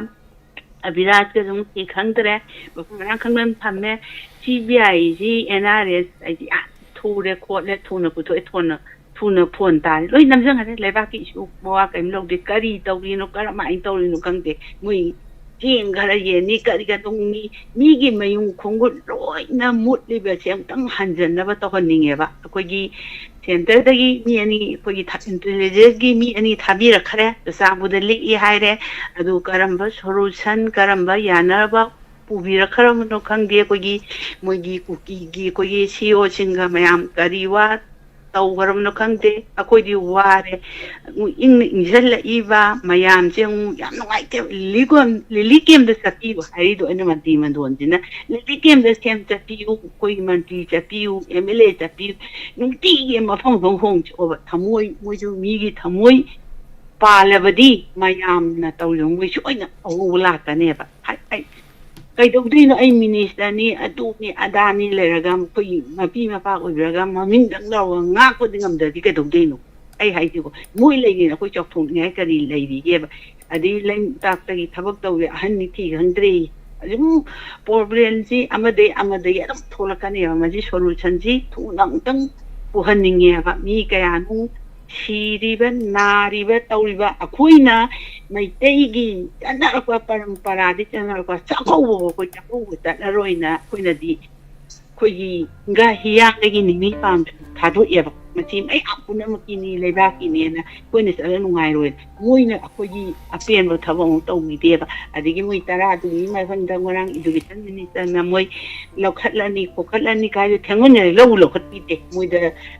ꯑꯕꯤꯔꯥꯖꯀꯁꯨ ꯑꯃꯨꯛ ꯊꯤ ꯈꯪꯗꯔꯦ꯫ ꯃꯐꯝ ꯃꯔꯥꯡ ꯈꯪꯗꯅ ꯊꯝꯃꯦ꯫ ꯁꯤ ꯕꯤ ꯑꯥꯏꯁꯤ, ꯑꯦꯟ ꯑꯥꯔ ꯑꯦꯁ ꯍꯥꯏꯗꯤ ꯌꯥꯝ ꯊꯨꯔꯦ ꯈꯣꯠꯂꯦ, ꯊꯨꯅ ꯄꯨꯊꯣꯛꯑꯦ, ꯊꯨꯅ, ꯊꯨꯅ ꯐꯣꯟ ꯇꯥꯔꯦ꯫ ꯂꯣꯏ ꯅꯝꯁꯤꯟꯈ꯭ꯔꯦ꯫ ꯂꯩꯕꯥꯛꯀꯤ ꯏꯁꯨ ꯃꯋꯥ ꯀꯔꯤꯝ ꯂꯧꯗꯦ꯫ ꯀꯔꯤ ꯇꯧꯔꯤꯅꯣ, ꯀꯔꯝꯍꯥꯏꯅ ꯇꯧꯔꯤꯅꯣ ꯈꯪꯗꯦ꯫ ꯃꯣꯏ ꯆꯦꯡ ꯈꯔ ꯌꯦꯟꯅꯤ, ꯀꯔꯤ ꯈꯔ ꯇꯧꯅꯤ, ꯃꯤꯒꯤ ꯃꯌꯨꯝ ꯈꯣꯡꯒꯨꯜ ꯂꯣꯏꯅ ꯃꯨꯠꯂꯤꯕꯁꯦ ꯑꯃꯨꯛꯇꯪ ꯍꯟꯖꯟꯅꯕ ꯇꯧꯍꯟꯅꯤꯡꯉꯦꯕ꯫ ꯑꯩꯈꯣꯏꯒꯤ ꯁꯦꯟꯇꯔꯗꯒꯤ ꯃꯤ ꯑꯅꯤ, ꯑꯩꯈꯣꯏꯒꯤ ꯊꯥ-, ꯏꯟꯇꯦꯂꯤꯖꯦꯟꯁꯀꯤ ꯃꯤ ꯑꯅꯤ ꯊꯥꯕꯤꯔꯛꯈ꯭ꯔꯦ ꯆꯨꯔꯆꯥꯟꯄꯨꯔꯗ ꯂꯦꯛꯏ ꯍꯥꯏꯔꯦ꯫ ꯑꯗꯨ ꯀꯔꯝꯕ ꯁꯣꯂꯨꯁꯟ, ꯀꯔꯝꯕ ꯌꯥꯅꯕ ꯄꯨꯕꯤꯔꯛꯈ꯭ꯔꯕꯅꯣ ꯈꯪꯗꯦ꯫ ꯑꯩꯈꯣꯏꯒꯤ ꯃꯣꯏꯒꯤ ꯀꯨꯀꯤꯒꯤ ꯑꯩꯈꯣꯏꯒꯤ ꯁꯤ ꯏ ꯑꯣꯁꯤꯡꯒ ꯃꯌꯥꯝ ꯀꯔꯤ ꯋꯥ ꯇꯧꯈ꯭ꯔꯕꯅꯣ ꯈꯪꯗꯦ, ꯑꯩꯈꯣꯏꯗꯤ ꯋꯥꯔꯦ꯫ ꯑꯃꯨꯛ ꯏꯪꯅ ꯏꯪꯁꯤꯜꯂꯛꯏꯕ ꯃꯌꯥꯝꯁꯦ ꯑꯃꯨꯛ ꯌꯥꯝ ꯅꯨꯡꯉꯥꯏꯇꯦꯕ꯫ ꯂꯤꯂꯤ ꯀꯣꯟ-, ꯂꯤꯂꯤ ꯀꯦꯝꯗ ꯆꯠꯄꯤꯌꯨ ꯍꯥꯏꯔꯤꯗꯣ ꯑꯩꯅ ꯃꯟꯇ꯭ꯔꯤ ꯃꯟꯗꯣꯟꯁꯤꯅ, ꯂꯤꯂꯤ ꯀꯦꯝꯗ ꯁꯦꯝ ꯆꯠꯄꯤꯌꯨ, ꯑꯩꯈꯣꯏꯒꯤ ꯃꯟꯇ꯭ꯔꯤ ꯆꯠꯄꯤꯌꯨ, ꯑꯦꯝ ꯑꯦꯜ ꯑꯦ ꯆꯠꯄꯤꯌꯨ, ꯅꯨꯡꯇꯤꯒꯤ ꯃꯐꯝ ꯃꯐꯝ ꯍꯣꯡ ꯆꯣꯛꯑꯕ ꯊꯃꯣꯏ, ꯃꯣꯏꯁꯨ ꯃꯤꯒꯤ ꯊꯃꯣꯏ ꯄꯥꯜꯂꯕꯗꯤ ꯃꯌꯥꯝꯅ ꯇꯧꯔꯤꯕ ꯃꯣꯏꯁꯨ ꯑꯣꯏꯅ ꯑꯍꯣꯡꯕ ꯂꯥꯛꯀꯅꯦꯕ꯫ ꯍꯥꯏ-, ꯑꯩ ꯀꯩꯗꯧꯗꯣꯏꯅꯣ? ꯑꯩ ꯃꯤꯅꯤꯁꯇꯔꯅꯤ, ꯑꯗꯨꯅꯤ ꯑꯗꯥꯅꯤ ꯂꯩꯔꯒ ꯃꯈꯣꯏꯒꯤ ꯃꯄꯤ ꯃꯄꯥ ꯑꯣꯏꯕꯤꯔꯒ ꯃꯃꯤꯡꯗꯪ ꯂꯧꯔꯒ ꯉꯥꯛꯄꯗꯤ ꯉꯝꯗ꯭ꯔꯗꯤ ꯀꯩꯗꯧꯗꯣꯏꯅꯣ? ꯑꯩ ꯍꯥꯏꯁꯤꯕꯨ ꯃꯣꯏ ꯂꯩꯔꯤꯅ ꯑꯩꯈꯣꯏ ꯆꯥꯎꯊꯣꯛꯅꯤꯡꯉꯥꯏ ꯀꯔꯤ ꯂꯩꯔꯤꯒꯦꯕ? ꯑꯗꯩ ꯂꯩꯉꯥꯛꯇꯒꯤ ꯊꯕꯛ ꯇꯧꯔꯦ, ꯑꯍꯟꯅꯤ ꯊꯤ ꯈꯪꯗ꯭ꯔꯦ꯫ ꯑꯗꯨꯝ ꯄ꯭ꯔꯣꯕ꯭ꯂꯦꯝꯁꯤ ꯑꯃꯗꯩ ꯑꯃꯗꯒꯤ ꯑꯗꯨꯝ ꯊꯣꯛꯂꯛꯀꯅꯦꯕ꯫ ꯃꯁꯤ ꯁꯣꯂꯨꯁꯟꯁꯤ ꯊꯨꯅ ꯑꯃꯨꯛꯇꯪ ꯄꯨꯍꯟꯅꯤꯡꯉꯦꯕ꯫ ꯃꯤ ꯀꯌꯥꯅꯣ ꯁꯤꯔꯤꯕ, ꯅꯥꯔꯤꯕ, ꯇꯧꯔꯤꯕ꯫ ꯑꯩꯈꯣꯏꯅ ꯃꯩꯇꯩꯒꯤ ꯆꯠꯅꯔꯛꯄ ꯄꯔꯝꯄꯔꯥꯗꯤ ꯆꯠꯅꯔꯛꯄ ꯆꯥꯛꯀꯧꯕꯕꯨ ꯑꯩꯈꯣꯏ ꯆꯥꯛꯀꯧꯕ ꯆꯠꯂꯔꯣꯏꯅ ꯑꯩꯈꯣꯏꯅꯗꯤ ꯑꯩꯈꯣꯏꯒꯤ ꯍꯤꯡꯒ ꯍꯤꯌꯥꯡꯗꯒꯤ ꯅꯤꯅꯤ ꯄꯥꯟꯕꯁꯨ ꯊꯥꯗꯣꯛꯑꯦꯕ꯫ ꯃꯁꯤ ꯃꯌꯥꯝ ꯄꯨꯝꯅꯃꯛꯀꯤꯅꯤ, ꯂꯩꯕꯥꯛꯀꯤꯅꯦꯅ ꯑꯩꯈꯣꯏꯅ ꯆꯠꯂ ꯅꯨꯡꯉꯥꯏꯔꯣꯏ꯫ ꯃꯣꯏꯅ ꯑꯩꯈꯣꯏꯒꯤ ꯑꯄꯦꯟꯕ ꯊꯕꯛ ꯑꯃꯨꯛ ꯇꯧꯕꯤꯗꯦꯕ꯫ ꯑꯗꯒꯤ ꯃꯣꯏ ꯇꯔꯥꯗꯨꯒꯤ ꯃꯐꯝꯗ ꯉꯔꯥꯡ ꯏꯗꯨꯀꯦꯁꯟ ꯃꯤꯅꯤꯁꯇꯔꯅ ꯃꯣꯏ ꯂꯧꯈꯠꯂꯅꯤ ꯈꯣꯠꯀꯠꯂꯅꯤ ꯀꯥꯏꯗꯣ ꯊꯦꯡꯃꯟꯅꯔꯦ꯫ ꯂꯧ ꯂꯧꯈꯠꯄꯤꯗꯦ꯫ ꯃꯣꯏꯗ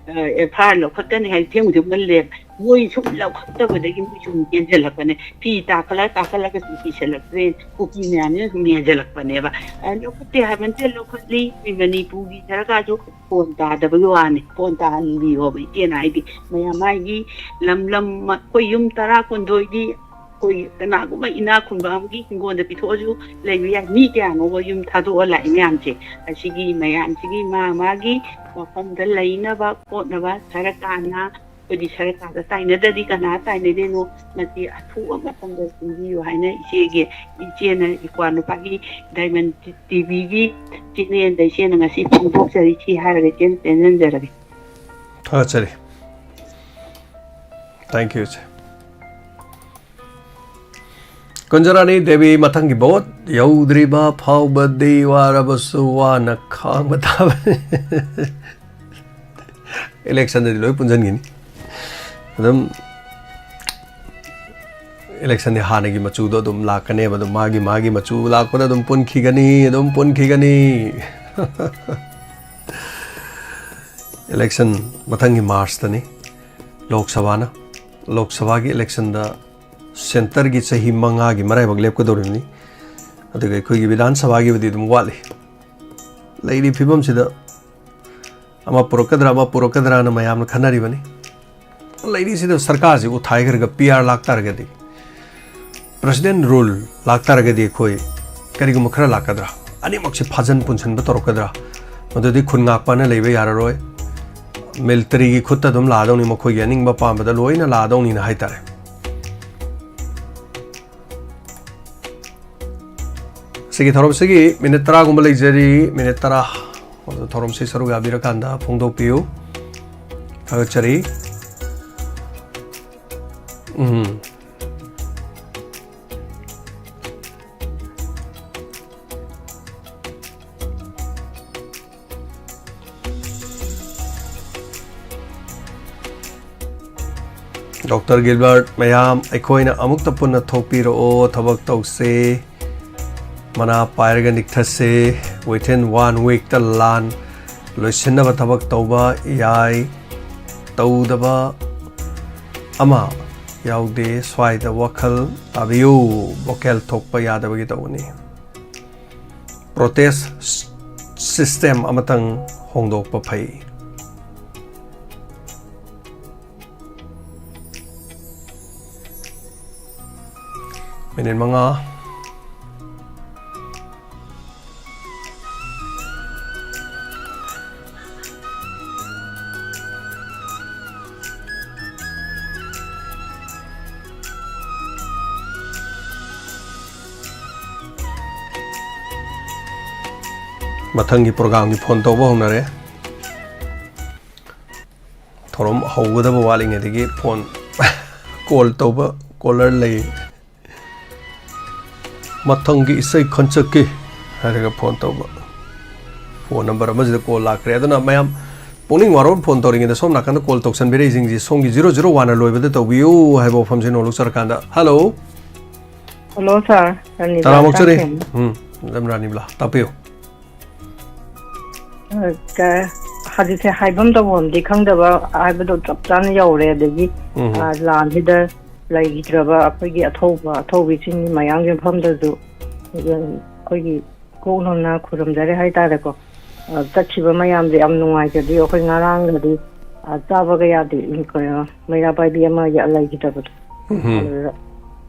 ꯑꯦꯐ ꯑꯥꯏ ꯑꯥꯔ ꯂꯧꯈꯠꯀꯅꯤ ꯍꯥꯏ ꯊꯦꯡ ꯊꯦꯡꯃꯜꯂꯦꯕ꯫ ꯃꯣꯏ ꯁꯨꯝ ꯂꯧꯈꯠꯇꯕꯗꯒꯤ ꯃꯣꯏ ꯁꯨꯝ ꯃꯦꯟꯁꯤꯜꯂꯛꯄꯅꯦ꯫ ꯐꯤ ꯇꯥꯈꯠꯂ ꯇꯥꯈꯠꯂꯒ ꯁꯨꯝ ꯀꯤꯁꯜꯂꯛꯇ꯭ꯔꯦ꯫ ꯀꯨꯀꯤ ꯃꯌꯥꯝꯁꯤꯅ ꯁꯨꯝ ꯃꯦꯟꯁꯤꯜꯂꯛꯄꯅꯦꯕ꯫ ꯑ, ꯂꯧꯈꯠꯇꯦ ꯍꯥꯏꯕ ꯅꯠꯇꯦ, ꯂꯧꯈꯠꯂꯤ꯫ ꯑꯩꯈꯣꯏ ꯃꯅꯤꯄꯨꯔꯒꯤ ꯁꯔꯀꯥꯔꯁꯨ ꯐꯣꯟ ꯇꯥꯗꯕꯒꯤ ꯋꯥꯅꯤ꯫ ꯐꯣꯟ ꯇꯥꯍꯟꯕꯤꯌꯣꯕ ꯏꯆꯦꯅ ꯍꯥꯏꯗꯤ꯫ ꯃꯌꯥꯝ ꯃꯥꯒꯤ ꯂꯝ ꯂꯝ ꯑꯩꯈꯣꯏ ꯌꯨꯝ ꯇꯔꯥ ꯀꯨꯟꯊꯣꯏꯗꯤ ꯑꯩꯈꯣꯏ ꯀꯅꯥꯒꯨꯝꯕ ꯏꯅꯥꯛ ꯈꯨꯟꯕ ꯑꯃꯒꯤ ꯍꯤꯡꯒꯣꯜꯗ ꯄꯤꯊꯣꯛꯑꯁꯨ ꯂꯩꯕ ꯌꯥꯏ꯫ ꯃꯤ ꯀꯌꯥꯅꯣꯕ ꯌꯨꯝ ꯊꯥꯗꯣꯛꯑ ꯂꯥꯛꯏ ꯃꯌꯥꯝꯁꯦ? ꯑꯁꯤꯒꯤ ꯃꯌꯥꯝꯁꯤꯒꯤ ꯃꯥ ꯃꯥꯒꯤ ꯃꯐꯝꯗ ꯂꯩꯅꯕ ꯈꯣꯠꯅꯕ ꯁꯔꯀꯥꯔꯅ, ꯑꯩꯈꯣꯏꯗꯤ ꯁꯔꯀꯥꯔꯗ ꯇꯥꯏꯅꯗ꯭ꯔꯗꯤ ꯀꯅꯥ ꯇꯥꯏꯅꯗꯣꯏꯅꯣ? ꯃꯁꯤ ꯑꯊꯨꯕ ꯃꯇꯝꯗ ꯁꯤꯟꯕꯤꯌꯨ ꯍꯥꯏꯅ ꯏꯆꯦꯒꯤ, ꯏꯆꯦꯅ ꯏꯄ꯭ꯋꯥ ꯅꯨꯄꯥꯒꯤ ꯗꯥꯏꯃꯟ ꯇꯤ ꯚꯤꯒꯤ ꯆꯦꯅꯦꯜꯗ ꯏꯆꯦꯅ ꯉꯁꯤ ꯐꯣꯡꯗꯣꯛꯆꯔꯤ꯫ ꯁꯤ ꯍꯥꯏꯔꯒ ꯏꯆꯦꯅ ꯆꯦꯟꯖꯟꯖꯔꯒꯦ꯫ ꯊꯥꯒꯠꯆꯔꯤ꯫ Thank you, ꯏꯆꯦ꯫ ꯀꯨꯟꯖꯔꯥꯅꯤ ꯗꯦꯕꯤ, ꯃꯊꯪꯒꯤ ꯚꯣꯠ ꯌꯧꯗ꯭ꯔꯤꯕ ꯐꯥꯎꯕꯗꯤ ꯋꯥꯔꯕꯁꯨ ꯋꯥꯅ ꯈꯥꯡꯕ ꯇꯥꯕꯅꯤ꯫ ꯏꯂꯦꯛꯁꯟꯗꯗꯤ ꯂꯣꯏ ꯄꯨꯟꯁꯤꯟꯈꯤꯅꯤ꯫ ꯑꯗꯨꯝ ꯏꯂꯦꯛꯁꯟꯗꯤ ꯍꯥꯟꯅꯒꯤ ꯃꯆꯨꯗꯣ ꯑꯗꯨꯝ ꯂꯥꯛꯀꯅꯦꯕ꯫ ꯑꯗꯨꯝ ꯃꯥꯒꯤ, ꯃꯥꯒꯤ ꯃꯆꯨ ꯂꯥꯛꯄꯗ ꯑꯗꯨꯝ ꯄꯨꯟꯈꯤꯒꯅꯤ, ꯑꯗꯨꯝ ꯄꯨꯟꯈꯤꯒꯅꯤ꯫ ꯏꯂꯦꯛꯁꯟ ꯃꯊꯪꯒꯤ ꯃꯥꯔꯁꯇꯅꯤ꯫ ꯂꯣꯛ ꯁꯚꯥꯅ, ꯂꯣꯛ ꯁꯚꯥꯒꯤ ꯏꯂꯦꯛꯁꯟꯗ ꯁꯦꯟꯇꯔꯒꯤ ꯆꯍꯤ ꯃꯉꯥꯒꯤ ꯃꯔꯥꯏꯕꯛ ꯂꯦꯞꯀꯗꯧꯔꯤꯕꯅꯤ꯫ ꯑꯗꯨꯒ ꯑꯩꯈꯣꯏꯒꯤ ꯕꯤꯙꯥꯟ ꯁꯚꯥꯒꯤꯕꯨꯗꯤ ꯑꯗꯨꯝ ꯋꯥꯠꯂꯤ꯫ ꯂꯩꯔꯤꯕ ꯐꯤꯕꯝꯁꯤꯗ ꯑꯃ ꯄꯨꯔꯛꯀꯗ꯭ꯔꯥ, ꯑꯃ ꯄꯨꯔꯛꯀꯗ꯭ꯔꯥꯅ ꯃꯌꯥꯝꯅ ꯈꯟꯅꯔꯤꯕꯅꯤ꯫ ꯂꯩꯔꯤꯁꯤꯗ ꯁꯔꯀꯥꯔꯁꯤ ꯎꯠꯊꯥꯏꯈ꯭ꯔꯒ ꯄꯤ ꯑꯥꯔ ꯂꯥꯛꯇꯥꯔꯒꯗꯤ, ꯄ꯭ꯔꯦꯁꯤꯗꯦꯟ ꯔꯨꯜ ꯂꯥꯛꯇꯥꯔꯒꯗꯤ ꯑꯩꯈꯣꯏ ꯀꯔꯤꯒꯨꯝꯕ ꯈꯔ ꯂꯥꯛꯀꯗ꯭ꯔꯥ? ꯑꯅꯤꯃꯛꯁꯤ ꯐꯥꯖꯟ ꯄꯨꯟꯁꯤꯟꯕ ꯇꯧꯔꯛꯀꯗ꯭ꯔꯥ? ꯃꯗꯨꯗꯤ ꯈꯨꯟ ꯉꯥꯛꯄꯅ ꯂꯩꯕ ꯌꯥꯔꯔꯣꯏ꯫ ꯃꯤꯂꯤꯇꯔꯤꯒꯤ ꯈꯨꯠꯇ ꯑꯗꯨꯝ ꯂꯥꯛꯑꯗꯧꯅꯤ, ꯃꯈꯣꯏꯒꯤ ꯑꯅꯤꯡꯕ ꯄꯥꯝꯕꯗ ꯂꯣꯏꯅ ꯂꯥꯛꯑꯗꯧꯅꯤꯅ ꯍꯥꯏꯇꯥꯔꯦ꯫ ꯁꯤꯒꯤ ꯊꯧꯔꯝꯁꯤꯒꯤ ꯃꯤꯅꯤꯠ ꯇꯔꯥꯒꯨꯝꯕ ꯂꯩꯖꯔꯤ꯫ ꯃꯤꯅꯤꯠ ꯇꯔꯥ꯫ ꯑꯗꯨ ꯊꯧꯔꯝꯁꯤ ꯁꯔꯨꯛ ꯌꯥꯕꯤꯔꯀꯥꯟꯗ ꯐꯣꯡꯗꯣꯛꯄꯤꯌꯨ꯫ ꯊꯥꯒꯠꯆꯔꯤ꯫ ꯎꯝ꯫ ꯗꯣꯛꯇꯔ ꯒꯤꯜꯕꯔꯠ, ꯃꯌꯥꯝ ꯑꯩꯈꯣꯏꯅ ꯑꯃꯨꯛꯇ ꯄꯨꯟꯅ ꯊꯣꯛꯄꯤꯔꯛꯑꯣ, ꯊꯕꯛ ꯇꯧꯁꯦ꯫ ꯃꯅꯥ ꯄꯥꯏꯔꯒ ꯅꯤꯛꯊꯁꯦ꯫ Within one weekꯇ ꯂꯥꯟ ꯂꯣꯏꯁꯤꯟꯅꯕ ꯊꯕꯛ ꯇꯧꯕ ꯌꯥꯏ꯫ ꯇꯧꯗꯕ ꯑꯃ ꯌꯥꯎꯗꯦ꯫ ꯁ꯭ꯋꯥꯏꯗ ꯋꯥꯈꯜ ꯇꯥꯕꯤꯌꯨ꯫ ꯚꯣꯀꯦꯜ ꯊꯣꯛꯄ ꯌꯥꯗꯕꯒꯤ ꯇꯧꯕꯅꯤ꯫ ꯄ꯭ꯔꯣꯇꯦꯁ ꯁꯤꯁꯇꯦꯝ ꯑꯃꯇꯪ ꯍꯣꯡꯗꯣꯛꯄ ꯐꯩ꯫ ꯃꯤꯅꯤꯠ ꯃꯉꯥ꯫ ꯃꯊꯪꯒꯤ ꯄ꯭ꯔꯣꯒꯥꯝꯒꯤ ꯐꯣꯟ ꯇꯧꯕ ꯍꯧꯅꯔꯦ꯫ ꯊꯧꯔꯝ ꯍꯧꯒꯗꯕ ꯋꯥꯠꯂꯤꯉꯩꯗꯒꯤ ꯐꯣꯟ ꯀꯣꯜ ꯇꯧꯕ ꯀꯣꯂꯔ ꯂꯩ꯫ ꯃꯊꯪꯒꯤ ꯏꯁꯩ ꯈꯟꯆꯛꯀꯦ ꯍꯥꯏꯔꯒ ꯐꯣꯟ ꯇꯧꯕ꯫ ꯐꯣꯟ ꯅꯝꯕꯔ ꯑꯃꯁꯤꯗ ꯀꯣꯜ ꯂꯥꯛꯈ꯭ꯔꯦ꯫ ꯑꯗꯨꯅ ꯃꯌꯥꯝ ꯄꯨꯛꯅꯤꯡ ꯋꯥꯔꯣꯜ ꯐꯣꯟ ꯇꯧꯔꯤꯉꯩꯗ ꯁꯣꯝ ꯅꯥꯀꯟꯗ ꯀꯣꯜ ꯇꯧꯁꯟꯕꯤꯔꯛꯏꯁꯤꯡꯁꯤ ꯁꯣꯝꯒꯤ ꯖꯤꯔꯣ ꯖꯤꯔꯣ ꯋꯥꯟꯅ ꯂꯣꯏꯕꯗ ꯇꯧꯕꯤꯌꯨ ꯍꯥꯏꯕ ꯋꯥꯐꯝꯁꯤ ꯅꯣꯡꯂꯨꯛꯆꯔꯀꯥꯟꯗ꯫ ꯍꯜꯂꯣ꯫ ꯍꯜꯂꯣ ꯁꯥꯔ, ꯔꯥꯅꯤꯕꯂꯥ ꯇꯔꯥꯃꯨꯛ ꯆꯠꯂꯤ꯫ ꯇꯥꯛꯈꯦꯝ꯫ ꯎꯝ, ꯃꯦꯗꯥꯝ ꯔꯥꯅꯤꯕꯂꯥ, ꯇꯥꯛꯄꯤꯌꯨ꯫ ꯑ, ꯀ-, ꯍꯧꯖꯤꯛꯁꯦ ꯍꯥꯏꯐꯝ ꯇꯧꯐꯝꯗꯤ ꯈꯪꯗꯕ ꯍꯥꯏꯕꯗꯣ ꯆꯞ ꯆꯥꯅ ꯌꯧꯔꯦ꯫ ꯑꯗꯒꯤ, ꯎꯝ꯫ ꯑ, ꯂꯥꯟꯁꯤꯗ ꯂꯩꯈꯤꯗ꯭ꯔꯕ ꯑꯩꯈꯣꯏꯒꯤ ꯑꯊꯧꯕ, ꯑꯊꯧꯕꯤꯁꯤꯡꯒꯤ ꯃꯌꯥꯝꯒꯤ ꯃꯐꯝꯗꯁꯨ ꯑꯩꯈꯣꯏꯒꯤ ꯀꯣꯛ ꯅꯧꯅ ꯈꯨꯔꯨꯝꯖꯔꯤ ꯍꯥꯏꯇꯥꯔꯦꯀꯣ꯫ ꯑ, ꯆꯠꯈꯤꯕ ꯃꯌꯥꯝꯁꯦ ꯌꯥꯝ ꯅꯨꯡꯉꯥꯏꯖꯗꯦ꯫ ꯑꯩꯈꯣꯏ ꯉꯔꯥꯡꯒꯗꯤ, ꯑ, ꯆꯥꯕꯒ ꯌꯥꯗꯦ꯫ ꯎꯝ, ꯀꯩꯅꯣ, ꯃꯩꯔꯥ ꯄꯥꯏꯕꯤ ꯑꯃ ꯌꯥ-, ꯂꯩꯈꯤꯗꯕꯗꯣ꯫ ꯎꯝ꯫ ꯑꯗꯨꯗ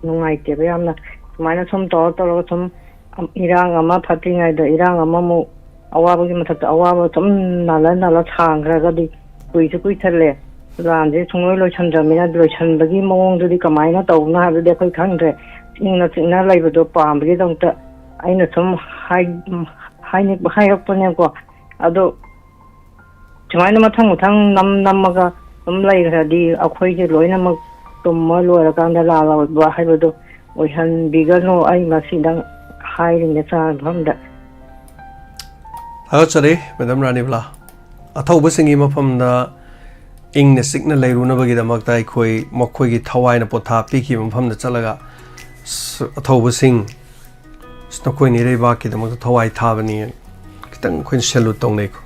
ꯅꯨꯡꯉꯥꯏꯇꯦꯕ ꯌꯥꯝꯅ꯫ ꯁꯨꯃꯥꯏꯅ ꯁꯨꯝ ꯇꯧꯔ ꯇꯧꯔꯒ ꯁꯨꯝ, ꯑꯝ, ꯏꯔꯥꯡ ꯑꯃ ꯐꯠꯇ꯭ꯔꯤꯉꯩꯗ ꯏꯔꯥꯡ ꯑꯃꯃꯨꯛ, ꯑꯋꯥꯕꯒꯤ ꯃꯊꯛꯇ ꯑꯋꯥꯕ ꯁꯨꯝ ꯅꯥꯜꯂ ꯅꯥꯜꯂ ꯁꯥꯡꯈ꯭ꯔꯒꯗꯤ ꯀꯨꯏꯁꯨ ꯀꯨꯏꯁꯜꯂꯦ꯫ ꯂꯥꯟꯁꯦ ꯁꯨꯡꯂꯣꯏ ꯂꯣꯏꯁꯟꯗ꯭ꯔꯕꯅꯤꯅ, ꯂꯣꯏꯁꯟꯕꯒꯤ ꯃꯑꯣꯡꯗꯨꯗꯤ ꯀꯃꯥꯏꯅ ꯇꯧꯕꯅꯣ ꯍꯥꯏꯕꯗꯨꯗꯤ ꯑꯩꯈꯣꯏ ꯈꯪꯗ꯭ꯔꯦ꯫ ꯏꯪꯅ ꯆꯤꯛꯅ ꯂꯩꯕꯗꯣ ꯄꯥꯝꯕꯒꯤꯗꯃꯛꯇ ꯑꯩꯅ ꯁꯨꯝ ꯍꯥꯏ-, ꯍꯥꯏꯅꯤꯡꯕ ꯍꯥꯏꯔꯛꯄꯅꯦꯀꯣ꯫ ꯑꯗꯣ ꯁꯨꯃꯥꯏꯅ ꯃꯊꯪ ꯃꯊꯪ ꯅꯝ ꯅꯝꯃꯒ ꯑꯗꯨꯝ ꯂꯩꯈ꯭ꯔꯗꯤ ꯑꯩꯈꯣꯏꯁꯦ ꯂꯣꯏꯅꯃꯛ ꯇꯨꯝꯃ ꯂꯣꯏꯔꯀꯥꯟꯗ ꯂꯥꯜꯂꯕ ꯍꯥꯏꯕꯗꯣ ꯑꯣꯏꯍꯟꯕꯤꯒꯅꯨ꯫ ꯑꯩ ꯃꯁꯤꯗꯪ ꯍꯥꯏꯔꯤꯅꯦ ꯆꯥ ꯃꯐꯝꯗ꯫ ꯊꯥꯒꯠꯆꯔꯤ, ꯃꯦꯗꯥꯝ ꯔꯥꯅꯤꯕꯂꯥ꯫ ꯑꯊꯧꯕꯁꯤꯡꯒꯤ ꯃꯐꯝꯗ ꯏꯪꯅ ꯆꯤꯛꯅ ꯂꯩꯔꯨꯅꯕꯒꯤꯗꯃꯛꯇ ꯑꯩꯈꯣꯏ ꯃꯈꯣꯏꯒꯤ ꯊꯋꯥꯏꯅ ꯄꯣꯊꯥ ꯄꯤꯈꯤꯕ ꯃꯐꯝꯗ ꯆꯠꯂꯒ, "ꯁ-, ꯑꯊꯧꯕꯁꯤꯡ, ꯅꯈꯣꯏꯅ ꯏꯔꯩꯕꯥꯛꯀꯤꯗꯃꯛꯇ ꯊꯋꯥꯏ ꯊꯥꯕꯅꯤ", ꯈꯤꯇꯪ ꯑꯩꯈꯣꯏꯅ salute ꯇꯧꯅꯩꯀꯣ꯫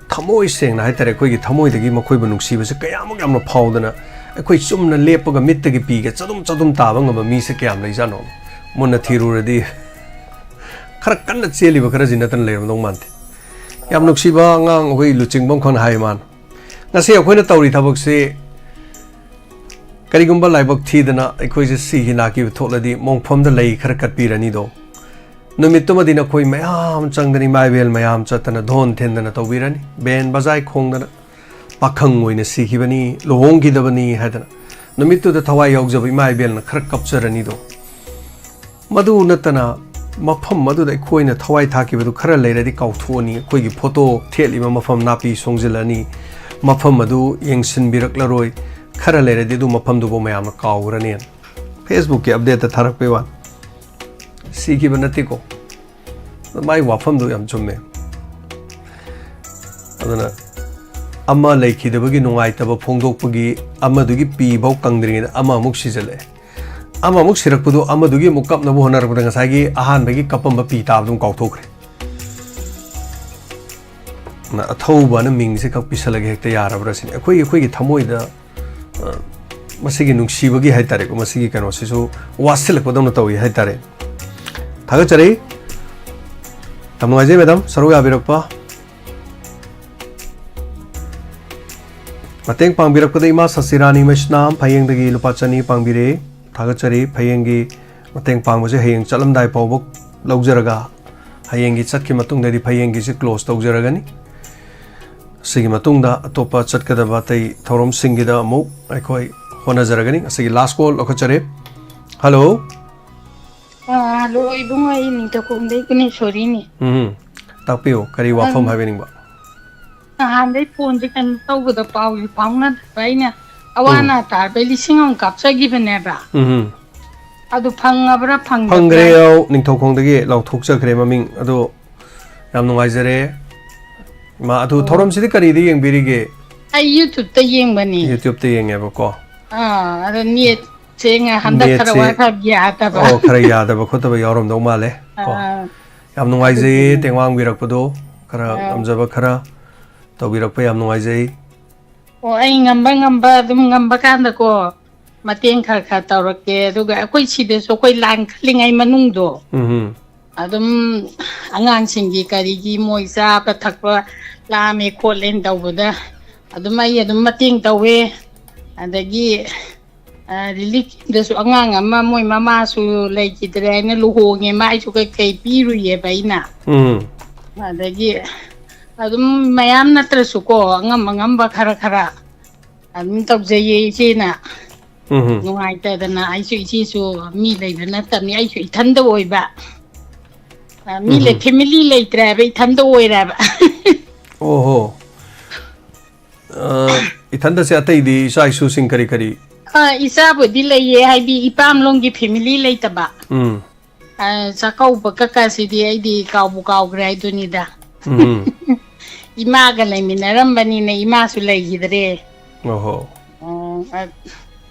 ꯊꯃꯣꯏ ꯁꯦꯡꯅ ꯍꯥꯏꯇꯥꯔꯦ, ꯑꯩꯈꯣꯏꯒꯤ ꯊꯃꯣꯏꯗꯒꯤ ꯃꯈꯣꯏꯕꯨ ꯅꯨꯡꯁꯤꯕꯁꯦ ꯀꯌꯥꯃꯨꯛ ꯌꯥꯝꯅ ꯐꯥꯎꯗꯅ, ꯑꯩꯈꯣꯏ ꯆꯨꯝꯅ ꯂꯦꯞꯄꯒ ꯃꯤꯠꯇꯒꯤ ꯄꯤꯒ ꯆꯗꯨꯝ ꯆꯗꯨꯝ ꯇꯥꯕ ꯉꯝꯕ ꯃꯤꯁꯦ ꯀꯌꯥꯝ ꯂꯩꯖꯥꯠꯅꯣ? ꯃꯨꯟꯅ ꯊꯤꯔꯨꯔꯗꯤ ꯈꯔ ꯀꯟꯅ ꯆꯦꯜꯂꯤꯕ ꯈꯔꯁꯤ ꯅꯠꯇꯅ ꯂꯩꯔꯝꯗꯧ ꯃꯥꯟꯗꯦ꯫ ꯌꯥꯝ ꯅꯨꯡꯁꯤꯕ ꯑꯉꯥꯡ ꯑꯩꯈꯣꯏ ꯂꯨꯆꯤꯡꯕ ꯑꯃꯈꯛꯅ ꯍꯥꯏ ꯃꯥꯅ, "ꯉꯁꯤ ꯑꯩꯈꯣꯏꯅ ꯇꯧꯔꯤ ꯊꯕꯛꯁꯤ, ꯀꯔꯤꯒꯨꯝꯕ ꯂꯥꯏꯕꯛ ꯊꯤꯗꯅ ꯑꯩꯈꯣꯏꯁꯦ ꯁꯤꯈꯤ ꯅꯥꯈꯤꯕ ꯊꯣꯛꯂꯗꯤ ꯃꯣꯡꯐꯝꯗ ꯂꯩ ꯈꯔ ꯀꯠꯄꯤꯔꯅꯤꯗꯣ꯫ ꯅꯨꯃꯤꯠꯇꯨꯃꯗꯤ ꯅꯈꯣꯏ ꯃꯌꯥꯝ ꯆꯪꯗꯅ, ꯏꯃꯥ ꯏꯕꯦꯜ ꯃꯌꯥꯝ ꯆꯠꯇꯅ ꯙꯣꯟ ꯊꯤꯟꯗꯅ ꯇꯧꯕꯤꯔꯅꯤ, ꯕꯦꯟ ꯕꯖꯥꯏ ꯈꯣꯡꯗꯅ, ꯄꯥꯈꯪ ꯑꯣꯏꯅ ꯁꯤꯈꯤꯕꯅꯤ, ꯂꯨꯍꯣꯡꯈꯤꯗꯕꯅꯤ ꯍꯥꯏꯗꯅ ꯅꯨꯃꯤꯠꯇꯨꯗ ꯊꯋꯥꯏ ꯌꯥꯎꯖꯕ ꯏꯃꯥ ꯏꯕꯦꯜꯅ ꯈꯔ ꯀꯞꯆꯔꯅꯤꯗꯣ꯫ ꯃꯗꯨ ꯅꯠꯇꯅ ꯃꯐꯝ ꯑꯗꯨꯗ ꯑꯩꯈꯣꯏꯅ ꯊꯋꯥꯏ ꯊꯥꯈꯤꯕꯗꯨ ꯈꯔ ꯂꯩꯔꯗꯤ ꯀꯥꯎꯊꯣꯛꯑꯅꯤ꯫ ꯑꯩꯈꯣꯏꯒꯤ ꯐꯣꯇꯣ ꯊꯦꯠꯂꯤꯕ ꯃꯐꯝ ꯅꯥꯄꯤ ꯁꯣꯡꯖꯤꯜꯂꯅꯤ, ꯃꯐꯝ ꯑꯗꯨ ꯌꯦꯡꯁꯤꯟꯕꯤꯔꯛꯂꯔꯣꯏ, ꯈꯔ ꯂꯩꯔꯗꯤ ꯑꯗꯨ ꯃꯐꯝꯗꯨꯕꯨ ꯃꯌꯥꯝꯅ ꯀꯥꯎꯈ꯭ꯔꯅꯤ"꯫ Facebook-ꯀꯤ update-ꯇ ꯊꯥꯔꯛꯄꯩ ꯋꯥꯅꯤ꯫ ꯁꯤꯈꯤꯕ ꯅꯠꯇꯦꯀꯣ꯫ ꯑꯗꯣ ꯃꯥꯏ ꯋꯥꯐꯝꯗꯣ ꯌꯥꯝ ꯆꯨꯝꯃꯦ꯫ ꯑꯗꯨꯅ ꯑꯃ ꯂꯩꯈꯤꯗꯕꯒꯤ ꯅꯨꯡꯉꯥꯏꯇꯕ ꯐꯣꯡꯗꯣꯛꯄꯒꯤ ꯑꯃꯗꯨꯒꯤ ꯄꯤꯐꯥꯎ ꯀꯪꯗ꯭ꯔꯤꯉꯩꯗ ꯑꯃ ꯑꯃꯨꯛ ꯁꯤꯖꯜꯂꯛꯑꯦ꯫ ꯑꯃ ꯑꯃꯨꯛ ꯁꯤꯔꯛꯄꯗꯣ ꯑꯃꯗꯨꯒꯤ ꯑꯃꯨꯛ ꯀꯞꯅꯕ ꯍꯣꯠꯅꯔꯛꯄꯗ ꯉꯁꯥꯏꯒꯤ ꯑꯍꯥꯟꯕꯒꯤ ꯀꯞꯄꯝꯕ ꯄꯤ ꯇꯥꯕꯗꯨ ꯑꯃꯨꯛ ꯀꯥꯎꯊꯣꯛꯈ꯭ꯔꯦ꯫ ꯑꯊꯧꯕꯅ ꯃꯤꯡꯁꯦ ꯈꯛ ꯄꯤꯁꯜꯂꯒ ꯍꯦꯛꯇ ꯌꯥꯔꯕ꯭ꯔꯥ ꯁꯤꯅꯤ꯫ ꯑꯩꯈꯣꯏ, ꯑꯩꯈꯣꯏꯒꯤ ꯊꯃꯣꯏꯗ, ꯑ, ꯃꯁꯤꯒꯤ ꯅꯨꯡꯁꯤꯕꯒꯤ ꯍꯥꯏꯇꯥꯔꯦꯀꯣ, ꯃꯁꯤꯒꯤ ꯀꯩꯅꯣꯁꯤꯁꯨ ꯋꯥꯠꯁꯤꯜꯂꯛꯄꯗꯧꯅ ꯇꯧꯏ ꯍꯥꯏꯇꯥꯔꯦ꯫ ꯊꯥꯒꯠꯆꯔꯤ꯫ ꯌꯥꯝ ꯅꯨꯡꯉꯥꯏꯖꯩ madam, ꯁꯔꯨꯛ ꯌꯥꯕꯤꯔꯛꯄ꯫ ꯃꯇꯦꯡ ꯄꯥꯡꯕꯤꯔꯛꯄꯗ ꯏꯃꯥ ꯁꯁꯤꯔꯥꯅꯤ ꯃꯩꯁꯅꯥꯝ ꯐꯌꯦꯡꯗꯒꯤ ꯂꯨꯄꯥ ꯆꯅꯤ ꯄꯥꯡꯕꯤꯔꯦ꯫ ꯊꯥꯒꯠꯆꯔꯤ꯫ ꯐꯌꯦꯡꯒꯤ ꯃꯇꯦꯡ ꯄꯥꯡꯕꯁꯦ ꯍꯌꯦꯡ ꯆꯠꯂꯝꯗꯥꯏ ꯐꯥꯎꯕ ꯂꯧꯖꯔꯒ, ꯍꯌꯦꯡꯒꯤ ꯆꯠꯈꯤ ꯃꯇꯨꯡꯗꯗꯤ ꯐꯌꯦꯡꯒꯤꯁꯦ close ꯇꯧꯖꯔꯒꯅꯤ꯫ ꯁꯤꯒꯤ ꯃꯇꯨꯡꯗ ꯑꯇꯣꯞꯄ ꯆꯠꯀꯗꯕ ꯑꯇꯩ ꯊꯧꯔꯝꯁꯤꯡꯒꯤꯗ ꯑꯃꯨꯛ ꯑꯩꯈꯣꯏ ꯍꯣꯠꯅꯖꯔꯒꯅꯤ꯫ ꯉꯁꯤꯒꯤ last call ꯂꯧꯈꯠꯆꯔꯦ꯫ Hello꯫ ꯑꯥ, hello, ꯏꯕꯨꯡꯉꯣ, ꯑꯩ ꯅꯤꯡꯊꯧꯈꯣꯡꯗꯩ ꯒꯨꯅꯦꯁꯣꯔꯤꯅꯤ꯫ ꯎꯝ, ꯇꯥꯛꯄꯤꯌꯨ, ꯀꯔꯤ ꯋꯥꯐꯝ ꯑꯪ꯫ ꯍꯥꯏꯕꯤꯅꯤꯡꯕ? ꯅꯍꯥꯟꯗꯩ phoneꯁꯦ ꯀꯩꯅꯣ ꯇꯧꯕꯗ ꯄꯥꯎꯁꯦ ꯐꯥꯎꯅꯗꯕ ꯑꯩꯅ ꯑꯋꯥ ꯎꯝ꯫ ꯑꯅꯥ ꯇꯥꯔꯕꯩ ꯂꯤꯁꯤꯡ ꯑꯃ ꯀꯥꯞꯆꯈꯤꯕꯅꯦꯕ꯫ ꯎꯝ꯫ ꯑꯗꯨ ꯐꯪꯉꯕ꯭ꯔꯥ ꯐꯪꯗꯕ꯭ꯔꯥ? ꯐꯪꯈ꯭ꯔꯦ, ꯑꯧ, ꯅꯤꯡꯊꯧꯈꯣꯡꯗꯒꯤ ꯂꯥꯎꯊꯣꯛꯆꯈ꯭ꯔꯦ ꯃꯃꯤꯡ꯫ ꯑꯗꯣ ꯌꯥꯝ ꯅꯨꯡꯉꯥꯏꯖꯔꯦ꯫ ꯃꯥ, ꯑꯗꯨ ꯑꯣ꯫ ꯊꯧꯔꯝꯁꯤꯗꯤ ꯀꯔꯤꯗ ꯌꯦꯡꯕꯤꯔꯤꯒꯦ? ꯑꯩ YouTubeꯇ ꯌꯦꯡꯕꯅꯤ꯫ YouTubeꯇ ꯌꯦꯡꯉꯦꯕꯀꯣ꯫ ꯑꯥ, ꯑꯗꯣ netꯁꯦ ꯉ-, ꯍꯟꯗꯛ ꯈꯔ netꯁꯦ, ꯋꯥꯏ ꯈꯔ ꯌꯥꯗꯕ꯫ ꯑꯣ, ꯈꯔ ꯌꯥꯗꯕ ꯈꯣꯠꯇꯕ ꯌꯥꯎꯔꯝꯗꯧ ꯃꯥꯜꯂꯦ ꯀꯣ꯫ ꯑꯥ꯫ ꯌꯥꯝ ꯅꯨꯡꯉꯥꯏꯖꯩꯌꯦ ꯑꯗꯨꯒꯤꯅꯤ꯫ ꯇꯦꯡꯋꯥꯡꯕꯤꯔꯛꯄꯗꯣ, ꯈꯔ ꯑꯥ꯫ ꯉꯝꯖꯕ ꯈꯔ ꯇꯧꯕꯤꯔꯛꯄ ꯌꯥꯝ ꯅꯨꯡꯉꯥꯏꯖꯩ꯫ ꯑꯣ, ꯑꯩ ꯉꯝꯕ ꯉꯝꯕ ꯑꯗꯨꯝ ꯉꯝꯕ ꯀꯥꯟꯗꯀꯣ, ꯃꯇꯦꯡ ꯈꯔ ꯈꯔ ꯇꯧꯔꯛꯀꯦ꯫ ꯑꯗꯨꯒ ꯑꯩꯈꯣꯏ ꯁꯤꯗꯁꯨ ꯑꯩꯈꯣꯏ line ꯈꯜꯂꯤꯉꯩ ꯃꯅꯨꯡꯗꯣ, ꯎꯝ ꯍꯝ꯫ ꯑꯗꯨꯝ ꯑꯉꯥꯡꯁꯤꯡꯒꯤ ꯀꯔꯤꯒꯤ ꯃꯣꯏ ꯆꯥꯕ ꯊꯛꯄ ꯂꯥꯝꯃꯦ ꯈꯣꯠꯂꯦꯅ ꯇꯧꯕꯗ ꯑꯗꯨꯝ ꯑꯩ ꯑꯗꯨꯝ ꯃꯇꯦꯡ ꯇꯧꯋꯦ꯫ ꯑꯗꯒꯤ, ꯑ, relief campꯗꯁꯨ ꯑꯉꯥꯡ ꯑꯃ ꯃꯣꯏ ꯃꯃꯥꯁꯨ ꯂꯩꯈꯤꯗ꯭ꯔꯦ ꯍꯥꯏꯅ ꯂꯨꯍꯣꯡꯉꯦ, ꯃꯥꯏꯁꯨ ꯀꯩꯀꯩ ꯄꯤꯔꯨꯏꯌꯦꯕ ꯑꯩꯅ꯫ ꯎꯝ꯫ ꯑꯗꯒꯤ ꯑꯗꯨꯝ ꯃꯌꯥꯝ ꯅꯠꯇ꯭ꯔꯁꯨꯀꯣ, ꯑꯉꯝ ꯑꯉꯝꯕ ꯈꯔ ꯈꯔ ꯑꯗꯨꯝ ꯇꯧꯖꯩꯌꯦ ꯏꯆꯦꯅ꯫ ꯎꯝ ꯍꯝ꯫ ꯅꯨꯡꯉꯥꯏꯇꯗꯅ ꯑꯩꯁꯨ ꯏꯆꯦꯁꯨ ꯃꯤ ꯂꯩꯕ ꯅꯠꯇꯕꯅꯤ, ꯑꯩꯁꯨ ꯏꯊꯟꯗ ꯑꯣꯏꯕ꯫ ꯑ, ꯃꯤ ꯎꯝ ꯂꯩ-, ꯍꯝ꯫ Family ꯂꯩꯇ꯭ꯔꯦ ꯍꯥꯏꯕ, ꯏꯊꯟꯗ ꯑꯣꯏꯔꯦ ꯍꯥꯏꯕ꯫ ꯑꯣꯍꯣ꯫ ꯑ, ꯏꯊꯟꯗꯁꯦ ꯑꯇꯩꯗꯤ ꯏꯆꯥ ꯏꯁꯨꯁꯤꯡ ꯀꯔꯤ ꯀꯔꯤ? ꯑ, ꯏꯆꯥꯕꯨꯗꯤ ꯂꯩꯌꯦ, ꯍꯥꯏꯗꯤ ꯏꯄꯥꯝꯂꯣꯝꯒꯤ family ꯂꯩꯇꯕ꯫ ꯎꯝ꯫ ꯑ, ꯆꯥꯛꯀꯧꯕ ꯀꯀꯥꯁꯤꯗꯤ ꯑꯩꯗꯤ ꯀꯥꯎꯕꯨ ꯀꯥꯎꯈ꯭ꯔꯦ ꯍꯥꯏꯗꯨꯅꯤꯗ꯫ ꯎꯝ꯫ ꯏꯃꯥꯒ ꯂꯩꯃꯤꯟꯅꯔꯝꯕꯅꯤꯅ ꯏꯃꯥꯁꯨ ꯂꯩꯈꯤꯗ꯭ꯔꯦ꯫ ꯑꯣꯍꯣ꯫ ꯑꯣ, ꯑ-,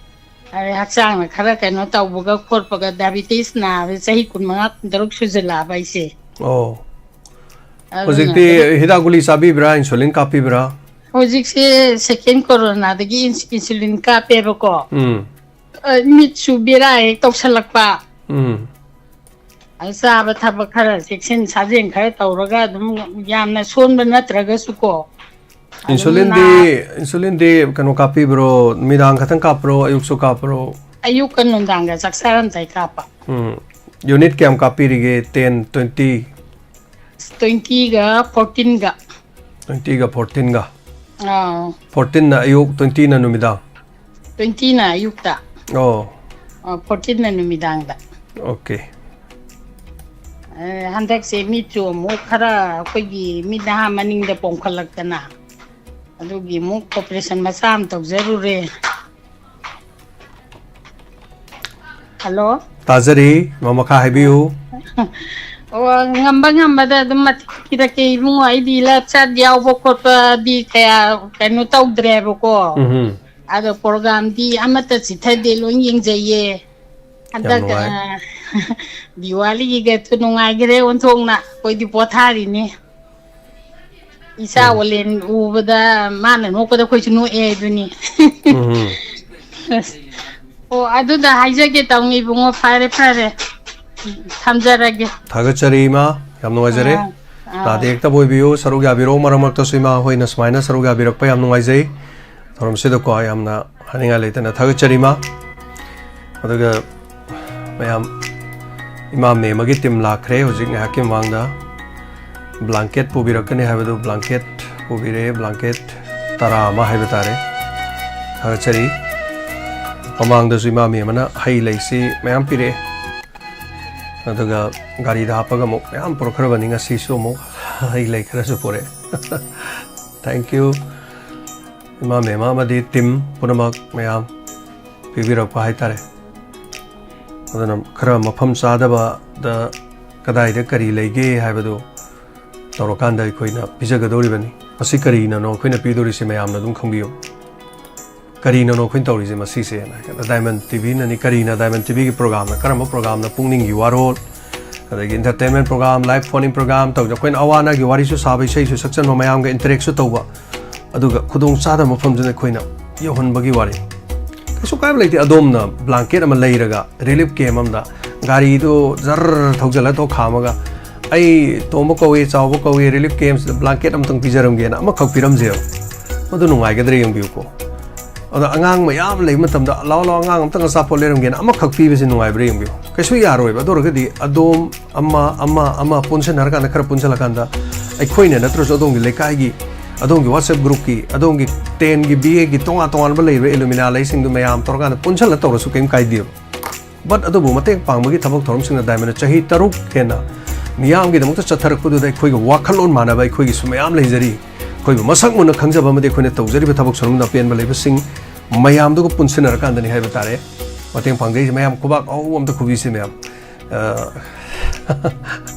ꯑꯗꯩ ꯍꯛꯆꯥꯡꯅ ꯈꯔ ꯀꯩꯅꯣ ꯇꯧꯕꯒ ꯈꯣꯠꯄꯒ diabetes ꯅꯥꯕ ꯆꯍꯤ ꯀꯨꯟꯃꯉꯥ, ꯀꯨꯟꯇꯔꯨꯛ ꯁꯨꯖꯜꯂꯛꯑꯕ ꯑꯩꯁꯦ꯫ ꯑꯣ꯫ ꯍꯧꯖꯤꯛꯇꯤ ꯍꯤꯗꯥꯛ ꯒꯨꯂꯤ ꯆꯥꯕꯤꯕ꯭ꯔꯥ, insulin ꯀꯥꯞꯄꯤꯕ꯭ꯔꯥ? ꯍꯧꯖꯤꯛꯁꯦ second coronaꯗꯒꯤ ins-, insulin ꯀꯥꯞꯄꯦꯕꯀꯣ꯫ ꯎꯝ꯫ ꯑ, ꯃꯤꯠꯁꯨ ꯕꯦꯔꯥ ꯍꯦꯛ ꯇꯧꯁꯜꯂꯛꯄ꯫ ꯎꯝ꯫ ꯑꯗꯨ ꯆꯥꯕ ꯊꯛꯄ ꯈꯔ ꯆꯦꯛꯁꯤꯟ ꯁꯥꯖꯦꯟ ꯈꯔ ꯇꯧꯔꯒ ꯑꯗꯨꯝ ꯌꯥꯝꯅ ꯁꯣꯟꯕ ꯅꯠꯇ꯭ꯔꯒꯁꯨꯀꯣ꯫ ꯑꯗꯨꯝ insulinꯗꯤ, ꯅꯥ- insulinꯗꯤ ꯀꯩꯅꯣ ꯀꯥꯞꯄꯤꯕ꯭ꯔꯣ? ꯅꯨꯃꯤꯗꯥꯡ ꯈꯛꯇꯪ ꯀꯥꯞꯄ꯭ꯔꯣ? ꯑꯌꯨꯛꯁꯨ ꯀꯥꯞꯄ꯭ꯔꯣ? ꯑꯌꯨꯛꯀ ꯅꯨꯡꯗꯥꯡꯒ ꯆꯥꯛ ꯆꯥꯔꯝꯗꯥꯏ ꯀꯥꯞꯄ꯫ ꯎꯝ꯫ Unit ꯀꯌꯥꯝ ꯀꯥꯞꯄꯤꯔꯤꯒꯦ? Ten, twenty? Twentyꯒ fourteenꯒ꯫ Twentyꯒ fourteenꯒ? ꯑꯥ꯫ Fourteenꯅ ꯑꯌꯨꯛ, twentyꯅ ꯅꯨꯃꯤꯗꯥꯡ? Twentyꯅ ꯑꯌꯨꯛꯇ꯫ ꯑꯣ꯫ ꯑ, fourteenꯅ ꯅꯨꯃꯤꯗꯥꯡꯗ꯫ Okay꯫ ꯑꯦ, ꯍꯟꯗꯛꯁꯦ ꯃꯤꯠꯁꯨ ꯑꯃꯨꯛ ꯈꯔ ꯑꯩꯈꯣꯏꯒꯤ ꯃꯤꯠ ꯅꯍꯥ ꯃꯅꯤꯡꯗ ꯄꯣꯝꯈꯠꯂꯛꯇꯅ, ꯑꯗꯨꯒꯤ ꯑꯃꯨꯛ operation ꯃꯆꯥ ꯑꯃ ꯇꯧꯖꯔꯨꯔꯦ꯫ Hello? ꯇꯥꯖꯔꯤ, ꯃꯃꯥ ꯃꯈꯥ ꯍꯥꯏꯕꯤꯌꯨ꯫ ꯑꯣ, ꯉꯝꯕ ꯉꯝꯕꯗ ꯑꯗꯨꯝ ꯃꯇꯦꯛ ꯄꯤꯔꯛꯀꯦ ꯏꯕꯨꯡꯉꯣ, ꯑꯩꯗꯤ ꯂꯞ ꯆꯥꯠ ꯌꯥꯎꯕ ꯈꯣꯠꯄꯗꯤ ꯀꯌꯥ ꯀꯩꯅꯣ ꯇꯧꯗ꯭ꯔꯦꯕꯀꯣ꯫ ꯎꯝ꯫ ꯑꯗꯣ programꯗꯤ ꯑꯃꯠꯇ ꯆꯤꯠꯊꯗꯦ, ꯂꯣꯏ ꯌꯦꯡꯖꯩꯌꯦ꯫ ꯌꯥꯝ ꯍꯟꯗꯛ, ꯅꯨꯡꯉꯥꯏ꯫ ꯑ, ꯗꯤꯋꯥꯂꯤꯒꯤꯒꯁꯨ ꯅꯨꯡꯉꯥꯏꯈ꯭ꯔꯦ ꯑꯣꯟꯊꯣꯛꯅ, ꯑꯩꯈꯣꯏꯗꯤ ꯄꯣꯊꯥꯔꯤꯅꯤ꯫ ꯏꯆꯥ ꯎꯝ꯫ ꯑꯣꯂꯦꯟ ꯎꯕꯗ ꯃꯥꯅ ꯅꯣꯛꯄꯗ ꯑꯩꯈꯣꯏꯁꯨ ꯅꯣꯛꯑꯦ ꯍꯥꯏꯗꯨꯅꯤ꯫ ꯎꯝ꯫ ꯑꯁ, ꯑꯣ, ꯑꯗꯨꯗ ꯍꯥꯏꯖꯒꯦ ꯇꯧꯅꯤ ꯏꯕꯨꯡꯉꯣ, ꯐꯔꯦ, ꯐꯔꯦ꯫ ꯊꯝꯖꯔꯒꯦ꯫ ꯊꯥꯒꯠꯆꯔꯤ ꯏꯃꯥ, ꯌꯥꯝ ꯅꯨꯡꯉꯥꯏꯖꯔꯦ꯫ ꯑꯥ, ꯑꯥ꯫ ꯅꯥꯗ ꯌꯦꯛꯇꯕ ꯑꯣꯏꯕꯤꯌꯨ, ꯁꯔꯨꯛ ꯌꯥꯕꯤꯔꯣ, ꯃꯔꯛ ꯃꯔꯛꯇꯁꯨ ꯏꯃꯥ ꯍꯣꯏꯅ ꯁꯨꯃꯥꯏꯅ ꯁꯔꯨꯛ ꯌꯥꯕꯤꯔꯛꯄ ꯌꯥꯝ ꯅꯨꯡꯉꯥꯏꯖꯩ꯫ ꯊꯧꯔꯝꯁꯤꯗꯀꯣ ꯌꯥꯝꯅ ꯍꯥꯏꯅꯤꯡꯉꯥꯏ ꯂꯩꯇꯅ ꯊꯥꯒꯠꯆꯔꯤ ꯏꯃꯥ꯫ ꯑꯗꯨꯒ ꯃꯌꯥꯝ, ꯏꯃꯥ ꯃꯦꯝ ꯑꯃꯒꯤ team ꯂꯥꯛꯈ꯭ꯔꯦ ꯍꯧꯖꯤꯛ ꯉꯥꯏꯍꯥꯛꯀꯤ ꯃꯃꯥꯡꯗ꯫ Blanket ꯄꯨꯕꯤꯔꯛꯀꯅꯤ ꯍꯥꯏꯕꯗꯨ blanket ꯄꯨꯕꯤꯔꯛꯑꯦ, blanket ꯇꯔꯥ ꯑꯃ ꯍꯥꯏꯕ ꯇꯥꯔꯦ꯫ ꯊꯥꯒꯠꯆꯔꯤ꯫ ꯃꯃꯥꯡꯗꯁꯨ ꯏꯃꯥ ꯃꯦꯝ ꯑꯃꯅ ꯍꯩ ꯂꯩꯁꯤ ꯃꯌꯥꯝ ꯄꯤꯔꯛꯑꯦ꯫ ꯑꯗꯨꯒ ꯒꯥꯔꯤꯗ ꯍꯥꯞꯄꯒ ꯑꯃꯨꯛ ꯃꯌꯥꯝ ꯄꯨꯔꯛꯈ꯭ꯔꯕꯅꯤ, ꯉꯁꯤꯁꯨ ꯑꯃꯨꯛ ꯍꯩ ꯂꯩ ꯈꯔꯁꯨ ꯄꯨꯔꯛꯑꯦ꯫ Thank you꯫ ꯏꯃꯥ ꯃꯦꯝ ꯑꯃꯗꯤ team ꯄꯨꯝꯅꯃꯛ ꯃꯌꯥꯝ ꯄꯤꯕꯤꯔꯛꯄ ꯍꯥꯏꯇꯥꯔꯦ꯫ ꯑꯗꯨꯅ ꯈꯔ ꯃꯐꯝ ꯆꯥꯗꯕꯗ ꯀꯗꯥꯏꯗ ꯀꯔꯤ ꯂꯩꯒꯦ ꯍꯥꯏꯕꯗꯨ ꯇꯧꯔꯀꯥꯟꯗ ꯑꯩꯈꯣꯏꯅ ꯄꯤꯖꯒꯗꯧꯔꯤꯕꯅꯤ꯫ ꯃꯁꯤ ꯀꯔꯤꯅꯅꯣ ꯑꯩꯈꯣꯏꯅ ꯄꯤꯗꯧꯔꯤꯁꯦ ꯃꯌꯥꯝꯅ ꯑꯗꯨꯝ ꯈꯪꯕꯤꯌꯨ꯫ ꯀꯔꯤꯅꯅꯣ ꯑꯩꯈꯣꯏꯅ ꯇꯧꯔꯤꯁꯦ ꯃꯁꯤꯁꯦꯅ ꯍꯥꯏꯔꯀꯥꯟꯗ Diamond TVꯅꯅꯤ꯫ ꯀꯔꯤꯅ Diamond TVꯒꯤ programꯅ, ꯀꯔꯝꯕ programꯅ ꯄꯨꯛꯅꯤꯡꯒꯤ ꯋꯥꯔꯣꯜ, ꯑꯗꯒꯤ entertainment program, live phone-in program ꯇꯧꯗꯅ ꯑꯩꯈꯣꯏꯅ ꯑꯋꯥ ꯑꯅꯥꯒꯤ ꯋꯥꯔꯤꯁꯨ ꯁꯥꯕ, ꯏꯁꯩꯁꯨ ꯁꯛꯆꯟꯕ, ꯃꯌꯥꯝꯒ interact-ꯁꯨ ꯇꯧꯕ, ꯑꯗꯨꯒ ꯈꯨꯗꯣꯡ ꯆꯥꯗꯕ ꯃꯐꯝꯗꯨꯅ ꯑꯩꯈꯣꯏꯅ ꯌꯧꯍꯟꯕꯒꯤ ꯋꯥꯔꯤ꯫ ꯀꯩꯁꯨ ꯀꯥꯏꯕ ꯂꯩꯇꯦ, ꯑꯗꯣꯝꯅ blanket ꯑꯃ ꯂꯩꯔꯒ relief camp ꯑꯃꯗ ꯒꯥꯔꯤꯗꯨ ꯖꯔ ꯊꯧꯖꯤꯜꯂ ꯊꯣꯛ ꯈꯥꯝꯃꯒ, "ꯑꯩ ꯇꯣꯝꯕ ꯀꯧꯏ, ꯆꯥꯎꯕ ꯀꯧꯏ, relief camp-ꯁꯤꯗ blanket ꯑꯃꯇꯪ ꯄꯤꯖꯔꯝꯒꯦꯅ" ꯑꯃꯈꯛ ꯄꯤꯔꯝꯁꯦꯕ꯫ ꯃꯗꯨ ꯅꯨꯡꯉꯥꯏꯒꯗ꯭ꯔꯥ ꯌꯦꯡꯕꯤꯌꯨꯀꯣ꯫ ꯑꯗꯣ ꯑꯉꯥꯡ ꯃꯌꯥꯝ ꯂꯩꯕ ꯃꯇꯝꯗ, "ꯂꯥꯎ ꯂꯥꯎ, ꯑꯉꯥꯡ ꯑꯝꯇꯪ ꯑꯆꯥꯄꯣꯠ ꯂꯩꯔꯝꯒꯦꯅ" ꯑꯃꯈꯛ ꯄꯤꯕꯁꯤ ꯅꯨꯡꯉꯥꯏꯕ꯭ꯔꯥ ꯌꯦꯡꯕꯤꯌꯨ꯫ ꯀꯩꯁꯨ ꯌꯥꯔꯣꯏꯕ꯫ ꯑꯗꯨ ꯑꯣꯏꯔꯒꯗꯤ ꯑꯗꯣꯝ ꯑꯃ, ꯑꯃ, ꯑꯃ ꯄꯨꯟꯁꯤꯟꯅꯔꯀꯥꯟꯗ, ꯈꯔ ꯄꯨꯟꯁꯤꯜꯂꯀꯥꯟꯗ, ꯑꯩꯈꯣꯏꯅ ꯅꯠꯇ꯭ꯔꯁꯨ ꯑꯗꯣꯝꯒꯤ ꯂꯩꯀꯥꯏꯒꯤ, ꯑꯗꯣꯝꯒꯤ WhatsApp group-ꯀꯤ, ꯑꯗꯣꯝꯒꯤ ten-ꯒꯤ, B A-ꯒꯤ ꯇꯣꯉꯥꯟ ꯇꯣꯉꯥꯟꯕ ꯂꯩꯔꯤꯕ alumni ꯂꯩꯁꯤꯡꯗꯨ ꯃꯌꯥꯝ ꯇꯧꯔꯀꯥꯟꯗ ꯄꯨꯟꯁꯤꯜꯂ ꯇꯧꯔꯁꯨ ꯀꯩꯝ ꯀꯥꯏꯗꯦꯕ꯫ But ꯑꯗꯨꯕꯨ ꯃꯇꯦꯡ ꯄꯥꯡꯕꯒꯤ ꯊꯕꯛ ꯊꯧꯔꯝꯁꯤꯡꯅ ꯗꯥꯏꯃꯟꯅ ꯆꯍꯤ ꯇꯔꯨꯛ ꯍꯦꯟꯅ ꯃꯤꯌꯥꯝꯒꯤꯗꯃꯛꯇ ꯆꯠꯊꯔꯛꯄꯗꯨꯗ ꯑꯩꯈꯣꯏꯒ ꯋꯥꯈꯜꯂꯣꯟ ꯃꯥꯟꯅꯕ ꯑꯩꯈꯣꯏꯒꯤꯁꯨ ꯃꯌꯥꯝ ꯂꯩꯖꯔꯤ꯫ ꯑꯩꯈꯣꯏꯕꯨ ꯃꯁꯛ ꯃꯨꯟꯅ ꯈꯪꯖꯕ ꯑꯃꯗꯤ ꯑꯩꯈꯣꯏꯅ ꯇꯧꯖꯔꯤꯕ ꯊꯕꯛ ꯊꯧꯔꯝꯗ ꯑꯄꯦꯟꯕ ꯂꯩꯕꯁꯤꯡ ꯃꯌꯥꯝꯗꯨꯒ ꯄꯨꯟꯁꯤꯟꯅꯔꯀꯥꯟꯗꯅꯤ ꯍꯥꯏꯕ ꯇꯥꯔꯦ ꯃꯇꯦꯡ ꯄꯥꯡꯖꯔꯤꯁꯦ꯫ ꯃꯌꯥꯝ ꯈꯨꯕꯥꯛ ꯑꯍꯧꯕ ꯑꯝꯇ ꯈꯨꯕꯤꯁꯦ ꯃꯌꯥꯝ꯫ ꯑ,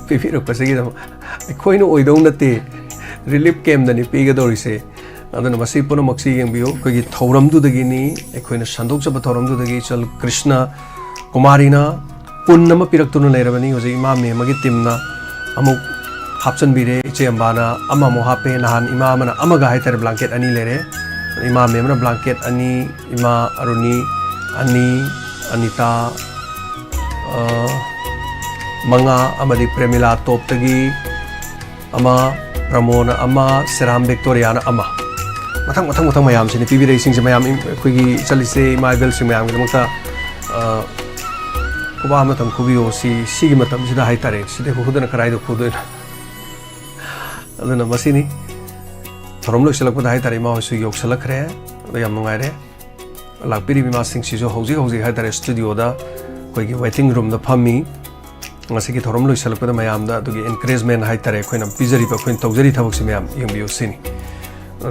ꯄꯤꯕꯤꯔꯛꯄꯁꯤꯒꯤꯗꯃꯛ꯫ ꯑꯩꯈꯣꯏꯅ ꯑꯣꯏꯗꯧ ꯅꯠꯇꯦ, relief camp-ꯗꯅꯤ ꯄꯤꯒꯗꯧꯔꯤꯁꯦ꯫ ꯑꯗꯨꯅ ꯃꯁꯤ ꯄꯨꯝꯅꯃꯛꯁꯤ ꯌꯦꯡꯕꯤꯌꯨ꯫ ꯑꯩꯈꯣꯏꯒꯤ ꯊꯧꯔꯝꯗꯨꯗꯒꯤꯅꯤ, ꯑꯩꯈꯣꯏꯅ ꯁꯟꯗꯣꯛꯆꯕ ꯊꯧꯔꯝꯗꯨꯗꯒꯤ ꯏꯆꯜ ꯀ꯭ꯔꯤꯁꯅ ꯀꯨꯃꯥꯔꯤꯅ ꯄꯨꯟ ꯑꯃ ꯄꯤꯔꯛꯇꯨꯅ ꯂꯩꯔꯕꯅꯤ꯫ ꯍꯧꯖꯤꯛ ꯏꯃꯥ ꯃꯦꯝ ꯑꯃꯒꯤ team-ꯅ ꯑꯃꯨꯛ ꯍꯥꯞꯆꯤꯟꯕꯤꯔꯦ, ꯏꯆꯦ ꯑꯝꯕꯥꯅ ꯑꯃꯃꯨꯛ ꯍꯥꯞꯄꯦ, ꯅꯍꯥꯟ ꯏꯃꯥ ꯑꯃꯅ ꯑꯃꯒ ꯍꯥꯏꯇꯥꯔꯦ, blanket ꯑꯅꯤ ꯂꯩꯔꯦ꯫ ꯏꯃꯥ ꯃꯦꯝꯅ blanket ꯑꯅꯤ, ꯏꯃꯥ ꯑꯔꯨꯅꯤ ꯑꯅꯤ, ꯑꯅꯤꯇꯥ, ꯑ, ꯃꯉꯥ, ꯑꯃꯗꯤ ꯄ꯭ꯔꯦꯃꯤꯂꯥ ꯇꯣꯞꯇꯒꯤ ꯑꯃ, ꯄ꯭ꯔꯃꯣꯅ ꯑꯃ, ꯁꯦꯔꯥꯝ ꯕꯤꯛꯇꯣꯔꯤꯌꯥꯅ ꯑꯃ꯫ ꯃꯊꯪ, ꯃꯊꯪ, ꯃꯊꯪ ꯃꯌꯥꯝꯁꯤꯅꯤ ꯄꯤꯕꯤꯔꯛꯏꯁꯤꯡꯁꯦ꯫ ꯃꯌꯥꯝ ꯏꯝ-, ꯑꯩꯈꯣꯏꯒꯤ ꯏꯆꯜ ꯏꯆꯦ, ꯏꯃꯥ ꯏꯕꯦꯜꯁꯤꯡ ꯃꯌꯥꯝꯒꯤꯗꯃꯛꯇ, ꯑ, ꯈꯨꯕꯥꯛ ꯑꯃꯇꯪ ꯈꯨꯕꯤꯌꯣ꯫ ꯁꯤ, ꯁꯤꯒꯤ ꯃꯇꯝꯁꯤꯗ ꯍꯥꯏꯇꯥꯔꯦ꯫ ꯁꯤꯗꯩ ꯈꯨꯗꯅ ꯀꯗꯥꯏꯗ ꯈꯨꯗꯣꯏꯅꯣ? ꯑꯗꯨꯅ ꯃꯁꯤꯅꯤ꯫ ꯊꯧꯔꯝ ꯂꯣꯏꯁꯤꯜꯂꯛꯄꯗ ꯍꯥꯏꯇꯥꯔꯦ, ꯏꯃꯥ ꯍꯣꯏꯁꯨ ꯌꯧꯁꯤꯜꯂꯛꯈ꯭ꯔꯦ꯫ ꯑꯗꯣ ꯌꯥꯝ ꯅꯨꯡꯉꯥꯏꯔꯦ꯫ ꯂꯥꯛꯄꯤꯔꯤꯕ ꯏꯃꯥꯁꯤꯡꯁꯤꯁꯨ ꯍꯧꯖꯤꯛ ꯍꯧꯖꯤꯛ ꯍꯥꯏꯇꯥꯔꯦ, studio-ꯗ ꯑꯩꯈꯣꯏꯒꯤ waiting room-ꯗ ꯐꯝꯃꯤ꯫ ꯉꯁꯤꯒꯤ ꯊꯧꯔꯝ ꯂꯣꯏꯁꯤꯜꯂꯛꯄꯗ ꯃꯌꯥꯝꯗ ꯑꯗꯨꯒꯤ encouragement ꯍꯥꯏꯇꯥꯔꯦ, ꯑꯩꯈꯣꯏꯅ ꯄꯤꯖꯔꯤꯕ, ꯑꯩꯈꯣꯏꯅ ꯇꯧꯖꯔꯤ ꯊꯕꯛꯁꯤ ꯃꯌꯥꯝ ꯌꯦꯡꯕꯤꯌꯨ ꯁꯤꯅꯤ꯫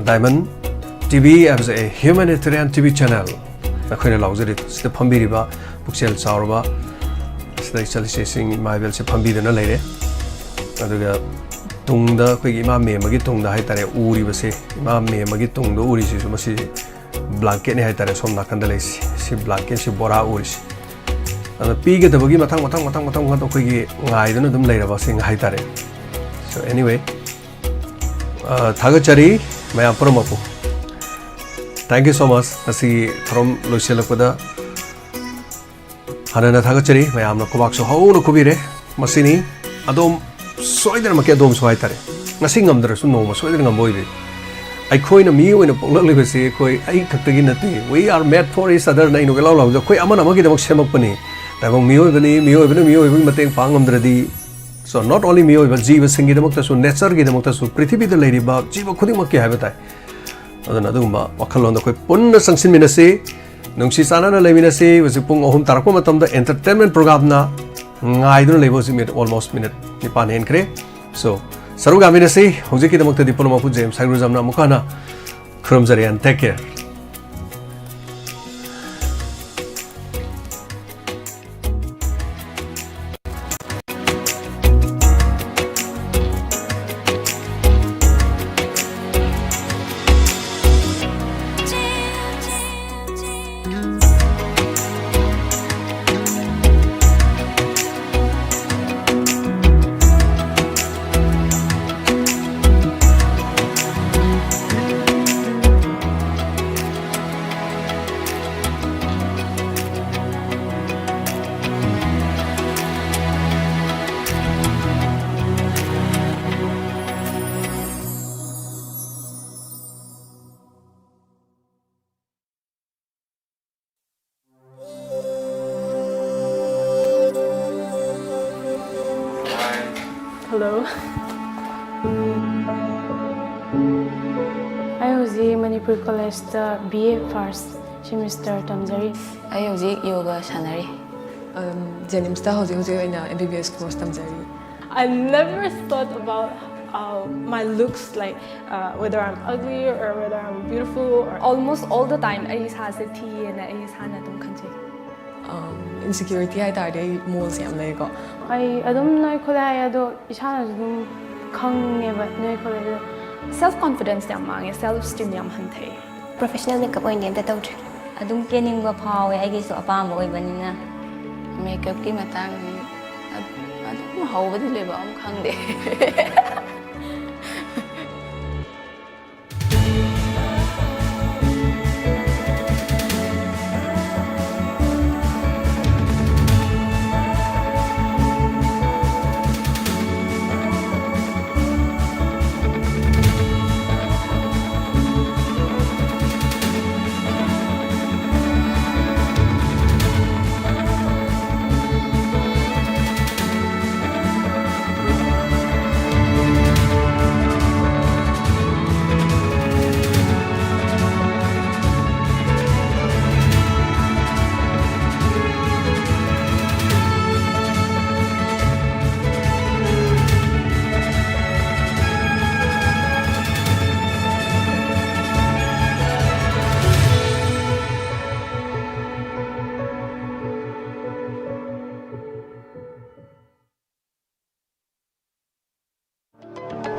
Diamond T V as a humanitarian T V channel, ꯑꯩꯈꯣꯏꯅ ꯂꯥꯎꯖꯔꯤ꯫ ꯁꯤꯗ ꯐꯝꯕꯤꯔꯤꯕ ꯄꯨꯛꯆꯦꯜ ꯆꯥꯎꯔꯕ ꯁꯤꯗ ꯏꯆꯜ ꯏꯆꯦꯁꯤꯡ, ꯏꯃꯥ ꯏꯕꯦꯜꯁꯦ ꯐꯝꯕꯤꯗꯨꯅ ꯂꯩꯔꯦ꯫ ꯑꯗꯨꯒ ꯇꯨꯡꯗ ꯑꯩꯈꯣꯏꯒꯤ ꯏꯃꯥ ꯃꯦꯝ ꯑꯃꯒꯤ ꯇꯨꯡꯗ ꯍꯥꯏꯇꯥꯔꯦ, ꯎꯔꯤꯕꯁꯦ, ꯏꯃꯥ ꯃꯦꯝ ꯑꯃꯒꯤ ꯇꯨꯡꯗ ꯎꯔꯤꯁꯤꯁꯨ ꯃꯁꯤ blanket-ꯅꯤ ꯍꯥꯏꯇꯥꯔꯦ꯫ ꯁꯣꯝ ꯅꯥꯀꯟꯗ ꯂꯩꯁꯤ, ꯁꯤ blanket-ꯁꯤ ꯕꯣꯔꯥ ꯎꯔꯤꯁꯤ꯫ ꯑꯗꯨꯅ ꯄꯤꯒꯗꯕꯒꯤ ꯃꯊꯪ ꯃꯊꯪ ꯃꯊꯪ ꯃꯊꯪ ꯃꯊꯪ ꯑꯩꯈꯣꯏꯒꯤ ꯉꯥꯏꯗꯨꯅ ꯑꯗꯨꯝ ꯂꯩꯔꯕꯁꯤꯡ ꯍꯥꯏꯇꯥꯔꯦ꯫ So anyway, ꯑ, ꯊꯥꯒꯠꯆꯔꯤ ꯃꯌꯥꯝ ꯄꯨꯝꯅꯃꯛꯄꯨ꯫ Thank you so much꯫ ꯉꯁꯤꯒꯤ ꯊꯧꯔꯝ ꯂꯣꯏꯁꯤꯜꯂꯛꯄꯗ ꯍꯥꯟꯅꯅ ꯊꯥꯒꯠꯆꯔꯤ꯫ ꯃꯌꯥꯝꯅ ꯈꯨꯕꯥꯛꯁꯨ ꯍꯧꯅ ꯈꯨꯕꯤꯔꯦ꯫ ꯃꯁꯤꯅꯤ ꯑꯗꯣꯝ ꯁꯣꯏꯗꯅꯃꯛꯀꯤ ꯑꯗꯣꯝꯁꯨ ꯍꯥꯏꯇꯥꯔꯦ꯫ ꯉꯁꯤ ꯉꯝꯗ꯭ꯔꯁꯨ ꯅꯣꯡꯃ ꯁꯣꯏꯗꯅ ꯉꯝꯕ ꯑꯣꯏꯕꯤꯌꯨ꯫ ꯑꯩꯈꯣꯏꯅ ꯃꯤ ꯑꯣꯏꯅ ꯄꯣꯛꯂꯛꯂꯤꯕꯁꯤ ꯑꯩꯈꯣꯏ ꯑꯩ ꯈꯛꯇꯒꯤ ꯅꯠꯇꯦ꯫ We are made for each other ꯅ ꯑꯩꯅ ꯀꯣꯏꯂꯥꯎ ꯂꯥꯎꯕꯗ ꯑꯩꯈꯣꯏ ꯑꯃꯅ ꯑꯃꯒꯤꯗꯃꯛ ꯁꯦꯝꯃꯛꯄꯅꯤ꯫ ꯇꯥꯏꯕꯪ ꯃꯤꯑꯣꯏꯕꯅꯤ, ꯃꯤꯑꯣꯏꯕꯅ ꯃꯤꯑꯣꯏꯕꯒꯤ ꯃꯇꯦꯡ ꯄꯥꯡ ꯉꯝꯗ꯭ꯔꯗꯤ, so not only ꯃꯤꯑꯣꯏꯕ, ꯖꯤꯕꯁꯤꯡꯒꯤꯗꯃꯛꯇꯁꯨ, natureꯒꯤꯗꯃꯛꯇꯁꯨ, ꯄ꯭ꯔꯤꯊꯤꯕꯤꯗ ꯂꯩꯔꯤꯕ ꯖꯤꯕ ꯈꯨꯗꯤꯡꯃꯛꯀꯤ ꯍꯥꯏꯕ ꯇꯥꯏ꯫ ꯑꯗꯨꯅ ꯑꯗꯨꯒꯨꯝꯕ ꯋꯥꯈꯜꯂꯣꯟꯗ ꯑꯩꯈꯣꯏ ꯄꯨꯟꯅ ꯆꯪꯁꯤꯟꯃꯤꯟꯅꯁꯤ, ꯅꯨꯡꯁꯤ ꯆꯥꯟꯅꯅ ꯂꯩꯃꯤꯟꯅꯁꯤ꯫ ꯍꯧꯖꯤꯛ ꯄꯨꯡ ꯑꯍꯨꯝ ꯇꯥꯔꯛꯄ ꯃꯇꯝꯗ entertainment programꯅ ꯉꯥꯏꯗꯨꯅ ꯂꯩꯕ ꯍꯧꯖꯤꯛ ꯃꯤꯅꯤꯠ almost ꯃꯤꯅꯤꯠ ꯅꯤꯄꯥꯟ ꯍꯦꯟꯈ꯭ꯔꯦ꯫ So, ꯁꯔꯨꯛ ꯌꯥꯃꯤꯟꯅꯁꯤ꯫ ꯍꯧꯖꯤꯛꯀꯤꯗꯃꯛꯇꯗꯤ ꯄꯨꯝꯅꯃꯛꯄꯨ ꯖꯦꯝꯁ ꯍꯥꯏꯒ꯭ꯔꯨꯖꯝꯅ ꯑꯃꯨꯛꯀ ꯍꯟꯅ ꯈꯨꯔꯨꯝꯖꯔꯤ꯫ And take care꯫ Hello. ꯑꯩ ꯍꯧꯖꯤꯛ ꯃꯅꯤꯄꯨꯔ ꯀꯣꯂꯦꯖꯇ B A first semester ꯇꯝꯖꯔꯤ꯫ ꯑꯩ ꯍꯧꯖꯤꯛ ꯌꯣꯒ ꯁꯥꯟꯅꯔꯤ꯫ ꯖꯦꯅꯤꯝꯁꯇ ꯍꯧꯖꯤꯛ ꯍꯧꯖꯤꯛ ꯑꯣꯏꯅ M B B S course ꯇꯝꯖꯔꯤ꯫ I never thought about uh, my looks, like uh, whether I'm ugly or whether I'm beautiful. Or almost all the time ꯑꯩ ꯏꯁꯥꯁꯦ ꯊꯤꯌꯦꯅ ꯑꯩ ꯏꯁꯥꯅ ꯑꯗꯨꯝ ꯈꯟꯖꯩ꯫ Insecurity ꯍꯥꯏ ꯇꯥꯔꯗꯤ ꯑꯩ moleꯁꯦ ꯌꯥꯝ ꯂꯩꯀꯣ꯫ ꯑꯩ ꯑꯗꯨꯝ ꯅꯣꯏ ꯈꯣꯠꯂꯦ ꯍꯥꯏ, ꯑꯗꯣ ꯏꯁꯥꯅꯁꯨ ꯑꯗꯨꯝ ꯈꯪꯉꯦꯕ ꯅꯣꯏ ꯈꯣꯠꯂꯦ ꯑꯗꯣ꯫ Self confidence ꯌꯥꯝ ꯃꯥꯡꯉꯦ, self esteem ꯌꯥꯝ ꯍꯟꯊꯩ꯫ Professional makeup ꯑꯣꯏꯅꯗꯤ ꯑꯝꯇ ꯇꯧꯗ꯭ꯔꯤ꯫ ꯑꯗꯨꯝ ꯀꯦꯅꯤꯡꯕ ꯐꯥꯎꯋꯦ, ꯑꯩꯒꯤꯁꯨ ꯑꯄꯥꯝꯕ ꯑꯣꯏꯕꯅꯤꯅ꯫ ꯃꯦꯀꯞꯀꯤ ꯃꯇꯥꯡꯗꯤ ꯑꯗꯨꯝ ꯍꯧꯕꯗꯤ ꯂꯣꯏꯕ ꯑꯃ ꯈꯪꯗꯦ꯫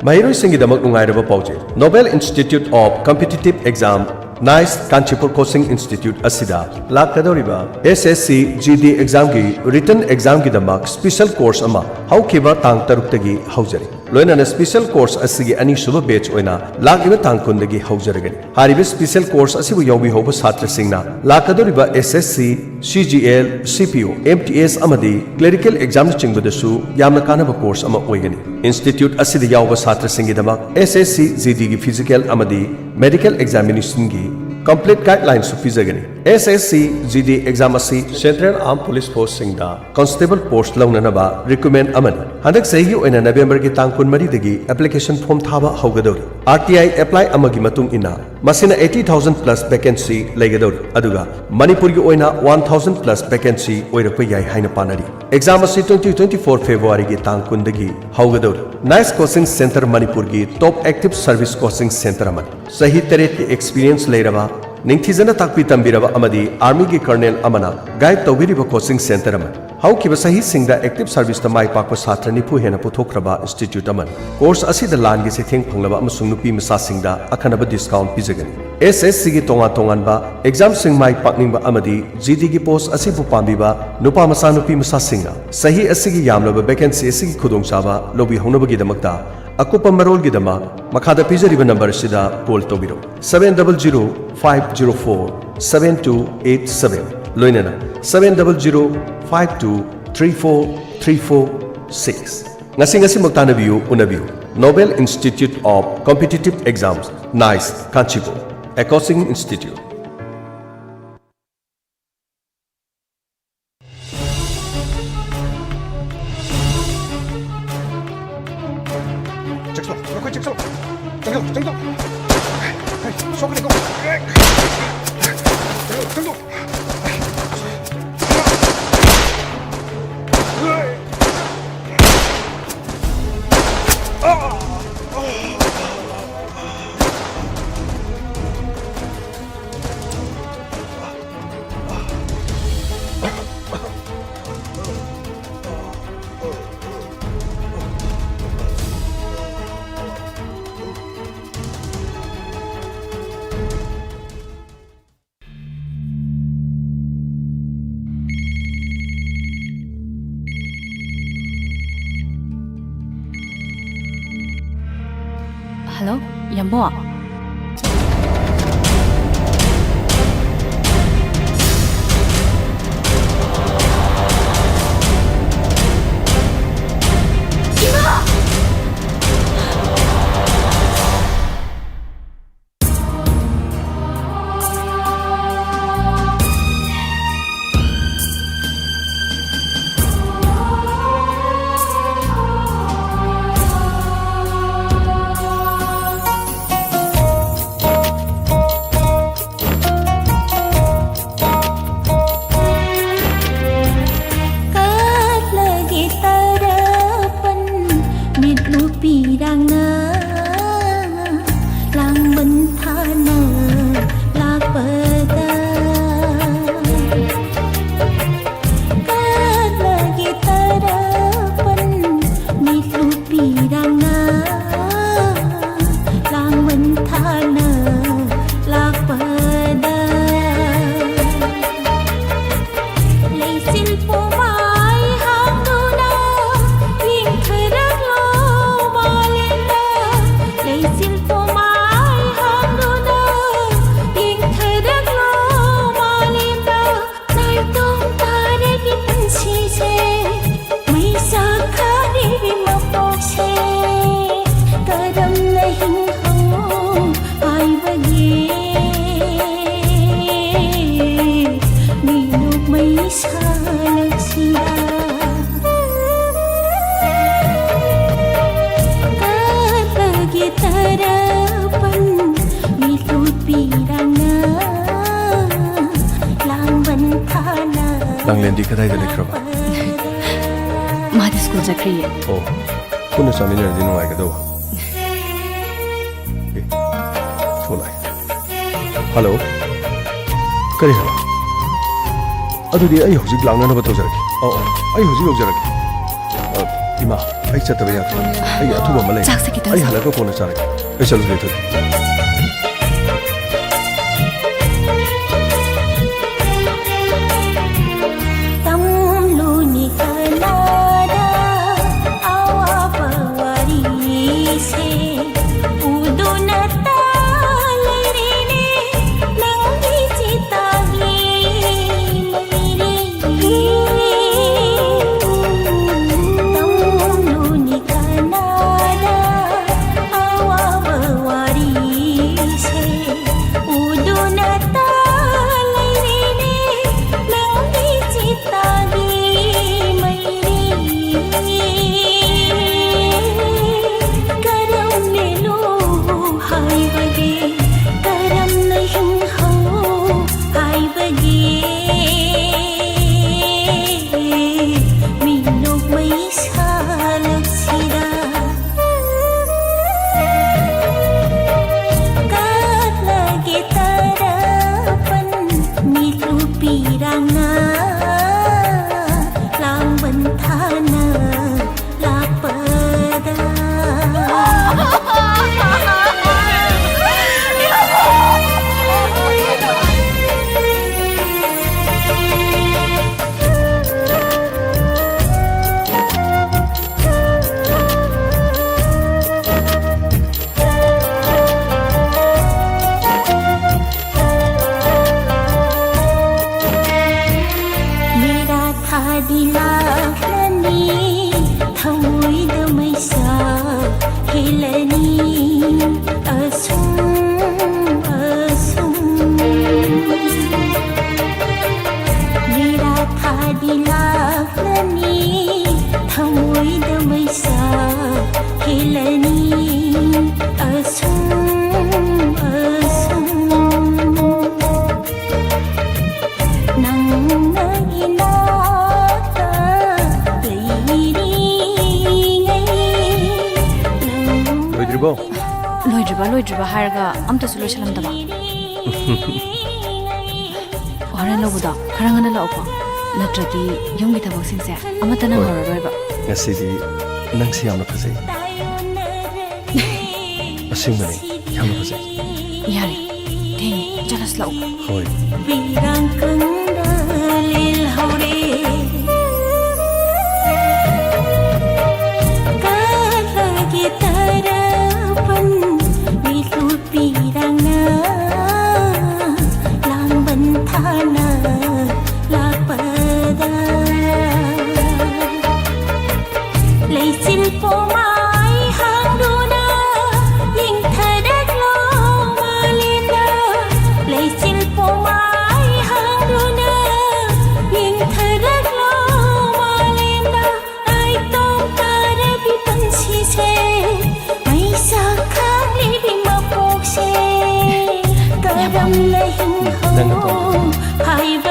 ꯃꯍꯩꯔꯣꯏꯁꯤꯡꯒꯤꯗꯃꯛ ꯅꯨꯡꯉꯥꯏꯔꯕ ꯄꯥꯎꯖꯦꯜ꯫ Nobel Institute of Competitive Exam, nice, Kanchipur coaching institute ꯑꯁꯤꯗ ꯂꯥꯛꯀꯗꯧꯔꯤꯕ ꯑꯦꯁ ꯑꯦꯁ ꯁꯤ ꯖꯤ ꯗꯤ ꯑꯦꯛꯖꯥꯝꯒꯤ ꯔꯤꯇꯟ ꯑꯦꯛꯖꯥꯝꯒꯤꯗꯃꯛ ꯁ꯭ꯄꯤꯁꯦꯜ ꯀꯣꯔꯁ ꯑꯃ ꯍꯧꯈꯤꯕ ꯇꯥꯡ ꯇꯔꯨꯛꯇꯒꯤ ꯍꯧꯖꯔꯤ꯫ ꯂꯣꯏꯅꯅ ꯁ꯭ꯄꯤꯁꯦꯜ ꯀꯣꯔꯁ ꯑꯁꯤꯒꯤ ꯑꯅꯤꯁꯨꯕ ꯕꯦꯆ ꯑꯣꯏꯅ ꯂꯥꯛꯂꯤꯕ ꯇꯥꯡ ꯀꯨꯟꯗꯒꯤ ꯍꯧꯖꯔꯒꯅꯤ꯫ ꯍꯥꯏꯔꯤꯕ ꯁ꯭ꯄꯤꯁꯦꯜ ꯀꯣꯔꯁ ꯑꯁꯤꯕꯨ ꯌꯥꯎꯕꯤꯍꯧꯕ ꯁꯥꯇ꯭ꯔꯁꯤꯡꯅ ꯂꯥꯛꯀꯗꯧꯔꯤꯕ ꯑꯦꯁ ꯑꯦꯁ ꯁꯤ, ꯁꯤ ꯖꯤ ꯑꯦꯜ, ꯁꯤ ꯄꯤ ꯑꯣ, ꯑꯦꯝ ꯇꯤ ꯑꯦꯁ ꯑꯃꯗꯤ ꯀ꯭ꯂꯦꯔꯤꯀꯦꯜ ꯑꯦꯛꯖꯥꯝꯅꯆꯤꯡꯕꯗꯁꯨ ꯌꯥꯝꯅ ꯀꯥꯟꯅꯕ ꯀꯣꯔꯁ ꯑꯃ ꯑꯣꯏꯒꯅꯤ꯫ ꯏꯟꯁꯇꯤꯇ꯭ꯌꯨꯠ ꯑꯁꯤꯗ ꯌꯥꯎꯕ ꯁꯥꯇ꯭ꯔꯁꯤꯡꯒꯤꯗꯃꯛ ꯑꯦꯁ ꯑꯦꯁ ꯁꯤ ꯖꯤ ꯗꯤꯒꯤ ꯐꯤꯖꯤꯀꯦꯜ ꯑꯃꯗꯤ ꯃꯦꯗꯤꯀꯦꯜ ꯑꯦꯛꯖꯥꯃꯤꯅꯦꯁꯟꯒꯤ ꯀꯝꯄ꯭ꯂꯤꯠ ꯒꯥꯏꯗꯂꯥꯏꯟꯁꯨ ꯄꯤꯖꯒꯅꯤ꯫ S S C G D exam ꯑꯁꯤ ꯁꯦꯟꯇ꯭ꯔꯦꯜ ꯑꯥꯔꯝ ꯄꯨꯂꯤꯁ ꯐꯣꯔꯁꯁꯤꯡꯗ ꯀꯟꯁꯇꯦꯕꯜ ꯄꯣꯁ꯭ꯠ ꯂꯧꯅꯅꯕ ꯔꯤꯀ꯭ꯔꯨꯠꯃꯦꯟꯠ ꯑꯃꯅꯤ꯫ ꯍꯟꯗꯛ ꯆꯍꯤꯒꯤ ꯑꯣꯏꯅ ꯅꯕꯦꯝꯕꯔꯒꯤ ꯇꯥꯡ ꯀꯨꯟꯃꯔꯤꯗꯒꯤ ꯑꯦꯄ꯭ꯂꯤꯀꯦꯁꯟ ꯐꯣꯔꯝ ꯊꯥꯕ ꯍꯧꯒꯗꯧꯔꯤ꯫ ꯑꯥꯔ ꯇꯤ ꯑꯥꯏ ꯑꯦꯄ꯭ꯂꯥꯏ ꯑꯃꯒꯤ ꯃꯇꯨꯡ ꯏꯟꯅ ꯃꯁꯤꯅ eighty thousand plus vacancy ꯂꯩꯒꯗꯧꯔꯤ, ꯑꯗꯨꯒ ꯃꯅꯤꯄꯨꯔꯒꯤ ꯑꯣꯏꯅ one thousand plus vacancy ꯑꯣꯏꯔꯛꯄ ꯌꯥꯏ ꯍꯥꯏꯅ ꯄꯥꯅꯔꯤ꯫ ꯑꯦꯛꯖꯥꯝ ꯑꯁꯤ twenty twenty-four ꯐꯦꯕ꯭ꯔꯨꯋꯥꯔꯤꯒꯤ ꯇꯥꯡ ꯀꯨꯟꯗꯒꯤ ꯍꯧꯒꯗꯧꯔꯤ꯫ ꯅꯥꯏꯁ ꯀꯣꯆꯤꯡ ꯁꯦꯟꯇꯔ ꯃꯅꯤꯄꯨꯔꯒꯤ ꯇꯣꯞ ꯑꯦꯛꯇꯤꯚ ꯁꯔꯚꯤꯁ ꯀꯣꯆꯤꯡ ꯁꯦꯟꯇꯔ ꯑꯃꯅꯤ꯫ ꯆꯍꯤ ꯇꯔꯦꯠꯀꯤ ꯑꯦꯛꯁꯄꯤꯔꯤꯌꯦꯟꯁ ꯂꯩꯔꯕ, ꯅꯤꯡꯊꯤꯖꯅ ꯇꯥꯛꯄꯤ ꯇꯝꯕꯤꯔꯕ ꯑꯃꯗꯤ ꯑꯥꯔꯃꯤꯒꯤ ꯀꯔꯅꯦꯜ ꯑꯃꯅ ꯒꯥꯏꯗ ꯇꯧꯕꯤꯔꯤꯕ ꯀꯣꯆꯤꯡ ꯁꯦꯟꯇꯔ ꯑꯃꯅꯤ꯫ ꯍꯧꯈꯤꯕ ꯆꯍꯤꯁꯤꯡꯗ active serviceꯇ ꯃꯥꯏ ꯄꯥꯛꯄ ꯁꯥꯇ꯭ꯔ ꯅꯤꯐꯨ ꯍꯦꯟꯅ ꯄꯨꯊꯣꯛꯈ꯭ꯔꯕ institute ꯑꯃꯅꯤ꯫ Course ꯑꯁꯤꯗ ꯂꯥꯟꯒꯤ ꯆꯩꯊꯦꯡ ꯐꯪꯂꯕ ꯑꯃꯁꯨꯡ ꯅꯨꯄꯤ ꯃꯆꯥꯁꯤꯡꯗ ꯑꯈꯟꯅꯕ discount ꯄꯤꯖꯒꯅꯤ꯫ S S Cꯒꯤ ꯇꯣꯉꯥꯟ ꯇꯣꯉꯥꯟꯕ examꯁꯤꯡ ꯃꯥꯏ ꯄꯥꯛꯅꯤꯡꯕ ꯑꯃꯗꯤ G Dꯒꯤ post ꯑꯁꯤꯕꯨ ꯄꯥꯝꯕꯤꯕ ꯅꯨꯄꯥ ꯃꯆꯥ ꯅꯨꯄꯤ ꯃꯆꯥꯁꯤꯡꯅ ꯆꯍꯤ ꯑꯁꯤꯒꯤ ꯌꯥꯝꯂꯕ vacancy ꯑꯁꯤꯒꯤ ꯈꯨꯗꯣꯡꯆꯥꯕ ꯂꯧꯕꯤꯍꯧꯅꯕꯒꯤꯗꯃꯛꯇ ꯑꯀꯨꯞꯄ ꯃꯔꯣꯜꯒꯤꯗꯃꯛ ꯃꯈꯥꯗ ꯄꯤꯖꯔꯤꯕ number ꯑꯁꯤꯗ call ꯇꯧꯕꯤꯔꯛꯎ, seven double zero five zero four seven two eight seven, ꯂꯣꯏꯅꯅ seven double zero five two three four three four six꯫ ꯉꯁꯤ ꯉꯁꯤꯃꯛ ꯇꯥꯟꯅꯕꯤꯌꯨ, ꯎꯅꯕꯤꯌꯨ꯫ Nobel Institute of Competitive Exams, NICE, Kanchipur, a coaching institute꯫ ꯆꯪꯁꯤꯜꯂꯣ, ꯅꯈꯣꯏ ꯆꯪꯁꯤꯜꯂꯣ꯫ ꯆꯪꯁꯤꯜꯂꯣ, ꯆꯪꯁꯤꯜꯂꯣ꯫ ꯍꯩ, ꯁꯣꯛꯀꯅꯤꯀꯣ꯫ ꯆꯪꯁꯤꯜꯂꯣ, ꯆꯪꯁꯤꯜꯂꯣ꯫ Hello, ꯌꯥꯝꯕꯣ꯫ ꯀꯠꯂꯒꯦ ꯇꯔꯥꯄꯟ ꯃꯤꯠ ꯅꯨꯄꯤꯔꯥꯡꯅ ꯂꯥꯡꯕꯟ ꯊꯥꯅ ꯂꯥꯛꯄꯗ꯫ ꯀꯠ ꯂꯥꯡꯂꯦꯟꯗꯤ ꯀꯗꯥꯏꯗ ꯂꯩꯈ꯭ꯔꯕ? ꯃꯥꯗꯤ ꯁ꯭ꯀꯨꯜ ꯆꯠꯈ꯭ꯔꯤꯌꯦ꯫ ꯑꯣ, ꯄꯨꯟꯅ ꯆꯥꯃꯤꯟꯅꯔꯗꯤ ꯅꯨꯡꯉꯥꯏꯒꯗꯧꯕ꯫ ꯑꯦ, ꯐꯣꯟ ꯂꯥꯛꯑꯦ꯫ ꯍꯜꯂꯣ꯫ ꯀꯔꯤ ꯍꯥꯏꯕ? ꯑꯗꯨꯗꯤ ꯑꯩ ꯍꯧꯖꯤꯛ ꯂꯥꯛꯅꯅꯕ ꯇꯧꯖꯔꯒꯦ꯫ ꯑꯣ, ꯑꯣ, ꯑꯩ ꯍꯧꯖꯤꯛ ꯌꯧꯖꯔꯒꯦ꯫ ꯑ, ꯏꯃꯥ, ꯑꯩ ꯆꯠꯇꯕ ꯌꯥꯗ꯭ꯔꯦ꯫ ꯑꯩ ꯑꯊꯨꯕ ꯑꯃ ꯂꯩ꯫ ꯆꯥꯛꯁꯦ ꯈꯤꯇꯪ ꯑꯩ ꯆꯥ- ꯍꯜꯂꯛꯑꯒ ꯀꯣꯟꯅ ꯆꯥꯔꯒꯦ꯫ ꯑꯩ ꯆꯠꯂꯨꯒꯦ ꯑꯗꯨꯗꯤ꯫ ꯇꯝꯂꯨꯅꯤ ꯀꯅꯥꯗ ꯑꯋꯥꯕ ꯋꯥꯔꯤꯁꯦ, ꯎꯗꯨꯅ ꯇꯥ ꯂꯩꯔꯦꯅꯦ ꯅꯪꯒꯤ ꯆꯤꯇꯥꯒꯤ ꯃꯩꯔꯦ꯫ ꯇꯝꯂꯨꯅꯤ ꯀꯅꯥꯗ ꯑꯋꯥꯕ ꯋꯥꯔꯤꯁꯦ, ꯎꯗꯨꯅ ꯇꯥ ꯂꯩꯔꯦꯅꯦ ꯅꯪꯒꯤ ꯆꯤꯇꯥꯒꯤ ꯃꯩꯔꯦ꯫ ꯀꯔꯝꯃꯦꯅꯣ ꯍꯥꯏꯕꯒꯦ, ꯀꯔꯝꯅ ꯍꯤꯡꯍꯧ ꯍꯥꯏꯕꯒꯦ꯫ ꯃꯤꯅꯣꯛ ꯃꯩ ꯁꯥꯂꯛꯁꯤꯗ ꯀꯠꯂꯒꯦ ꯇꯔꯄꯟ ꯃꯤꯠꯂꯨ ꯄꯤꯔꯥꯡꯅ ꯂꯥꯡꯕꯟ ꯊꯥꯅ ꯂꯥꯛꯄꯗ꯫ ꯃꯦꯔꯥ ꯊꯥꯗꯤ ꯂꯥꯛꯂꯅꯤ, ꯊꯃꯣꯏꯗ ꯃꯩꯁꯥ ꯍꯦꯜꯂꯅꯤ꯫ ꯑꯁꯨꯝ, ꯑꯁꯨꯝ꯫ ꯃꯦꯔꯥ ꯊꯥꯗꯤ ꯂꯥꯛꯂꯅꯤ, ꯊꯃꯣꯏꯗ ꯃꯩꯁꯥ ꯍꯦꯜꯂꯅꯤ꯫ ꯑꯁꯨꯝ, ꯑꯁꯨꯝ꯫ ꯅꯪꯅ ꯏꯅꯥ ꯂꯣꯏꯗ꯭ꯔꯤꯕ ꯂꯣꯏꯗ꯭ꯔꯤꯕ ꯍꯥꯏꯔꯒ ꯑꯝꯇꯁꯨ ꯂꯣꯏꯁꯜꯂꯝꯗꯕ꯫ ꯍꯣꯔꯦꯟ ꯂꯧꯕꯗꯣ ꯈꯔ ꯉꯟꯅ ꯂꯥꯛꯎꯀꯣ, ꯅꯠꯇ꯭ꯔꯗꯤ ꯌꯨꯝꯒꯤ ꯊꯕꯛꯁꯤꯡꯁꯦ ꯑꯃꯠꯇ ꯍꯣꯏ꯫ ꯅꯪꯍꯧꯔꯔꯣꯏꯕ꯫ ꯉꯁꯤꯗꯤ ꯅꯪꯁꯤ ꯌꯥꯝꯅ ꯐꯖꯩ꯫ ꯑꯁꯦꯡꯕꯅꯦ, ꯌꯥꯝꯅ ꯐꯖꯩ꯫ ꯌꯥꯔꯦ, ꯊꯦꯡꯉꯦ, ꯆꯠꯂꯁꯤ ꯂꯥꯛꯎ꯫ ꯍꯣꯏ꯫ ꯄꯤꯔꯥꯡ ꯀꯪꯗ ꯂꯦꯜꯍꯧꯔꯦ꯫ ꯀꯥꯂꯒꯤ ꯇꯔꯥꯄꯟ ꯃꯤꯠꯂꯨ ꯄꯤꯔꯥꯡꯅ ꯂꯥꯡꯕꯟ ꯊꯥꯅ ꯂꯥꯛꯄꯗ꯫ ꯂꯩꯆꯤꯜ ꯄꯣꯃꯥꯏ ꯍꯥꯡꯗꯨꯅ ꯌꯦꯡꯊꯔꯛꯂꯣ ꯃꯥꯂꯦꯝꯗ꯫ ꯂꯩꯆꯤꯜ ꯄꯣꯃꯥꯏ ꯍꯥꯡꯗꯨꯅ ꯌꯦꯡꯊꯔꯛꯂꯣ ꯃꯥꯂꯦꯝꯗ꯫ ꯅꯥꯏꯇꯣꯝ ꯇꯥꯔꯕꯤ ꯄꯨꯟꯁꯤꯁꯦ ꯃꯩꯁꯥ ꯈꯥꯡꯂꯤꯕꯤ ꯃꯄꯣꯛꯁꯦ ꯀꯔꯝꯅ ꯍꯤꯡꯍꯧ ꯅꯪꯅ ꯄꯥꯝꯕꯗꯣ꯫ ꯍꯥꯏꯕ